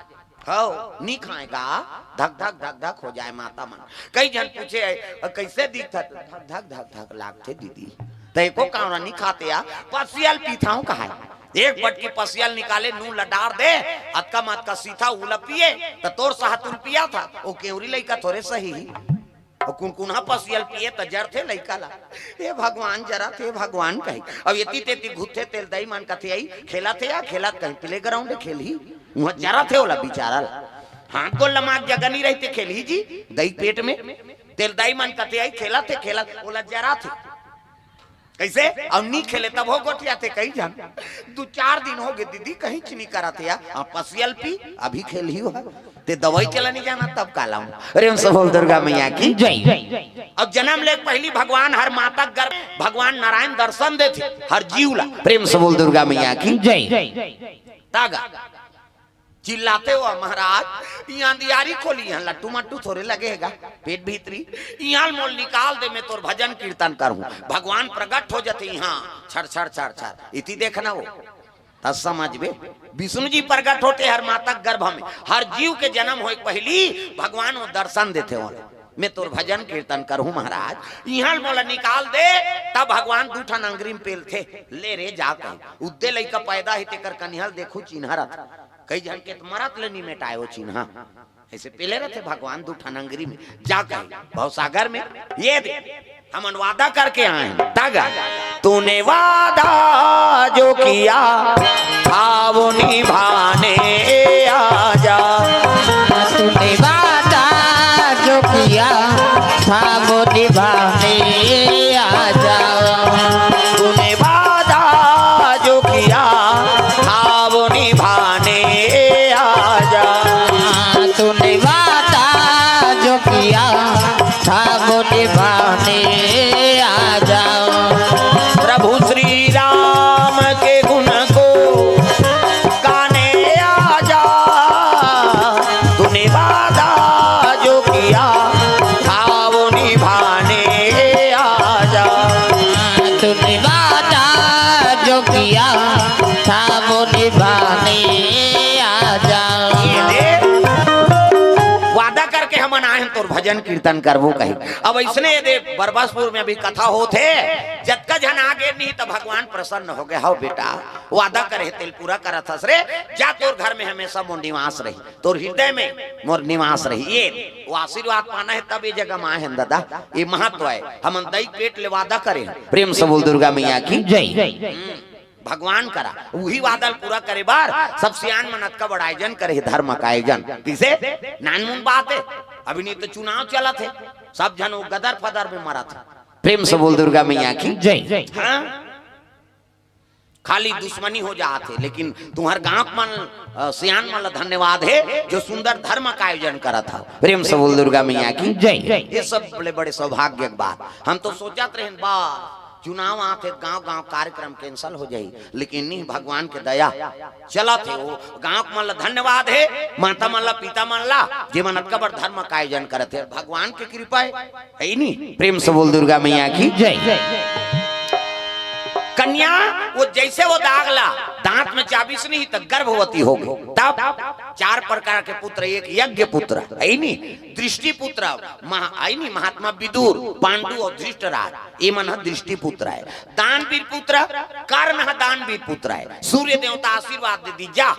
हव, नी खाएगा, धक धक धक धक हो जाए माता मन। कई झन पूछे, "अ, कैसे दिखत?" "धक धक धक धक लागथे दीदी।" त एको कांवरा नी खाते या, पसियल पीथाव कहाय। एक बटकी पसियल निकाले, नून ल डार दे, अतका मतका सीथा उला पिए, त तोर साहतुल पिया था, ओ केवरी लइका थोरे सही ही। अउ कुनकुनहा पसियल पिए त जरथे लइका ला। "हे भगवान, जरत हे भगवान," कही। अब एती तेती घुरथे तेल दई मन कथे, "आई खेलत हे या खेलत कहीं प्लेग्राउंड खेलही, उहाँ जरत हे ओला बिचारा ला। हाथ गोल लमाक जगह नहीं रहिते खेलही जी, दई पेट में।" तेल दई मन कथे, "आई खेलत हे खेलत," ओला जरत हे। कैसे? अब नी खेले तब हो गोठियाथे कई झन। "दू चार दिन हो गे दीदी, कहीं च नी करत हे या।" "हाँ, पसियल पी, अभी खेलही हो।" ते दवाई चला नहीं जाना तब का लाऊं। प्रेम से बोल दुर्गा मैया की जय। अब जन्म ले पहली भगवान हर माता गर्भ भगवान नारायण दर्शन देथे हर जीव ला। प्रेम से बोल दुर्गा मैया की जय। तागा चिल्लाते हो महाराज, यहाँ दियारी खोली, यहाँ लट्टू मट्टू थोड़े लगेगा पेट भीतरी, यहाँ मोल निकाल दे, मैं तोर भजन कीर्तन करूँ। भगवान प्रगट हो जाते यहाँ छड़ छड़ छड़ छड़। इति देखना हो। त समझबे, विष्णु जी प्रगट होते हर माता के गर्भ में, हर जीव के जन्म होए के पहली भगवान वो दर्शन देते हो, "मैं तोर भजन कीर्तन करहूं महाराज, इहां मोला निकाल दे।" तब भगवान दू ठन अंगरी में पेलथे, "ले रे जा," कहे। उद्दे लइका पैदा हे तेकर कनिहल देखू चिन्हा रथ। कई झन के त मरत ले निमेटाए वो चिन्हा। ऐसे पेले रहते भगवान दू ठन अंगरी में, जा कहे भवसागर में, ये दे, हमन वादा करके आए हैं, तागा। तूने वादा जो किया था वो निभाने आजा। तूने वादा जो किया था वो निभाने आजा। तूने वादा जो किया था वो निभाने तोर भजन कीर्तन करबो कही। अब अइसने ये दे बरबसपुर में अभी कथा होत हे, जतका झन आ गे नहीं त भगवान प्रसन्न हो गे। हव बेटा, वादा करे हे तेल पूरा करत हस रे, जा तोर घर में हमेशा मोर निवास रही, तोर हृदय में मोर निवास रही। ये वो आशीर्वाद पाना हे तब ये जगह में आए हन दादा, ये महत्व हे। हमन दई पेट ले वादा करे हन। प्रेम से बोल दुर्गा मैया की जय। भगवान करा उही वादा ल पूरा करे बर सब सियान मन अतका बड़ आयोजन करे हे, धर्म का आयोजन। किसे नानमुन बात हे, अभी नहीं तो चुनाव चलत हे, सब झन वो गदर फदर में मरत हे। प्रेम से बोल दुर्गा मैया की जय। हाँ, खाली दुश्मनी हो जात हे, लेकिन तुम्हर गांव मन, अ, सियान मन ला धन्यवाद हे जो सुंदर धर्म का आयोजन करत हव। प्रेम से बोल दुर्गा मैया की जय। ये सब बड़े बड़े सौभाग्य के बात। हम तो सोचत रहेन बा चुनाव आत हे, गांव गांव कार्यक्रम cancel हो जाही, लेकिन नहीं, भगवान के दया चलत हे। वो गांव मन ला धन्यवाद हे, माता मन ला, पिता मन ला, जे मन अतका बड़ धर्म का आयोजन करत हे, भगवान के कृपा हे, हे नी? प्रेम से बोल दुर्गा मैया की जय। कन्या वो जैसे वो दाग ला दांत में चाबिस नहीं त गर्भवती हो गई, तब चार प्रकार के पुत्र, एक यज्ञ पुत्र, हे नी? दृष्टि पुत्र, महा-, हे नी? महात्मा विदुर, पांडु और धृष्टराज, ये मन ह दृष्टि पुत्र हे। दानवीर पुत्र, कर्ण ह दानवीर पुत्र हे। सूर्य देवता आशीर्वाद दे दी, जा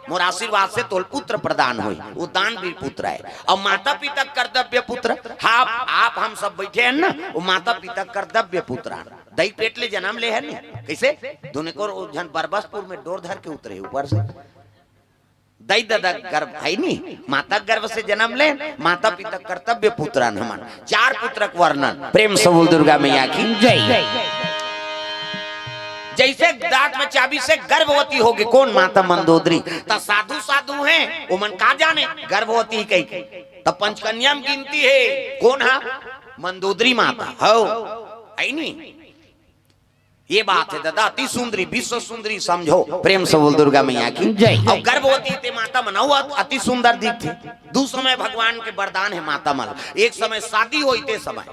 मोर आशीर्वाद से तोल पुत्र प्रदान होई, वो दानवीर पुत्र हे। और माता पिता कर्तव्य पुत्र, आप, आप हम सब बैठे हैं ना, वो माता पिता कर्तव्य पुत्र हे। दई पेट ले जन्म ले हे नी, कैसे? दुने को झन बरबसपुर में डोर धर के उतरे ऊपर से। दई ददा गर्भ हे नी, माता गर्भ से जन्म ले, माता पिता कर्तव्य पुत्र हन हमन। चार पुत्र के वर्णन। प्रेम से बोल दुर्गा मैया की जय। जैसे दांत में चाबिस हे गर्भवती हो गई, कौन? माता मंदोदरी। त साधु साधु हे, वो मन का जाने गर्भवती कही के। त पंचकन्या में गिनती हे, कौन हा? मंदोदरी माता हव, हे नी? ये बात हे दादा, अति सुंदरी, विश्व सुंदरी समझो। प्रेम से बोल दुर्गा मैया की जय। और गर्भवती ते माता मन अउ अति सुंदर दिखथे। दू समय भगवान के वरदान हे माता मन। एक समय शादी होई ते समय,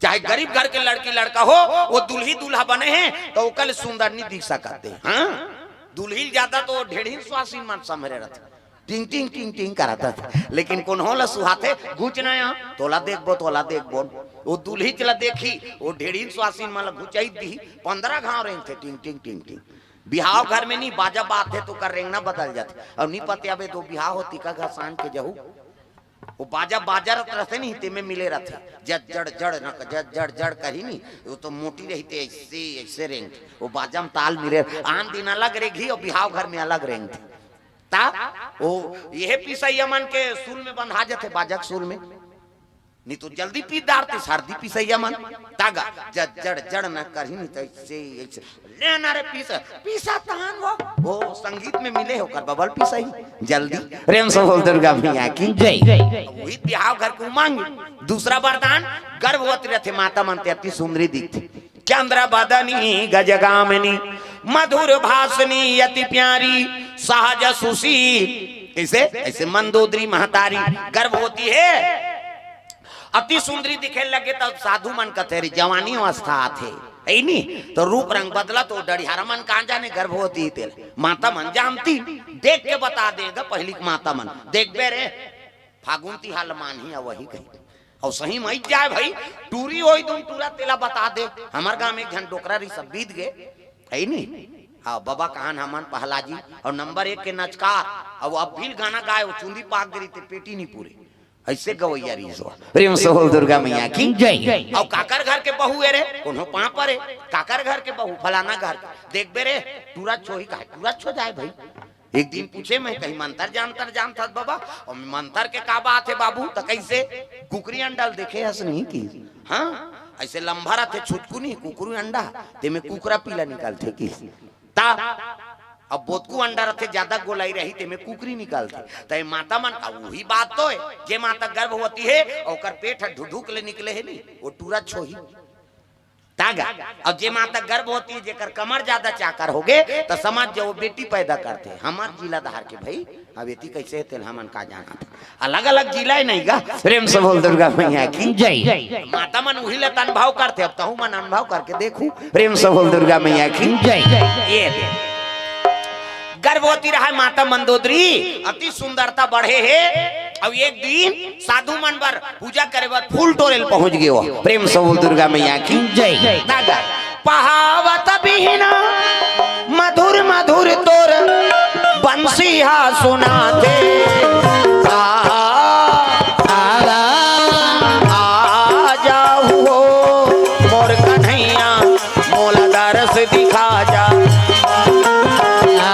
चाहे गरीब घर के लड़की लड़का हो, वो दुल्ही दूल्हा बने हे त ओकर ले सुंदर नहीं दिख सकत हे। हाँ, दुल्ही ज्यादा तो ढेढ़िन स्वासिन मन संभरे रथे। टिंग टिंग टिंग टिंग करत हे, लेकिन कोनो ला सुहाथे, "घुच ना यहाँ, तोला देखबो, तोला देखबो।" वो दुल्हिच ला देखही, वो ढेढ़िन स्वासिन मन ला घुचाई दिही, पंद्रह घांव रेंगथे, टिंग टिंग टिंग टिंग। बिहाव घर में नहीं, बाजा बाजथे त ओकर रेंगना बदल जाथे। अउ नहीं पते अबे तो बिहाव होती का घसान के जहू, वो बाजा बाजत रथे नहीं, तेमे मिले रथे, जड़ जड़ जड़ न, जड़ जड़ जड़ कही नहीं, वो तो मोटी रहिथे, ऐसे ऐसे रेंग, वो बाजा में ताल मिले, आन दिन अलग रेंगही और बिहाव घर में अलग रेंगथे। त ओ, ये पिसैया मन के सूल में बंधा जथे, बाजा के सूल में। नहीं तो जल्दी पीस डारथे, सर्दी पिसैया मन। तागा, जड़ जड़ न करही, नहीं तो ऐसे, ऐसे। ले ना रे पीस, पीसा तहान वो। वो संगीत में मिले हो कर बबल पिसई। जल्दी। प्रेम से बोल दुर्गा मैया की जय। वही बिहाव घर के उमंग। दूसरा वरदान, गर्भवती रथे माता मन ते अति सुंदरी दिखथे। चंद्र बदनी गजगामिनी, मधुर भाषणी अति प्यारी, सहज सुशील। कैसे? ऐसे मंदोदरी महतारी गर्भवती हे, अति सुंदरी दिखे लगे, तब साधु मन कथे, "रे, जवानी अवस्था आथे, हे नी? तो रूप रंग बदला, तो डढ़ियारा मन कहाँ जाने गर्भवती तेल।" माता मन जानती, देख के बता देगा पहली के माता मन, "देखबे रे, फागुन तिहार ल मानही, अउ वही कही।" अउ सही मई जाए भाई, टूरी होई दुन टूरा तेला बता दे। हमर गांव में एक झन डोकरा रही, सब बीत गे, हे नी? हाँ, बाबा कहान हमन पहला जी, अउ नंबर एक के नचकार, अउ अब भी गाना गाए, वो चुंदी पाक गे रही ते पेटी नहीं पूरे। ऐसे गवैया रही सो। प्रेम से बोल दुर्गा मैया की जय। अउ काकर घर के बहू ए रे, कोनो पांव परे, काकर घर के बहू, फलाना घर के। देखबे रे, टूरा छोही का, टूरा छो जाए भाई। एक दिन पूछे मैं, कही, "मंतर जानतर जानत हस बाबा?" अउ मंतर के का बात हे बाबू? त कैसे? कुकरी अंडा ल देखे हस नहीं कि? हाँ, ऐसे लंबा रथे, छुटकू नहीं, कुकरी अंडा, तेमे कुकरा पीला निकलथे कि? त अब बोतकू अंडा रथे, ज्यादा गोलाई रही, तेमे कुकरी निकलथे। त ये माता मन, अब वही बात तो हे, जे माता गर्भवती हे, ओकर पेट ह ढुढुक ले निकले हे नी, वो टूरा छोही। तागा। अउ जे माता गर्भवती हे, जेकर कमर ज्यादा चाकर हो गे, त समझ जाओ, बेटी पैदा करथे। हमर जिला धार के भाई, अब एती कैसे हे तेल हमन का जानत। अलग-अलग जिला हे नहीं गा। प्रेम से बोल दुर्गा मैया की जय। माता मन उही ल त अनुभव करथे, अब तहू मन अनुभव करके देखू। प्रेम से बोल दुर्गा मैया की जय। ये दे। गर्भवती रहय माता मंदोदरी, अति सुंदरता बढ़े हे। अउ एक दिन साधु मन बर पूजा करे बर फूल टोरे ल पहुंच गे हो। प्रेम से बोल दुर्गा मैया की जय। दादा, पहावत बिहना मधुर मधुर तोर बंसी हा सुनाथे। आ, आ, आ जाहू हो मोर कन्हैया, मोला दरस दिखा जा। आ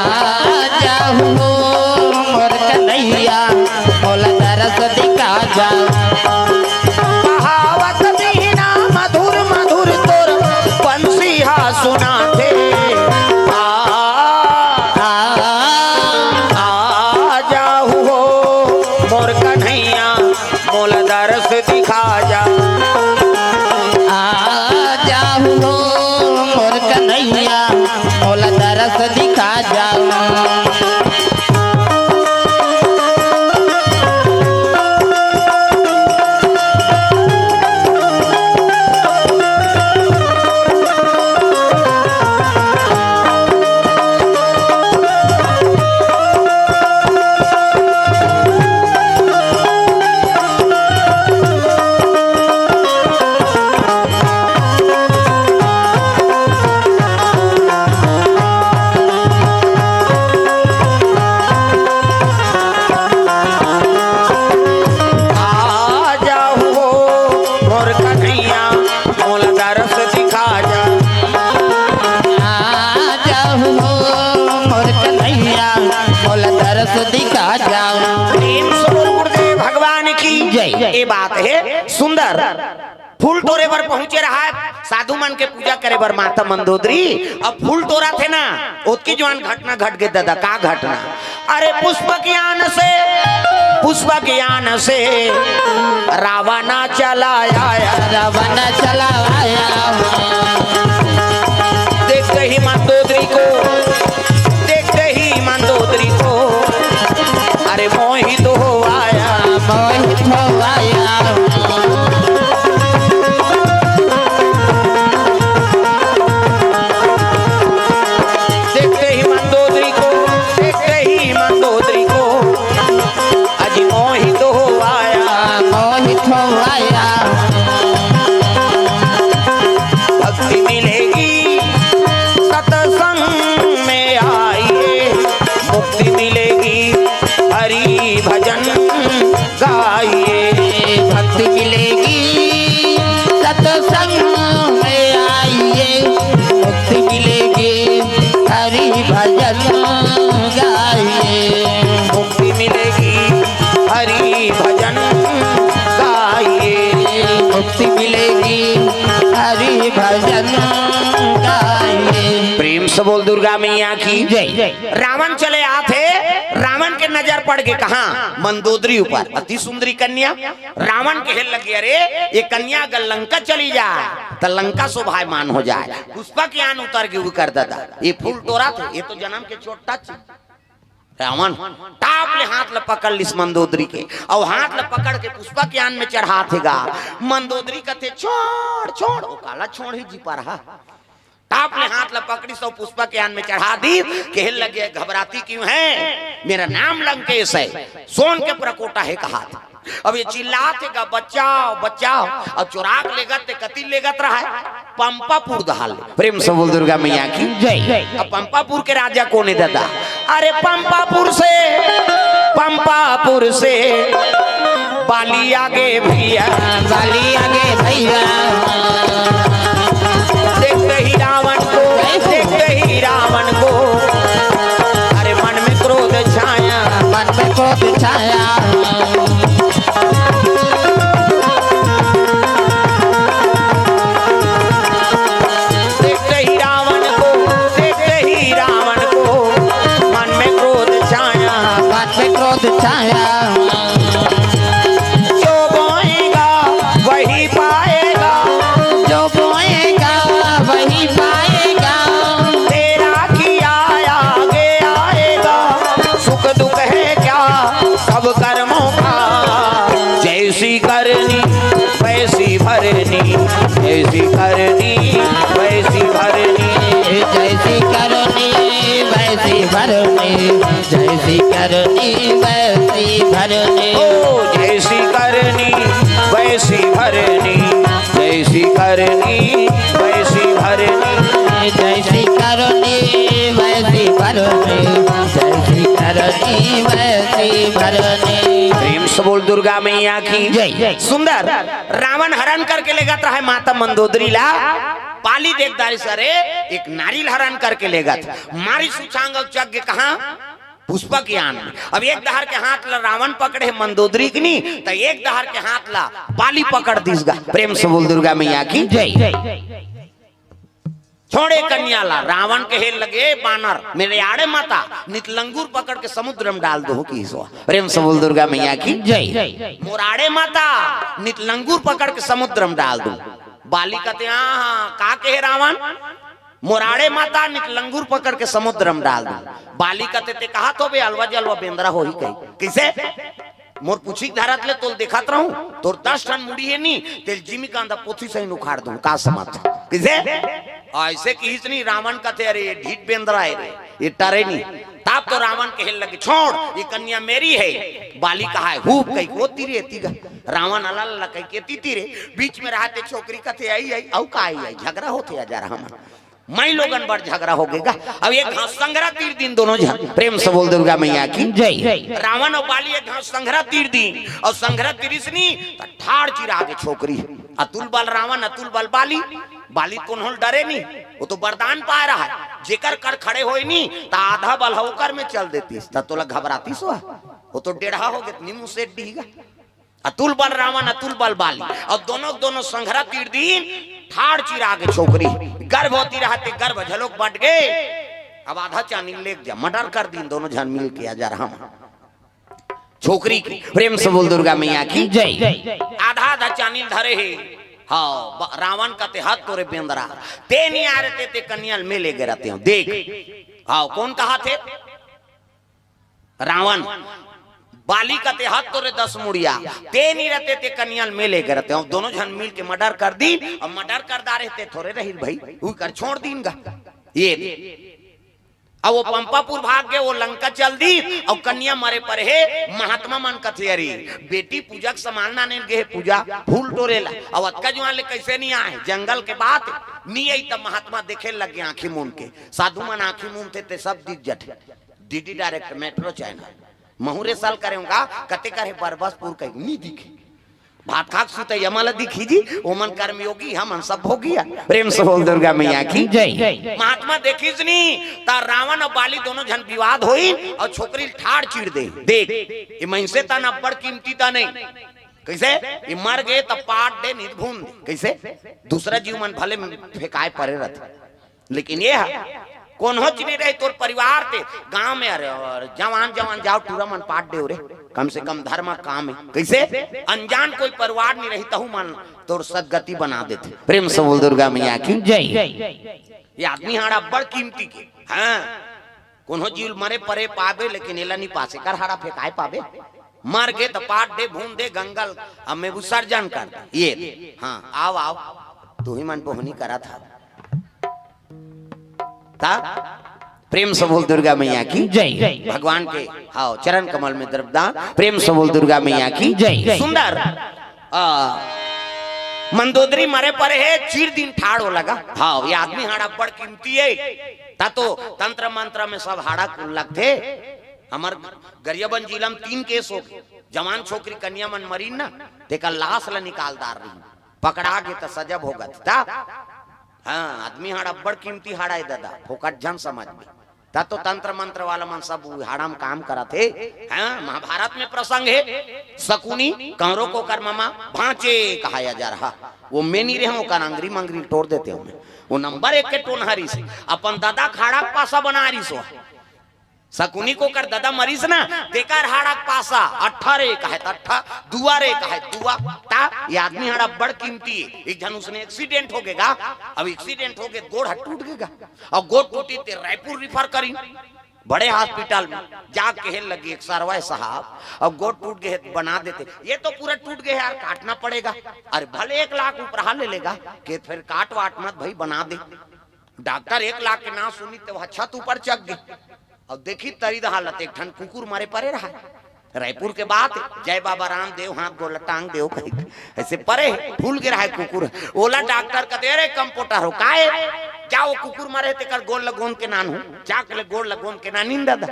जाहू हो मोर कन्हैया, मोला दरस दिखा जा। पहावत बिहना मधुर मधुर तोर बंसी हा सुनाथे। आ, आ, आ जाहू हो मोर कन्हैया, मोला दरस दिखा जा। आ जाहू हो मोर कन्हैया, मोला दरस दिखा जा। आ जाहू हो मोर कन्हैया, मोला दरस दिखा जा। आ जाहू हो मोर कन्हैया, मोला दरस दिखा जा। प्रेम से बोल गुरुदेव भगवान की जय। ये बात हे सुंदर। फूल टोरे बर पहुंचे रहय, साधु मन के पूजा करे बर माता मंदोदरी। अब फूल टोरथे ना, ओतकी जुवार घटना घट गे दादा। का घटना? अरे पुष्पक यान से, पुष्पक यान से रावण चला आया। रावण चला आया। देखते ही मंदोदरी को, देखते ही मंदोदरी को, अरे मोहित हो आया। मोहित हो आया। देखते ही मंदोदरी को, देखते ही मंदोदरी को, अजी मोहित हो आया। मोहित हो आया। भक्ति मिलेगी सत्संग में आइए, मुक्ति मिलेगी हरि भजन गाइए। भक्ति मिलेगी सत्संग में आइए, मुक्ति मिलेगी हरि भजन गाइए। मुक्ति मिलेगी हरि भजन गाइए। मुक्ति मिलेगी हरि भजन गाइए। प्रेम से बोल दुर्गा मैया की जय। रावण चले आथे, रावण के नजर पड़ गे कहाँ? मंदोदरी ऊपर। अति सुंदरी कन्या। रावण कहे लगे, अरे ये कन्या अगर लंका चली जाय त लंका शोभायमान हो जाय। पुष्पक यान उतर गे उकर दादा। ये फूल टोरथे, ये तो जनम के छोटा चीज। रावण टाप ले हाथ ल पकड़ लिस मंदोदरी के, अउ हाथ ल पकड़ के पुष्पक यान में चढ़ाथे गा। मंदोदरी कथे, छोड़, छोड़। ओ काला छोड़ ही जी पा रहा। टाप ले हाथ ल पकड़िस अउ पुष्पक यान में चढ़ा दिस। कहे लगे, घबराती क्यों है? मेरा नाम लंकेश है, सोन के परकोटा है कहाथे। अब ये चिल्लाथे गा, बचाओ, बचाओ। अब चोरा के लेगत ते कति लेगत रहय? पंपापुर डहर ले। प्रेम से बोल दुर्गा मैया की जय। अब पंपापुर के राजा कोन हे दादा? अरे पंपापुर से, पंपापुर से बाली आगे भैया। बाली आगे भैया। देखते ही रावण को, देखते ही रावण को, अरे मन में क्रोध छाया। मन में क्रोध छाया। देखते ही रावण को, देखते ही रावण को, मन में क्रोध छाया। मन में क्रोध छाया। जो बोएगा वही पाएगा। जो बोएगा वही पाएगा। तेरा किया आगे आएगा। सुख दुख है क्या सब कर्मों का। जैसी करनी वैसी भरनी। जैसी करनी वैसी भरनी। जैसी करनी वैसी भरनी। प्रेम से बोल दुर्गा मैया की जय। सुंदर। रावण हरण करके लेगत रहे माता मंदोदरी ला। बाली देख डारिस, अरे, एक नारी ल हरण करके लेगत। मारिस उछांग अउ चघ गे कहाँ? पुष्पक यान में। अब एक डहर के हाथ ला रावण पकड़े हे मंदोदरी के नी, त एक डहर के हाथ ला बाली पकड़ दिस गा। प्रेम से बोल दुर्गा मैया की जय। छोड़े कन्या ला, रावण कहे लगे, "बानर, मोर आड़े मत आ, नित लंगूर पकड़ के समुद्र में डाल दूं," किहिस ओ। प्रेम से बोल दुर्गा मैया की जय। "मोर आड़े मत आ, नित लंगूर पकड़ के समुद्र में डाल दूं।" बाली कथे, "हाँ, हाँ, का कहे रावण? मोर आड़े मत आ, नित लंगूर पकड़ के समुद्र में डाल दूं।" बाली कथे, "तें कहत होबे अलवा जलवा बेंदरा होही कही।" कइसे? मोर पूछी के धरत ले तोला देखत रहूं, तोर दस ठन मुड़ी हे नी, तेला जिमी कांदा पोथी सही उखाड़ दूं, का समझ? कइसे? अइसे किहिस नी, रावण कथे, "अरे, ये ढीठ बेंदरा हे रे, ये टरे नी।" तब तो रावण कहे लगे, "छोड़, ये कन्या मोर हे।" बाली कहा हे, "हूप," कहिके ओ तीरे एती गा। रावण अला ला कहिके एती तीरे, बीच में रहत हे छोकरी कथे, "आई, आई, अउ का आई, आई, झगरा होथे आजा रहा मन।" माई लोगन बर झगरा होगे गा। अब एक घांव संघरा तीर दीन दोनों झन। प्रेम से बोल दुर्गा मैया की जय। रावण अउ बाली एक घांव संघरा तीर दीन अउ संघरा तीरिस नी त ठाड़ चिरा गे छोकरी। अतुल बल रावण, अतुल बल बाली। बाली कोनो ल डरे नी, ओ तो वरदान पाय रहा हे। जेकर कर खड़े होय नी त आधा बल ह ओकर में चल देतिस, त तोला घबरातिस ओ ह? ओ तो डेढ़ा होगे, त नीमू सेठ डीही गा। अतुल बल रावण, अतुल बल बाली। अब दोनों दोनों संघरा तीर दीन, ठाड़ चिरा गे छोकरी। गर्भवती रहत हे, गर्भ घलोक बंट गे। अब आधा चानी ल लेग जा, मर्डर कर दीन दोनों झन मिल के, आजा रहा मन। छोकरी के प्रेम से बोल दुर्गा मैया की जय। आधा आधा चानी ल धरे हे। हाँ, ब-, रावण कथे, "हत तोरे बेंदरा, तें नी आय रहते, तें कन्या ल में लेगे रहतेंव।" देख, हाँ, कोन कहत हे? रावण। बाली कथे, "हत तोरे दस मुड़िया, तें नी रहते, तें कन्या ल में लेगे रहतेंव।" अब दोनों झन मिल के मर्डर कर दीन, अब मर्डर कर डारे हे, तें थोरे रही भाई, उकर छोड़ दीन गा। ये दे। अब ओ पंपापुर भाग गे, ओ लंका चल दीस, अउ कन्या मरे परे हे। महात्मा मन कथे, "अरे, बेटी पूजा के समान लाने ल गे हे, पूजा फूल टोरे ला, अउ अतका जुवार ले कइसे नी आय?" जंगल के बात नी आई, त महात्मा देखे लग गे आंखी मूंद के। साधु मन आंखी मूंदथे ते सब दिख जथे। DD direct, metro channel. महूं रे सल करेंव गा, कते कर हे बरबसपुर कहिके नी दिखे। भात खाक सुते यमल दिखी जी, ओमन कर्मयोगी, हमन सब भोगी। प्रेम से बोल दुर्गा मैया की जय। महात्मा देखिस नी, त रावण अउ बाली दोनों झन विवाद होइन अउ छोकरी ल ठाड़ चीर दे। देख, ये मइनसे तन अब्बड़ कीमती तन हे। कइसे? ये मर गे त पाट दे, नी त भून दे। कइसे? दूसरा जीव मन भले फेंकाय परे रथे। लेकिन ये ह, कोन्होच नी रही तोर परिवार ते, गांव में अरे, अउ जवान जवान जाव टूरा मन पाट देव रे, कम से कम धर्म काम हे। कइसे? अनजान कोई परिवार नी रही, तहू मन तोर सदगति बना देथे। प्रेम से बोल दुर्गा मैया की जय। ये आदमी हाड़ा अब्बड़ कीमती के। हाँ, कोनो जीव मरे परे पाबे, लेकिन एला नी पासे कर हाड़ा फेंकाय पाबे। मर गे त पाट दे, भून दे, गंगा ल अब में विसर्जन कर दे। ये दे। हाँ, आव, आव। तू ही मन बोहनी करत हा। ता प्रेम से बोल दुर्गा मैया की जय। भगवान के, हाँ, चरण कमल में द्रव्यदान। प्रेम से बोल दुर्गा मैया की जय। सुंदर। आ, मंदोदरी मरे परे हे, चीर दीन ठाड़ ओ लगा। हाँ, ये आदमी हाड़ा अब्बड़ कीमती हे। ता तो तंत्र मंत्र में सब हाड़ा कुल लगथे। हमर गरियाबंद जिला में तीन केस हो गे। जवान छोकरी कन्या मन मरीन ना, तेकर लाश ला निकाल डार रही। पकड़ा गे त सजा भोगत। ता? हाँ, आदमी हाड़ा अब्बड़ कीमती हाड़ा हे दादा, फोकट झन समझ में। ता तो तंत्र मंत्र वाला मन सब उ हाड़ा म काम करत हे। हाँ, महाभारत में प्रसंग हे, शकुनी, कंवरो कोकर ममा, भांचे कहाया जा रहा। वो में नी रहे, ओकर अंगरी मंगरी टोर देते हो। वो नंबर एक के टोनहारी से, अपन दादा के हाड़ा के पासा बना रही सो। शकुनी कोकर दादा मरीस ना, तेकर हाड़ा के पासा, अट्ठा रे कहे त अट्ठा, दुआ रे कहे दुआ, ता ये आदमी हाड़ा अब्बड़ कीमती हे। एक झन उसने एक्सीडेंट हो गेगा, अब एक्सीडेंट हो गे, गोड़ ह टूट गेगा, अउ गोड़ टूटी ते रायपुर रिफर करी, बड़े हॉस्पिटल में जा कहे लगी, "एक सरवा हे साहब, अब गोड़ टूट गे हे, बना देते।" "ये तो पूरा टूट गे हे यार, काटना पड़ेगा।" "अरे भले एक लाख उपराहा ले लेगा, के फिर काट वाट मत भाई, बना दे।" डॉक्टर एक लाख के नाम सुनी ते वह छत ऊपर चढ़ गे। अब देखी तरी द हालत, एक ठन कुकुर मरे परे रहा। रायपुर के बात, "जय बाबा रामदेव, हाथ गोड़ ल टांग देव," कही, अइसे परे, फूल गे रहा कुकुर। ओला डॉक्टर कथे, "अरे कंपाउंडर हो, काय?" जा वो कुकुर मरे हे तेकर गोड़ ल गोंद के लानहूं, जा के ले गोड़ ल गोंद के लानिन ददा।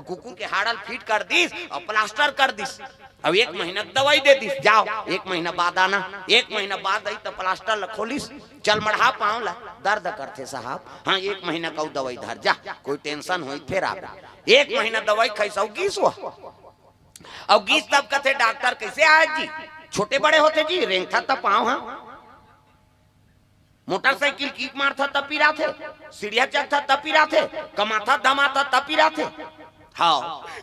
कुकुर के हाड़ा ल फिट कर दिस अउ प्लास्टर कर दिस। अब एक महीना के दवाई दे दिस, जाव, एक महीना बाद आना। एक महीना बाद आई त प्लास्टर ल खोलिस, चल मढ़ा पांव ल, दर्द करथे साहब। हां, एक महीना के अउ दवाई धर जा, कोई टेंशन होई फेर आबे। एक महीना दवाई खाइस अउ गिस वो। अउ गिस तब कथे डॉक्टर, "कइसे आय जी?" "छोटे बड़े होथे जी, रेंगथस त पांव हां।" मोटरसाइकिल किक मारथस त पिराथे, सीढ़िया चघथस त पिराथे, कमाथस धमाथस त पिराथे। हां,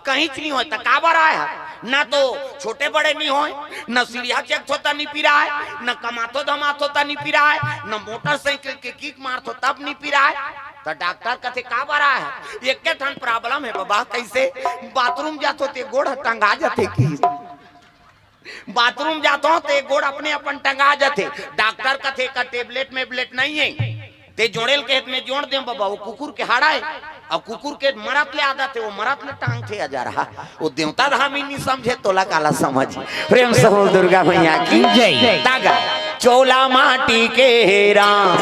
कहींच नइ होय त काबर आय हस? न तो छोटे बड़े नइ होय, न सीढ़िया चघथस त नइ पिराय, न कमाथस धमाथस त नइ पिराय, न मोटरसाइकिल के किक मारथस तब नइ पिराय। त डॉक्टर कथे काबर आय हस? एके ठन प्रॉब्लम हे बबा। कइसे? बाथरूम जाथंव ते गोड़ ह टंगा जाथे कि बाथरूम जाथंव ते गोड़ अपने अपन टंगा जाथे। डॉक्टर कथे का टेबलेट मेबलेट नइ हे, ते जोड़े ल कहे त में जोड़ देंव बबा, वो कुकुर के हाड़ा हे। अउ कुकुर के मरत ले आदत हे, वो मरत ले टांगथे अजरहा। वो देवता धामी नइ समझे, तोला काला समझ। प्रेम से बोल दुर्गा मैया की जय। तागा चोला माटी के हे राम,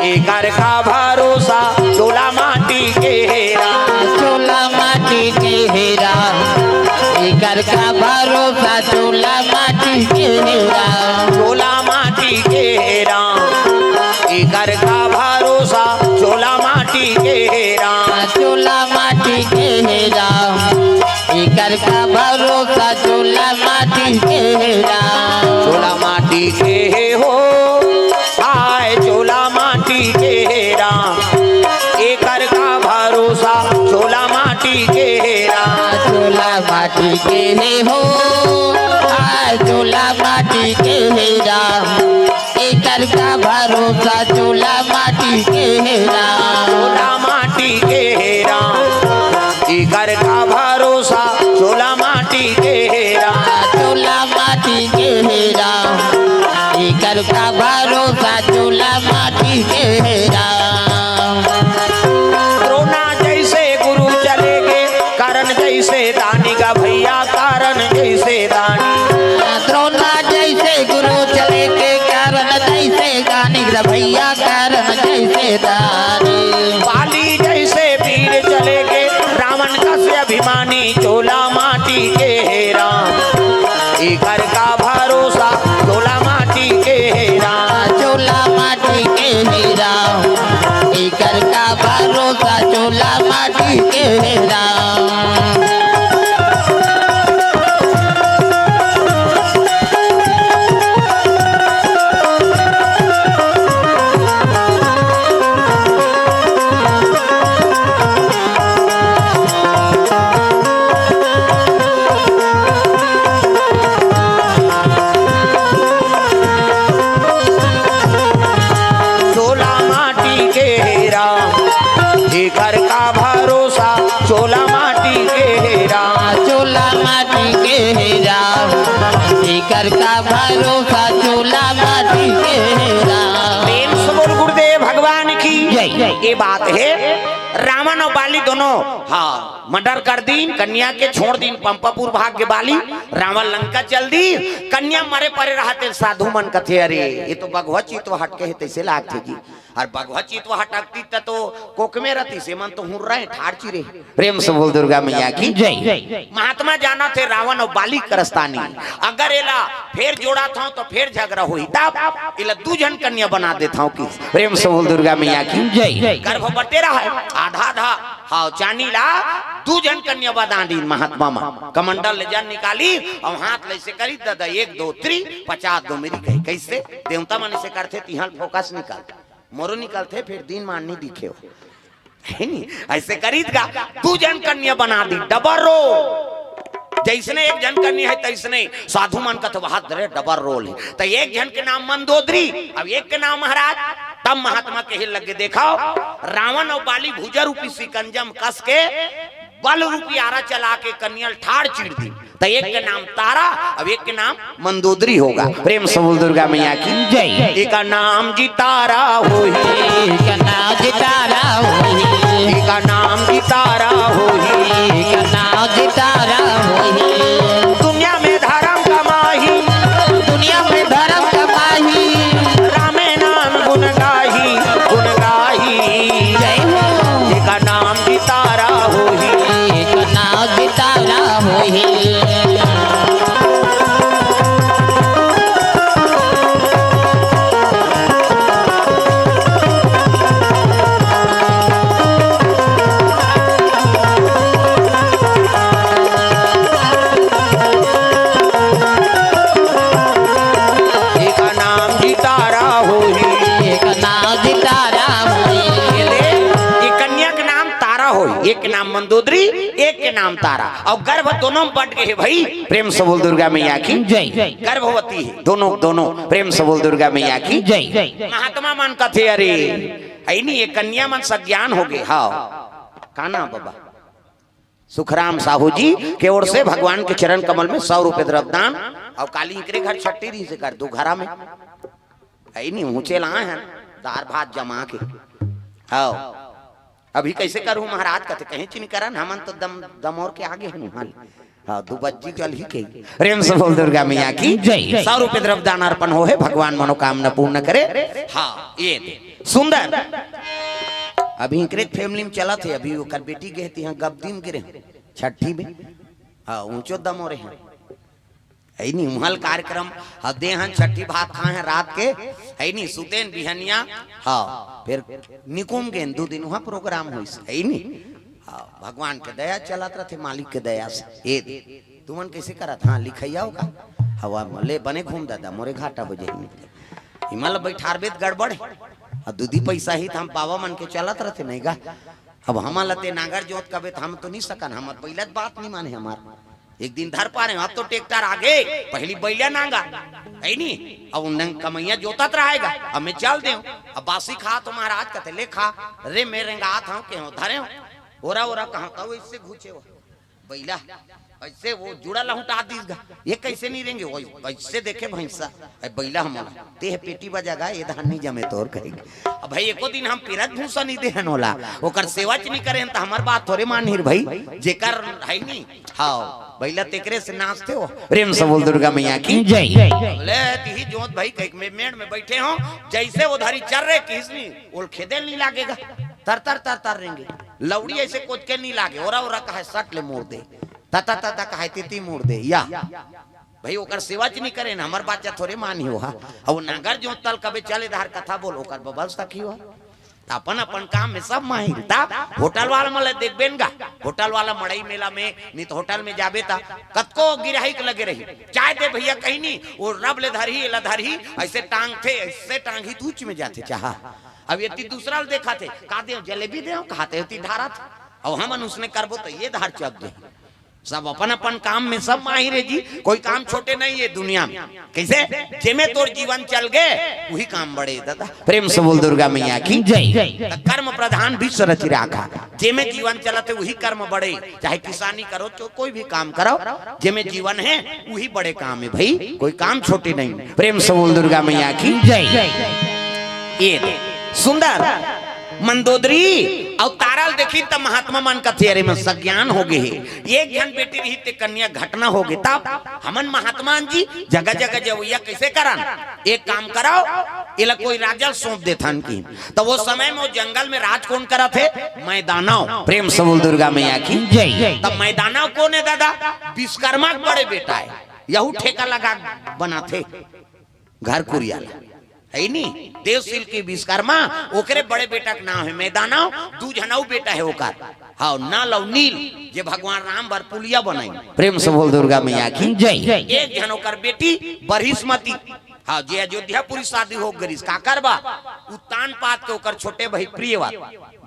एकर का भरोसा, चोला माटी के हे राम। चोला माटी के हे राम, एकर का भरोसा, चोला माटी के हे राम। चोला माटी के हे राम, एकर का भरोसा, चोला माटी के हे राम। चोला माटी के हे राम, एकर का भरोसा, चोला माटी के हे राम। चोला माटी के हे हो, आय चोला माटी के हे राम, एकर का भरोसा, चोला माटी के हे राम। चोला माटी के हे हो, आय चोला माटी के हे राम, एकर का भरोसा, चोला माटी के हे राम। चोला माटी के हे राम, एकर का भरोसा, चोला माटी के हे राम। चोला माटी के हे राम, एकर का भरोसा, चोला माटी के हे राम। द्रोणा जइसे गुरु चले गे, कर्ण जइसे दानी गा भइया, कर्ण जइसे दानी। द्रोणा जइसे गुरु चले गे, कर्ण जइसे दानी गा भइया, कर्ण जइसे दानी। बाली जइसे वीर चले गे, रावण कस अभिमानी, चोला माटी के हे राम, एकर का भरोसा, चोला माटी के हे राम। चोला माटी के हे राम, एकर का भरोसा, चोला माटी के हे राम। चोला माटी के हे राम, एकर का भरोसा, चोला माटी के हे राम। चोला माटी के हे राम, एकर का भरोसा, चोला माटी के हे राम। प्रेम से बोल गुरुदेव भगवान की जय। ये बात हे, रावण अउ बाली दोनों, हां, मर्डर कर दीन, कन्या के छोड़ दीन पंपापुर भाग के बाली, रावण लंका चल दीस। कन्या मरे परे रहत हे, साधु मन कथे, "अरे, ये तो बघवा चितवा हटके हे, तइसे लागथे जी।" अउ बघवा चितवा हटकतिस त तो कोख में रहतिस, ये मन तो हुर्रा हे, ठाड़ चिरे। प्रेम से बोल दुर्गा मैया की जय। महात्मा जानथे रावण अउ बाली करस्तानी, अगर एला फेर जोड़थंव त फेर झगरा होही, तब एला दू झन कन्या बना देथंव कि। प्रेम से बोल दुर्गा मैया की जय। गर्भ बटे रहय, आधा आधा, हां, चानी ला दू झन कन्या बना दीन महात्मा मन। कमंडल ले जन निकालिस अउ हाथ ले अइसे करिस, ददा, एक, दो, three, पचास दो मेरी कही। कइसे? देवता मन अइसे करथे, तिहां फोकस निकल, मोरो निकलथे, फेर दिन मान नइ दिखे हो। हे नी? अइसे करिस गा, दू झन कन्या बना दीस, डबल रोल। जइसने एक झन कन्या हे, तइसने साधु मन कथे, "वाह रे, डबल रोल हे।" त एक झन के नाम मंदोदरी, अब एक के नाम महाराज। तब महात्मा कहे लगे, "देखव, रावण अउ बाली भुजा रूपी सिकंजम कस के बल रूपी आरा चला के कन्या ल ठाड़ चीर दीन।" त एक के नाम तारा, अब एक के नाम मंदोदरी होगा। प्रेम से बोल दुर्गा मैया की जय। एकर नाम जी तारा होही। एकर नाम जी तारा होही। एकर नाम जी तारा होही। एकर नाम जी तारा होही। दुनिया में धरम कमाही। दुनिया में धरम कमाही। रामे नाम गुन गाही, गुन गाही। दोदरी, एक के नाम तारा, अउ गर्भ दोनों में बट गे हे भाई। प्रेम से बोल दुर्गा मैया की जय। गर्भवती हे दोनों, दोनों। प्रेम से बोल दुर्गा मैया की जय। महात्मा मन कथे, अरे, अइनी ये कन्या मन सज्ञान हो गे। हाँ, का नाम बाबा? सुखराम साहू जी के ओर से भगवान के चरण कमल में सौ रुपए द्रव्य दान। अउ काली इकरे घर छट्ठी रहिसे कर दू घरा में। अइनी ऊंचे लाए हैं दार भात जमा के। हाँ, अभी कइसे करहूं महाराज? कथे, कहीं चिन करन, हमन तो दम दमोर के आगे हन वहां। हाँ, दू बज्जी चल ही के। प्रेम से बोल दुर्गा मैया की जय। सौ रुपए द्रव्य दान अर्पण हो हे, भगवान मनोकामना पूर्ण करे। हाँ, ये दे। सुंदर। अभी इकरे फैमिली में चलत हे, अभी ओकर बेटी गे हे, तिहां गबदी में गिरे हे, छट्ठी में। हाँ, ऊंचो दमोरे हे। अइनी उहल कार्यक्रम, ह दे हन छट्ठी भात खाए हैं रात के, अइनी सुतेन बिहनिया। हाँ, फिर निकुम गेन, दू दिन वहां प्रोग्राम होइस, अइनी। हाँ, भगवान के दया चलत रथे, मालिक के दया से। ए दे, तुमन कइसे करत? हाँ, लिखइया हो का? हवा ले बने घूम दादा, मोरे घाटा हो जाही। इमल बैठारबे त गड़बड़ हे। अउ दूधी पैसा ही त हम बाबा मन के चलत रथे नहीं गा। अब हमन ल ते नांगर जोत कबे त हम तो नहीं सकन, हमर बइला के बात नहीं माने हमार। एक दिन धर पा रहे हो, अब तो ट्रैक्टर आ गे, पहली बइला नांगर, अइनी? अब उन नंग कमइया जोतत रहेगा, अब मैं चल देव। अब बासी खा तो महाराज कथे, ले खा। रे मैं रेंगात हंव, के हो धरे हो, ओरा ओरा कहां का, वो इससे घुचे हो बइला, ऐसे वो जुड़ा लहुटा दीस गा। ये कइसे नहीं रेंगे? वो ऐसे देखे भैंसा, ए बइला हमन, ते हे पेटी बजा गा, ये धान नहीं जमे तोर कहेंगे। अब भाई एको दिन हम पिरत भूसा नहीं देहन ओला, ओकर सेवा च नहीं करेन त हमर बात थोरे मानही रे भाई। जेकर है नहीं, हाँ, बइला तेकरे से नाचथे हो। प्रेम से बोल दुर्गा मैया की जय। ले तिही जोत भाई, कहीं में मेड़ में बैठे हो, जइसे वो धरी चर रे किसनी, ओल खेदे नहीं लागेगा, तर तर तर तर रेंगे। लौड़ी ऐसे कोचके नहीं लागे, ओरा ओरा कहे सट ले मोर दे, तता तता कहे तिती मोर दे या। भाई ओकर सेवा च नहीं करेन, हमर बात च थोरे मानही हो। अब वो नांगर जोत तल कबे चले धार कथा बोल, ओकर बबल सखी हो। त अपन अपन काम में सब माहिर। त होटल वाला मन ल देखबेन गा, होटल वाला मड़ई मेला में, नहीं त होटल में जाबे त कतको गिराही के लगे रही, चाय दे भैया कहीं नहीं, वो रब ले धरही, एला धरही, ऐसे टांगथे, ऐसे टांगही, त ऊंच में जाथे चाहा। अब एती दूसरा ल देखाथे, का देव, जलेबी देव, कहाथे, एती ढारथे। अब हमन उसने करबो त ये धार चप जाही। सब अपन अपन काम में सब माहिर हे जी, कोई काम छोटे नहीं हे दुनिया में। कइसे? जेमे तोर जीवन चल गे, उही काम बड़े दादा। प्रेम से बोल दुर्गा मैया की जय। त कर्म प्रधान विश्व रचि राखा, जेमे जीवन चलत हे उही कर्म बड़े, चाहे किसानी करो, चो कोई भी काम करो, जेमे जीवन हे उही बड़े काम हे भाई, कोई काम छोटे नहीं। प्रेम से बोल दुर्गा मैया की जय। ये दे सुंदर मंदोदरी अउ तारा ल देखिन त महात्मा मन कथे, अरे मैं सज्ञान हो गे हे। एक झन बेटी रही ते कन्या घटना हो गे, तब हमन महात्मा जी जगह जगह जवैया कइसे करन? एक काम करव, एला कोई राजा ल सौंप देथन कि। त वो समय में वो जंगल में राज कोन करत हे? मैदानव। प्रेम से बोल दुर्गा मैया की जय। तब मैदानव कोन हे दादा? विश्वकर्मा के बड़े बेटा हे, यहू ठेका लगा बनाथे घर कुरिया ला। है नी? देवशील के विश्वकर्मा, ओकरे बड़े बेटा के नाम हे मैदानव, दू झन अउ बेटा हे ओकर। हाँ, नल अउ नील, जे भगवान राम बर पुलिया बनाई। प्रेम से बोल दुर्गा मैया की जय। एक झन ओकर बेटी बरहिसमती, हाँ, जे अयोध्यापुरी शादी हो गरिस, काकर बा? उत्तान पाद के ओकर छोटे भाई प्रियवत।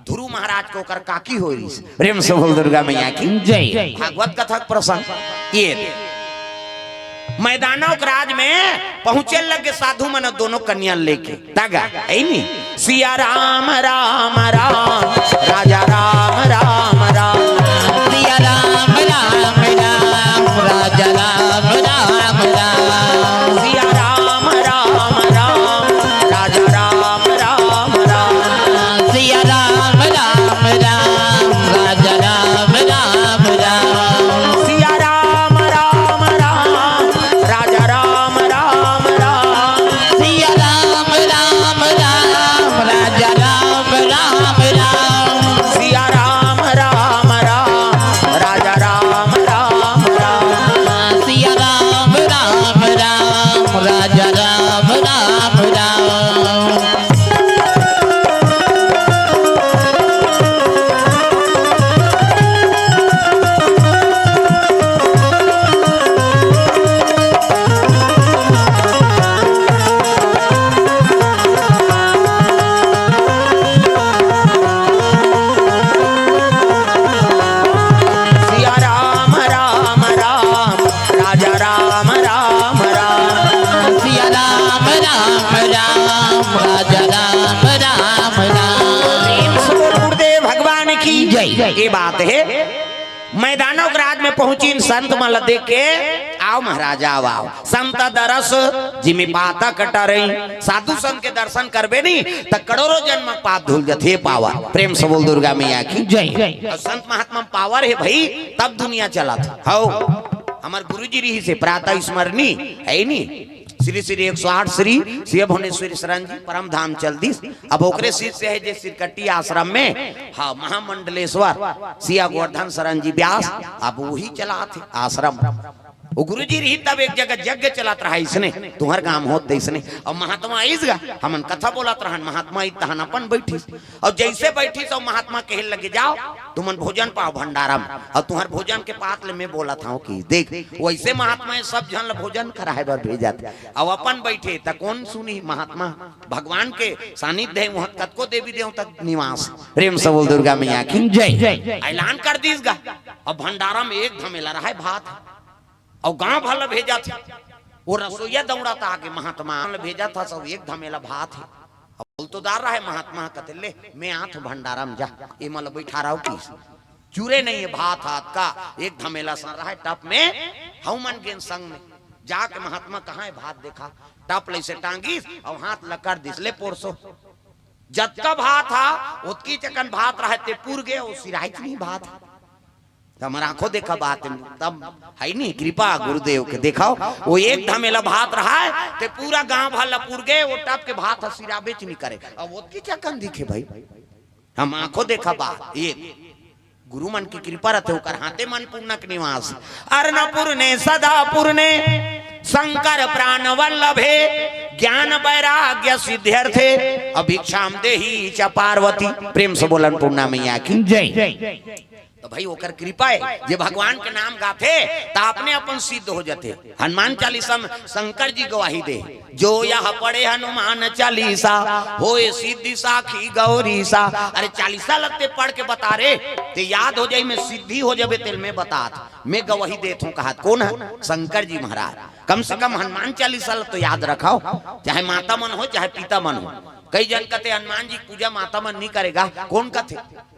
ध्रुव महाराज के ओकर काकी होइस। प्रेम से बोल दुर्गा मैया की जय। भागवत कथा के प्रसंग ये दे। मैदानव के राज में पहुंचे लगे साधु मन दोनों कन्या लेके। तगा, है नी? सिया राम, राम, राम, राजा राम, राम, राम। सिया राम, राम, राम, राजा राम, राम, राम। सिया राम, राम, राम, राजा राम, राम, राम। सिया राम, राम, राम, राजा राम, राम, राम। सिया राम, राम, राम, राजा राम, राम, राम। सिया राम, राम, राम, राजा राम, राम, राम। राम राम राम। सिया राम राम राम, राजा राम राम राम। प्रेम से बोल गुरुदेव भगवान की जय। ये बात है, मैदानों के राज में पहुंची, संत मन ला देख के, "आओ महाराज, आओ, आओ।" संत दरस जिमि पातक टरई, साधु संत के दर्शन करबे नी, त करोड़ों जन्म पाप धुल जथे पावर। प्रेम से बोल दुर्गा मैया की जय। अउ संत महात्मा पावर हे भई, तब दुनिया चलत हे। हौ, हमर गुरुजी रहिस हे प्रातः स्मरणी, हे नी? श्री श्री एक सौ आठ श्री शिव भुवनेश्वरी शरण जी परम धाम चल दिस। अब ओकरे शिष्य हे जे सिरकट्टी आश्रम में, हाँ, महामंडलेश्वर सिया गोवर्धन शरण जी व्यास, अब वही चलात हे आश्रम। वो गुरुजी रहिस तब एक जगह यज्ञ चलत रहा इसने, तुंहर गांव होत तइसने। अउ महात्मा आइस गा, हमन कथा बोलत रहन, महात्मा आइस तहन अपन बइठिस। अउ जइसे बइठिस अउ महात्मा कहे लगे, "जाओ, तुमन भोजन पाओ भंडारा म।" अउ तुंहर भोजन के पात ले मैं बोलत हंव कि देख, वइसे महात्मा हे, सब झन ल भोजन कराए बर भेजत हे। अउ अपन बइठे त कोन सुनही महात्मा? भगवान के सानिध्य हे, उहां कतको देवी देवता निवास। प्रेम से बोल दुर्गा मैया की जय। ऐलान कर दिस गा। अब भंडारा म एक धमेला रहय भात। अउ गांव भर ल भेजत हे। वो रसोइया दउड़त आगे, "महात्मा ल भेजत हस, अउ एक धमेला भात हे।" अब बोल तो दार रहा हे महात्मा, कथे, "ले, मैं आत हंव भंडारा म, जा, एमन ल बइठा रहा हंव।" कि चूरे नइ हे, भात हाथ का एक धमेला सन रहा हे, टप में हउ मन गेन संग में। जाके महात्मा कहां हे भात देखा, टप ल अइसे टांगिस अउ हाथ ल कर दिस, "ले पोरसो।" जतका भात हा, ओतकी चकन भात रहा हे, ते पुर गे, अउ सिराइच नइ भात। त हमर आंखों देखा बात हे, तब हे नी कृपा गुरुदेव के। देखव, वो एक धमेला भात रहा हे, ते पूरा गांव भर ल पुर गे, वो टप के भात ह सिराबेच नइ करे। अब ओतकी चकन दिखे भई, हम आंखों देखा बात। ये गुरु मन के कृपा रथे, ओकर हाथे म अन्नपूर्णा के निवास। अन्नपूर्णे सदा पूर्णे शंकर प्राण वल्लभे ज्ञान वैराग्य सिद्ध्यर्थे अभिक्षाम देहि च पार्वती। प्रेम से बोल अन्नपूर्णा मैया की जय। त भई ओकर कृपा हे, जे भगवान के नाम गाथे त अपने अपन सिद्ध हो जाथे। हनुमान चालीसा म शंकर जी गवाही दे, "जो यह पढ़े हनुमान चालीसा, होए सिद्धि साखी गौरीसा।" अरे चालीसा ल ते पढ़ के बता रे, ते याद हो जाही, मैं सिद्धि हो जाबे, तेला मैं बतात, मैं गवाही देत हंव कहत। कोन हे? शंकर जी महाराज। कम से कम हनुमान चालीसा ल तो याद रखव, चाहे माता मन हो, चाहे पिता मन हो। कई जन कथे हनुमान जी के पूजा माता मन नइ करे गा, कोन कथे?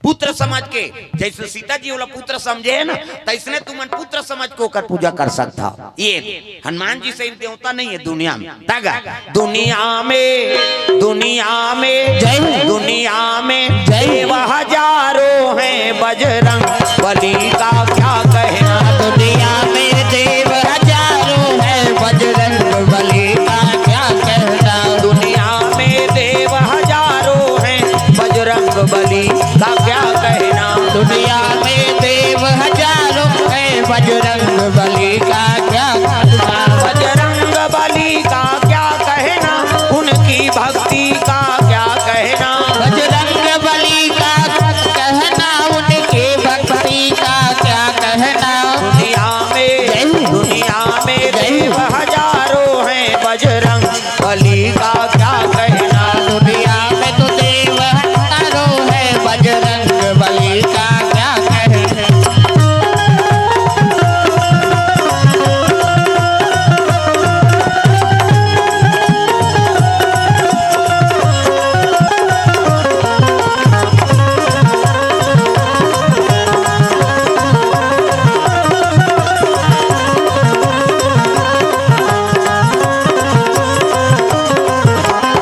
पुत्र समझ के, जइसे सीता जी ओला पुत्र समझे हे ना, तइसने तुमन पुत्र समझ के ओकर पूजा कर सकत हव। ये हनुमान जी सही देवता नइ हे दुनिया म। तगा दुनिया में, दुनिया में, जय हो। दुनिया में जय हो। देव हजारों हैं, बजरंग बली का क्या कहना। दुनिया में देव हजारों हैं, बजरंग बली का क्या कहना। दुनिया में देव हजारों हैं, बजरंग बली का क्या कहना। दुनिया में देव हजारों हैं, बजरंग बली का क्या कहना। बजरंग बली का क्या कहना, उनकी भक्ति का क्या कहना। बजरंग बली का कहना, उनकी भक्ति का क्या कहना। दुनिया में, जय हो। दुनिया में जय हो। देव हजारों हैं, बजरंग बली का क्या कहना। दुनिया में तो देव हजारों हैं, बजरंग बली का क्या कहना।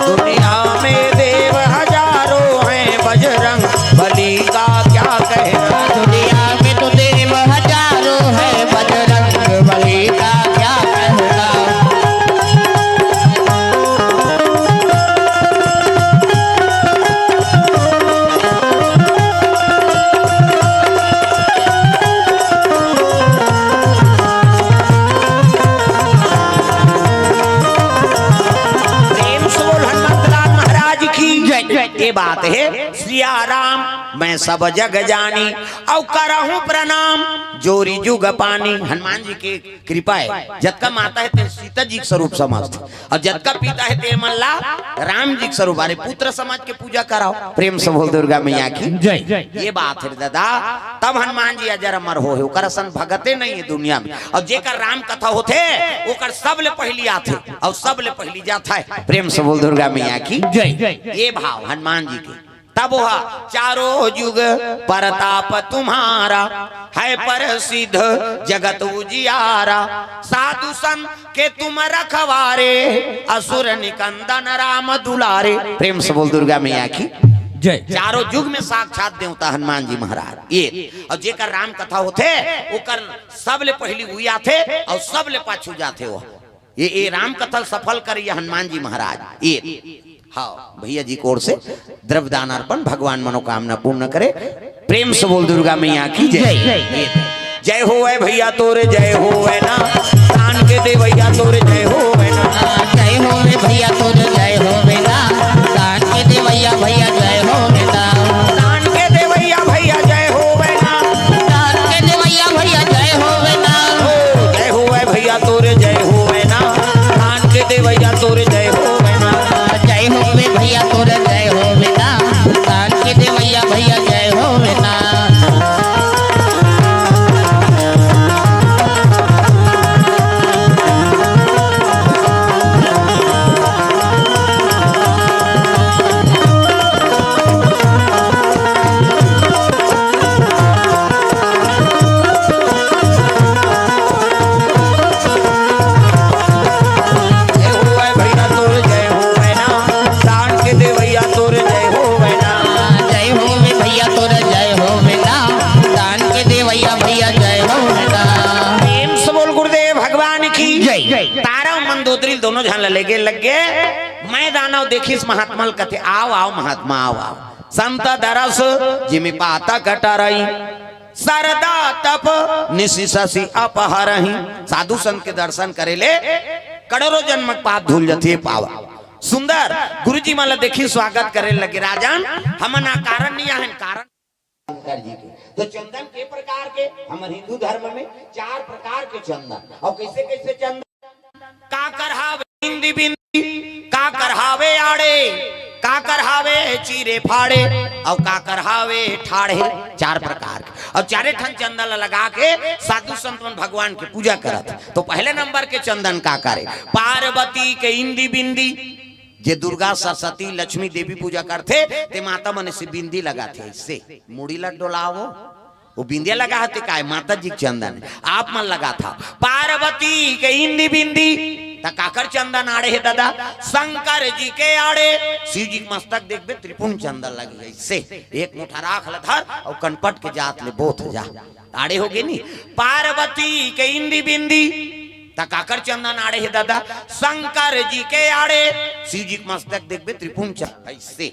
दुनिया में देव हजारों हैं, बजरंग बली का क्या कहना। दुनिया में तो देव हजारों हैं, बजरंग बली का क्या कहना। प्रेम से बोल हनुमंतलाल महाराज की जय। ये बात हे, सिया राम मैं सब जग जानी, अउ करहूं प्रणाम जोरी जुग पानी, हनुमान जी के कृपा हे। जतका माता हे ते सीता जी के स्वरूप समझथे, अउ जतका पिता हे ते मन ला राम जी के स्वरूप। अरे पुत्र समझ के पूजा कराओ। प्रेम से बोल दुर्गा मैया की जय। ये बात हे दादा, तब हनुमान जी अजर अमर होहे, ओकर असन भगते नहीं हे दुनिया में। अउ जेकर राम कथा होथे, ओकर सबले पहिली आथे अउ सबले पहिली जाथे। प्रेम से बोल दुर्गा मैया की जय। ये भाव हनुमान जी के। तब वह चारों जुग परताप तुम्हारा, है प्रसिद्ध जगत उजियारा। साधु संत के तुम रखवारे, असुर निकंदन राम दुलारे। प्रेम से बोल दुर्गा मैया की जय। चारों जुग में साक्षात देवता हनुमान जी महाराज। ये अउ जेकर राम कथा होथे, ओकर सबले पहिली उई आथे अउ सबले पाछू जाथे वो। ये, ये राम कथा सफल करे ये हनुमान जी महाराज। ये हाँ, भैया जी की ओर से द्रव्य दान अर्पण, भगवान मनोकामना पूर्ण करे। प्रेम से बोल दुर्गा मैया की जय। जय। ये, जय होवे भैया तोरे जय होवे ना, दान के देवैया तोरे जय होवे ना। जय होवे भैया तोरे जय होवे ना, दान के देवैया भैया जय होवे ना। दान के देवैया भैया जय होवे ना। दान के देवैया भैया जय होवे ना। ओ, जय होवे भैया तोरे जय होवे ना, दान के देवैया तोरे जय होवे ना। जय होवे भैया तोरे जय होवे ना, दान के देवैया भैया जय होवे ना। जय होवे भैया तोर जय होवे ना, दान के देवैया तोर जय होवे ना। जय होवे भैया तोर जय होवे ना, दान के देवैया भैया जय होवे ना। प्रेम से बोल गुरुदेव भगवान की जय। तारा मंदोदरी दोनों झन ल लेगे लग गे। मैदान अउ देखिस महात्मा ल कथे, "आओ, आओ महात्मा, आओ, आओ।" संत दरस जिमि पातक टरई, सरदा तप निसि ससि अपहरही। साधु संत के दर्शन करे ले करोड़ों जन्म के पाप धुल जथे पावा। सुंदर गुरुजी मन ल देखी स्वागत करे लगे, "राजन, हमन अकारण नहीं आहन, कारण शंकर जी के।" तो चंदन के प्रकार के, हमर हिंदू धर्म में चार प्रकार के चंदन। अउ कैसे कैसे चंदन? काकर हावे इंदी बिंदी, काकर हावे आड़े, काकर हावे चीरे फाड़े, अउ काकर हावे ठाढ़े। चार प्रकार के। अउ चारे ठन चंदन ल लगा के साधु संत मन भगवान के पूजा करत। तो पहले नंबर के चंदन काकर हे? पार्वती के इंदी बिंदी। जे दुर्गा, सरस्वती, लक्ष्मी देवी पूजा करथे, ते माता मन से बिंदी लगाथे, ऐसे मुड़ी ला डोलावो। वो बिंदिया लगा हते काय? माता जी के चंदन हे। आप मन लगाथा। पार्वती के इंदी बिंदी, त काकर चंदन आड़े हे दादा? शंकर जी के आड़े। शिव जी के मस्तक देखबे, त्रिपुंड चंदन लगी हे। से एक मुठा राख ल धर अउ कनपट के जात ले बोथ जा। आड़े हो गे नी? पार्वती के इंदी बिंदी, त काकर चंदन आड़े हे दादा? शंकर जी के आड़े। शिव जी के मस्तक देखबे, त्रिपुंड चंदन। ऐसे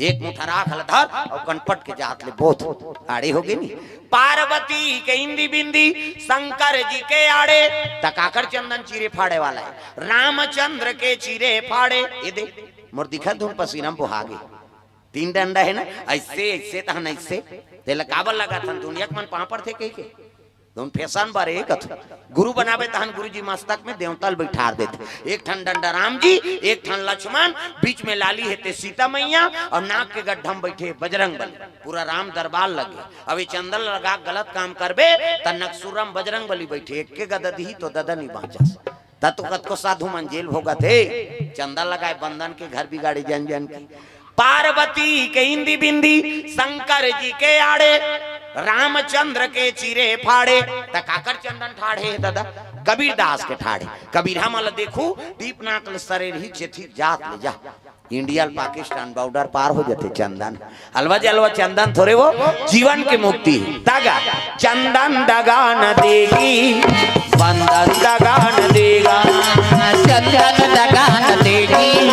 एक मुठा राख ल धर अउ कनपट के जात ले बोथ। आड़े हो गे नी? पार्वती के इंदी बिंदी, शंकर जी के आड़े, त काकर चंदन चीरे फाड़े वाला हे? रामचंद्र के चीरे फाड़े। ये दे, मोर दिखत धुन पसीना म बोहा गे। तीन डंडा हे ना, ऐसे, ऐसे तहन ऐसे। तेला काबर लगाथन? दुनिया के मन पाँव पड़थे कहिके। धुन फैशन बर एक अथ। गुरु बनाबे तहन गुरुजी मस्तक में देवता ल बैठार देथे। एक ठन डंडा राम जी, एक ठन लक्ष्मण, बीच में लाली हे ते सीता मैया, अउ नाक के गड्ढा म बैठे बजरंग बली। पूरा राम दरबार लगे। अब ये चंदन लगा के गलत काम करबे, त नकसुरम बजरंग बली बैठे, एक के गदा दिही तो ददा नहीं बाँचस। त तो कतको साधु मन जेल भोगत हे, चंदन लगाए बंदन के घर बिगाड़े जन जन की। पार्वती के इंदी बिंदी, शंकर जी के आड़े, रामचंद्र के चीरे फाड़े, त काकर चंदन ठाढ़े हे दादा? कबीरदास के ठाढ़े। कबीर हमन ल देखू, दीप नाक ले सरेर ही चेथी जात ले जा। इंडिया ल पाकिस्तान बॉर्डर पार हो जथे चंदन। अलवा जलवा चंदन थोरे वो जीवन के मुक्ति। दगा, चंदन दगा न देगी, बंदन दगा न देगा। चंदन दगा न देगी,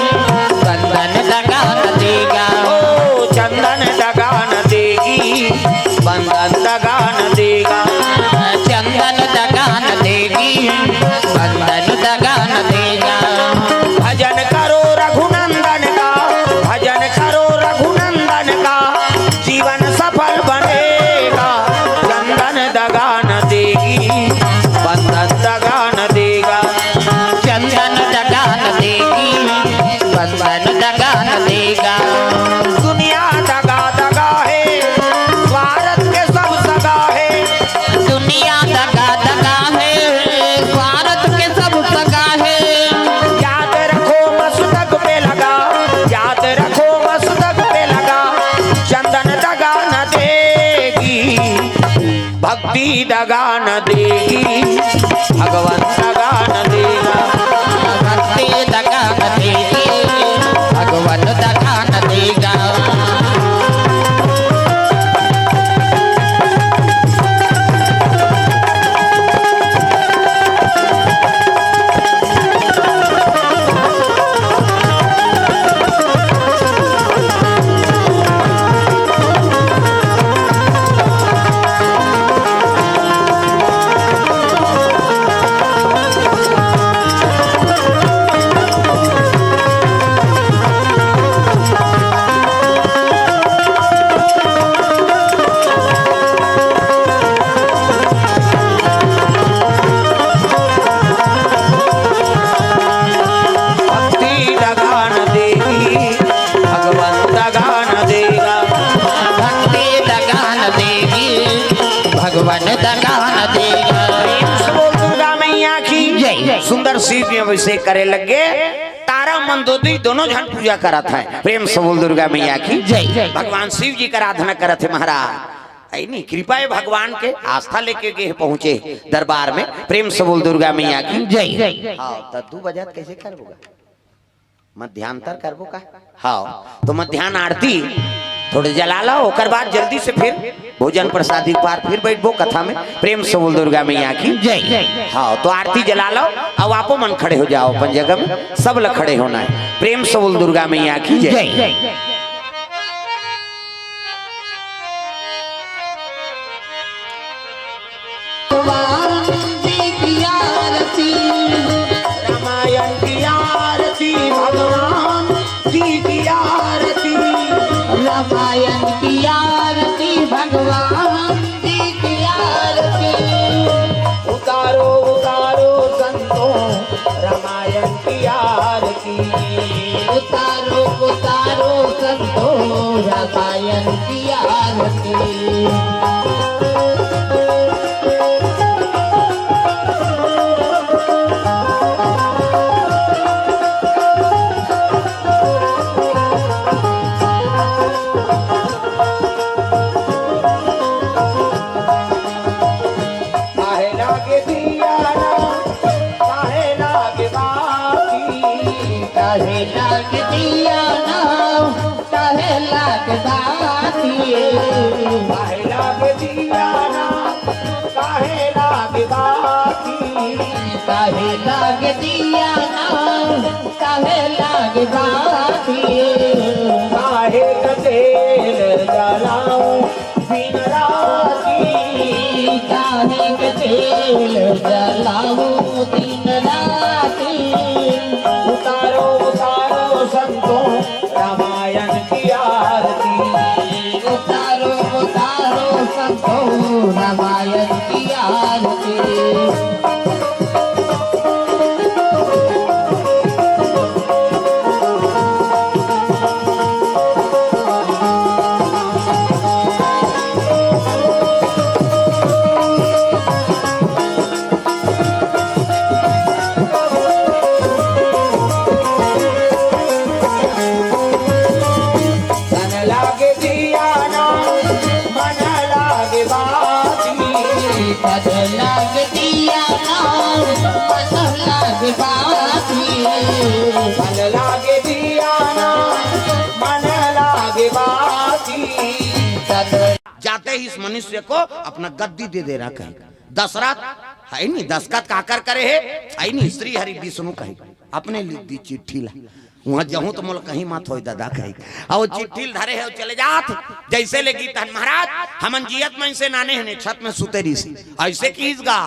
बंदन दगा न देगा। ओ चंदन दगा न देगी, बंदन दगा न देगा। चंदन दगा न देगी, बंदन दगा न देगा। भजन करो रघुनंदन का, भजन करो रघुनंदन का, जीवन सफल बनेगा। चंदन दगा न दे भक्ति दगा न देगी, भगवंत दगा न देगा। भक्ति दगा न देगी, भगवंत दगा न देगा। भक्ति दगा न देगी, भगवंत दगा न देगा। भक्ति दगा न देगी, भगवंत दगा न देगा। प्रेम से बोल दुर्गा मैया की जय। सुंदर शिव जी अभिषेक करे लग गे। तारा मंदोदरी दोनों झन पूजा करत हे। प्रेम से बोल दुर्गा मैया की जय। भगवान शिव जी का आराधना करत हे महाराज। ऐ नहीं, कृपा हे भगवान के, आस्था लेके गे पहुंचे दरबार में। प्रेम से बोल दुर्गा मैया की जय। हाँ, तो दू बजत कैसे करबो गा? मध्यांतर करबो का? हाँ, तो मध्यान्ह आरती थोड़े जला लो, ओकर बाद जल्दी से फिर भोजन प्रसादी के पार फिर बैठबो कथा में। प्रेम से बोल दुर्गा मैया की जय। हाँ, तो आरती जला लो, अब आपो मन खड़े हो जाओ अपन जगह में, सब ल खड़े होना हे। प्रेम से बोल दुर्गा मैया की जय। जय। भगवान जी की आरती। रामायण की आरती, भगवान जी की आरती। रामायण की आरती, भगवान जी की आरती। उतारो, उतारो संतों, रामायण की आरती। उतारो, उतारो संतों, रामायण की आरती। काहे लागे दिया ना, काहे लागे बाती। काहे लागे दिया ना, काहे लागे बाती। काहे लागे दिया ना, काहे लागे बाती। काहे लागे दिया ना, काहे लागे बाती। काहे का तेल जलाऊं दिन राती। काहे का तेल जलाऊं दिन राती। उतारो, उतारो संतों, रामायण की आरती। उतारो, उतारो संतों, रामायण की आरती। तन लागे दिया ना, मन लागे बाती। तन लागे दिया ना, मन लागे बाती। तन लागे दिया ना, मन लागे बाती। तन जाते ही इस मनुष्य को अपना गद्दी दे देना कहे। दशरथ हे नहीं, दस्तखत काकर करे हे, हे नहीं, श्री हरि विष्णु कहे, अपने लिख दी चिट्ठी ला। उहाँ जाहूं त मोला कहीं मत होय दादा कहे। अउ चिट्ठी ल धरे हे, चले जात। जइसे ले गे तहन महाराज, हमन जियत मनसे नाने हने, छत में सुते रहिस। अइसे किहिस गा।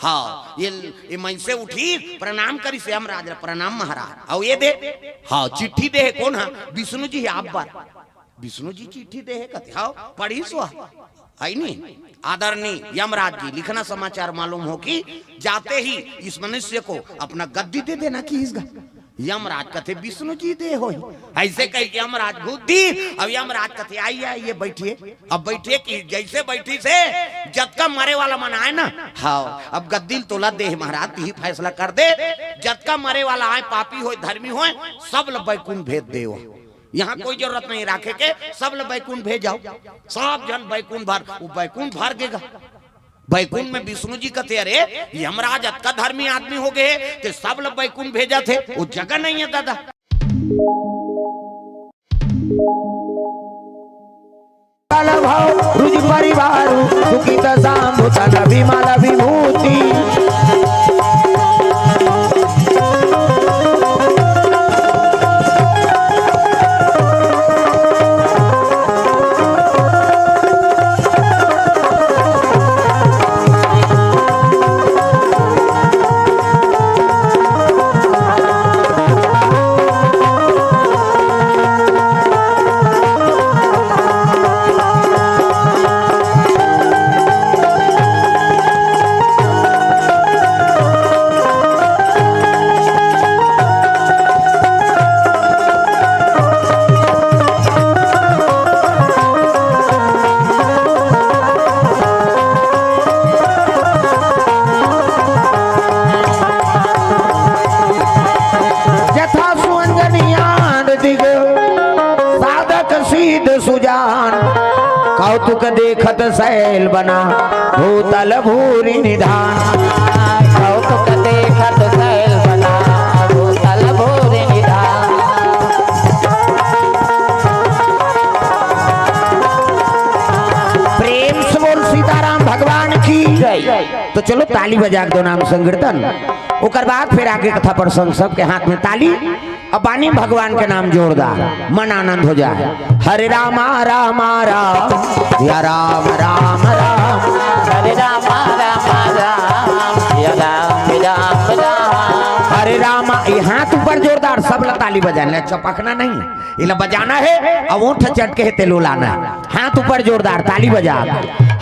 हाँ, ये, ये मनसे उठिस, प्रणाम करिस यमराज ल, "प्रणाम महाराज।" अउ ये दे, हाँ, चिट्ठी दे हे कोन हा? विष्णु जी हे आप बर। विष्णु जी चिट्ठी दे हे कथे, हाँ, पढ़िस वा। हे नहीं? आदरणीय यमराज जी, लिखना समाचार मालूम हो कि जाते ही इस मनुष्य को अपना गद्दी दे देना किहिस गा। यमराज कथे, "विष्णु जी दे होही।" अइसे कहिके यमराज घूत दिस। अब यमराज कथे, "आइए, आइए, बैठिए।" अब बैठिए कि जइसे बैठिस हे, जतका मरे वाला मन आय ना, हाँ, अब गद्दी ल तोला दे हे महाराज, तिही फैसला कर दे। जतका मरे वाला आय, पापी होय, धर्मी होय, सब ल बैकुंठ भेज देव। यहाँ कोई जरूरत नहीं राखे के, सब ल बैकुंठ भेज जाव। सब झन बैकुंठ भर, वो बैकुंठ भर गे गा। बैकुंठ में विष्णु जी कथे, "अरे, यमराज अतका धर्मी आदमी हो गए हे कि सब ल बैकुंठ भेजत हे, वो जगह नहीं है दादा।" काल भव रुज परिवारु सुखित शांभु तन विमल विभूति। जथा सुअंजनी आन दिग, साधक सीध सुजान। कौतुक देखत सैल बना, भूतल भूरि निधान। कौतुक देखत सैल बना, भूतल भूरि निधान। प्रेम से बोल सीताराम भगवान की। जय। तो चलो ताली बजा के दो नाम संकीर्तन, ओकर बाद फिर आगे कथा प्रसंग। सबके हाथ में ताली, अब बानी भगवान के नाम जोरदार, मन आनंद हो जाए। हरे रामा रामा राम, या राम राम राम। हरे रामा रामा राम, या राम राम राम। हरे रामा, ये हाथ ऊपर जोरदार, सब ला ताली बजाना है, चपकना नहीं, इला बजाना है। अब ओंठ चटके हे तेलो लाना है। हाथ ऊपर जोरदार ताली बजा।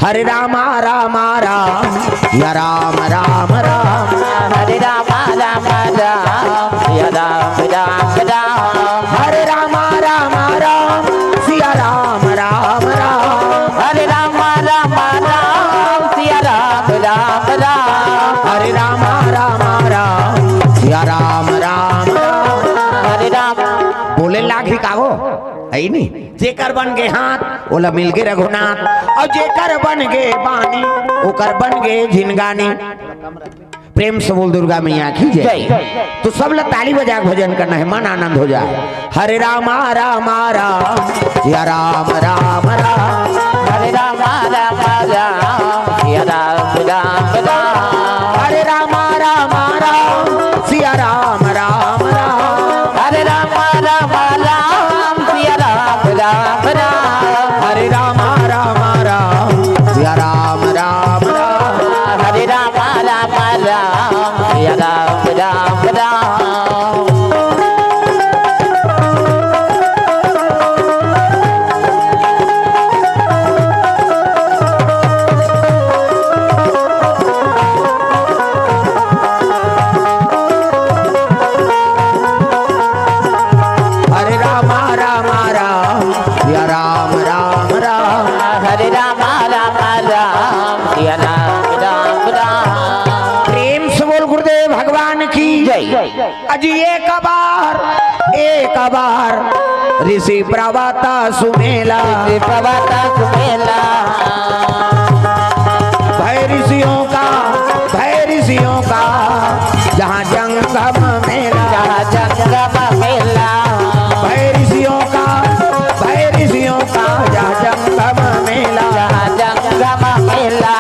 हरे रामा रामा राम, या राम राम राम। हरे रामा रामा राम, या राम राम राम। हरे रामा रामा राम, सिया राम राम राम। हरे रामा रामा राम, सिया राम राम राम। हरे रामा रामा राम, सिया राम राम राम। हरे राम। बोले लागी का हो, है ही नहीं। जेकर बन गे हाथ, ओला मिल गे रघुनाथ, अउ जेकर बन गे बानी, ओकर बन गे जिनगानी। प्रेम से बोल दुर्गा मैया की जय। जय। तो सब ला ताली बजा के भजन करना है, मन आनंद हो जाए। हरे रामा रामा राम, या राम राम राम। हरे रामा रामा राम, या राम राम राम। हरे रामा रामा राम, सिया राम राम राम। हरे राम राम राम, सिया राम राम राम। हरे राम राम राम, सिया राम राम राम। हरे राम राम राम, सिया राम राम राम। हरे रामा रामा राम, या राम राम राम। हरे रामा रामा राम, या राम राम राम। प्रेम से बोल गुरुदेव भगवान की जय। अजी एक बार, एक बार ऋषि प्रवत सुमेला। ऋषि प्रवत सुमेला। भय ऋषियों का, भय ऋषियों का जहाँ जंगम मेला। जहाँ जंगम मेला। भय ऋषियों का, भय ऋषियों का जहाँ जंगम मेला। जहाँ जंगम मेला।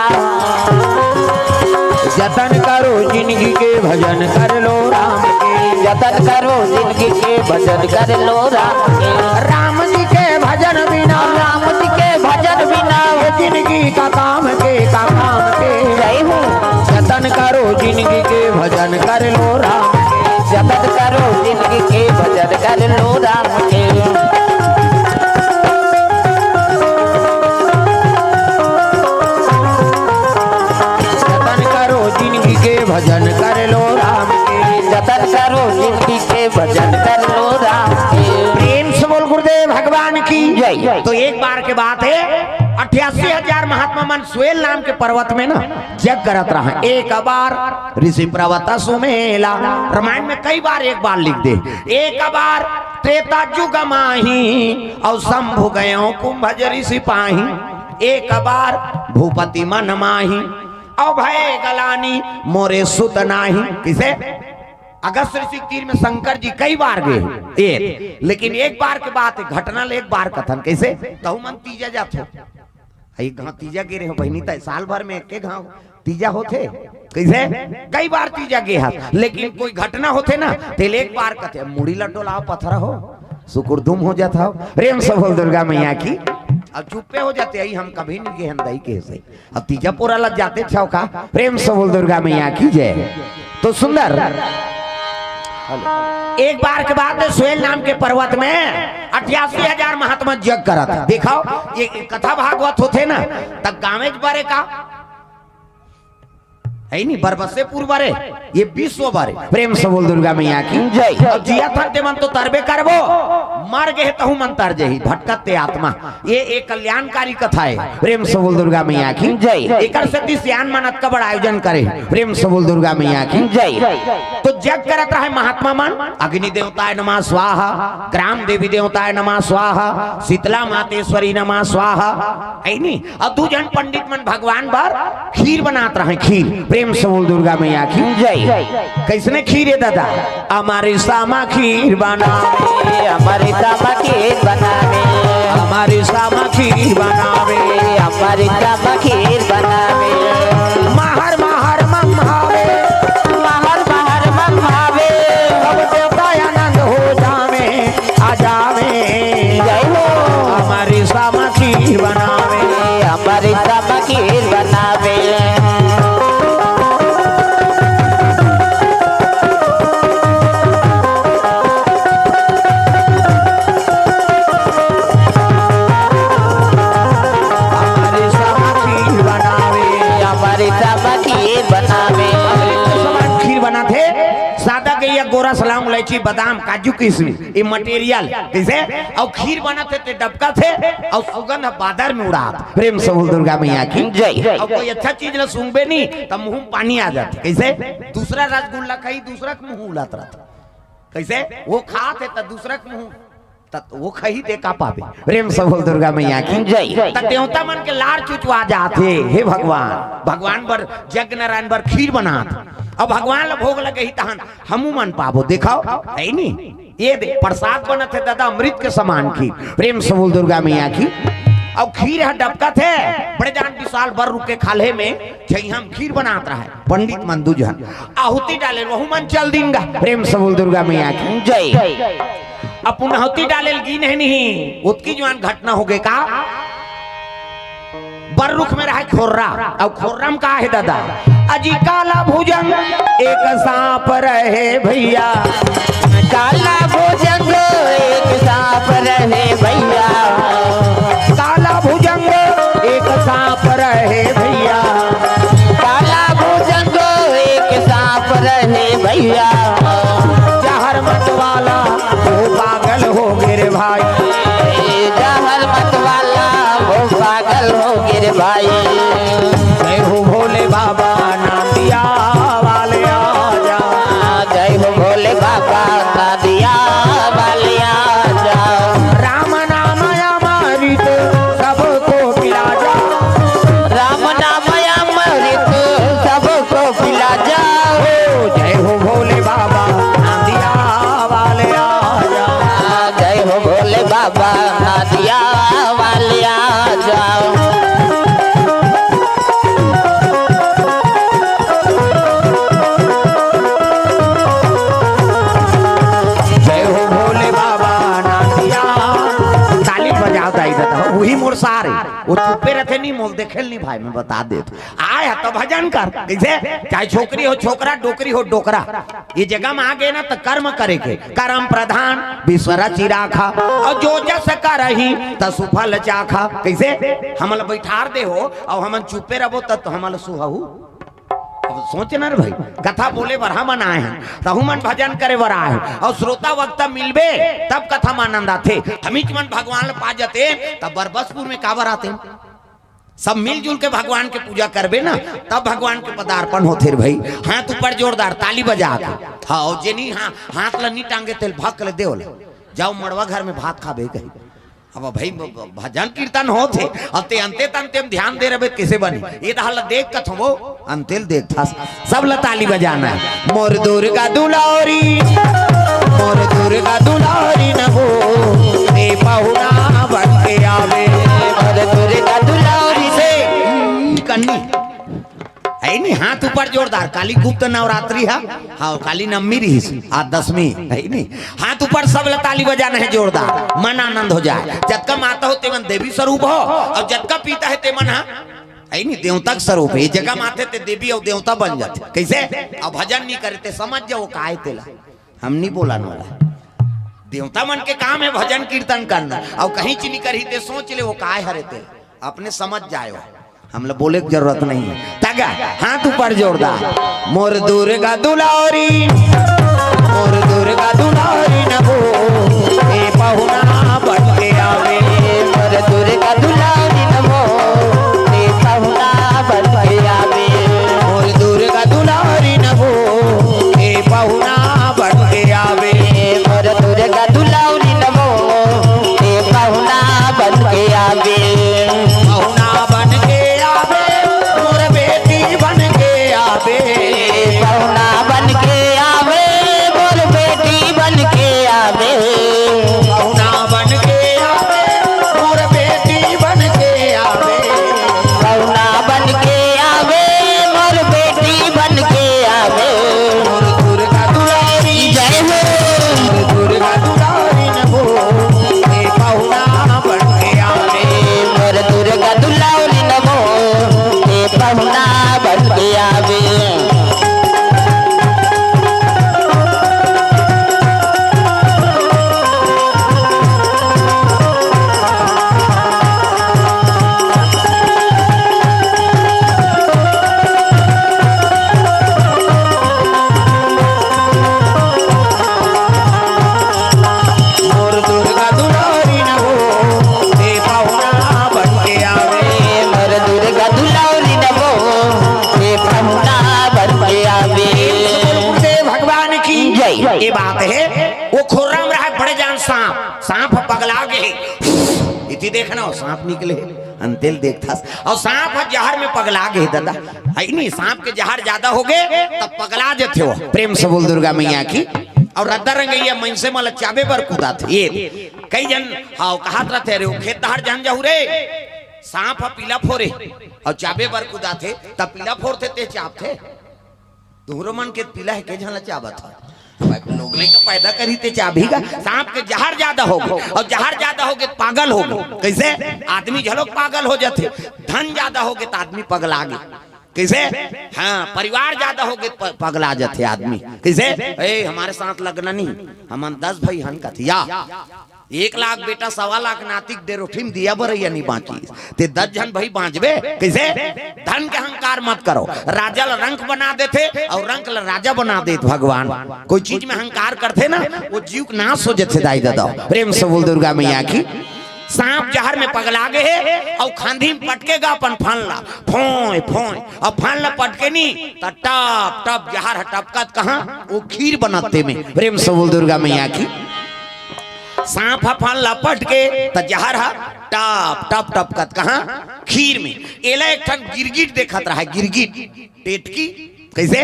जतन करो जिनगी के, भजन कर लो राम के। जतन करो जिनगी के, भजन कर लो राम के। राम जी के भजन बिना, राम जी के भजन बिना, ये जिनगी का काम के, का काम के। जय हो। जतन करो जिनगी के, भजन कर लो राम के। जतन करो जिनगी के, भजन कर लो राम के। जतन करो जिनगी के, भजन कर लो राम के। जतन करो जिनगी के, भजन कर लो राम के। प्रेम से बोल गुरुदेव भगवान की जय। तो एक बार के बात है, अट्ठासी हजार महात्मा मन स्वेल नाम के पर्वत में ना जग करत रहा। एक बार ऋषि प्रवत सुमेला, रामायण में कई बार एक बार लिख दे। एक बार त्रेता जुग माही, अउ शंभु गयो कुंभज ऋषि पाही। एक बार भूपति मन माही, अभय गलानी मोरे सुत नाही। कइसे? अगस्त ऋषि के तीर में शंकर जी कई बार गे हे, एक, लेकिन एक बार के बात हे, घटना ल एक बार कथन। कइसे? तहू मन तीजा जाथो। एक घांव तीजा गे रहे हो बहिनी, तय साल भर में एक घांव तीजा होथे। कइसे? कई बार तीजा गे हस, लेकिन कोई घटना होथे ना, तेल एक बार कथे, "मुड़ी ल डोलाव पथरा हो, सुकुरदुम हो जात हव।" प्रेम से बोल दुर्गा मैया की। अब चुप्पे हो जाते, "अई हम कभी नहीं गे हन दई के से।" अब तीजा पोरा लग जाते छव का। प्रेम से बोल दुर्गा मैया की जय। तो सुंदर, एक बार के बाद सोयल नाम के पर्वत में अट्ठासी हजार महात्मा जग करत हे। देखव, ये कथा भागवत होथे ना, तब गाँवेच बरे का हे नी, बरबसेपुर बरे, ये विश्व बरे। प्रेम से बोल दुर्गा मैया की जय। अब जियत हन ते मन तो तरबे करबो, मर गे तहू मन तर जही, भटकत ते आत्मा। ये एक कल्याणकारी कथा हे। प्रेम से बोल दुर्गा मैया की जय। एकर सेती सियान मन अतका बड़ा आयोजन करे। प्रेम से बोल दुर्गा मैया की जय। तो जग करत रहे महात्मा मन, अग्नि देवताय नमः स्वाहा, ग्राम देवी देवताय नमः स्वाहा, शीतला मातेश्वरी नमः स्वाहा, हे नी? अउ दू झन पंडित मन भगवान बर खीर बनात रहे, खीर। प्रेम से बोल दुर्गा मैया की जय। कइसने खीर हे दादा? अमर सामा खीर बनावे, अमर सामा खीर बनावे, अमर सामा खीर बनावे, अमर सामा खीर बनावे। महर महर मम भावे, महर महर मम भावे। सब देवता आनंद हो जावे, आ जावे। जय हो। अमर सामा खीर बनावे, अमर सामा खीर बनावे। अमर सामा खीर बनावे, अमर सामा खीर बनावे। अमृत समान खीर बनाथे, सादा गइया, गोरस, लौंग, इलायची, बादाम, काजू, किशमिश, ये material। कइसे? अउ खीर बनत हे ते डबकत हे, अउ सुगंध बादर में उड़ात। प्रेम से बोल दुर्गा मैया की जय। अउ कोई अच्छा चीज ल सूंघबे नी, त मुंह में पानी आ जाथे। कइसे? दूसरा रसगुल्ला खाही, दूसरा के मुंह उलत रहत। कइसे? वो खात हे त दूसरा के मुंह, त वो खाही ते का पाबे। प्रेम से बोल दुर्गा मैया की जय। त देवता मन के लार चुचवा जाथे, हे भगवान, भगवान बर, जग नारायण बर खीर बनात। अब भगवान ल भोग लगही तहन हमू मन पाबो। देखव, हे नी? ये दे, प्रसाद बनत हे दादा, अमृत के समान खीर। प्रेम से बोल दुर्गा मैया की। अउ खीर ह डबकत हे, बड़े जान विशाल बर रुख के खाल्हे में छइहां म खीर बनात रहय। पंडित मन दू झन आहुति डाले, वहू मन चल दिन गा। प्रेम से बोल दुर्गा मैया की जय। अब पुनाहुति डाले ल गिन हे नहीं, ओतकी जुवार घटना होगे का। बर रुख में रहय खोर्रा, अउ खोर्रा म का हे दादा? अजी काला भुजंग एक सांप रहे भइया, काला भुजंग एक सांप रहे भइया, काला भुजंग एक सांप रहे भइया, काला भुजंग एक सांप रहे भइया। जहर मत वाला वो पागल हो गे रे भाई, जहर मत वाला वो पागल हो गे रे भाई। जय हो भोले बाबा, नांदिया वाले आजा। जय हो भोले बाबा, नांदिया वाले आजा। राम नाम अमृत सबको पिला जा, राम नाम अमृत सबको पिला जा। हो जय हो भोले बाबा, नांदिया वाले आजा। जय हो भोले बाबा, नांदिया वाले आजा। जय हो भोले बाबा, नांदिया। ताली बजाव दाई ददा, उही मोर सार हे। वो चुप्पे रहिथे नी, मोला देखे ल नी भाई, मैं बता देत हंव। आय ह त भजन कर, कइसे? चाहे छोकरी हो छोकरा, डोकरी हो डोकरा, ये जगह म आ गे ना त कर्म करे के, कर्म प्रधान विश्व रचि राखा, अउ जो जस करही तसु फल चाखा। कइसे? हमन ल बइठार दे हो अउ हमन चुप्पे रहबो त, त हमन ल सुहू। अब सोच ना रे भाई, कथा बोले बर हमन आए हन, तहू मन भजन करे बर आए हव, अउ श्रोता वक्ता मिलबे तब कथा म आनंद आथे। हमीच मन भगवान ल पा जातेन त बरबसपुर में काबर आतेन? सब मिलजुल के भगवान के पूजा करबे ना, तब भगवान के पदार्पण होथे रे भाई। हाथ ऊपर जोरदार, ताली बजा के। हाँ, अउ जेनी हाँ, हाथ ल नी टांगे तेल भक ले देव ल, जाव मड़वा घर में भात खाबे कही। अब भाई भ-, भ-, भजन कीर्तन होत हे, अब ते अंते तंते म ध्यान दे रहे कइसे बनी? ये दहा ल देख कथो वो अंतेल देखथस, सब ला ताली बजाना हे। मोर दुर्गा दुलारी, मोर दुर्गा दुलारी न वो, ए पहुना बन के आवे। मोर दुर्गा दुलारी से, हम्म, कन्नी। हे नी, हाथ ऊपर जोरदार। काली गुप्त नवरात्रि हे, हाँ, काली नवमी रहिस, आज दसमी, हे नी। हाथ ऊपर, सब ला ताली बजाना हे जोरदार, मन आनंद हो जाए। जतका माता हो, तेमन देवी स्वरूप हो, अउ जतका पीता हे, तेमन हा हे नी, देवता के स्वरूप हे। ये जगह म आथे ते देवी अउ देवता बन जाथे। कइसे? अब भजन नी करे ते समझ जाओ काय तेला। हम नी बोलन वाला। देवता मन के काम हे भजन कीर्तन करना। अउ कहीं चीज नी करही ते सोच ले वो काय हरे तेला। अपने समझ जायो। हमला बोले के जरूरत नहीं हे। तगा, हाथ ऊपर जोरदार। मोर दुर्गा दुलारी, मोर दुर्गा दुलारी न वो, ए पहुना बन के आवे। मोर दुर्गा दुलारी न वो, ए पहुना बन के आवे। मोर दुर्गा दुलारी न वो, ए पहुना बन के आवे। मोर दुर्गा दुलारी न वो, ए पहुना बन के आवे। पहुना बन के आवे, मोर बेटी बन के आवे। पहुना बन के आवे, मोर बेटी बन के आवे। पहुना बन के आवे, मोर बेटी बन के आवे। पहुना बन के आवे, मोर बेटी बन के आवे। मोर दुर्गा दुलारी जय हो। मोर दुर्गा दुलारी न वो, ए पहुना बन के आवे। मोर दुर्गा दुलारी न वो, ए पहुना बन के आवे। मोर दुर्गा दुलारी न वो, ए पहुना बन के आवे। मोर दुर्गा दुलारी न वो, ए पहुना बन के आवे। गुरुदेव भगवान की जय। ये बात हे, वो खोर्रा म रहय बड़े जान सांप, सांप पगला गे। इति देखना हो, सांप निकले, अंतेल देखथस। अउ सांप ह जहर में पगला गे, ददा। हे नी, सांप के जहर जादा हो गे, तब पगला जथे वो। प्रेम से बोल दुर्गा मैया की। अउ रद्दा रंगइया मनसे मन ल चाबे बर कुदाथे। ये कई जन, हाँ, कहत रथे, "अरे, वो खेत डहर झन जाहू रे, सांप ह पीला फोरे, अउ चाबे बर कुदाथे, तब पीला फोरथे ते चाबथे।" तुहरो मन के पीला हे, के झन ल चाबत ह? भाई, लोग लइका पैदा करही ते चाबही गा। सांप के जहर जादा हो गे, अउ जहर जादा हो गे त पागल हो गे। कइसे? आदमी घलोक पागल हो जाथे। धन जादा हो गे त आदमी पगला गे। कइसे? हाँ, परिवार जादा हो गे त प-, पगला जाथे आदमी। कइसे? "ए, हमर साथ लगना नहीं, हमन दस भाई हन," कथे या। एक लाख बेटा, सवा लाख नाती के डेरोठी म दिया बरइया नी बाँचिस। ते दस झन भाई बाँचबे कइसे? धन के अहंकार मत करो। राजा ल रंक बना देथे अउ रंक ल राजा बना देत भगवान। कोई चीज में अहंकार करथे ना, वो जीव के नाश हो जथे दाई ददा। प्रेम से बोल दुर्गा मैया की। सांप जहर में पगला गे हे अउ खांधी में पटके गा अपन फन ला, फोंय, फोंय, अउ फन ला पटके नी, त टप, टप जहर ह टपकत कहाँ? वो खीर बनत ते में। प्रेम से बोल दुर्गा मैया की। सांप ह फन ला पटके, त जहर ह टप, टप, टपकत कहाँ? खीर में। एला एक ठन गिरगिट देखत रहय, गिरगिट, टेटकी, कइसे?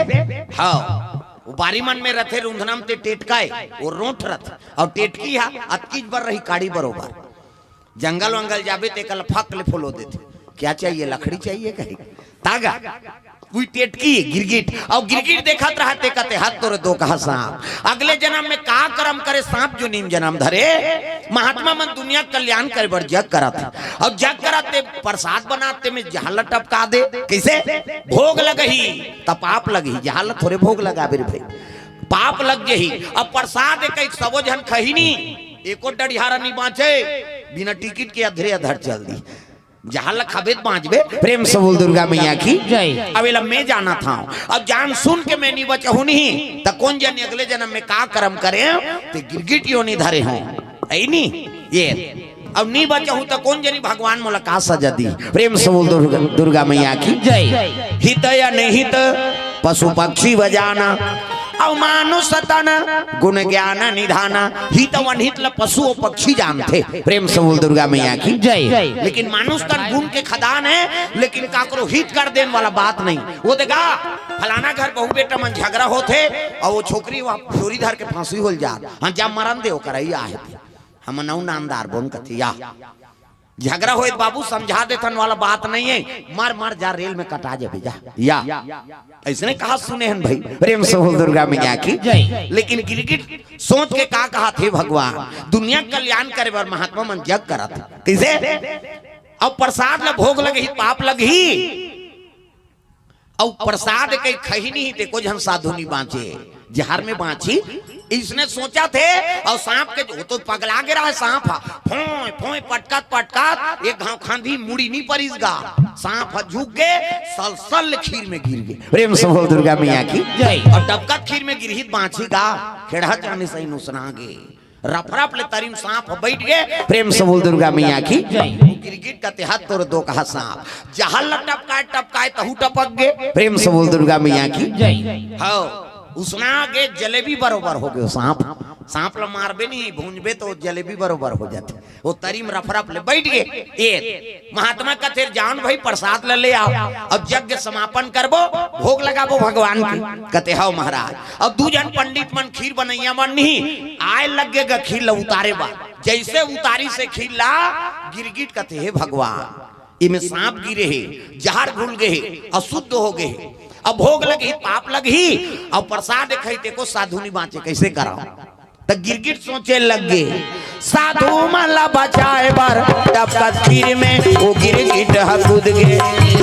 हाँ, वो बारी मन में रथे, रुंधना म ते टेटका हे, वो रोंठ रथे, अउ टेटकी ह अतकीच बर रही, काड़ी बरोबर। जंगल वंगल जाबे, तेकर ल फक ले फोलो देथे। क्या चाहिए? लकड़ी चाहिए कही। तागा। कोई टेटकी, गिरगिट। अउ गिरगिट देखत रहय, ते कथे, "हत तोरे दो कहा सांप। अगले जनम में का करम करे, सांप जोनी म जनम धरे।" महात्मा मन दुनिया के कल्याण करे बर जग करत हे। अउ जग करत ते प्रसाद बनात ते में जहर ल टपका दे। कइसे? भोग लगही, त पाप लगही। जहर ल थोरे भोग लगाबे रे भाई। पाप लग जही। अब प्रसाद एक, एक सबो झन खही नी, एको डढ़ियारा नी बाँचे, बिना टिकट के अधरे अधर चल दी। जहर ल खाबे त बाँचबे। प्रेम से बोल दुर्गा मैया की जय। अब एला मैं जानत हँव, अब जान सुन के मैं नी बचहूँ नहीं, त कोन जनी अगले जनम में का करम करे, ते गिरगिट योनी धरे हों, हे नी? ये अब नी बचहूँ त कोन जनी भगवान मोला का सजा दी। प्रेम से बोल दुर्गा, दुर्गा मैया की जय। हित अनिहित पशु पक्षी व जाना, अउ मानुष तन गुण ज्ञान निधान। हित अउ अनहित ल पशु अउ पक्षी जानथे। प्रेम से बोल दुर्गा मैया की। जय। लेकिन मानुष तन गुण के खदान हे, लेकिन काकरो हित कर देन वाला बात नहीं। वो देखा, फलाना घर बहू बेटा मन झगरा होथे, अउ वो छोकरी वहाँ छुरी धर के फांसी होल जात। हाँ, जा मरन दे, ओकर अइया हे। हम नौ नामदार बोन कथी या। झगरा होए त बाबू समझा देथन वाला बात नहीं हे। मर मर जा, रेल में कटा जाबे जा। या। अइसने कहा सुने हन भाई। प्रेम से बोल दुर्गा मैया की। जय। लेकिन गिरगिट सोच के का कहाथे भगवान, दुनिया कल्याण करे बर महात्मा मन जग करत हे। कइसे? अब प्रसाद ल भोग लगही, पाप लगही। अउ प्रसाद के खही नहीं, ते को झन साधु नहीं बाँचे, जहर में बाँची। इसने सोचथे, अउ सांप के, वो तो पगला गे रहा हे, सांप ह फोंय फोंय पटकत पटकत एक घाव खांधी मुड़ी नहीं परिस गा। सांप ह झुक गे, सलसल खीर में गिर गे। प्रेम से बोल दुर्गा मैया की। जय। अउ डबकत खीर में गिरही त बाँची गा, खेड़हा जाने सही नुसना गे। रफरफ ले तरी म सांप ह बइठ गे। प्रेम से बोल दुर्गा मैया की। जय। गिरगिट कथे, "हत तोर दोकहा सांप, जहर ल टपकाए टपकाए तहू टपक गे।" प्रेम से बोल दुर्गा मैया की। जय। हव, उसना गे, जलेबी बरोबर हो गे सांप। सांप ल मारबे नहीं, भूंजबे तो जलेबी बरोबर हो जाथे। वो तरी म रफरफ ले बइठ गे। ए महात्मा कथे, "जाओ न भाई, प्रसाद ल ले आओ, अब यज्ञ समापन करबो, भोग लगाबो भगवान के।" कथे, "हव महाराज।" अब दू झन पंडित मन, खीर बनइया मन नहीं आए लग गे गा खीर ल उतारे बर। जइसे उतारिस हे खीर ल, गिरगिट कथे, "हे भगवान, एमे सांप गिरे हे, जहर घुल गे हे, अशुद्ध हो गे हे, अब भोग लगही, पाप लगही, अउ प्रसाद खही ते को साधु नहीं बाँचे, कइसे करव?" त गिरगिट सोचे लग गे, साधु मन ल बचाए बर डबकत खीर में वो गिरगिट ह कूद गे।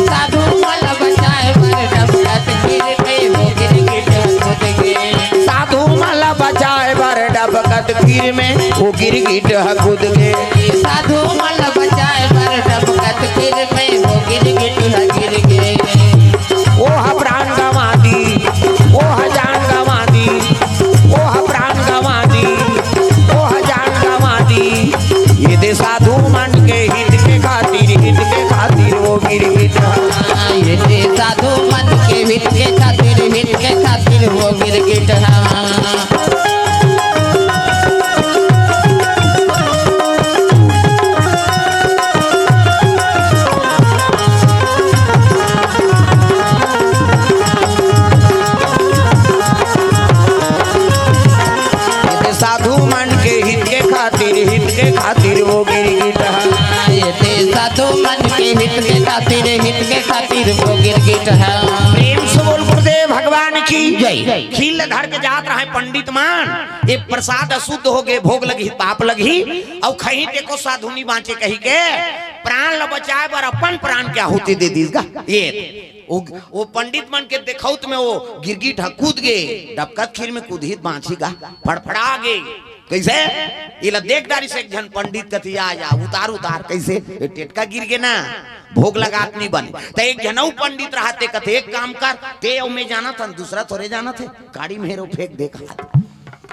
साधु मन ल बचाए बर डबकत खीर में वो गिरगिट ह कूद गे। साधु मन ल बचाए बर डबकत खीर में वो गिरगिट ह कूद गे। साधु मन ल बचाए बर डबकत खीर में वो गिरगिट ह गिर गे। ओह प्राण गंवा दी, ओह जान गंवा दी, ओह प्राण गंवा दी, ओह जान गंवा दी। ये दे साधु मन के हित के खातिर, हित के खातिर वो गिरगिट ह। ये दे साधु मन के हित के खातिर, हित के खातिर वो गिरगिट ह। साधु मन के हित के खातिर, हित के खातिर वो गिरगिट ह। ये ते साधु मन के हित के खातिर, हित के खातिर वो गिरगिट ह। प्रेम से बोल गुरुदेव भगवान की। जय। खीर ल धर के जात रहे पंडित मन, ये प्रसाद अशुद्ध हो गे, भोग लगही, पाप लगही, अउ खही ते को साधु नहीं बाँचे कही के प्राण ल बचाए बर अपन प्राण के आहुति दे दिस गा। ये वो, वो पंडित मन के देखउत में वो गिरगिट ह कूद गे, डबकत खीर में कूदही त बाँची गा, फड़फड़ा गे। कइसे? एला देख डारिस एक झन पंडित, कथे, "या, या, उतार, उतार।" कइसे? ए टेटका गिर गे ना, भोग लगात नहीं बने। त एक झन अउ पंडित रहत हे, कथे, "एक काम कर, ते अउ मैं जानत हन, दूसरा थोरे जानत हे, काड़ी में हेरो फेंक दे," कहा।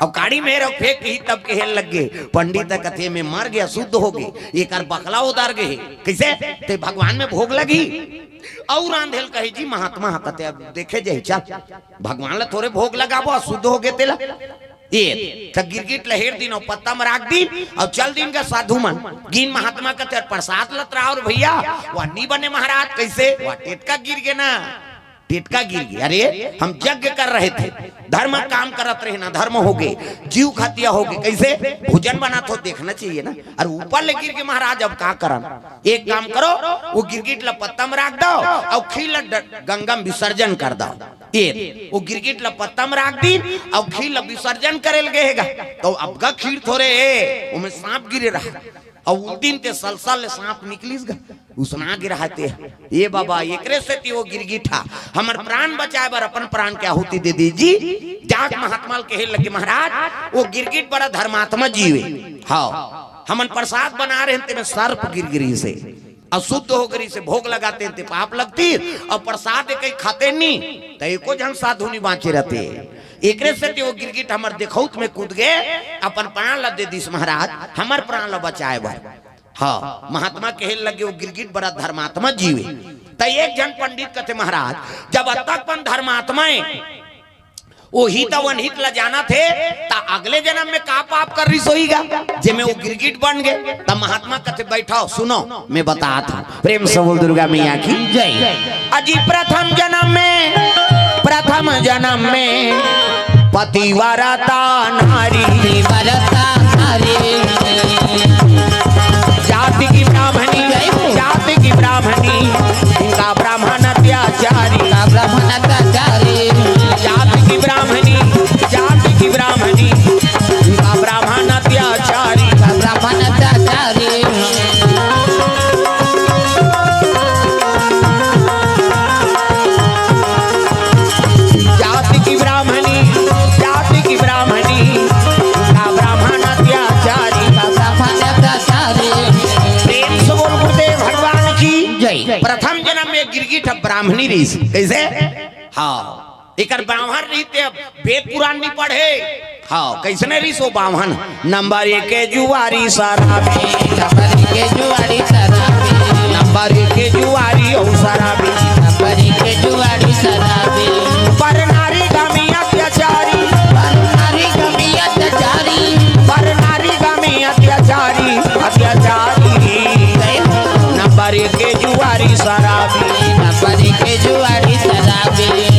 अब काड़ी में हेरो फेंक ही तब कहे लग गे, पंडित कथे, "मैं मर गे, अशुद्ध हो गे, एकर बकला उतर गे हे।" कइसे? ते भगवान में भोग लगही? अउ रांधे ल कही जी महात्मा ह, कथे, "अब देखे जाही, चल, भगवान ल थोरे भोग लगाबो, अशुद्ध हो गे तेला।" ये त गिरगिट ल हेर दिन अउ पत्ता म राख दिन अउ चल दिन गा साधु मन। गिन महात्मा कथे, "प्रसाद ल त राव रे भइया।" "वा नी बने महाराज।" "कइसे?" "वा टेटका गिर गे ना, टेटका गिर गे।" "अरे, हम यज्ञ कर रहे थे, धर्म काम करत रहे ना, धर्म हो गे, जीव खतिया हो गे।" "कइसे?" "भोजन बनात हो, देखना चाहिए ना।" "अरे, ऊपर ले गिर गे महाराज, अब का करन?" "एक काम करो, वो गिरगिट ल पत्ता म राख दव अउ खीर ल ड-, गंगा म विसर्जन कर दव।" ये वो गिरगिट ल पत्ता म राख दिन अउ खीर ल विसर्जन करे ल गे हे गा। त अब गा खीर थोरे हे, ओमे सांप गिरे रहा। अउ उस दिन ते सलसल ले सांप निकलिस गा, उसना गे रहा ते। "ए बाबा, एकरे सेती वो गिरगिट ह हमर प्राण बचाए बर अपन प्राण के आहुति दे दिस जी।" जाके महात्मा ल कहे लगे, "महाराज, वो गिरगिट बड़ा धर्मात्मा जीव हे। हव, हमन प्रसाद बना रहे हन, तेमे सर्प गिर गे रिहिसे, अशुद्ध हो गे रिहिसे, भोग लगातेन ते पाप लगतिस, अउ प्रसाद एकही खातेन नी, त एको झन साधु नी बाँचे रहते। एकरे सेती वो गिरगिट हमर देखउत में कूद गे, अपन प्राण ल दे दिस महाराज, हमर प्राण ल बचाए बर।" हव, महात्मा कहे लगे, "वो गिरगिट बड़ा धर्मात्मा जीव हे।" त एक झन पंडित कथे, "महाराज, जब अतक पन धर्मात्मा हे, ओही त वनहित ल जानत हे, त अगले जनम में का पाप कर रिहिस होही गा, जेमे वो गिरगिट बन गे। त महात्मा कथे, "बैठव, सुनव, मैं बतात हंव।" प्रेम से बोल दुर्गा मैया की जय। अजी प्रथम जनम में, प्रथम जनम में पतिव्रता नारी। पतिव्रता नारी। जाति की ब्राह्मणी, जय हो। जाति की ब्राह्मणी, इनका ब्राह्मण अत्याचारी। इनका ब्राह्मण अत्याचारी। जाति की ब्राह्मणी, जाति की ब्राह्मणी, इनका ब्राह्मण अत्याचारी। इनका ब्राह्मण अत्याचारी। जाति की ब्राह्मणी, जाति की ब्राह्मणी, का ब्राह्मण अत्याचारी। का ब्राह्मण अत्याचारी। प्रेम से बोल गुरुदेव भगवान की जय। प्रथम जनम में गिरगिट ब्राह्मणी रिहिस। कइसे? हाँ, एकर ब्राह्मण रिहिस ते अब वेद पुराण नइ पढ़े। हाँ, कइसने रिहिस वो बाम्हन? नंबर एक के जुआरी शराबी। नंबर एक के जुआरी शराबी। नंबर एक के जुआरी अउ शराबी। नंबर एक के जुआरी शराबी। पर नारी गमी अत्याचारी। पर नारी गमी अत्याचारी। पर नारी गमी अत्याचारी, अत्याचारी। नंबर एक के जुआरी शराबी। नंबर एक के जुआरी शराबी।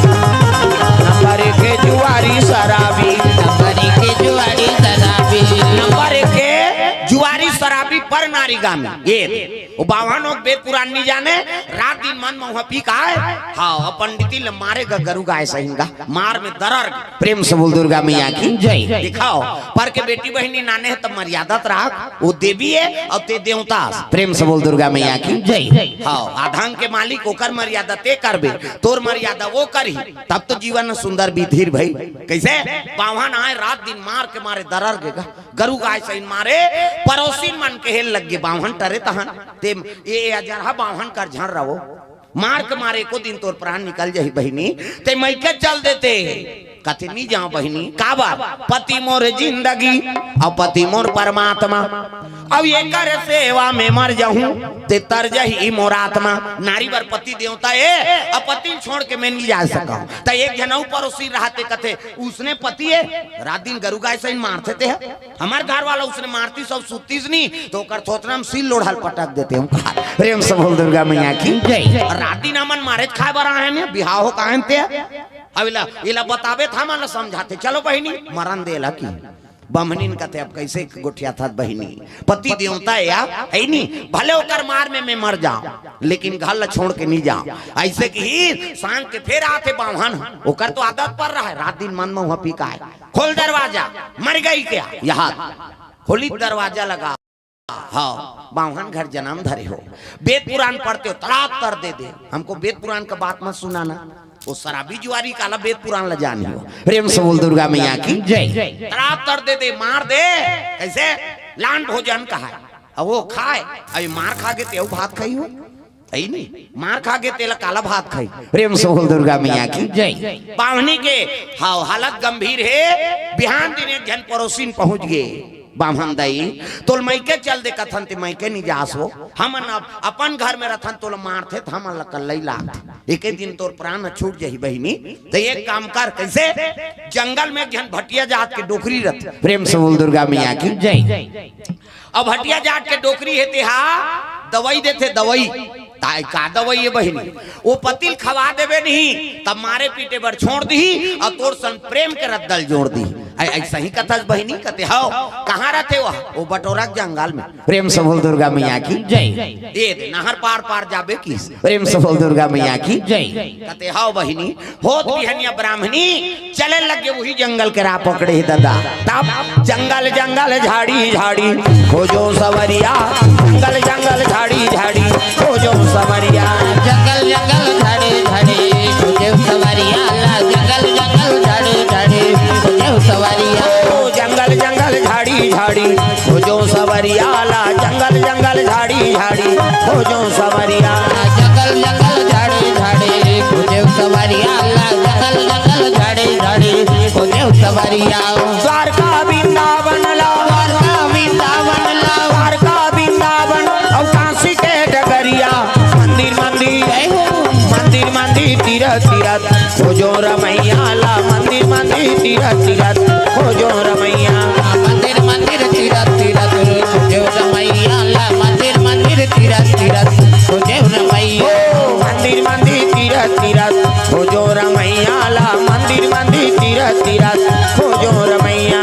नंबर एक के जुआरी शराबी। नंबर एक के जुआरी शराबी। नंबर एक के जुआरी शराबी पर नारी गामी। ये वो बाम्हन हो, वेद पुराण नइ जाने, रात दिन मद महुआ पी के आय। हाँ, पंडिती ल मारे गा, गरु गाय सहिन गा, मार में दरर गा। प्रेम से बोल दुर्गा मैया की जय। दिखाव, पर के बेटी बहिनी नाने हे त मर्यादा त राख, वो देवी हे अउ ते देवता। प्रेम से बोल दुर्गा मैया की जय। हाँ, अधंग के मालिक, ओकर मर्यादा ते करबे, तोर मर्यादा वो करही, तब तो जीवन सुंदर बीतही भई। कइसे? बाम्हन आय, रात दिन मार के मारे दरर गे गा, गरु गाय सहिन मारे, परोसिन मन कहे लग गे, बाम्हन टरे तहन, ते ये अजरहा बाम्हन कर झन रहो, मार के मारे एको दिन तोर प्राण निकल जाही बहिनी, ते मइके चल देते। कथे, "नइ जांव बहिनी।" "काबर?" "पति मोर जिंदगी अउ पति मोर परमात्मा, अउ एकर सेवा में मर जाहूं, ते तर जाही मोर आत्मा।" नारी बर पति देवता ए, अउ पति ल छोड़ के मैं नइ जा सकंव। त एक झन अउ परोसी रहते, कथे, "उसने पति ए, रात दिन गरु गाय सहिन मारथे ते ह।" हमर घर वाला उसने मारतिस अउ सुततिस नहीं, त ओकर थोथना म सील लोढ़ा ल पटक देते हंव का। प्रेम से बोल दुर्गा मैया की जय। अउ रात दिन हमन मारे खाए बर आए हन, बिहाव हो काहे ते। अब एला, एला बताबे त हमन ल समझाथे, चलो बहिनी, मरन दे एला कि। बम्हनिन कथे, अब कइसे गोठियाथस बहिनी, पति देवता ए या, हे नी, भले ओकर मार में मैं मर जांव, लेकिन घर ल छोड़ के नइ जांव। अइसे कहिस, सांझ के फेर आथे बाम्हन, ओकर तो आदत पर रहे, रात दिन मद महुआ पी के आय। "खोल दरवाजा, मर गई क्या?" "या, खोली दरवाजा लगा।" "हाँ, बाम्हन घर जनम धरे हो, वेद पुराण पढ़ते हो, तड़ाक तर दे दे, हमको वेद पुराण का बात मत सुनाना।" वो शराबी जुआरी काला वेद पुराण ल जानही हो। प्रेम से बोल दुर्गा मैया की जय। "तड़ाक तर दे दे, मार दे।" कइसे? लान भोजन कहाय, अउ वो खाय, अउ ये मार खा गे ते अउ भात खाही हो। हे नी, मार खा गे तेला काला भात खाही। प्रेम से बोल दुर्गा मैया की जय। बाम्हनी के हाव हालत गंभीर हे। बिहान दिन एक झन परोसिन पहुंच गे, "बाम्हन दाई, तोला मइके चल दे कथन, ते मइके नइ जास हो। हमन अब अपन घर में रथन, तोला मारथे त हमन ल कल्लई लागथे। एके दिन तोर प्राण छूट जाही बहिनी, त एक काम कर।" कइसे? जंगल में एक झन भटिया जात के डोकरी रथे। प्रेम से बोल दुर्गा मैया की जय। अब भटिया जात के डोकरी हे, तेहा दवई देथे, दवई। ताय का दवई हे बहिनी? वो पति ल खवा देबे नहीं, तब मारे पीटे बर छोड़ दिही, अउ तोर संग प्रेम के रद्दा ल जोड़ दिही। अइ-, अइसही कथस बहिनी, कथे, "हव।" "कहाँ रथे वो?" "वो बटोरा के जंगल में।" प्रेम से बोल दुर्गा मैया की जय। ए दे, नहर पार पार जाबे किस। प्रेम से बोल दुर्गा मैया की जय। कथे, "हव बहिनी।" होत बिहनिया ब्राह्मणी चले लगे, वही जंगल के राह पकड़े हे ददा। तब जंगल जंगल झाड़ी झाड़ी खोजो सवरिया, जंगल जंगल झाड़ी झाड़ी खोजो सवरिया। जंगल जंगल झाड़ी झाड़ी खोजो सवरिया ला, जंगल जंगल झाड़ी झाड़ी खोजो सवरिया। ओ जंगल जंगल झाड़ी झाड़ी खोजो सवरिया ला, जंगल जंगल झाड़ी झाड़ी खोजो सवरिया। जंगल जंगल झाड़ी झाड़ी खोजो सवरिया ला, जंगल जंगल झाड़ी झाड़ी खोजो सवरिया। द्वारका वृंदावन ला, द्वारका तीरथ तीरथ खोजो रमैया। मंदिर मंदिर तीरथ तीरथ खोजो रमैया ला। मंदिर मंदिर तीरथ तीरथ खोजो रमैया। ओ मंदिर मंदिर तीरथ तीरथ खोजो रमैया ला। मंदिर मंदिर तीरथ तीरथ खोजो रमैया।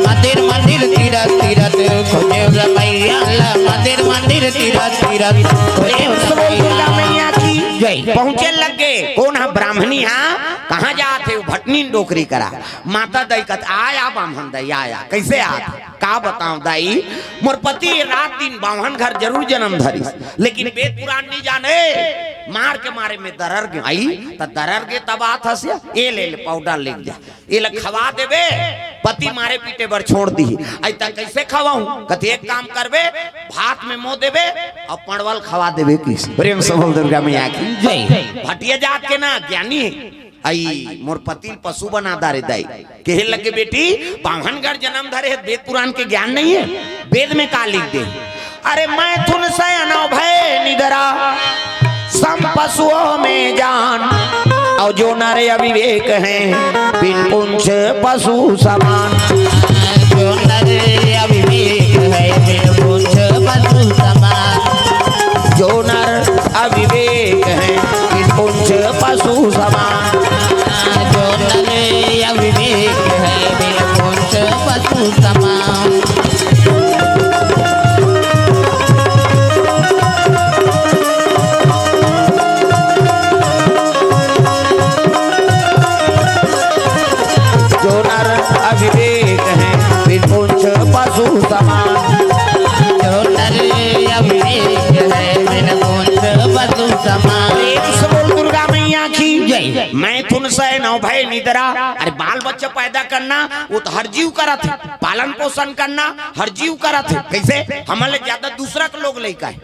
मंदिर मंदिर तीरथ तीरथ खोजो रमैया ला। मंदिर मंदिर तीरथ तीरथ खोजो रमैया। दुर्गा मैया की जय। पहुंचे लग गे। कोन हा ब्राह्मणी हा? कहाँ जात हे? भटनी डोकरी करा। माता दाई कथे, "आया बाम्हन दाई, आया।" कइसे आत? का बतावं दाई, मोर पति रात दिन बाम्हन घर जरूर जनम धरिस, लेकिन वेद पुराण नइ जाने। मार के मारे में दरर गे। आई त दरर गे तब आत हस या, ए ले ले पाउडर ले जा, एला खवा देबे, पति मारे पीटे बर छोड़ दिही। अई त कइसे खवाहूं? कथे, "एक काम करबे, भात में मो देबे अउ पड़वल खवा देबे।" किस प्रेम से बोल दुर्गा मैया की जय। भटिया जात के ना ज्ञानी हे। अई मोर पति ल पशु बना डारे दाई। कहे लगे, "बेटी, बाम्हन घर जनम धरे हे, वेद पुराण के ज्ञान नइ हे? वेद में का लिख दे?" "अरे मैथुन शयन अभय निद्रा, सम पशुओं में जान, अउ जो नर अविवेक हैं, बिन पूंछ पशु समान।" जो नर अविवेक है, बिन पूंछ पशु समान। जो नर अविवेक है, बिन पूंछ पशु समान। जो नर अविवेक है, बिन पूंछ पशु समान। जो नर अविवेक है, बिन पूंछ पशु समान। जो नर अविवेक है, बिन पूंछ पशु समान। प्रेम से बोल दुर्गा मैया की जय। मैथुन शयन अभय निद्रा। अरे बाल बच्चा पैदा करना, वो तो हर जीव करत हे। पालन पोषण करना हर जीव करत हे। कइसे? हमन ले ज्यादा दूसरा के लोग लइका हे।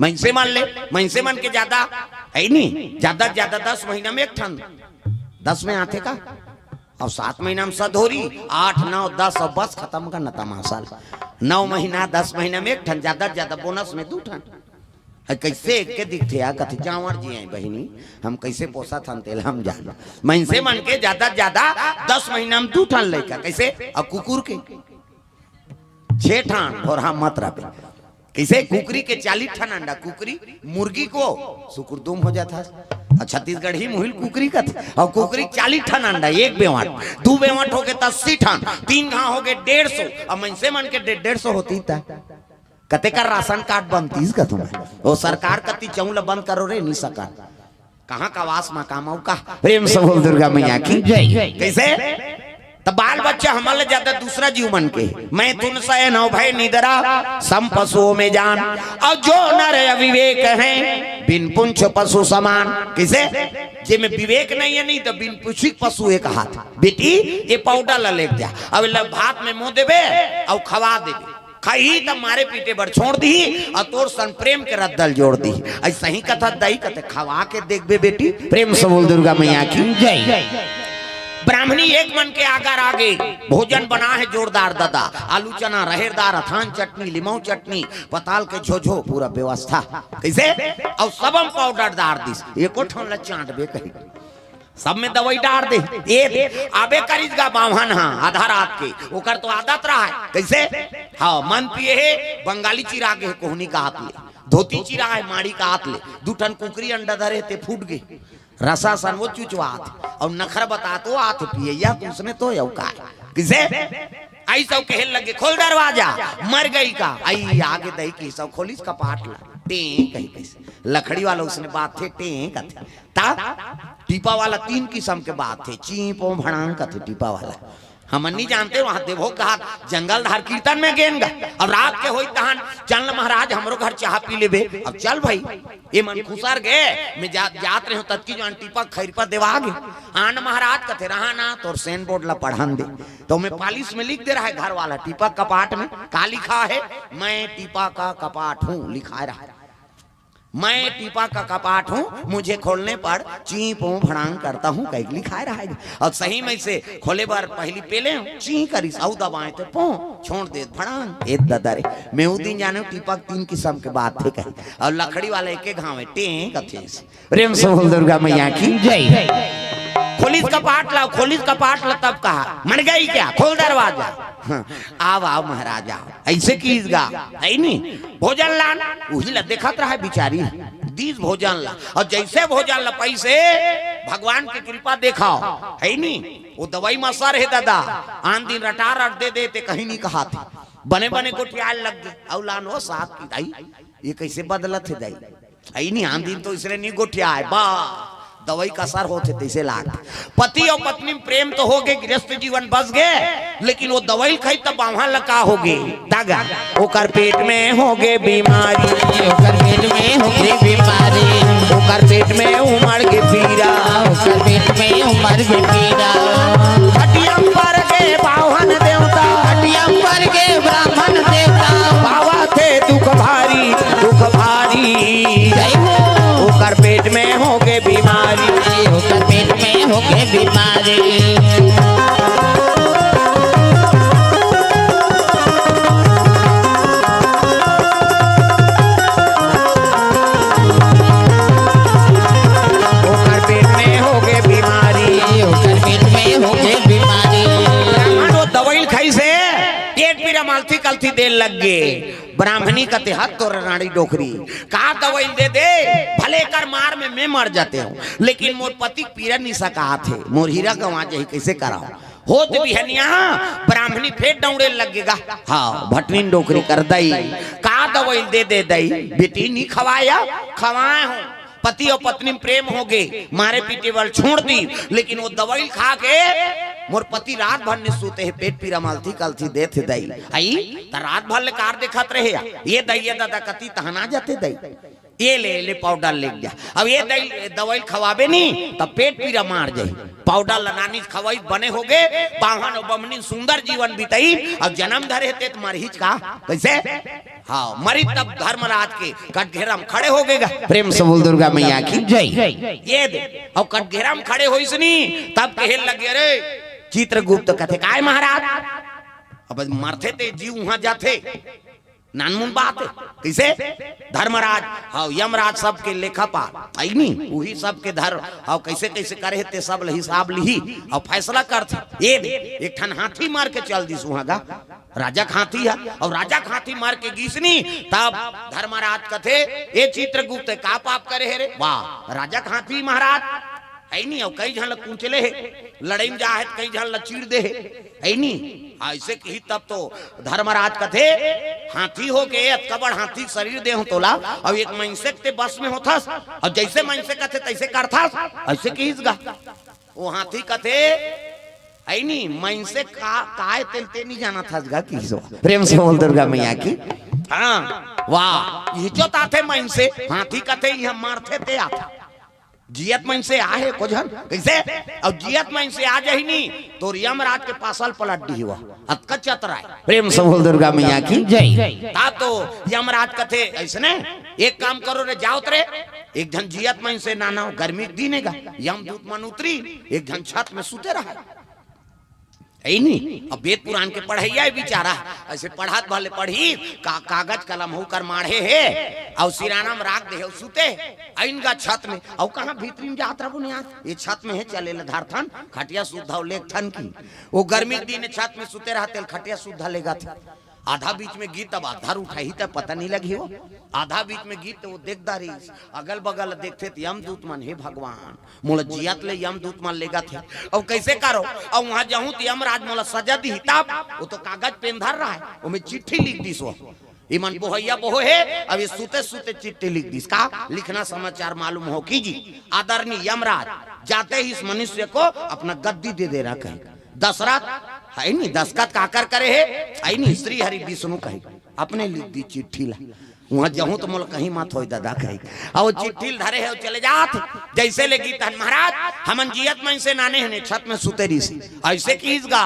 मइनसे मन ले, मइनसे मन के ज्यादा हे नी, ज्यादा ज्यादा दस महीना में एक ठन, दस में आथे का? अउ सात महीना में सधोरी, आठ, नौ, दस, अउ बस खतम करना तमाशा ल। नौ महीना, दस महीना में एक ठन, ज्यादा ज्यादा बोनस में दू ठन। हे कइसे एक के दिखथे या कथे, "जांवर जी आय बहिनी, हम कइसे पोसत हन तेला हम जान।" मइनसे मन के ज्यादा ज्यादा दस महीना में दू ठन लइका। कइसे? अउ कुकुर के छे ठन, अउ हम मत रहे। कइसे? कुकरी के चालीस ठन अंडा, कुकरी, मुर्गी को सुकुर दुम हो जात हस। अउ छत्तीसगढ़ी मुहिल कुकरी कथे, अउ कुकरी चालीस ठन अंडा, एक बेवाट, दू बेवाट होगे त अस्सी ठन, तीन घांव होगे डेढ़ सौ, अउ मइनसे मन के डे-, डेढ़ सौ होती त कतेक राशन कार्ड बनतीस का तुम्हें? ओ सरकार कती चौं ल बंद करो रे, नी सकन। कहाँ का वास मा काम आऊ का? प्रेम से बोल दुर्गा मैया की जय। कइसे? त बाल बच्चा हमन ले ज्यादा दूसरा जीव मन के। मैथुन शयन अभय निद्रा, सम पशुओं में जान। अउ जो नर अविवेक हैं, बिन पूंछ पशु समान। कइसे? जेमे विवेक नइ हे, नी त बिन पूंछी पशु एक हाथ। बेटी, ए पाउडर ला लेके जा, अउ एला भात में मो देबे, अउ खवा देबे। खाही त मारे पीटे बर छोड़ दिही, अउ तोर संग प्रेम के रद्दा ल जोड़ दिही। अइसही कथा दाई कथे, "खवा के देखबे बेटी।" प्रेम से बोल दुर्गा मैया की जय। ब्राह्मणी एक मन के आगर आगे, भोजन बना हे जोरदार ददा, आलू चना, रहेर दार, अथान चटनी, लिमऊ चटनी, पताल के झोझो, पूरा व्यवस्था। कइसे? अउ सबम पाउडर डार दिस, एको ठन ल चांटबे कही। सब में दवाई डार दे। ए, आबे करिस गा बाम्हन हा, आधा रात के। ओकर तो आदत रहा हे। कइसे? हाँ, मन पिए हे, बंगाली चिरा गे हे, कोहनी का हाथ ले। धोती चिरा हे, माड़ी का हाथ ले। दू ठन कुकरी अंडा धरे हे, ते फूट गे। रसा सन वो चुचवात हे। अउ नखरा बतात वो आत हे पिए, या कुछ ने तो यऊ का हे। कइसे? अइस अउ कहे लगे, "खोल दरवाजा, मर गई का?" अई आगे दई के सब खोलिस कपाट ला। टें कही कइसे। लकड़ी वाला उसने बात थे, टें कथे। ता टीपा वाला तीन किसम के बात हे, चीं पों भड़ांग कथे टीपा वाला। हमन नी जानते, वहां देवभोग कहात जंगल धार कीर्तन में गेन गा। अब रात के होई तहन, "चल न महाराज, हमरो घर चाहा पी लेबे।" अब चल भाई, ए मन खुसर गे, मैं जा, जात रहे हूं, ततकी जवान टीपा खैरपा देवा गे। आन महाराज कथे, "रहा ना, तोर सेन बोर्ड ला पढ़न दे।" तो मैं पालिश में लिख दे रहा हे घर वाला, टीपा कपाट में का लिखा हे, "मैं टीपा का कपाट हूं," लिखा रहा हे। "मैं टीपा का कपाट हूँ, मुझे खोलने पर चीं पों भड़ांग करता हूँ," कहिके लिखाए रहाय। अउ सही में से खोले बर पहिली पेले हूँ, चीं करिस, अउ दबाए तो पों, छोड़ दे भड़ांग। ए ददा रे, मैं उ दिन जाने हूँ टीपा के तीन किसम के बात हे कही, अउ लकड़ी वाला एके घाव हे, टें कथे। प्रेम से बोल दुर्गा मैया की जय। खोलिस कपाट ला, खोलिस कपाट ला, तब कहा, "मन गई क्या? खोल दरवाजा।" हाँ, "आव, आव महाराज, आव।" अइसे किहिस गा, हइ नी? भोजन लान, उही ला देखत रहय बिचारी, दीस भोजन ला। अउ जइसे भोजन ला पइसे, भगवान के कृपा देखव, हइ नी? ओ दवई म असर हे ददा, आन दिन रटा रट दे देते, कहीं नी कहात हे। बने बने गोठियाय लग गे, अउ लान ओ साग की दाई, ये कइसे बदलत हे दाई? हइ नी, आन दिन तो इसने नी गोठियाय, बा, दवई का असर होथे तइसे लागथे। पति अउ पत्नी म प्रेम तो हो गे, गृहस्थ जीवन बस गे, लेकिन ओ दवई ल खाइस त बाम्हन ल का हो गे? दागा, ओकर पेट में हो गे बीमारी, ओकर पेट में हो गे बीमारी, ओकर पेट में उमड़ गे पीरा, ओकर पेट में उमड़ गे पीरा। खटिया म पर गे बाम्हन देवता, खटिया म पर गे ब्राह्मण देवता, पावत हे दुख भारी, दुख भारी। जय हो। ओकर पेट में हो गे बीमारी, ओकर पेट में हो गे बीमारी। ओकर पेट में हो गे बीमारी, ओकर पेट में हो गे बीमारी। ब्राह्मण ओ दवई ल खाइस हे, पेट पीरा म अलथी कलथी दे लग गे। ब्राह्मणी कथे, "हत तोर रांड़ी डोकरी, का दवई ल दे दे, भले एकर मार में मैं मर जातेंव, लेकिन मोर पति के पीरा नी सकात हे, मोर हीरा गंवा जाही, कइसे करंव?" होत बिहनिया ब्राह्मणी फेर डौड़े लग गे गा। हाँ, भटरीन डोकरी कर दई, "का दवई ल दे दे दई, बेटी नी खवाय, खवाय हंव।" पति अउ पत्नी म प्रेम हो गे, मारे पीटे बर छोड़ दीस, लेकिन ओ दवई ल खा के मोर पति रात भर नी सुते हे, पेट पीरा म अलथी कलथी देथे दई। हइ, त रात भर ले कार देखत रहे, ये दई, ये ददा कति तहना जाथे दई, ये ले, ले पाउडर लेग जा। अब ये दई, दवई ल खवाबे नी, त पेट पीरा मार जाही। पाउडर ल नानी खवई बने हो गे, बाम्हन अउ बम्हनी सुंदर जीवन बितई, अउ जनम धरे हे ते त मरहीच का? कइसे? हाँ, मरिस तब धर्मराज के कटघेरा म खड़े हो गे गा। प्रेम से बोल दुर्गा मैया की जय। ये दे, अउ कटघेरा म खड़े होइस नी, तब कहे लगे, "अरे," चित्रगुप्त कथे, "काय महाराज?" अब मरथे ते जीव उहाँ जाथे, नानमुन बात हे। कइसे? धर्मराज, हाँ, यमराज सबके लेखापाल, हइ नी? उही सबके धर, हाँ, कइसे कइसे करे हे ते सब ल हिसाब लिही अउ फैसला करथे। ये दे, एक ठन हाथी मार के चल दिस उहाँ गा। राजा के हाथी हे, अउ राजा के हाथी मार के गिस नी, तब धर्मराज कथे, "ए चित्रगुप्त, का पाप करे हे रे?" वाह, राजा के हाथी महाराज, हइ नी, अउ कई झन ल कुचले हे, लड़ई म जा हे त कई झन ल चीर दे हे, हइ नी। अइसे किहिस तब तो धर्मराज कथे, "हाथी हो के, अतका बड़ हाथी के शरीर दे हंव तोला, अउ एक मइनसे के ते बस में होथस, अउ जइसे मइनसे कथे तइसे करथस," अइसे किहिस गा। ओ हाथी कथे, हइ नी, मइनसे का, काय तेल ते नी जानत हस गा किसो। प्रेम से बोल दुर्गा मैया की। हाँ, वाह, इही जो ताथे मइनसे, हाथी कथे, इहाँ मरथे ते आथे। जियत मइनसे आहे को झन, कइसे? अउ जियत मइनसे आ जाही नी, तोर यमराज के पासल पलट दिही वो। अतका चतरा हे। प्रेम से बोल दुर्गा मैया की जय। ता तो यमराज कथे, "अइसने एक काम करो रे, जाओ त रे, एक झन जियत मइनसे नानव, गर्मी के दिन हे गा, यमदूत मन उतरी, एक झन छत में सुते रहय।" हइ नी, अब वेद पुराण के पढ़इया हे बिचारा, अइसे पढ़त भले पढ़ही, का-, कागज कलम हउ कर माढ़े हे, अउ सिराना म राख दे हे, अउ सुते हे, अइन गा छत में, अउ कहाँ भीतरी म जात रहबो नी यार, ये छत में हे, चले ल धरथन, खटिया सुद्धा अउ लेगथन की। ओ गर्मी के दिन छत में सुते रहथे, खटिया सुद्धा लेगथे। आधा बीच में गिस, तब आधा उठाही त पता नी लगही वो। आधा बीच में गिस त वो देखदा रहिस, अगल बगल देखथे त यमदूत मन, "हे भगवान, मोला जियत ले यमदूत मन लेगथे। अब कइसे करो? अब उहाँ जाहूँ त यमराज मोला सजा दिही तब।" वो तो कागज पेन धर रहय, ओमे चिट्ठी लिख दिस वो। इमन बोहइया बोहे हे, अब ये सुते सुते चिट्ठी लिख दिस। का लिखना समाचार मालूम हो कीजिए। "आदरणीय यमराज, जाते ही इस मनुष्य को अपना गद्दी दे देना कहीं।" दशरथ, हइ नी, दस्तखत काकर करे हे, हइ नी, श्री हरि विष्णु कही, अपने लिख दिस चिट्ठी ला। उहाँ जाहूँ त मोला कहीं मत होय ददा कही। अउ चिट्ठी ल धरे हे अउ चले जात, जइसे ले गिस तहन, "महाराज, हमन जियत मइनसे नाने हन, छत में सुते रहिस।" अइसे किहिस गा।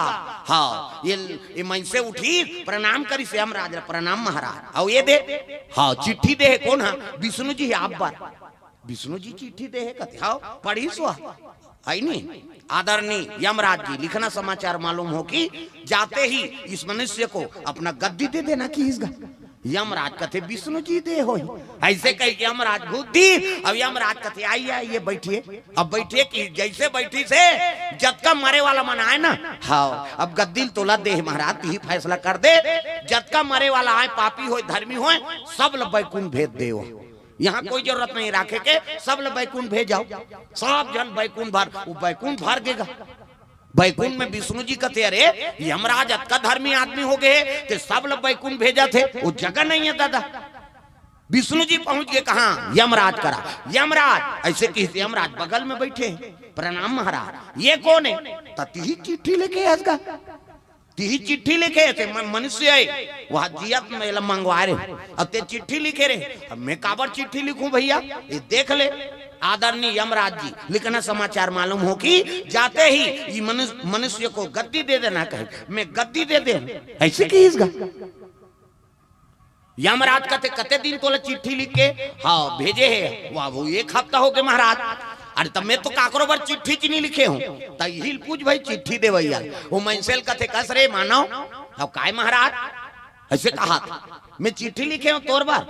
हाँ, ये, ये मइनसे उठिस, प्रणाम करिस, "यमराज ला प्रणाम महाराज।" अउ ये दे, हाँ, चिट्ठी दे हे, कोन हा? विष्णु जी हे आप बर। विष्णु जी चिट्ठी दे हे कथे, हाँ, पढ़िस वो। हइ नी, "आदरणीय यमराज जी, लिखना समाचार मालूम हो कि जाते ही इस मनुष्य को अपना गद्दी दे देना" किहिस गा। यमराज कथे, "विष्णु जी दे होही।" अइसे कहिके यमराज घूर दिस। अब यमराज कथे, "आइए, आइए, बैठिए।" अब बइठे कि जइसे बइठिस हे, जतका मरे वाला मन आय ना, हव, अब गद्दी ल तोला दे हे महाराज, तिही फैसला कर दे। जतका मरे वाला आय, पापी होय, धर्मी होय, सब ल बैकुंठ भेज देव। इहाँ कोई जरूरत नहीं राखे के, सब ल बैकुंठ भेजव। सब झन बैकुंठ भर, वो बैकुंठ भर गे गा। बैकुंठ में विष्णु जी कथे, "अरे, यमराज अतका धर्मी आदमी हो गे हे, ते सब ल बैकुंठ भेजत हे, वो जगह नहीं हे दादा।" विष्णु जी पहुंच गे कहाँ? यमराज करा। "यमराज," अइसे किहिस, यमराज बगल में बइठे हे। "प्रणाम महाराज।" "ये कोन हे?" "त तिही चिट्ठी लिखे हस गा, तिही चिट्ठी लिखे हे, ते म-, मनुष्य हे, वो जियत में एला मंगवाय रहे, अब ते चिट्ठी लिखे रहे, अब मैं काबर चिट्ठी लिखूं भइया? ये देख ले, आदरणीय यमराज जी, लिखना समाचार मालूम हो कि जाते ही ये मनुष्य, मनुष्य को गद्दी दे देना कहे, मैं गद्दी दे दे।" अइसे किहिस गा। यमराज कथे, "कते दिन तोला चिट्ठी लिख के?" "हव, भेजे हे।" "वाह, वो एक हफ्ता हो गे महाराज।" "अरे, त मैं तो काकरो बर चिट्ठी च नहीं लिखे हूँ।" "त इही ल पूछ भई, चिट्ठी देवइया।" वो मइनसे ल कथे, "कस रे मानव।" "हव, काय महाराज?" अइसे कहा था, "मैं चिट्ठी लिखे हूँ तोर बर।"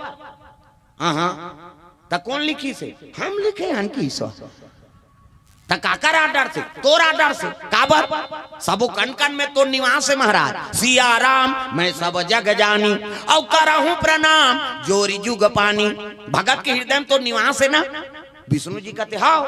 "हाँ, हाँ।" "त कोन लिखिस हे?" "हम लिखे हन किहिस।" "त काकर order से?" "तोर order से।" "काबर?" "सबो कन कन में तोर निवास हे महाराज।" "सिया राम मैं सब जग जानी, अउ करहूँ प्रणाम जोरि जुग पानी।" भगत के हृदय में तोर निवास हे ना? विष्णु जी कथे, "हव।"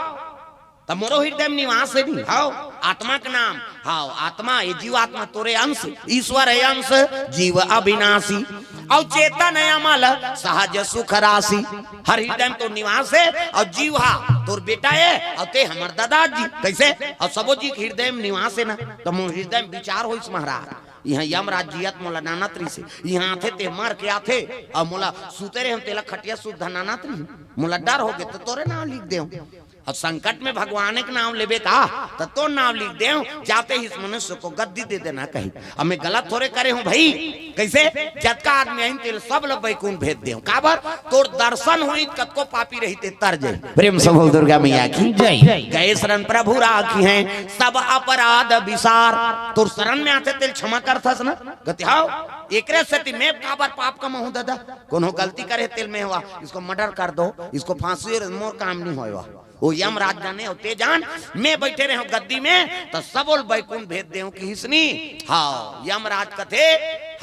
"त मोरो हृदय में निवास हे नी?" "हव।" "आत्मा के नाम?" "हव।" "आत्मा, ये जीवात्मा तोरे अंश, ईश्वर हे अंश, जीव अविनाशी, अउ चेतन हे अमल, सहज सुख राशि।" हर हृदय में तोर निवास हे, अउ जीव हा तोर बेटा हे, अउ ते हमर दादाजी। कइसे? अउ सबो जी के हृदय में निवास हे ना, त मोर हृदय में विचार होइस महाराज, इहाँ यमराज जियत मोला नानत रहिस हे, इहाँ आथे ते मर के आथे, अउ मोला सुते रहे तेला खटिया सुद्धा नानत रहिस, मोला डर हो गे, त तोरे नाम लिख देव। अब संकट में भगवान के नाम लेबे का, त तोर नाम लिख देव, जाते ही इस मनुष्य को गद्दी दे देना कही। अब मैं गलत थोरे करे हूँ भई, कइसे? जतका आदमी आइन, तेल सब ल बैकुंठ भेज देव। काबर? तोर दर्शन होई, कतको पापी रही, ते तर जाई। प्रेम से बोल दुर्गा मैया की जय। गए शरण प्रभु राखिहैं, सब अपराध बिसार। तोर शरण में आथे, तेल क्षमा करथस ना? कथे, "हव, एकरे सेती मैं काबर पाप कमाहूँ दादा? कोनो गलती करे तेल में हवा, इसको murder कर दो, इसको फांसी हो, मोर काम नहीं होय वा।" ओ यमराज जाने, ओ ते जान, मैं बइठे रहे हूँ गद्दी में, त सबो ल बैकुंठ भेज देव किहिस नी। हव, यमराज कथे,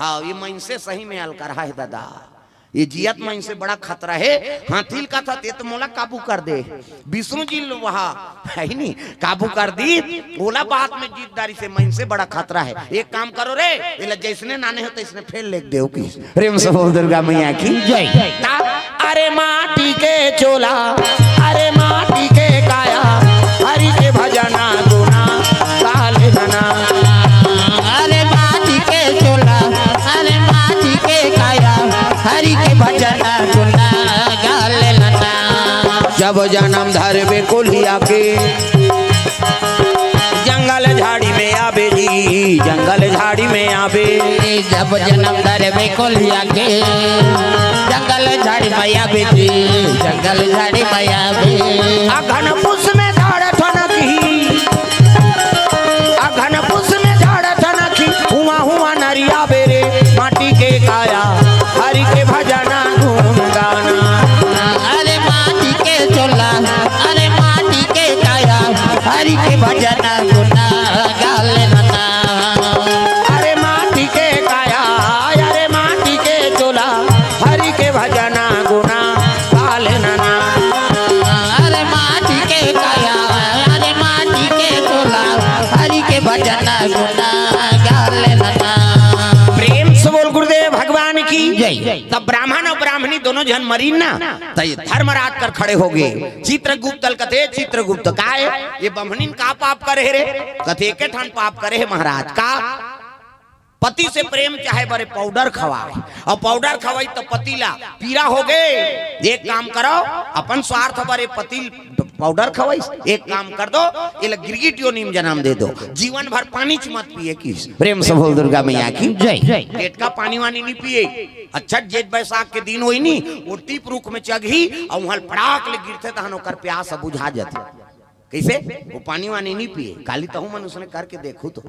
हव, ये मइनसे सही में अलकरहा हे दादा। ये जियत मइनसे बड़ा खतरा हे। हाथी ल कथा, ते त मोला काबू कर दे। विष्णु जी ल वहा हे ही नी, काबू कर दिस, ओला बाद में जीत डारिस, मइनसे बड़ा खतरा हे। एक काम करो रे, एला जइसने नाने हो तइसने फेर लेग देव किहिस। प्रेम से बोल दुर्गा मैया की जय। ता, अरे माटी के चोला, अरे माटी के काया, हरि के भजना गुना गा लेना। अरे माटी के चोला, अरे माटी के काया, हरि के भजना गुना गा लेना। जब जनम धरबे कोलिया के, जंगल झाड़ी में आबे जी, जंगल झाड़ी में आबे। जब जनम धरबे कोलिया के, जंगल झाड़ी में आबे जी, जंगल झाड़ी में आबे। अघन पुस में झाड़ ठनकही, अघन पुस में झाड़ ठनकही, हुआ हुआ नरिया बेरे, माटी के काया, हरि के भजना गुण गाना। अरे माटी के चोला, अरे माटी के काया, हरि के भजना गुना गा लेना। अरे माटी के काया, अरे माटी के चोला, हरि के भजना गुना गा लेना। अरे माटी के काया, अरे माटी के चोला, हरि के भजना गुना गा लेना। प्रेम से बोल गुरुदेव भगवान की जय। तब ब्राह्मण अउ ब्राह्मणी दोनों झन मरिन ना, त ये धर्मराज कर खड़े हो गे। चित्रगुप्त ल कथे, "चित्रगुप्त, काय ये बम्हनिन का पाप करे हे रे?" कथे, "एके ठन पाप करे हे महाराज।" "का?" "पति से प्रेम चाहे बरे पाउडर खवाए, अउ पाउडर खवाई त पति ला पीरा हो गे। एक काम करो, अपन स्वार्थ बरे पति पाउडर खवाइस, एक काम कर दो, एला गिरगिट योनि में जनम दे दो, जीवन भर पानी च मत पिए।" किहिस। प्रेम से बोल दुर्गा मैया की जय। टेटका पानी वानी नहीं पिए। अच्छा, जेठ बैसाख के दिन होई नी, वो टीप रुख में चघही, अउ उहाँ पड़ाक ले गिरथे, तहन ओकर प्यास बुझा जाथे। कइसे? वो पानी वानी नहीं पिए। काली तहु मन उसने करके देखू तो।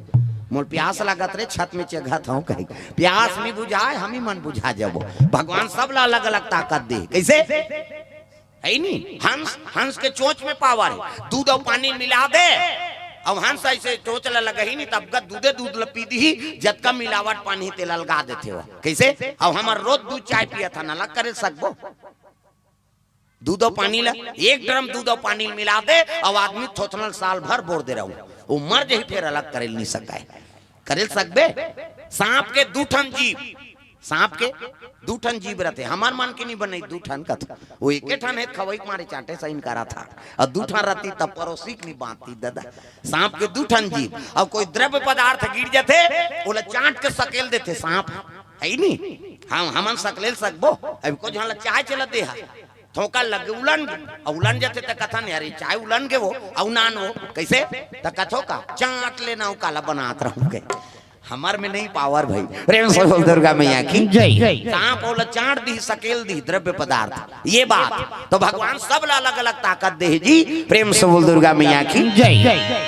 मोर प्यास लागत रे, छत में चघत हूँ कही। प्यास नहीं बुझाए, हम ही मन बुझा जाबो। भगवान सब ला अलग-अलग ताकत दे। कैसे? है नी? हंस, हंस के चोंच में पावर है। दूध अउ पानी मिला दे, अब हंस ऐसे चोंच ला लगही नी, तब गत दूधे दूध ला पी दीही, जतका मिलावट पानी तेला अलगा देथे वो। कैसे? अब हमर रोज दूध चाय पियत हन, अलग करे सकबो? दूध अउ पानी ला, एक ड्रम दूध अउ पानी मिला दे, अउ आदमी थोथनल साल भर बोर दे रहू, वो मर जही, फेर अलग करे नहीं सकाय। करे सकबे? सांप के दू ठन जीभ, सांप के दू ठन जीभ रहते, हमर मन के नहीं बने, दू ठन कथ, वो एके ठन है, खवई के मारे चांटे सही करा था, अउ दू ठन रहती तब परोसी के नहीं बांधती दादा। सांप के दू ठन जीभ, अउ कोई द्रव्य पदार्थ गिर जाथे, ओला चांट के सकेल देथे सांप, है नी? हम, हमन सकलेल सकबो? अब को झन ला चाय चला दे हा, थोका लगे उलन गे, अउ उलन जथे त कथन, "अरे चाय उलन गे वो, अउ नान वो।" कैसे? त कथो का, "चांट लेना, अउ काला बनात रहूं के।" हमर में नहीं पावर भाई। प्रेम से बोल दुर्गा मैया की जय। सांप ओला चांट दी, सकेल दी द्रव्य पदार्थ, ये बात। तो भगवान सब ला अलग-अलग ताकत दे जी। प्रेम से बोल दुर्गा मैया की जय।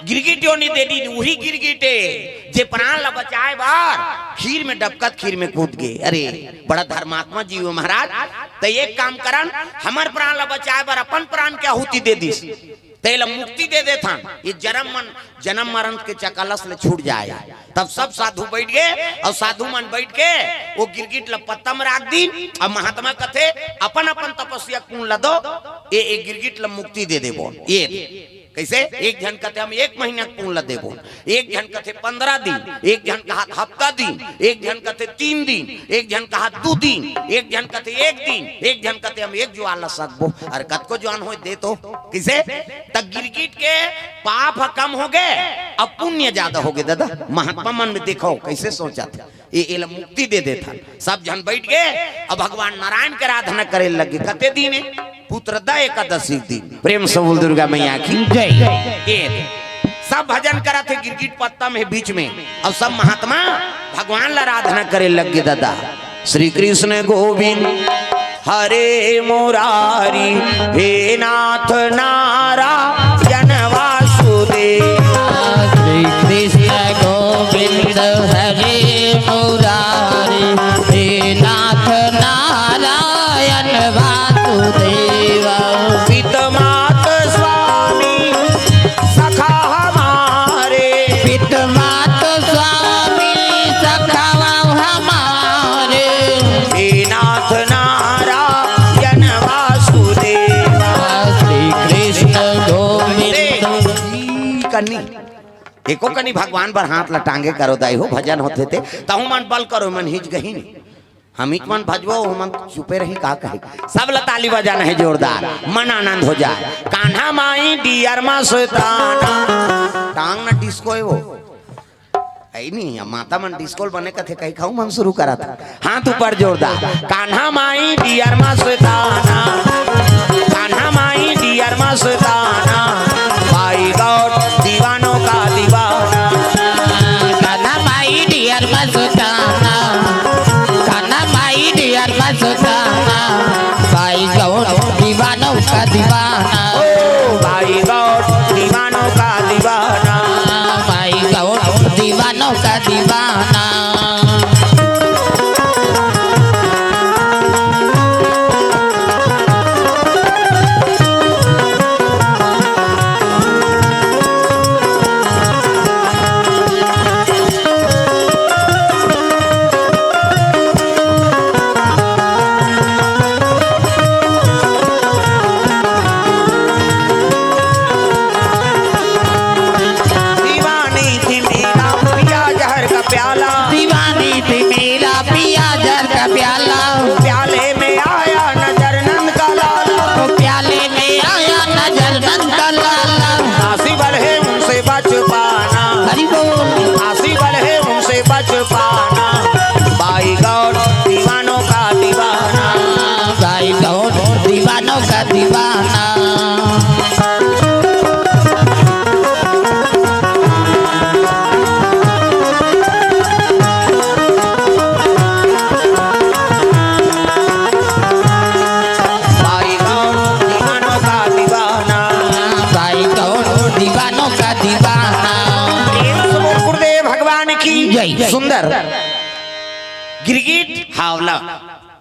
गिरगिट योनि दे दी, वही गिरगिट हे, जे प्राण ला बचाए बर खीर में डबकत खीर में कूद गे। अरे, बड़ा धर्मात्मा जीव हे महाराज। त एक काम करन, हमर प्राण ला बचाए बर अपन प्राण के आहुति दे दिस, त एला मुक्ति दे देथन। ये जन्म मन, जन्म मरण के चकलस ले छूट जाए। तब सब साधु बैठ गे, अउ साधु मन बैठ के वो गिरगिट ला पत्ता में राख दीन। अब महात्मा कथे, अपन अपन तपस्या के पुण्य ला दो, ये, ये गिरगिट ला मुक्ति दे देबो। ये कैसे? एक झन कथे, "हम एक महीना के पुण्य ला देबो।" एक झन कथे, "पंद्रह दिन।" एक झन कहा, "हफ्ता दिन।" एक झन कथे, "तीन दिन।" एक झन कहा, "दू दिन।" एक झन कथे, "एक दिन।" एक झन कथे, "हम एक जुआर ला सकबो।" अरे कतको जुआर होय दे तो। किसे? त गिरगिट के पाप ह कम हो गे, अब पुण्य ज्यादा हो गे दादा। महात्मा मन में देखो कैसे सोचत हे, ये एला मुक्ति दे देथन। सब झन बैठ गे, अब भगवान नारायण के आराधना करे लगे। कते दिन हे? पुत्रदा एकादशी के दिन। प्रेम से बोल दुर्गा मैया की जय। ये सब भजन करत हे, गिरगिट पत्ता में बीच में, अउ सब महात्मा भगवान ला आराधना करे लग गे दादा। श्री कृष्ण गोविंद हरे मुरारी, हे नाथ नारायण वासुदेव। श्री कृष्ण गोविंद हरे मुरारी, हे नाथ नारायण वासुदेव। पित मात स्वामी सखा हमारे। पित मात स्वामी सखा हमारे। हे नाथ नारायण वासुदेव। श्री कृष्ण गोविंद। कनी, एको कनी भगवान बर हाथ ला टांगे करो दाई हो, भजन होथे ते, तहु मन बल करो, मन हिच गही नहीं। हम इच मन भजबो, हमन चुपे रही का कहे। सब ला ताली बजाना हे जोरदार, मन आनंद हो जाए। कान्हा माई डियर मा सुताना। टांग ना डिस्को हे वो। ऐ नहीं, अब माता मन डिस्को बने कथे, कही खाऊ मन शुरू करा था। हाथ ऊपर जोरदार। कान्हा माई डियर मा सुताना। कान्हा माई डियर मा सुताना। भाई गौर दीवानों का दीवाना। कान्हा माई डियर मा सुताना। कान्हा माई डियर मा सुताना। भाई गौर दीवानों का दीवाना। ओ भाई गौर दीवानों का दीवाना। भाई गौर दीवानों का दीवाना। सुंदर। गिरगिट, हावला।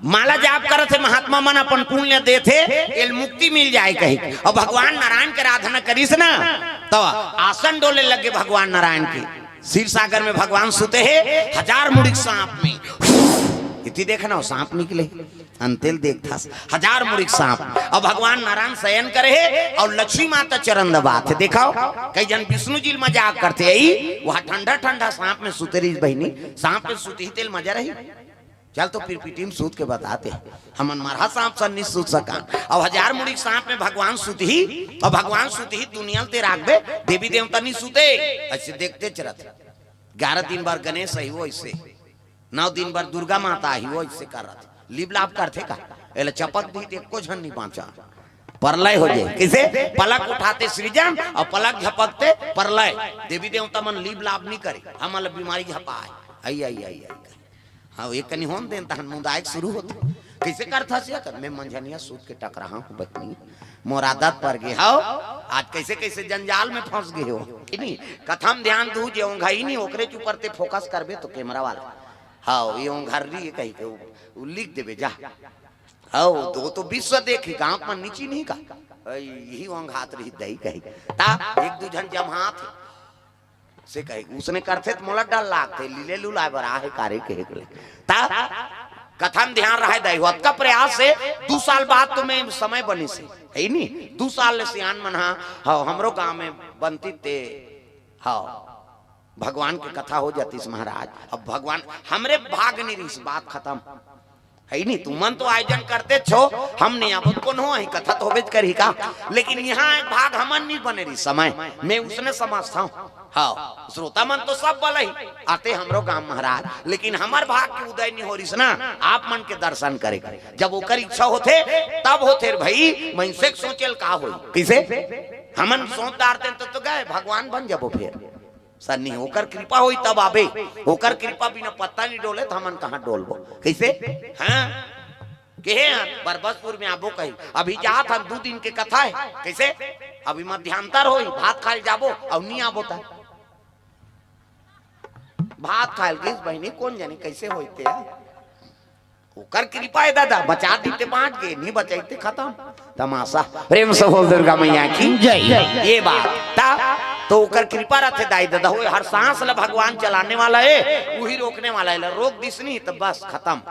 माला जाप करत हे, महात्मा मन अपन पुण्य देथे, एल मुक्ति मिल जाए कही। अउ भगवान नारायण के आराधना करिस ना, त आसन डोले लगे भगवान नारायण के। क्षीर सागर में भगवान सुते हे, हजार मुड़ी के सांप में। इति देखना, वो सांप निकले। अंतेल देखथस, हजार मुड़ी के सांप। अउ भगवान नारायण शयन करे हे अउ लक्ष्मी माता चरण दबात हे। देखव, कई झन विष्णु जी ल मजाक करथे, "अई, वहाँ ठंडा ठंडा सांप में सुते रहिस बहिनी, सांप में सुतही तेल मजा रही। चल तो पिरपिटी में सूत के बताते, हमन मरहा सांप सन नी सूत सकन।" अउ हजार मुड़ी के सांप में भगवान सुतही, अउ भगवान सुतही दुनिया ल ते राखबे, देवी देवता नी सुते। अइसे देखते चलत, ग्यारह दिन बर गणेश अही, वो अइसे नौ दिन बर दुर्गा माता आही, वो अइसे करत। लिप लाप करथे का? एला चपक दी त एको झन नी बाँचा। परलय हो जाए। कइसे? पलक उठाते सृजन अउ पलक झपकते परलय। देवी देवता मन लिप लाप नी करे, हमन ल बीमारी झपाए। आई, आई, आई, आई। हाँ, एक कनी होन देन, तहन मुदायक शुरू होथे। कइसे करथस ये कर? मैं मंझनिया सूत के टकराहा हूँ बहिनी, मोर आदत पर गे हव। आज कइसे कइसे जंजाल में फंस गे हो। नहीं, कथा म ध्यान दू, जे ओंघाही नहीं, ओकरे ऊपर ते फोकस करबे तो कैमरा वाला। हाँ, ये ओंघर्री ये कही के उ, उ लिख देबे जा। हाँ, तो, तो विश्व देखी, गाँव में नीची नहीं का। अई, यही ओंघात रही दही कही। ता एक दू झन जमात हे। से कहे, उसने करथे त मोला डर लागथे, लीले लुलाए बर आहे कारे कहे के ले। ता कथा म ध्यान रहे दाई, अतका प्रयास से दू साल बाद तो मैं समय बनिस हे, हे नी? दू साल ले सियान मन हा, हाँ, हमरो गांव में बनती ते, हाँ, भगवान के कथा हो जातीस महाराज। अब भगवान हमरे भाग नहीं रहीस, बात खत्म। हे नी, तुमन तो आयोजन करते छो, हम नहीं आबो, कोनो ही कथा तो होबेच करही का, लेकिन यहाँ एक भाग हमन नहीं बने रही समय, मैं उसने समझता हूँ। हाँ, श्रोता मन तो सब बलही, आते हमरो गांव महाराज, लेकिन हमर भाग के उदय नहीं हो रहीस ना, आप मन के दर्शन करे के। जब ओकर इच्छा होथे, तब होथे रे भाई, मइनसे के सोचेल का होई, कइसे? हमन सोच डारते तो, तो गए, भगवान बन जाबो फिर। सर नहीं, ओकर कृपा होई तब आबे, ओकर कृपा बिना पत्ता नहीं डोले त हमन कहाँ डोलबो? कइसे? हाँ, केहे हन बरबसपुर में आबो कही, अभी जात हन, दू दिन के कथा हे। कइसे? अभी मध्यांतर होई, भात खाए ल जाबो अउ नहीं आबो त भात खाए ल गिस बहिनी, कोन जानी कइसे होई ते। ओकर कृपा हे दादा, बचा दी ते बाँच गे, नहीं बचाई ते खत्म। तमाशा। प्रेम से बोल दुर्गा मैया की जय। ये बात ता तो ओकर कृपा रथे दाई दादा, होए हर सांस ला भगवान चलाने वाला हे, उही रोकने वाला हे, ला रोक दिस नहीं तो बस खत्म।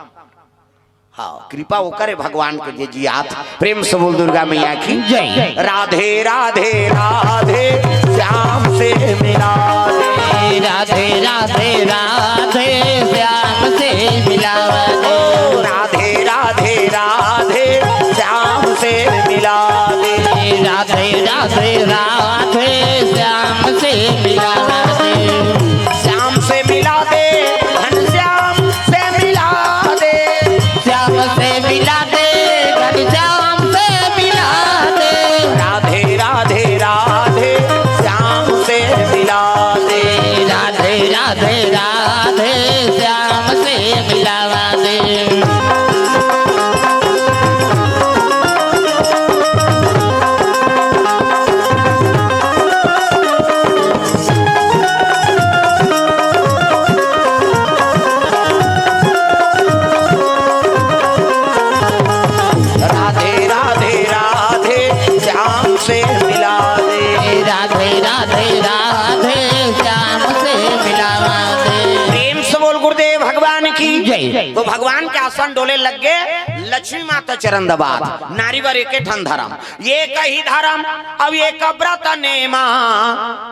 हाँ, कृपा ओकर हे भगवान के जे जियात। प्रेम से बोल दुर्गा मैया की जय। राधे राधे राधे, श्याम से मिला दे। राधे राधे राधे, श्याम से मिला दे। ओ राधे राधे राधे, श्याम से मिला दे। राधे राधे राधे, श्याम से मिला दे। श्याम से मिला दे, घनश्याम से मिला दे। श्याम से मिला दे, घनश्याम से मिला दे। राधे राधे राधे, श्याम से मिला दे। राधे राधे राधे, श्याम से मिलावा दे। राधे राधे राधे, श्याम से मिला दे। राधे राधे राधे, श्याम से मिलावा दे। प्रेम से बोल गुरुदेव भगवान की जय। तो भगवान के आसन डोले लग गे, लक्ष्मी माता चरण दबात। नारी बर एके ठन धरम, एकही धरम, अउ एक व्रत नेमा,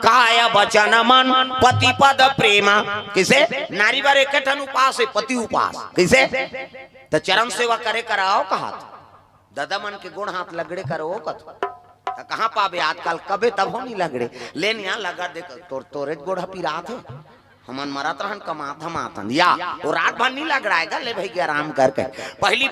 काय वचन मन पति पद प्रेमा। कइसे? नारी बर एके ठन उपास हे, पति उपास। कइसे? त चरण सेवा करे कराओ कहात। ददा मन के गोड़ हाथ लगड़े करो कत। त कहाँ पाबे आजकल, कबे तभो नहीं लगड़े। लेन यहाँ लगा देख, तोर, तोरे गोड़ ह पिरात हे। हमन मरत रहन, कमात धमात हन। या, वो रात भर नहीं लगड़ाएगा, ले भाई के आराम करके। पहली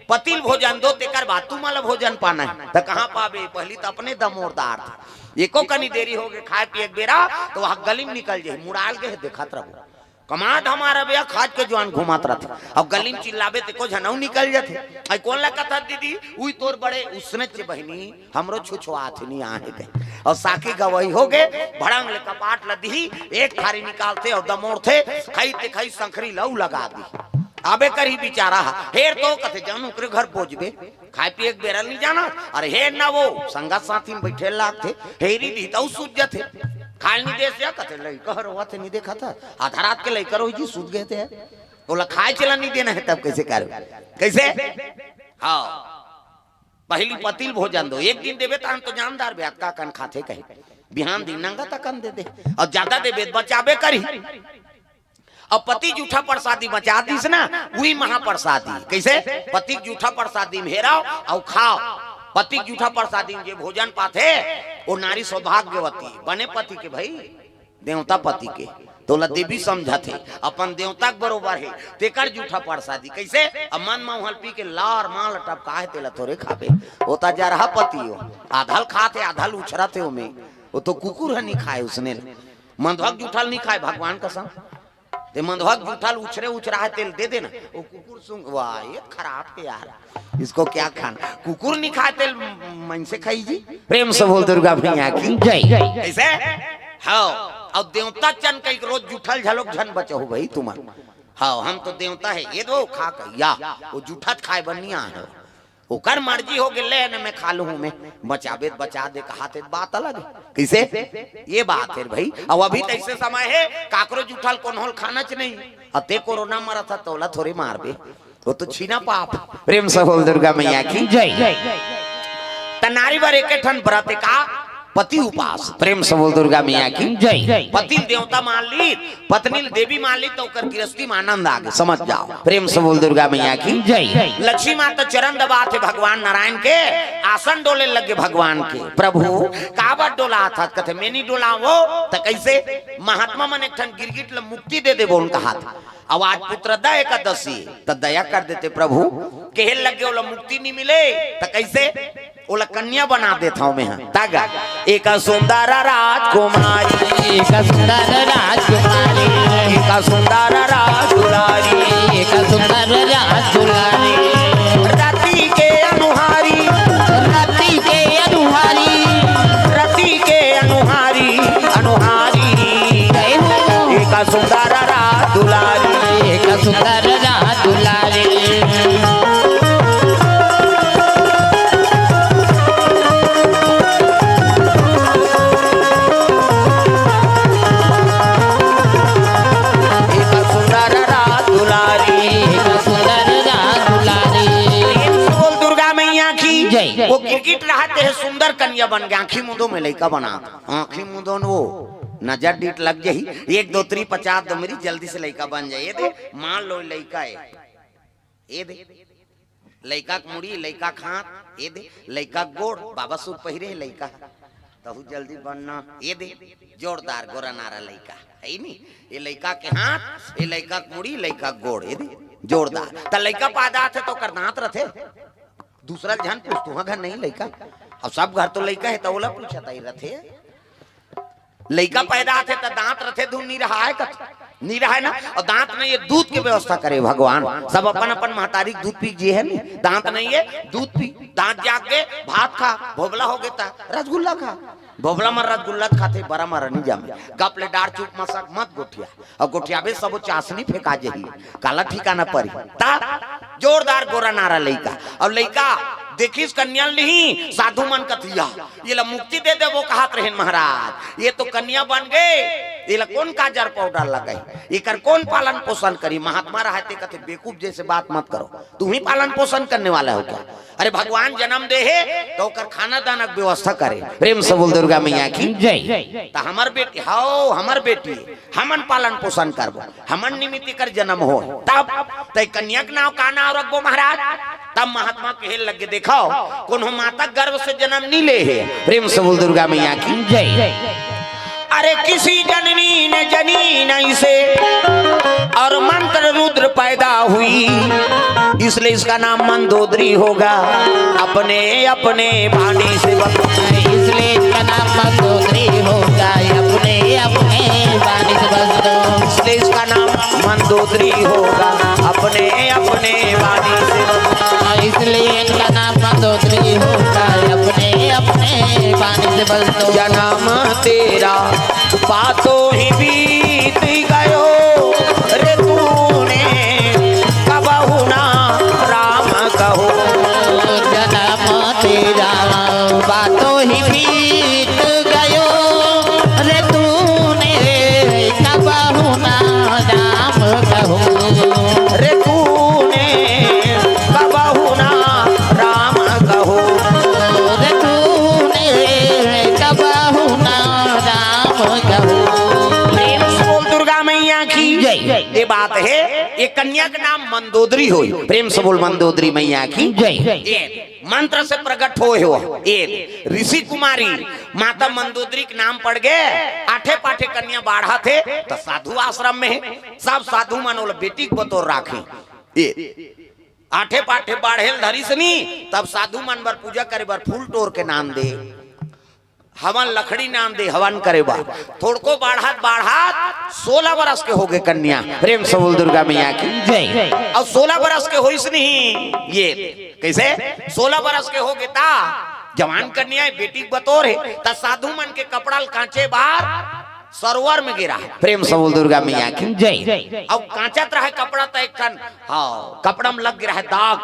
पति ल भोजन दो, तेकर बाद तुमन ल भोजन पाना हे। त कहाँ पाबे, पहली त अपने दमोरदार थे। एको कनी देरी हो गे खाए पिए के बेरा, त वहाँ गली में निकल जाही, मुड़ाल गे हे, देखत रहो। कमात हमारा भैया खाज के जुआन घुमात रथे। अब गली में चिल्लाबे ते को झनऊ निकल जाथे। आई कोन ला कथा दीदी? उई तोर बड़े उसने चे बहिनी, हमरो छुछुआत नहीं आहे कहे। और साकी गवई हो गे, भड़ंग ले कपाट ल दिही, एक थारी निकालथे और दमोड़थे, खई ते खई संखरी लऊ लगा दी। आबे करही बिचारा हा, हेर तो कथे जान ओकरे घर बोझबे, खाए पिए के बेरा ल नहीं जाना। अरे हेर ना वो, संगत साथी में बैठे लागथे, हेरी दी तऊ सूझ जाथे। खाए नहीं देस या कथे, लइका हर रोवत हे, नहीं देखा था, आधा रात के लइका रोही जी सूझ गए थे। ओला खाए चला नहीं देना है, तब कैसे करबे? कैसे? हाँ, पहली पति ल भोजन दो, एक दिन देबे तहन तो जानदार बे, अतका कन खाथे कहे, बिहान दिन नंगा तकन दे दे, और ज्यादा देबे त बचाबे करही। अब पति जूठा प्रसादी बचा दिस ना, वही महाप्रसादी। कैसे? पति के जूठा प्रसादी में हेराव अउ खाव। पति के जूठा प्रसादी में जे भोजन पाथे, वो नारी सौभाग्यवती, बने पति के भाई, देवता पति के, तोला देवी समझत हे, अपन देवता के बरोबर हे, तेकर जूठा प्रसादी। कैसे? अब मन म उहल पी के लार माल टपका हे, तेला थोरे खाबे। वो त जरहा पति हो, आधल खाथे, आधल उछरत हे ओमे। वो तो कुकुर ह नहीं खाए उसने। मंधवा के जूठा ल नहीं खाए, भगवान कसम। ते मंधवा के जूठा ल उछरे उछरा हे, तेल दे देना। वो कुकुर सूंघ, वाह, ये खराब हे यार, इसको क्या खाना? कुकुर नहीं खाए तेल, मनसे खाई जी। प्रेम से बोल दुर्गा मैया की जय। कैसे? हाँ, और देवता चन कई रोज जूठा ल झलोक झन बचहू भाई तुमन। हाँ, हम तो देवता हे, ये दो खा के या, वो जूठा त खाए बर नहीं आए हो। ओकर मर्जी हो गे, ले न मैं खा लूँ, मैं बचाबे त बचा दे, कहाथे त बात अलग हे। कैसे? ये बात हे भाई। अब अभी तो ऐसे समय हे, काकरो जूठा ल कोनो ल खाना च नहीं। अते कोरोना मरत हे, तोला थोरे मारबे, वो तो छीना पाप। प्रेम से बोल दुर्गा मैया की जय। त नारी बर एक ठन व्रत का पति उपास। प्रेम से बोल दुर्गा मैया की जय। पति ल देवता मान ली, पत्नी ल देवी मान ली, तो ओकर गृहस्थी में आनंद आ गे, समझ जाओ। प्रेम से बोल दुर्गा मैया की जय। लक्ष्मी माता चरण दबाथे भगवान नारायण के, आसन डोले लगे भगवान के। प्रभु काबर डोलाथस? कथे मैं नहीं डोलावों त कैसे? महात्मा मन एक ठन गिरगिट ल मुक्ति दे देबो उनका हाथ। अब आज पुत्रदा एकादशी, त दया कर देते प्रभु। केहे लगे ओला मुक्ति नहीं मिले, त कैसे? ओला कन्या बना देत हंव मैं ह। तागा, एक सुंदर राजकुमारी, एक सुंदर राजकुमारी, एक सुंदर राजदुलारी, एक सुंदर राजदुलारी। रति के अनुहारी, रति के अनुहारी, रति के अनुहारी, अनुहारी। जय हो। एक सुंदर राजदुलारी, एक सुंदर राजदुलारी। एक सुंदर राजदुलारी। एक सुंदर राजदुलारी। प्रेम से बोल दुर्गा मैया की जय। वो गिरगिट रहत हे सुंदर कन्या बन गे, आंखी मुंदो में लइका बना। आंखी मुंदो न वो नजर डीठ लग जाही, एक दो त्री पचास दो मेरी जल्दी से लइका बन जाए। ये दे, मान लो लइका हे, ये दे, लइका के मुड़ी, लइका के हाथ, ये दे, लइका के गोड़, बाबा सूट पहिरे हे लइका, तहू जल्दी बनना, ये दे, जोरदार गोरा नारा लइका, हे नी? ये लइका के हाथ, ये लइका के मुड़ी, लइका के गोड़, ये दे, जोरदार। त लइका पैदा आथे त ओकर दांत रथे, दूसरा झन पूछ, तुहा घर नहीं लइका? अब सब घर तो लइका हे, त ओला पूछत आई रथे। लइका पैदा आथे त दांत रथे, धुन नहीं रहा है कथे, नहीं रहा है ना। और दांत नहीं, ये दूध के व्यवस्था करे भगवान। सब अपन अपन महतारी के दूध पी के जिए हे नी, दांत नहीं हे, दूध पी, दांत जाग गे, भात खा, भोबला हो गे त रसगुल्ला खा। भोबला म रसगुल्ला खाथे, बरा म नहीं जामे। गप ले डार चुप मसक मत गोठिया। अउ गोठियाबे सबो चासनी फेंका जही, काला ठिकाना परी। त जोरदार गोरा नारा लइका। अउ लइका देखिस कन्या ल नहीं, साधु मन कथे या, ये ला मुक्ति दे देबो कहत रहेन महाराज, ये तो कन्या बन गे, ये ला कोन काजर पाउडर लगाही, एकर कोन पालन पोषण करी? महात्मा रहय ते कथे बेवकूफ जैसे बात मत करो, तुम ही पालन पोषण करने वाला हो क्या? अरे भगवान जन्म दे हे त ओकर खाना दाना के व्यवस्था करे। प्रेम से बोल दुर्गा मैया की जय। त हमर बेटी, हव, हमर बेटी, हमन पालन पोषण करबो, हमन निमित्त एकर जन्म हो। तब तय कन्या के नाव का नाव रखबो महाराज? तब महात्मा कहे लगे, देखो, कोनो माता गर्भ से जन्म नहीं ले हे। प्रेम से बोल दुर्गा मैया की जय। अरे किसी जननी ने जनी नहीं से और मंत्र रुद्र पैदा हुई, इसलिए इसका नाम मंदोदरी होगा। अपने अपने पानी से बस, इसलिए इसका नाम मंदोदरी होगा। अपने अपने पानी से बस दो। इसलिए इसका नाम मंदोदरी होगा, अपने अपने बानी से बंधो। इसलिए इनका नाम मंदोदरी होगा, अपने अपने बानी से बंधो। जन्म तेरा बातों ही बीत गयो रे तूने, कबहु ना राम कहो। जन्म तेरा बातों ही बीत गयो रे तूने, कबहु ना राम कहो। रे तूने कबहु ना राम कहो। रे तूने कबहु ना राम कहो। प्रेम से बोल दुर्गा मैया की जय। ये बात है, ये कन्या का नाम मंदोदरी होई। प्रेम से बोल मंदोदरी मैया की जय। ये मंत्र से प्रकट होए हो। ये ऋषि कुमारी माता मंदोदरी के नाम पड़ गए। आठे पाठे कन्या बाढ़ा थे तो साधु आश्रम में है, सब साधु मन ओला बेटी के बतौर राखे। ये आठे पाठे बाढ़े ल धरिस नी, तब साधु मन बर पूजा करे बर फूल टोर के नाम दे, हवन लकड़ी नाम दे, हवन करे बर। थोड़को बाढ़त बाढ़त सोलह बरस के हो गए कन्या। प्रेम से बोल दुर्गा मैया की जय। और सोलह बरस के होइस नहीं, ये कैसे सोलह बरस के हो गए ता जवान कन्या है, बेटी के बतौर है, ता साधु मन के कपड़ा ल कांचे बार सरोवर में गिरा है। प्रेम से बोल दुर्गा मैया की जय। और कांचत रहे कपड़ा तो एक ठन, हाँ, कपड़ा में लग गिरा है दाग।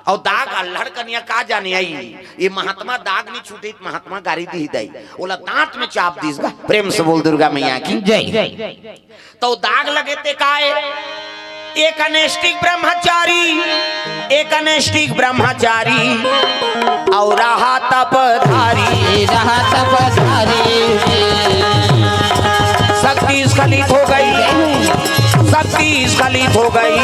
और दाग अल्हड़ कनिया का जाने आई, ये महात्मा दाग नहीं छूटे, महात्मा गारी दी दई, ओला दांत में चाप दीस गा। प्रेम से बोल दुर्गा मैया की जय। तो दाग लगे ते काय, एक अनैष्ठिक ब्रह्मचारी, एक अनैष्ठिक ब्रह्मचारी और रहा तपधारी। रहा तपधारी। शक्ति स्खलित हो गई, शक्ति स्खलित हो गई।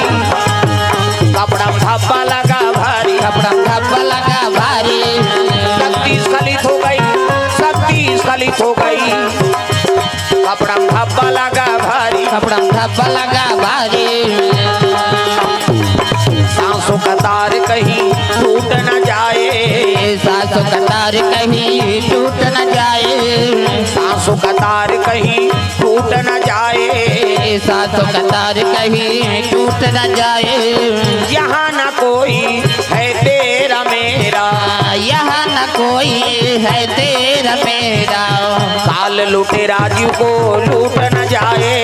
कपड़ा में धब्बा लगा भारी। कपड़ा में धब्बा लगा भारी। शक्ति स्खलित हो गई, शक्ति स्खलित हो गई। कपड़ा में धब्बा लगा भारी। कपड़ा में धब्बा लगा भारी। सांसों का तार कहीं टूट न जाए। सांसों का तार कहीं टूट न जाए। सांसों का तार कहीं टूट न जाए। सांसों का तार कहीं टूट न जाए। यहाँ न कोई है तेरा मेरा। यहाँ न कोई है तेरा मेरा। काल लुटेरा जी को लूट न जाए।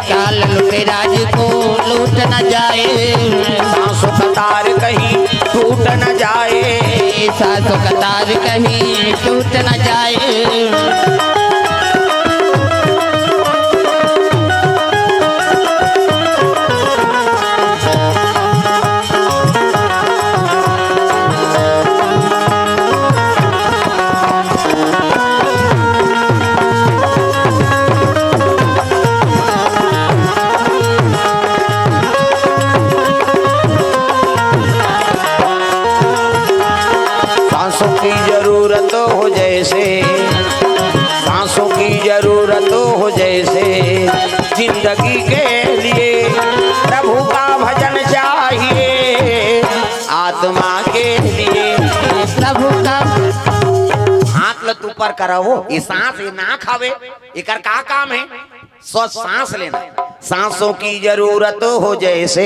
काल लुटेरा जी को लूट न जाए। सांसों का तार कहीं टूट न जाए। सांसों का तार कहीं टूट न जाए। सांसों की जरूरत हो जैसे, सांसों की जरूरत हो जैसे, जिंदगी के लिए प्रभु का भजन चाहिए, आत्मा के लिए प्रभु का। हाथ ल ऊपर करा हो, ये सांस, ये नाक हवे, एकर का काम है? स्व सांस लेना। सांसों की जरूरत हो जैसे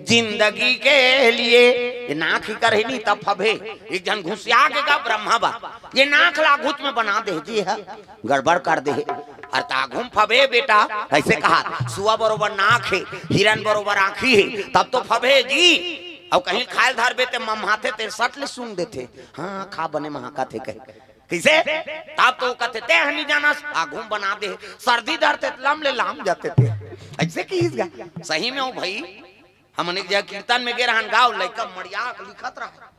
जिंदगी के लिए। ये नाक ही कर ही नहीं तब फबे। एक झन घुसिया के का ब्रह्मा बा, ये नाक ला घुच में बना दे जी है, गड़बड़ कर दे। अरे त आघू म फबे बेटा, ऐसे कहा, सुआ बरोबर नाक है, हिरन बरोबर आँखी है, तब तो फबे जी। अउ कहीं खायल धरबे ते मम्हाथे ते सट ले सूंघ देथे। हाँ, खा बने महाका थे कहे। कइसे? तब तो कथे, "ते हनी जानस, आघू म बना दे।" सर्दी धरथे त लम ले लाम जाथे ते। ऐसे किहिस गा। सही में हो भाई, हमन एक जगह कीर्तन में गे रहन, गाँव लइका मड़िया के लिखत रहा।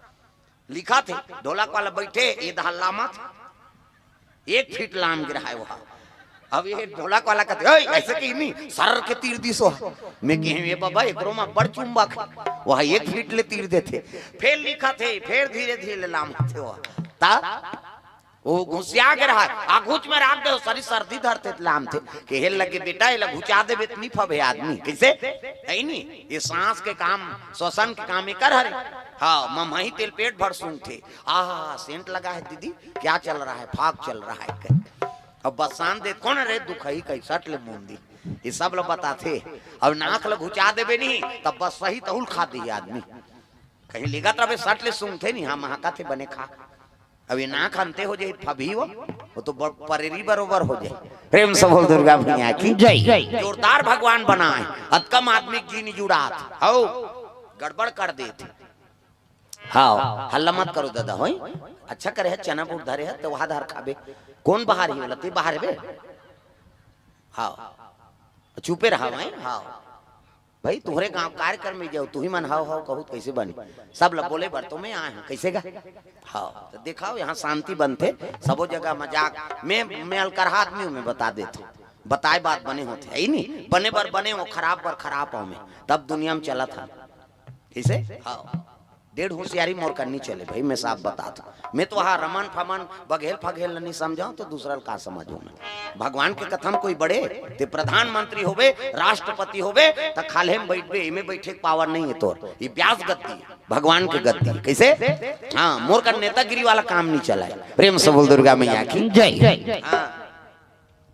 लिखा थे, ढोलक वाला बैठे, ये दहा लामत, एक फीट लाम गिरा है वहाँ। अब ये ढोलक वाला कहते, "ओए, ऐसे कहीं नहीं, सर के तीर दिस वहाँ।" मैं कहे, "ये बाबा, एकरो मा बड़ चुंबक है, वहाँ एक फीट ले तीर देथे।" फिर लिखा थे, फिर धीरे धीरे लाम थे वहाँ। ता वो घुसिया के रहा, आघुच में राख दे, सारी सर्दी धरथे त लाम थे। कहे लगे, "बेटा, एला घुचा देबे त नहीं फबे आदमी।" कैसे? है नहीं, ये सांस के काम, श्वसन के काम एकर हरे। हाँ, मम्हाही तेल पेट भर सूंघथे। आहा, सेंट लगा है दीदी, क्या चल रहा है? फाग चल रहा है कहे। अब बसान दे, "कौन रे दुखही?" कही सट ले मुंदी। ये सब ल बताथे। अब नाक ल घुचा देबे नहीं, तब बस सही तहुल खा दिही आदमी। कहीं लिगत रहे सट ले सूंघथे नहीं, हाँ, महका थे बने खा। अब ये नाक अंते हो जाए, फबही वो, वो तो ब-, परेरी बरोबर हो जाए। प्रेम से बोल दुर्गा मैया की। जय। जोरदार भगवान बनाए, अतकम आदमी जी नहीं जुड़ात, हौ, गड़बड़ कर देथे। हाँ, हल्ला मत करो दादा, होई? अच्छा करे है, चना बूट धरे है, तो वहां धर खाबे। कौन बाहर ही वाला? ते बाहर बे? हाँ, चुपे रहा भाई। हाँ भाई, तुहरे गांव कार्यक्रम में जाओ, तू ही मन हाव हाव कहू त कैसे बनी? सब ल बोले बर तो मैं आए हूँ, कैसे गा? हाँ, तो देखाओ, यहाँ शांति बनथे, सबो जगह मजाक। मैं, मैं अलकरहा आदमी हूँ, मैं बता देता हूँ, बताए बात बने होथे, है ही नहीं। बने बर बने हो, खराब बर खराब हो, मैं तब दुनिया में चलत हन। कैसे? हाँ, डेढ़ होशियारी मोर करनी चले भाई, मैं साफ बता दूं। मैं तो वहाँ रमन फमन, बघेल फघेल नहीं समझाऊं, तो दूसरा का समझूं मैं? भगवान के कथा में कोई बड़े, ते प्रधानमंत्री होबे, राष्ट्रपति होबे, त खाल्हे में बैठबे, एमे बैठे के पावर नहीं है तोर। ये ब्यास गद्दी है, भगवान के गद्दी है। कैसे? हाँ, मोर का नेतागिरी वाला काम नहीं चला है। प्रेम से बोल दुर्गा मैया की। जय। हाँ,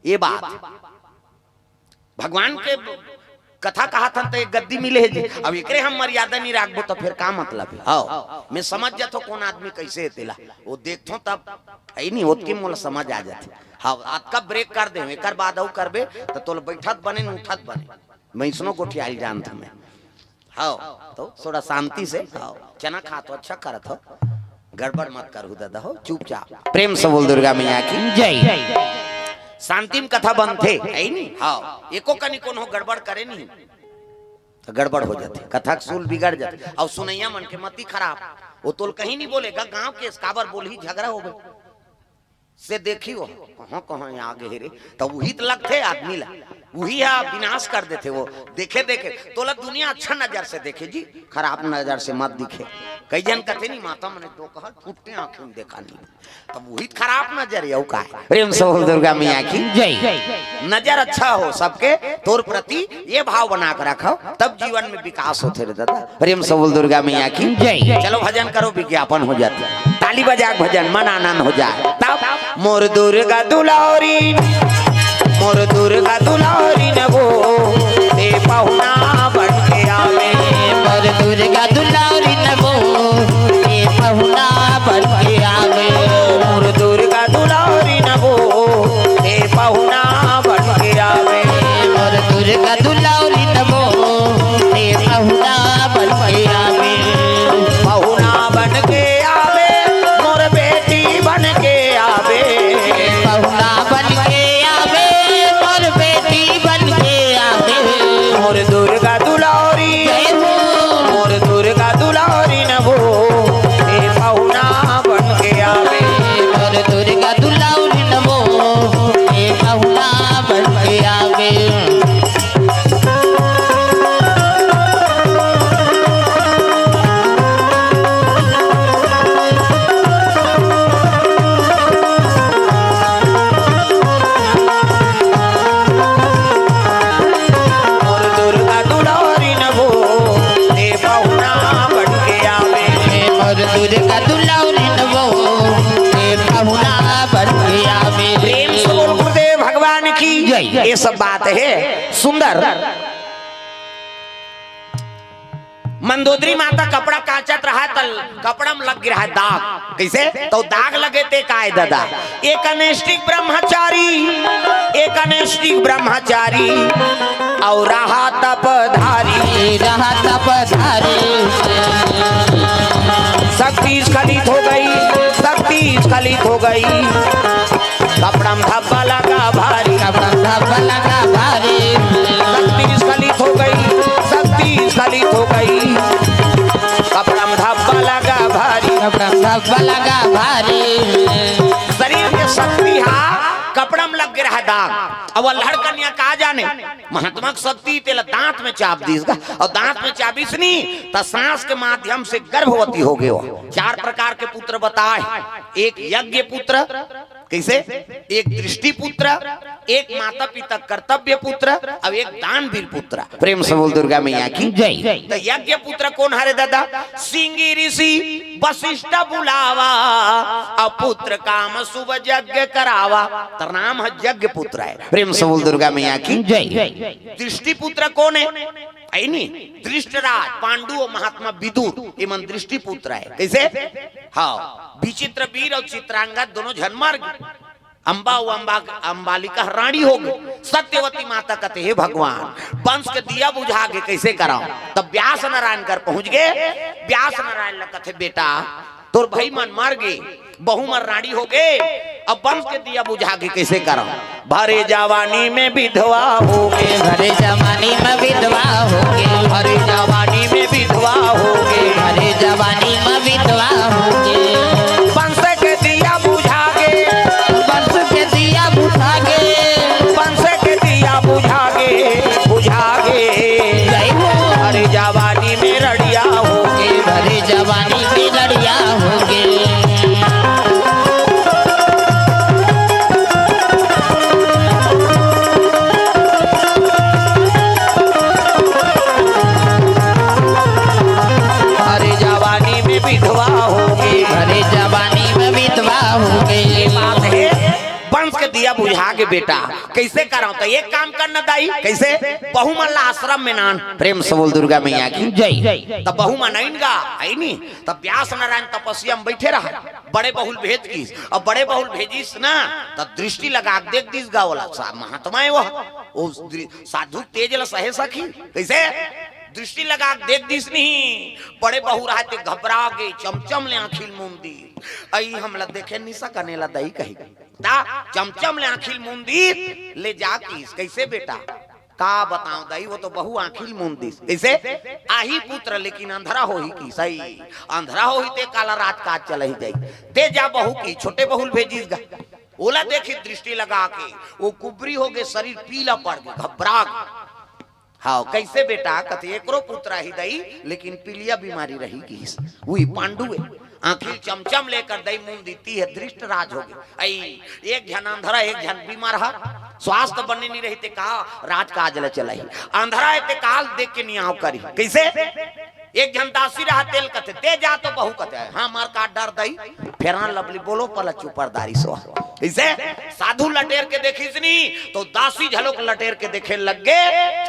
ये बात। भगवान के कथा कहत हन त एक गद्दी मिले हे जी। अब एकरे हम मर्यादा नहीं राखबो त फिर का मतलब है? हाँ, मैं समझ जाथो कौन आदमी कैसे हे तेला। वो देखथो तब है नहीं, ओतकी मोला समझ आ जाथे। हाँ, अतका ब्रेक कर दे, एकर बाद अउ करबे त तोला बैठत बने न उठत बने। मैं इसनो गोठियाल जानत हूँ मैं। हाँ, तो थोड़ा शांति से, हाँ, चना खा तो अच्छा करत हो, गड़बड़ मत करहु दादा हो, चुपचाप। प्रेम से बोल दुर्गा मैया की। जय। शांति में कथा बनथे, है नहीं? हाँ, एको कनी कोनो गड़बड़ करे नहीं, तो गड़बड़ हो जाथे, कथा के सूल बिगड़ जाथे। और सुनैया मन के मति खराब, वो तोल कहीं नहीं बोलेगा, गांव के काबर बोलही, झगड़ा होबे। से देखी वो कहाँ कहाँ आगे हे रे, तब उही त लगथे आदमी ला, उही हा विनाश कर देथे वो। देखे देखे तोला दुनिया अच्छा नजर से देखे जी, खराब नजर से मत दिखे। कई जन कथे नहीं, माता मने दो कहल फुट्टे आँखें में देखा नहीं, तब उही त खराब नजर है, वो का है? प्रेम से बोल दुर्गा मैया की। जय। नजर अच्छा हो सबके तोर प्रति, ये भाव बना के रखो, तब जीवन में विकास होथे रे दादा। प्रेम से बोल दुर्गा मैया की। जय। चलो भजन करो, विज्ञापन हो जाता है, ताली बजा के भजन, मन आनंद हो जाए। तब मोर दुर्गा दुलारी, मोर दुर्गा दुलारी न वो, ते पहुना बन के आवे। मोर दुर्गा दुलारी न वो, ते पहुना बन के आवे। मोर दुर्गा दुलारी न वो, ते पहुना बन के आवे। मोर दुर्गा दुलारी न वो, ते पहुना बन के आवे। पहुना बन के आवे, मोर बेटी बन के आवे। पहुना बन के आवे, मोर बेटी बन के आवे। मोर दुर्गा दुलारी, जय हो। मोर दुर्गा दुलारी न वो, ते पहुना बन के आवे। मोर दुर्गा दुलारी न वो, ते पहुना बन के आवे। मोर दुर्गा दुलारी न वो, ते पहुना बन के आवे। मोर दुर्गा दुलारी न वो, ते पहुना बन के आवे। प्रेम से बोल गुरुदेव भगवान की। जय। ये सब बात है सुंदर। मंदोदरी माता कपड़ा कांचत रहा, त कपड़ा में लग गिरा है दाग। कैसे? तो दाग लगे ते काय दादा? एक अनैष्टिक ब्रह्मचारी, एक अनैष्टिक ब्रह्मचारी और रहा तपधारी। रहा तपधारी। शक्ति स्खलित हो गई, शक्ति स्खलित हो गई। कपड़ा में धब्बा लगा भारी। कपड़ा में धब्बा लगा भारी। शक्ति स्खलित हो गई, शक्ति स्खलित हो गई। कपड़ा में धब्बा लगा भारी। कपड़ा में धब्बा लगा भारी। शरीर के शक्ति हा कपड़ा में लग गे रहा दाग। अब अल्हड़ कन्या का जाने, महात्मा के शक्ति तेला दांत में चाप दीस गा। और दांत में चाबिस नी, त सांस के माध्यम से गर्भवती हो गयो। चार प्रकार के पुत्र बताए, एक यज्ञ पुत्र, कैसे? एक दृष्टि पुत्र, एक माता पिता कर्तव्य पुत्र, अब एक दानवीर पुत्र। प्रेम से बोल दुर्गा मैया की जय। त यज्ञ पुत्र कोन हरे दादा? सिंगी ऋषि वशिष्ठ बुलावा, अब पुत्र काम शुभ यज्ञ करावा। त नाम ह यज्ञ पुत्र हे। प्रेम से बोल दुर्गा मैया की जय। दृष्टि पुत्र कोन हे? अइनी, धृष्टराज, पांडु अउ महात्मा विदुर, एमन दृष्टि पुत्र हे। कइसे? हाँ, विचित्र वीर अउ चित्रांगद दोनों झन मर गे। अम्बा अउ अम्बा, अम्बालिका रानी हो गे। सत्यवती माता कथे, "हे भगवान, वंश के दिया बुझा गे, कइसे करंव?" तब व्यास नारायण कर पहुंच गे। व्यास नारायण ल कथे, "बेटा, तोर भई मन मर गे, बहू मन रानी हो गे, अब वंश के दिया बुझा गे, कइसे करंव?" भरे जवानी में विधवा हो गे। भरे जवानी में विधवा हो गे। भरे जवानी में विधवा हो गे। भरे जवानी में विधवा हो गे। वंश के दिया बुझा गे। वंश के दिया बुझा गे। वंश के दिया बुझा गे, बुझा गे। जय हो। भरे जवानी में रड़िया हो गे। भरे जवानी में रड़िया हो गे। अरे जवानी में विधवा हो गे। अरे जवानी में विधवा हो गे। ये बात हे, वंश के दिया बुझा गे बेटा, कइसे करंव? त एक काम कर न दाई, कइसे? बहू मन ला आश्रम में नान। प्रेम से बोल दुर्गा मैया की जय। त बहू मन आइन गा, अइनी, त व्यास नारायण तपस्या में बइठे रहा, बड़े बहू ल भेज दिस। अब बड़े बहू ल भेजिस ना, त दृष्टि लगा के देख दिस गा ओला। सा-, महात्मा हे वो, वो दृ-, साधु तेज ल सहे सखी। कइसे? दृष्टि लगा के देख दिस नहीं, बड़े बहू रहा ते घबरा गे, चमचम ले आँखी ल मूंद दिस। अई हमला देखे नहीं सकन, एला दई कही। त चमचम ले आँखी ल मूंद दिस, ले जा किस। कइसे बेटा? का बतांव दई, वो तो बहू आँखी ल मूंद दिस। कइसे? आही पुत्र लेकिन अंधरा होही किस। अई अंधरा होही ते काला राजकाज चलही जाई। ते जा बहू किस, छोटे बहू ल भेजिस गा। ओला देखिस दृष्टि लगा के, वो कुबरी हो गे, शरीर पीला पड़ गे, घबरा गे। हाँ, कइसे बेटा? कथे, एकरो पुत्र आही दई, लेकिन पीलिया बीमारी रही किस। उही पांडु हे। आँखी चमचम लेकर दई मूंद दिस, ते ह धृष्टराज हो गे। अई, एक झन अंधरा, एक झन बीमार हा, स्वास्थ्य बने नहीं रही ते का राजकाज ल चलही। अंधरा हे ते काल देख के नियाव करी। कइसे? एक झन दासी रहा, तेला कथे, "ते जा तो बहू," कथे, "हाँ, मार का डर दई, Fair and Lovely बोलो, पला चुपरदारी सो।" कइसे? साधु लटेर के देखिस नी, तो दासी झलोक लटेर के देखे लग गे।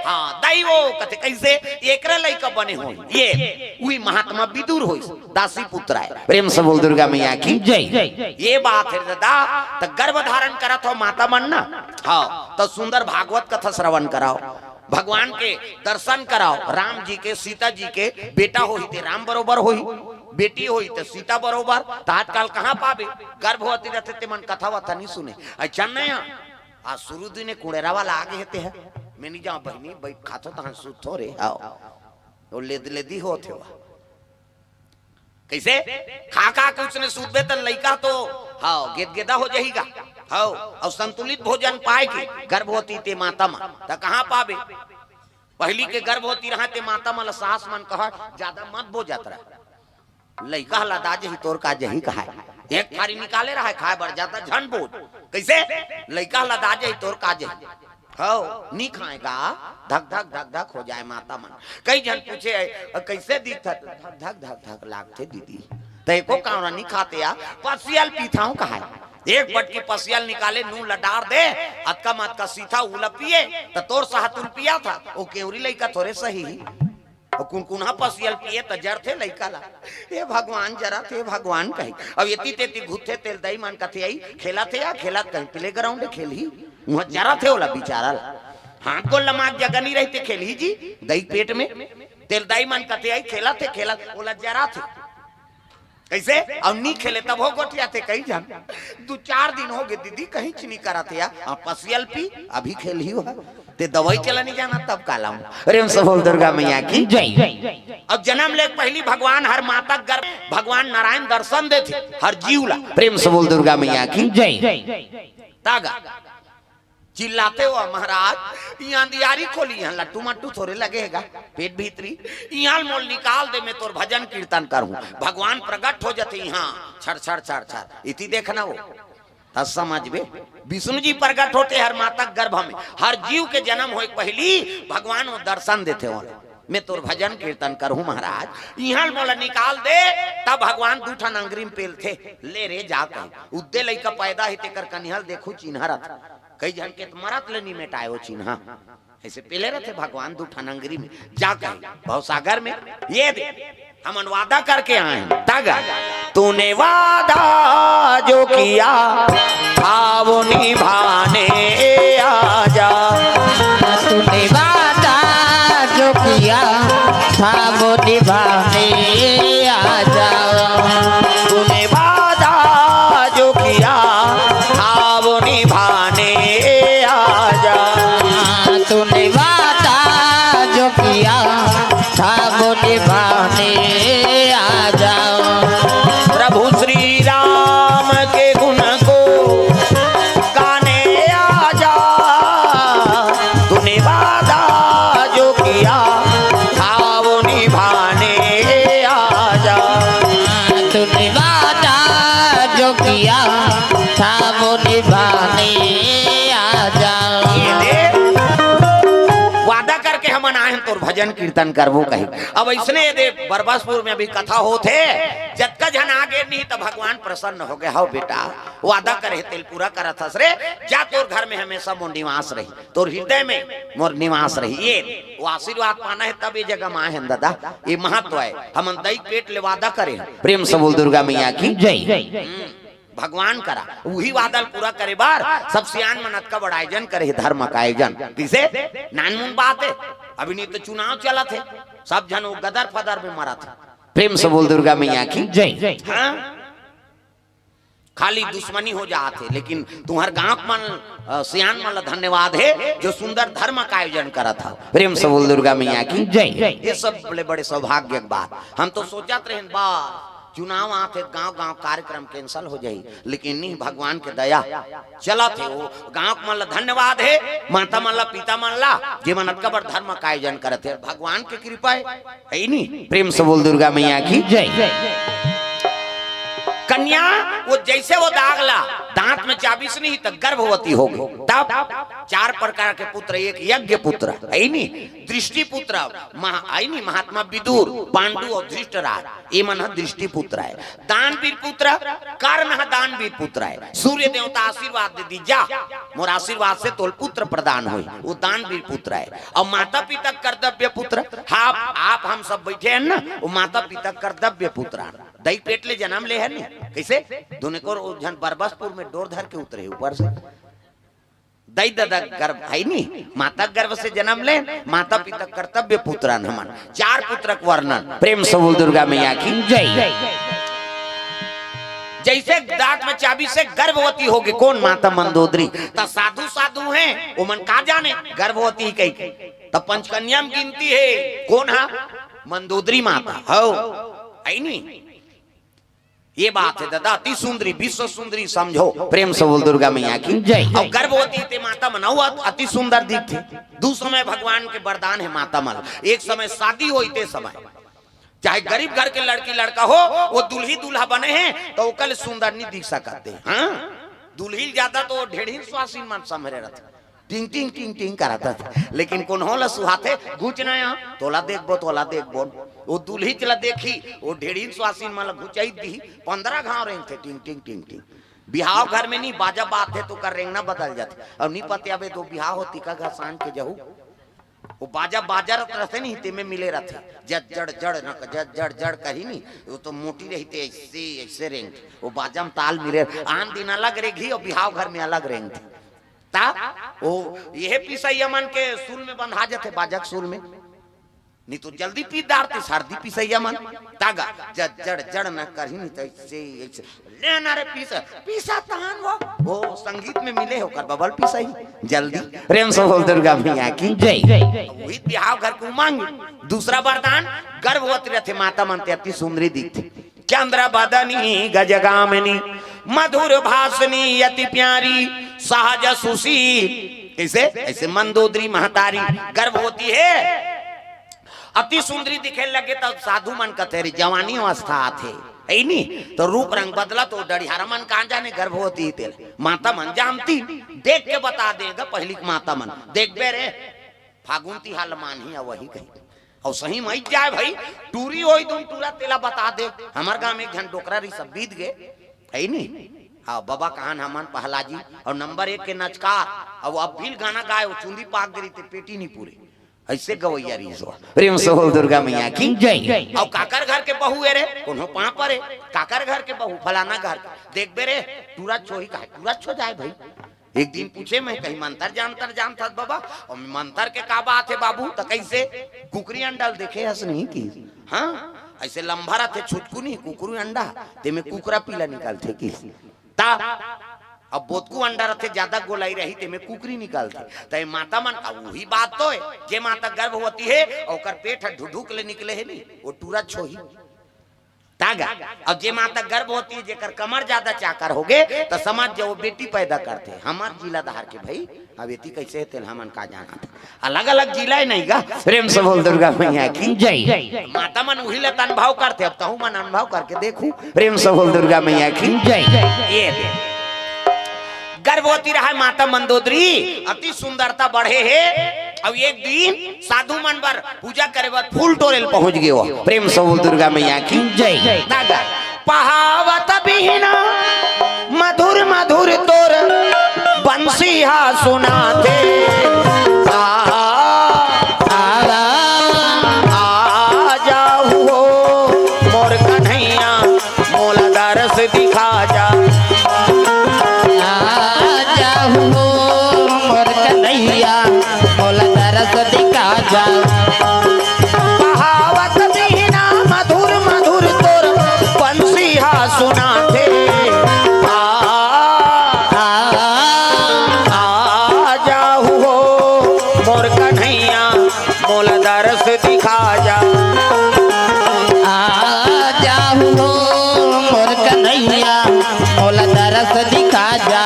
हाँ, दई वो कथे, "कइसे? एकरे लइका बने होही।" ये, उही महात्मा विदुर होइस, दासी पुत्र हे। प्रेम से बोल दुर्गा मैया की जय। ये बात हे दादा, त गर्भ धारण करत हो माता मन ना, हाँ, त सुंदर भागवत कथा श्रवण कराओ। भगवान के दर्शन कराओ, राम जी के, सीता जी के, बेटा होही ते राम बरोबर होही, बेटी होही ते सीता बरोबर। त आजकल कहाँ पाबे, गर्भवती रथे ते मन कथा वथा नहीं सुने। अच्छा नया, आज शुरू दिने कुड़ेरा वाला आगे हे ते हे, मैं नहीं जाऊँ बहिनी, बइठ खाथो तहन सुतथो रे, आओ। वो लेद लेदी होत हे वा। कइसे? खा खा के उसने सूतबे त लइका तो, हाँ, गेदगेदा हो जाही गा। हाँ, अउ संतुलित भोजन पाए के गर्भवती ते माता मन, त कहाँ पाबे? पहिली के गर्भवती रहा ते माता मन ल सास मन कहा, "ज्यादा मत बो जात रहा, लइका ह लदा जही, तोर का जही," कहाय। एक थारी निकाले रहा खाए बर, "ज्यादा झन बोज।" कइसे? "लइका ह लदा जही, तोर का जही।" हव, नी खाए गा, धक धक धक धक हो जाए माता मन। कई झन पूछे, "कइसे दिखत?" "धक धक धक धक लागथे दीदी।" त एको कांवरा नी खाते या, पसियल पीथव कहाय। एक बटकी पसियल निकाले, नून ल डार दे, अतका म अतका सीथा उला पिए, त तोर साहतुल पिया था, ओ केवरी लइका थोरे सही। अउ कुनकुनहा पसियल पिए त जरथे लइका ला। "हे भगवान, जरत हे भगवान," कही। अब एती तेती घुरथे तेला दई मन कथे, "अई खेलत हे या खेलत कहीं playground खेलही।" उहाँ जरत हे ओला बिचारा ला। हाथ गोड़ लमाक जगह नहीं रहिते खेलही जी, दई पेट में। तेला दई मन कथे, "अई खेलत हे खेलत," ओला जरत हे। कइसे? अउ नी खेले तभो गोठियाथे कई झन। "दू चार दिन हो गे दीदी, कहींच नी करत हे या। हाँ, पसियल पी, अभी खेलही हो। ते दवई चला नी जाना तब काला हूँ।" प्रेम से बोल दुर्गा मैया की जय। अब जनम ले पहिली भगवान हर माता गर्भ, भगवान नारायण दर्शन देथे हर जीव ला। प्रेम से बोल दुर्गा मैया की जय। तागा चिल्लाथे हो, "महाराज, ये अंधियारी खोली, यहाँ लट्टू मट्टू थोरे लगे हे गा, पेट भीतरी, यहाँ मोल निकाल दे, मैं तोर भजन कीर्तन करूँ।" भगवान प्रगट हो जाथे यहाँ, छर छर छर छर, इति देखना हो। त समझबे, विष्णु जी प्रगट होथे हर माता के गर्भ में, हर जीव के जन्म होय के पहिली भगवान वो दर्शन देथे ओला। मैं तोर भजन कीर्तन करहूं महाराज, इहां ले मोला निकाल दे। तब भगवान दू ठन अंगरी में पेलथे, ले रे जा कहे। उद्दे लइका पैदा हे तेकर कनिहा ल देखहू चिन्हा रथे। कई झन के त मरत ले नी मेटाय वो चिन्हा। ऐसे पेले रथे भगवान दू ठन अंगरी में, जा कहे भवसागर में, ये दे, हमन वादा करके आए हैं। तगा, तूने वादा जो किया था वो निभाने आजा। तूने वादा जो किया था वो निभाने आजा। तूने वादा जो किया था वो निभाने आजा। तूने वादा जो किया था वो निभाने आजा। प्रभु श्री राम के गुण को गाने आजा। तूने वादा जो किया था वो निभाने आजा। तूने वादा जो किया था वो निभाने आजा। ये दे, वादा करके हमन आए हन तोर भजन कीर्तन करबो कही। अब अइसने ये दे बरबसपुर में अभी कथा होत हे, जतका झन आ गे नहीं त भगवान प्रसन्न हो गे। हव बेटा, वादा करे तेला पूरा करत हस रे, जा तोर घर में हमेशा मोर निवास रही, तोर हृदय में मोर निवास रही। ये वो आशीर्वाद पाना हे तब ये जगह में आए हन दादा, ये महत्व हे। हमन दई पेट ले वादा करे हन। प्रेम से बोल दुर्गा मैया की जय। हम्म, भगवान करा उही वादा ल पूरा करे बर सब सियान मन अतका बड़ आयोजन करे हे धर्म का आयोजन। किसे नानमुन बात हे, अभी नहीं तो चुनाव चलत हे, सब झन वो गदर फदर में मरत हे। प्रेम से बोल दुर्गा मैया की जय। हाँ? खाली दुश्मनी हो जात हे, लेकिन तुम्हर गांव के मन, अ, सियान मन ला धन्यवाद हे जो सुंदर धर्म का आयोजन करत हव। प्रेम से बोल दुर्गा मैया की जय। ये सब बड़े बड़े सौभाग्य के बात। हम तो सोचत रहेन बा चुनाव आत हे, गांव गांव कार्यक्रम cancel हो जाही, लेकिन नहीं, भगवान के दया चलत हे। वो गांव के मन ला धन्यवाद हे, माता मन ला, पिता मन ला, जे मन अतका बड़ धर्म का आयोजन करत हे, भगवान के कृपा हे। हे नी? प्रेम से बोल दुर्गा मैया की जय। कन्या वो जैसे वो दाग ला दांत में चाबिस नहीं त गर्भवती हो गई। तब चार प्रकार के पुत्र, एक यज्ञ पुत्र, हे नी? दृष्टि पुत्र, महा-, हे नी? महात्मा विदुर, पांडु और धृष्टराज, ये मन ह दृष्टि पुत्र हे। दानवीर पुत्र, कर्ण ह दानवीर पुत्र हे। सूर्य देवता आशीर्वाद दे दी, जा मोर आशीर्वाद से तोल पुत्र प्रदान होई, वो दानवीर पुत्र हे। और माता पिता कर्तव्य पुत्र, आप, आप हम सब बैठे हैं ना, वो माता पिता कर्तव्य पुत्र हे। दई पेट ले जन्म ले हे नी, कैसे? दुने को झन बरबसपुर में डोर धर के उतरे ऊपर से। दई ददा गर्भ हे नी, माता गर्भ से जन्म ले, माता पिता कर्तव्य पुत्र हन हमन। चार पुत्र के वर्णन, प्रेम से बोल दुर्गा मैया की जय। जैसे दांत में चाबिस हे गर्भवती हो गई, कौन? माता मंदोदरी। त साधु साधु हे, वो मन का जाने गर्भवती कही के। त पंचकन्या में गिनती हे, कौन हा? मंदोदरी माता, हव, हे नी? ये बात हे दादा, अति सुंदरी, विश्व सुंदरी समझो, प्रेम से बोल दुर्गा मैया की जय। और गर्भवती ते माता मन अउ अति सुंदर दिखथे। दू समय भगवान के वरदान हे माता मन, एक समय शादी होई ते समय, चाहे गरीब घर के लड़की लड़का हो, वो दुल्ही दूल्हा बने हे त ओकर ले सुंदर नहीं दिख सकत हे। हाँ, दुल्ही ले ज्यादा तो ढेढ़ीन सुवासिन मन संभरे रथे, टिंग टिंग टिंग टिंग करत रथे। लेकिन कोनो ला सुहाथे, घुच ना आ, तोला देखबो, तोला देखबो। वो दुल्ही च ला देखही, वो ढेढ़ीन सुवासिन मन ला घुचाई दिही, पंद्रह घाव रेंगथे, टिंग टिंग टिंग टिंग। बिहाव घर में नहीं, बाजा बाजथे त ओकर रेंगना बदल जाथे। अउ नहीं पतियाबे त बिहाव होती का घर सांझ के जहू, वो बाजा बाजत रथे नहीं, तेमे मिले रथे, जड़ जड़ जड़ न, जड़ जड़ जड़ कही नहीं, वो तो मोटी रहिथे, ऐसे ऐसे रेंगथे। वो बाजा में ताल मिले, आन दिन अलग रेंगही और बिहाव घर में अलग रेंगथे। त वो ये पिसैया मन के सूल में बंधा जाथे, बाजा के सूल में, नहीं तो जल्दी पीस डारथे सर्दी पिसैया मन। तगा जड़ जड़ जड़ न करही नहीं त ऐसे ऐसे, ले ना रे पीस, पीसा तहान वो, वो संगीत में मिले हे ओकर बबल पिसई जल्दी। प्रेम से बोल दुर्गा मैया की जय। वही बिहाव घर के उमंग। दूसरा वरदान, गर्भवती रथे माता मन ते अति सुंदरी दिखथे। चंद्र बदनी गजगामिनी, मधुर भाषिनी अति प्यारी, सहज सुशील। कैसे? ऐसे मंदोदरी महतारी गर्भवती हे, अति सुंदरी दिखे लगे, तब साधु मन कथे, "रे, जवानी अवस्था आथे, है नी? तो रूप रंग बदला, तो डढ़ियारा मन कहाँ जाने गर्भवती ही तेल।" माता मन जानती, देख के बता देगा पहली के माता मन, "देखबे रे, फागुन तिहार ल मानही, अउ वही कही।" अउ सही मइच जाय भाई, टूरी होई दुन टूरा, तेला बता दे। हमर गांव में एक झन डोकरा रही, सब बीत गे, है नी? हाँ, बबा कहान हमन पहला जी, अउ नंबर एक के नचकार, अउ अब भी गाना गाय, वो चुंदी पाक गिरी ते पेटी नहीं पूरे। ऐसे गवैया रही सो। प्रेम से बोल दुर्गा मैया की जय। अउ काकर घर के बहू ए रे, कोनो पापा रे, काकर घर के बहू, फलाना घर के। देखबे रे, टूरा छोही का है, टूरा छो जाय भाई। एक दिन पूछे मैं, कहीं मंतर जानतर जानत हस बबा? अउ मंतर के का बात हे बाबू? त कइसे? कुकरी अंडा ल देखे हस नहीं कि? हाँ, अइसे लंबा रथे, छुटकू नहीं, कुकरी अंडा, तेमे कुकरा पीला निकलथे कि? ता अब बोतकू अंडा रथे, ज्यादा गोलाई रही, तेमे कुकरी निकलथे। त ए माता मन, अब उही बात तो हे, जे माता गर्भवती हे, ओकर पेट ह ढुढुक ले निकले हे नहीं, वो टूरा छोही। तागा। अब जे माता गर्भवती हे, जेकर कमर ज्यादा चाकर होगे, त समझ जाओ, बेटी पैदा करथे। हमर जिला धार के भाई, अब एती कइसे हे, तेल हमन का जानत। अलग-अलग जिला हे नहीं गा। प्रेम से बोल दुर्गा मैया की जय। माता मन उही ल त अनुभव करथे, अब तहू मन अनुभव करके देखू। प्रेम से बोल दुर्गा मैया की जय। ये दे। गर्भवती रहा माता मंदोदरी, अति सुंदरता बढ़े हे। अब एक दिन साधु मन बर पूजा करे बर फूल टोरे ल पहुंच गे हो। प्रेम से बोल दुर्गा मैया की जय। दादा, पहावत बिहना मधुर मधुर तोर बंसी हा सुनाथे। आ, आ, आ जाहू हो मोर कन्हैया, मोला दरस दिखा जा। आ जाहू हो मोर कन्हैया, मोला दरस दिखा जा। पहावत बिहना मधुर मधुर तोर बंसी हा सुनाथे। आ, आ, आ जाहू हो मोर कन्हैया, मोला दरस दिखा जा। आ जाहू हो मोर कन्हैया, मोला दरस दिखा जा।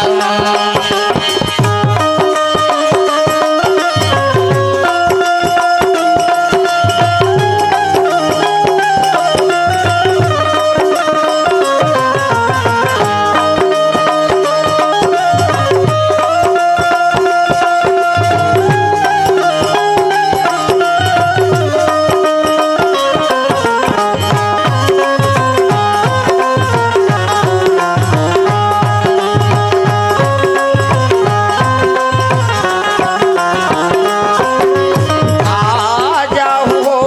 आ जाहू हो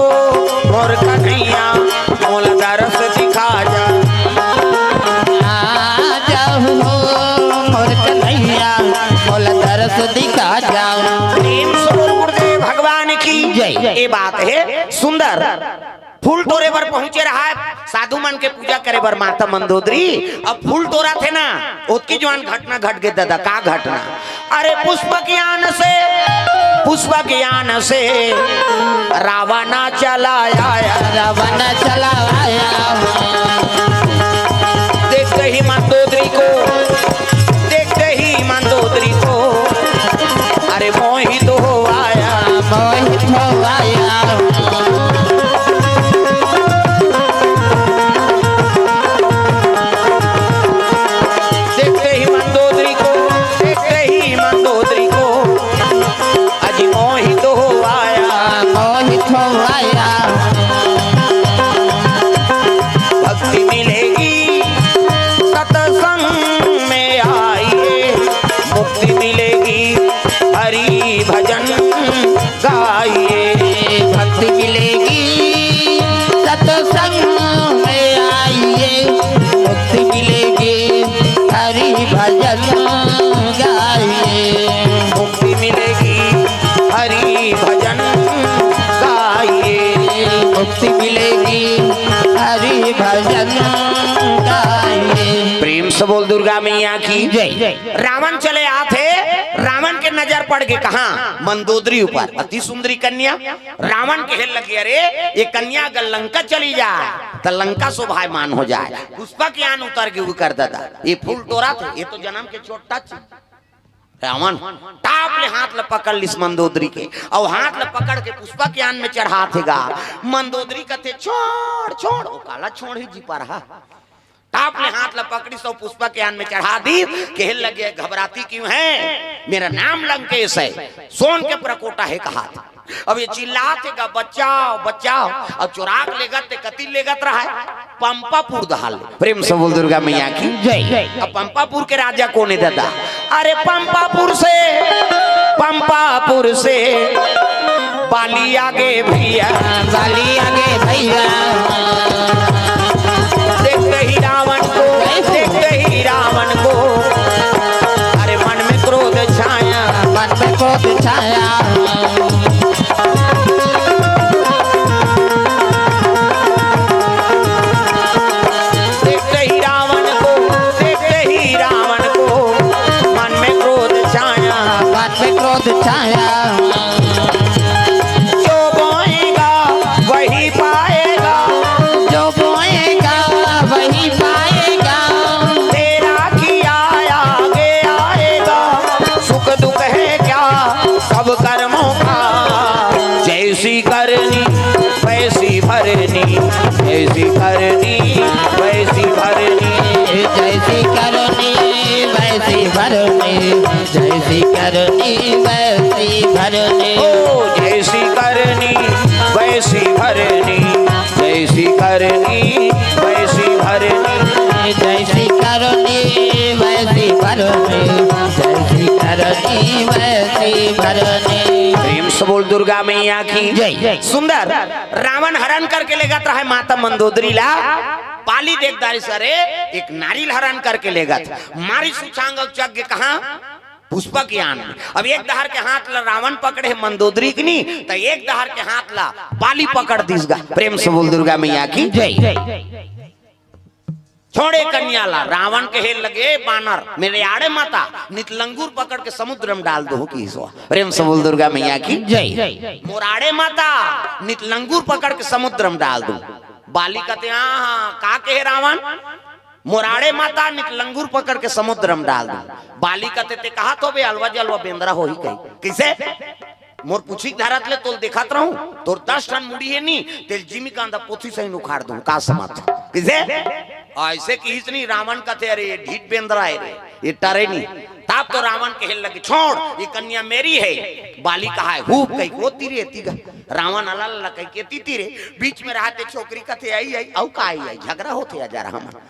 मोर कन्हैया, मोला दरस दिखा जा। आ जाहू हो मोर कन्हैया, मोला दरस दिखा जा। प्रेम से बोल गुरुदेव भगवान की जय। ये बात हे सुंदर। फूल टोरे बर पहुंचे रहा हे, साधु मन के पूजा करे बर माता मंदोदरी। अब फूल टोरथे ना, ओतकी जुवार घटना घट गे दादा। का घटना? अरे पुष्पक यान से, पुष्पक यान से रावण चला आया। रावण चला आया। देखते ही मंदोदरी को, देखते ही मंदोदरी को, अरे मोहित हो आया। मोहित हो आया। देखते ही मंदोदरी को, देखते ही मंदोदरी को, अजी मोहित हो आया। मोहित हो आया। भक्ति मिलेगी सत्संग में आइए, मुक्ति मिलेगी हरि भजन गाइए। भक्ति मिलेगी सत्संग में आइए, मुक्ति मिलेगी हरि भजन गाइए। मुक्ति मिलेगी हरि भजन गाइए। मुक्ति मिलेगी हरि भजन गाइए। प्रेम से बोल दुर्गा मैया की जय। रावण चले आथे, रावण के नजर पड़ गे कहाँ? मंदोदरी ऊपर। अति सुंदरी कन्या। रावण कहे लगे, "अरे, ये कन्या अगर लंका चली जाय, त लंका शोभायमान हो जाय।" पुष्पक यान उतर गे उकर दादा। ये फूल टोरथे, ये तो जनम के छोटा चीज। रावण टाप ले हाथ ल पकड़ लिस मंदोदरी के, अउ हाथ ल पकड़ के पुष्पक यान में चढ़ात हे गा। मंदोदरी कथे, "छोड़, छोड़।" ओ काला छोड़ ही जी पर हा। टाप ले हाथ ल पकड़िस अउ पुष्पक यान में चढ़ा दी। कहे लगे, "घबराती क्यों है? मेरा नाम लंकेश है, सोन के परकोटा है," कहा था। अब ये चिल्लात हे गा, "बचाओ, बचाओ।" अउ चोरा के लेगत ते कति लेगत रहा है, पंपापुर डहर ले। प्रेम से बोल दुर्गा मैया की जय। अब पंपापुर के राजा कोन हे दादा? अरे पंपापुर से, पंपापुर से बाली आगे भैया, बाली आगे भैया। देखते ही रावण को, देखते ही रावण को, अरे मन में क्रोध छाया, मन में क्रोध छाया। देखते ही रावण को, देखते ही रावण को मन में क्रोध छाया, मन में क्रोध छाया। जो बोएगा वही पाएगा, जो बोएगा वही पाएगा। तेरा किया आगे आएगा, सुख दुख है क्या सब कर्मों का। जैसी करनी वैसी भरनी, जैसी करनी वैसी भरनी। जैसी करनी वैसी भरनी, जैसी करनी वैसी भरनी। ओ जैसी करनी वैसी भरनी, जैसी करनी वैसी भरनी। जैसी करनी वैसी भरनी, जैसी करनी वैसी भरनी। प्रेम से बोल दुर्गा मैया की जय। सुंदर। रावण हरण करके लेगत रहा है माता मंदोदरी ला। बाली देख डारिस, अरे एक नारी ल हरण करके लेगत। मारिस उछांग अउ चघ गे कहाँ? पुष्पक यान में। अब एक डहर के हाथ ला रावण पकड़े हे मंदोदरी के नी, त एक डहर के हाथ ला बाली पकड़ दिस गा। प्रेम से बोल दुर्गा मैया की जय। छोड़े कन्या ला, रावण कहे लगे, "बानर, मेरे आड़े मत आ, नित लंगूर पकड़ के समुद्र में डाल दूं," किहिस ओ। प्रेम से बोल दुर्गा मैया की जय। "मोर आड़े मत आ, नित लंगूर पकड़ के समुद्र में डाल दूं।" बाली कथे, "हाँ, हाँ, का कहे रावण? मोर आड़े मत आ, नित लंगूर पकड़ के समुद्र में डाल दूं।" बाली कथे, "ते कहा तो बे अलवा जलवा बेंदरा होही कही।" कइसे? "मोर पूछी के धरत ले तोल देखत रहूं, तोर दस ठन मुड़ी हे नी, तेल जिमी कांदा पोथी सही उखाड़ दूं, का समझ?" कइसे? अइसे किहिस नी, रावण कथे, "अरे ये ढीठ बेंदरा हे रे, ये टरे नी।" तब तो रावण कहे लगे, "छोड़, ये कन्या मेरी है।" बाली कहा है, "हूप कही को तीरे तीगा।" रावण अला ला कही के ती तीरे, बीच में रहते छोकरी कथे, "आई, आई, अउ का आई, आई, झगड़ा होथे आ जा रहा मन।"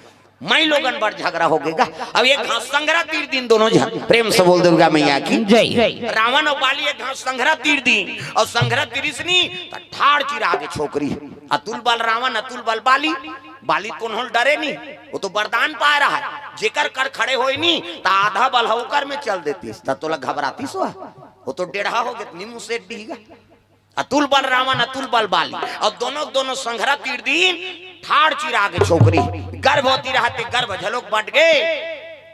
माई लोगन बर झगड़ा हो गे गा। अब एक घास संघरा तीर दिन दोनों झन। प्रेम से बोल दुर्गा मैया की जय। रावण अउ बाली एक घास संघरा तीर दिन अउ संघरा तीरिस नी त ठाड़ चिरा गे छोकरी। अतुल बल रावण, अतुल बल बाली। बाली कोनो ल डरे नी, ओ तो वरदान पाए रहा है। जेकर कर खड़े होय नी त आधा बल ह ओकर में चल देतिस, त तोला घबरातिस ओ? ओ तो डेढ़ा हो गे, नीमू सेठ डीगा। अतुल बल रावण, अतुल बल बाली। अब दोनों, दोनों संघरा तीर दिन ठाड़ चिरा गे छोकरी। गर्भवती रहते, गर्भ झलोक बट गे।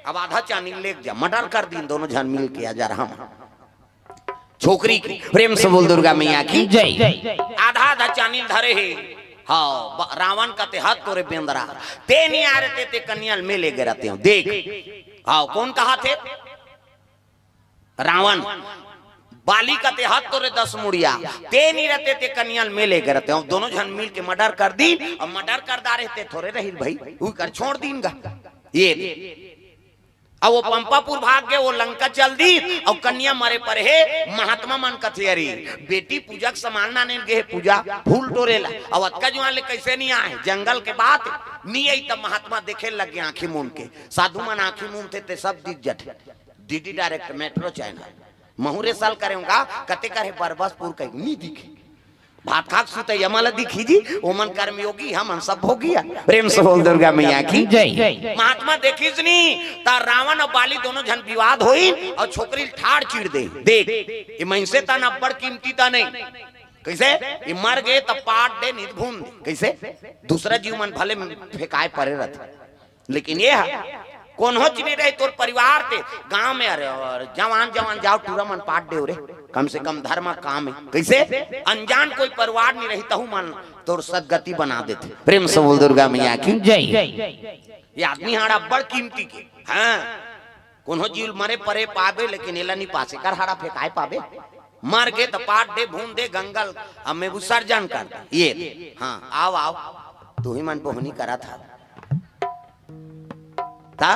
अब आधा चानी लेग जा, मर्डर कर दिन दोनों झन मिल के, आ जा रहा मन। छोकरी की प्रेम से बोल दुर्गा मैया की जय। आधा आधा चानी धरे हे। हाँ, ब-, रावण कथे हत तोरे बेंदरा, ते नी आ रहे ते, ते कन्या ल में लेगे रहते हो। देख, हाँ, कोन कहाथे? रावण। बाली कथे हत तोरे दस मुड़िया, ते नी रहते ते कन्या ल में लेगे रहते हो। दोनों झन मिल के मर्डर कर दिन, अउ मर्डर कर डारे ते थोरे रहिल भई, उही कर छोड़ दिन गा। ये अब ओ पंपापुर भाग गे, ओ लंका चल दिन, अउ कन्या मरे परे हे। महात्मा मन कथे, "अरे बेटी पूजा के समान लाने गे हे, पूजा फूल टोरे ला, अउ अतका जुआन ले कइसे नी आए?" जंगल के बात, नी आई त महात्मा देखे लगे आंखी मूंद के। साधु मन आंखी मूंदथे ते सब दिख जथे। DD direct, metro channel. महूं रे साल करे होंगा, कते करे बरबसपुर कहीं नी दिखे। भात खाक सुते यमल दिखी जी, ओमन कर्मयोगी, हमन सब भोगी। प्रेम से बोल दुर्गा मैया की जय। महात्मा देखिस नी, त रावण अउ बाली दोनों झन विवाद होई अउ छोकरी ठाड़ चिर दे। देख, ये मनसे तन अब्बड़ कीमती तन हे। कइसे? ये मर गे त पाट दे, नित भून दे। कइसे? दूसरा जीव मन भले फेंकाए परे रहथे। लेकिन ये ह, कोन्होच नी रहे तोर परिवार ते, गांव में, अरे, अउ जवान, जवान जाव, टूरा मन पाट देव रे, कम से कम धर्म काम हे। कइसे? अनजान कोई परिवार नी रही, तहू मन तोर सदगति बना देथे। प्रेम से बोल दुर्गा मैया की जय। ये आदमी हाड़ा बड़ कीमती के, हाँ। कोनो जीव मरे परे पाबे, लेकिन एला नी पासे कर हाड़ा फेंकाए पाबे। मर गे त पाट दे, भून दे, गंगल, अब मैं विसर्जन कर दे। ये दे। हाँ, आओ, आओ। तू ही मन बोहनी करा था। ता?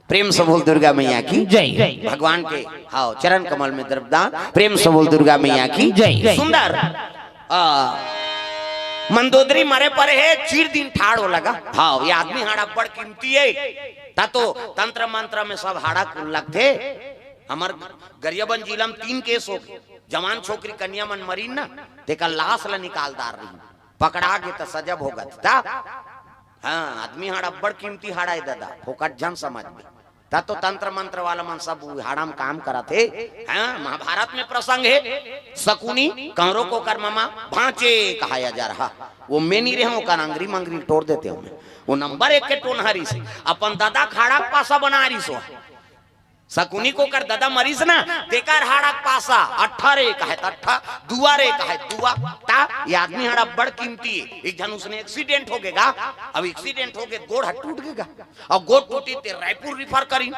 प्रेम से बोल दुर्गा मैया की जय। भगवान के, हाँ, चरण कमल में द्रव्यदान। प्रेम से बोल दुर्गा मैया की जय। सुंदर। आ, मंदोदरी मरे परे हे, चीर दिन ठाड़ हो लगा। हाँ, ये आदमी हाड़ा बड़ कीमती हे। ता तो तंत्र मंत्र में सब हाड़ा कुल लगथे। हमर गरियाबंद जिला में तीन केस हो गे। जवान छोकरी कन्या मन मरीन ना, तेकर लाश ला निकाल डार रही। पकड़ा गे त सजा भोगत। ता? हाँ, आदमी हाड़ा बड़ कीमती हाड़ा हे दादा, फोकट झन समझ में। ता तो तंत्र मंत्र वाला मन सब उ हाड़ा में काम करत हे। हाँ, महाभारत में प्रसंग हे, सकुनी, कंवरो कोकर ममा, भांचे कहाया जा रहा। वो मैं नी रहे हों, ओकर अंगरी मंगरी टोर देते हों मैं। वो नंबर एक के टोनहारी से अपन दादा के हाड़ा के पासा बना रही सो। सकुनी कोकर दादा मरीस ना, तेकर हाड़ा के पासा, अट्ठा रे कहे त अट्ठा, दुआ रे कहे दुआ। ता ये आदमी हाड़ा बड़ कीमती हे। एक झन उसने एक्सीडेंट हो गेगा, अब एक्सीडेंट हो गे, गोड़ ह टूट गेगा, अउ गोड़ टूटी ते रायपुर रिफर करी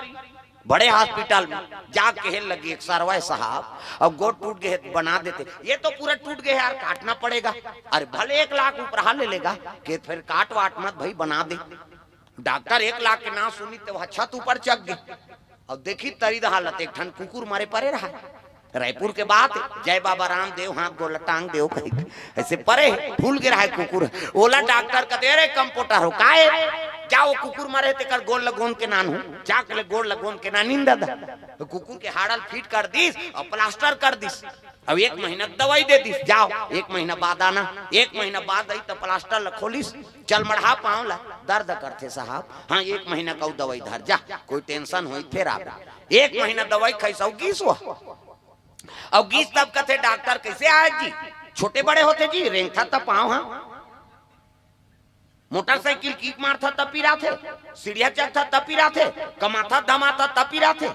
बड़े हॉस्पिटल में। जा कहे लगी एक सरवा हे साहब, अब गोड़ टूट गे हे त बना देते। ये तो पूरा टूट गे हे यार, काटना पड़ेगा। अरे भले एक लाख उपराहा ले लेगा, के फिर काट वाट मत भाई, बना दे। डॉक्टर एक लाख के ना सुनी त वो छत ऊपर चघ गे। अउ देखी तरी द हालत, एक ठन कुकुर मरे परे रहा। रायपुर के बात, जय बाबा रामदेव, हाथ गोड़ ल टांग देव कही, अइसे परे हे, फूल गे रहा हे कुकुर। ओला डॉक्टर कथे, "अरे कंपाउंडर हो, काय? जा वो कुकुर मरे हे, तेकर गोड़ ल गोंद के नान हूँ, जा के ले गोड़ ल गोंद के नान नींद दा।" तो कुकुर के हाड़ा ल फिट कर दिस अउ प्लास्टर कर दिस। अब एक महीना के दवाई दे दिस, "जाओ, एक महीना बाद आना।" एक महीना बाद आई त प्लास्टर ल खोलिस, "चल मढ़ा पाँव ला, दर्द करथे साहब।" "हाँ, एक महीना का दवाई धर जा, कोई टेंशन होई फिर आबे।" एक महीना दवाई खाइस अउ गीस वो। अउ गीस तब कथे डॉक्टर, "कैसे आय जी? छोटे बड़े होथे जी, रेंगथा त पाँव हा।" मोटरसाइकिल किक मारथा तब पिराथे, सीढ़िया चढ़था तब पिराथे, कमाथा धमाथा तब पिराथे।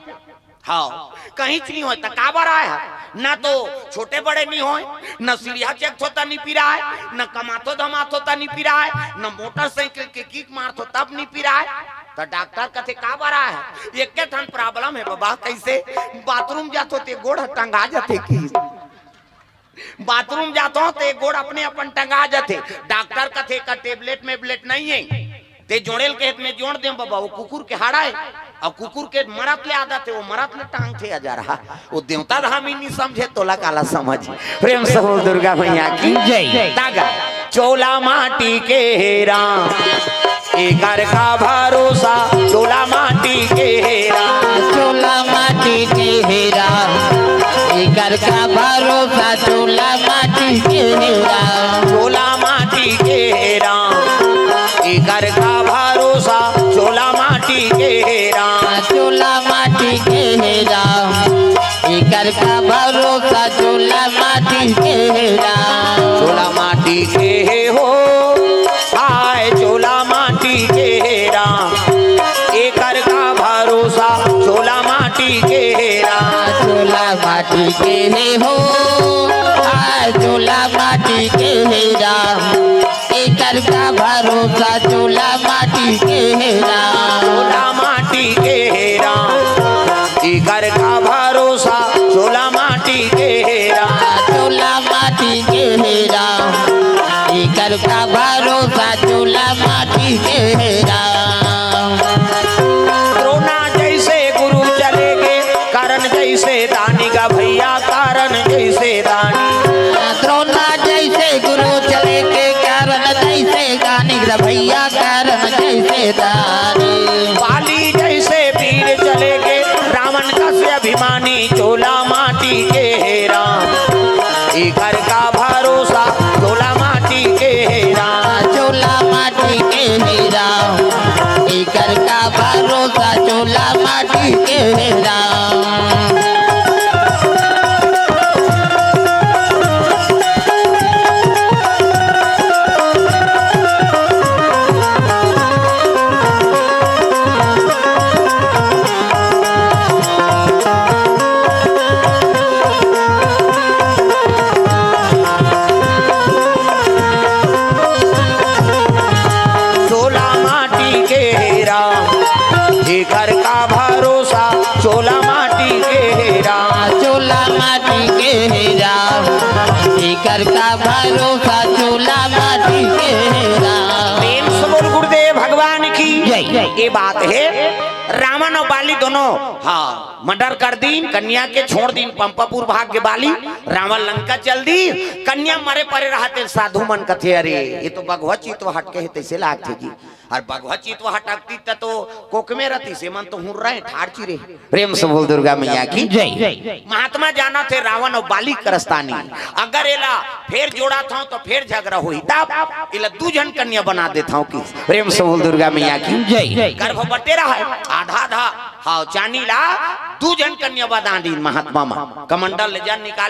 हाँ, कहीं च नहीं होय त काबर आय हा? ना तो छोटे बड़े नहीं होय, ना सीढ़िया चढ़थो त नहीं पिराय, ना कमाथो धमाथो त नहीं पिराय, ना मोटरसाइकिल के किक मारथो तब नहीं पिराय। त डॉक्टर कथे काबर आय हा? एक ठन प्रॉब्लम हे बाबा, कैसे? बाथरूम जाथो ते गोड़ टंगा जाथे कि बाथरूम जाथो ते गोड़ अपने अपन टंगा जाथे। डॉक्टर कथे का टेबलेट मेबलेट नहीं हे, ते जोड़ेल कहे त मैं जोड़ देंव बाबा, वो कुकुर के हाड़ा हे, अउ कुकुर के मरत ले आदत हे, वो मरत ले टांगथे। अजा रहा, वो देवता धामी नहीं समझे, तोला काला समझ। प्रेम से बोल दुर्गा मैया की जय। तागा चोला माटी के हे राम, एकर का भरोसा, चोला माटी के हे राम। चोला माटी के हे राम, एकर का भरोसा, चोला माटी के हे राम। चोला माटी के हे राम, एकर का भरोसा, चोला माटी के हे राम। चोला माटी के हे राम, एकर का भरोसा, चोला माटी के हे राम। चोला माटी के हे हो, आय चोला माटी के हे राम, एकर का भरोसा, चोला माटी के हे राम। चोला माटी के हे हो, आय चोला माटी के हे राम, एकर का भरोसा, चोला माटी के हे राम। चोला माटी के हे राम, एकर का भरोसा, चोला माटी के हे राम। चोला माटी के हे राम, एकर का भरोसा, चोला माटी के हे राम। द्रोणा जैसे गुरु चले गे, कर्ण जैसे दानी गा भैया, कर्ण जैसे दानी। द्रोणा जैसे गुरु चले गे, कर्ण जैसे दानी गा भैया, कर्ण जैसे दानी। बाली जैसे वीर चले गे, रावण कस अभिमानी, चोला माटी के हे राम, एकर का भरोसा, चोला माटी के हे राम। चोला माटी के हे राम, एकर का भरोसा, चोला माटी के हे राम। चोला माटी के हे राम, एकर का भरोसा, माटी के राम, एकर का भरोसा चूल्हा माटी के राम। प्रेम से बोल गुरुदेव भगवान की जय। ये बात है, रावण और बाली दोनों, हाँ, मर्डर कर दीन, कन्या के छोड़ दीन पंपापुर भाग के बाली, रावण लंका चल दी। कन्या मरे परे रहते साधु मन कथे, अरे ये तो बघवा चित्त हट के है, तैसे लागथे जी। और बघवा चित्त हटकती त तो कोक में रहती से मन तो हुर्रा है, ठाड़ चिरे। प्रेम से बोल दुर्गा मैया की जय। महात्मा जाना थे रावण और बाली करस्तानी, अगर एला फेर जोड़ा था तो फेर झगड़ा होई, तब एला दू झन कन्या बना देता हूँ कि। प्रेम से बोल दुर्गा मैया की जय। गर्भ बटे रहा है, आधा आधा, हाँ, चानी ला दू झन कन्या बना दी महात्मा मा। कमंडल ले जा निकाल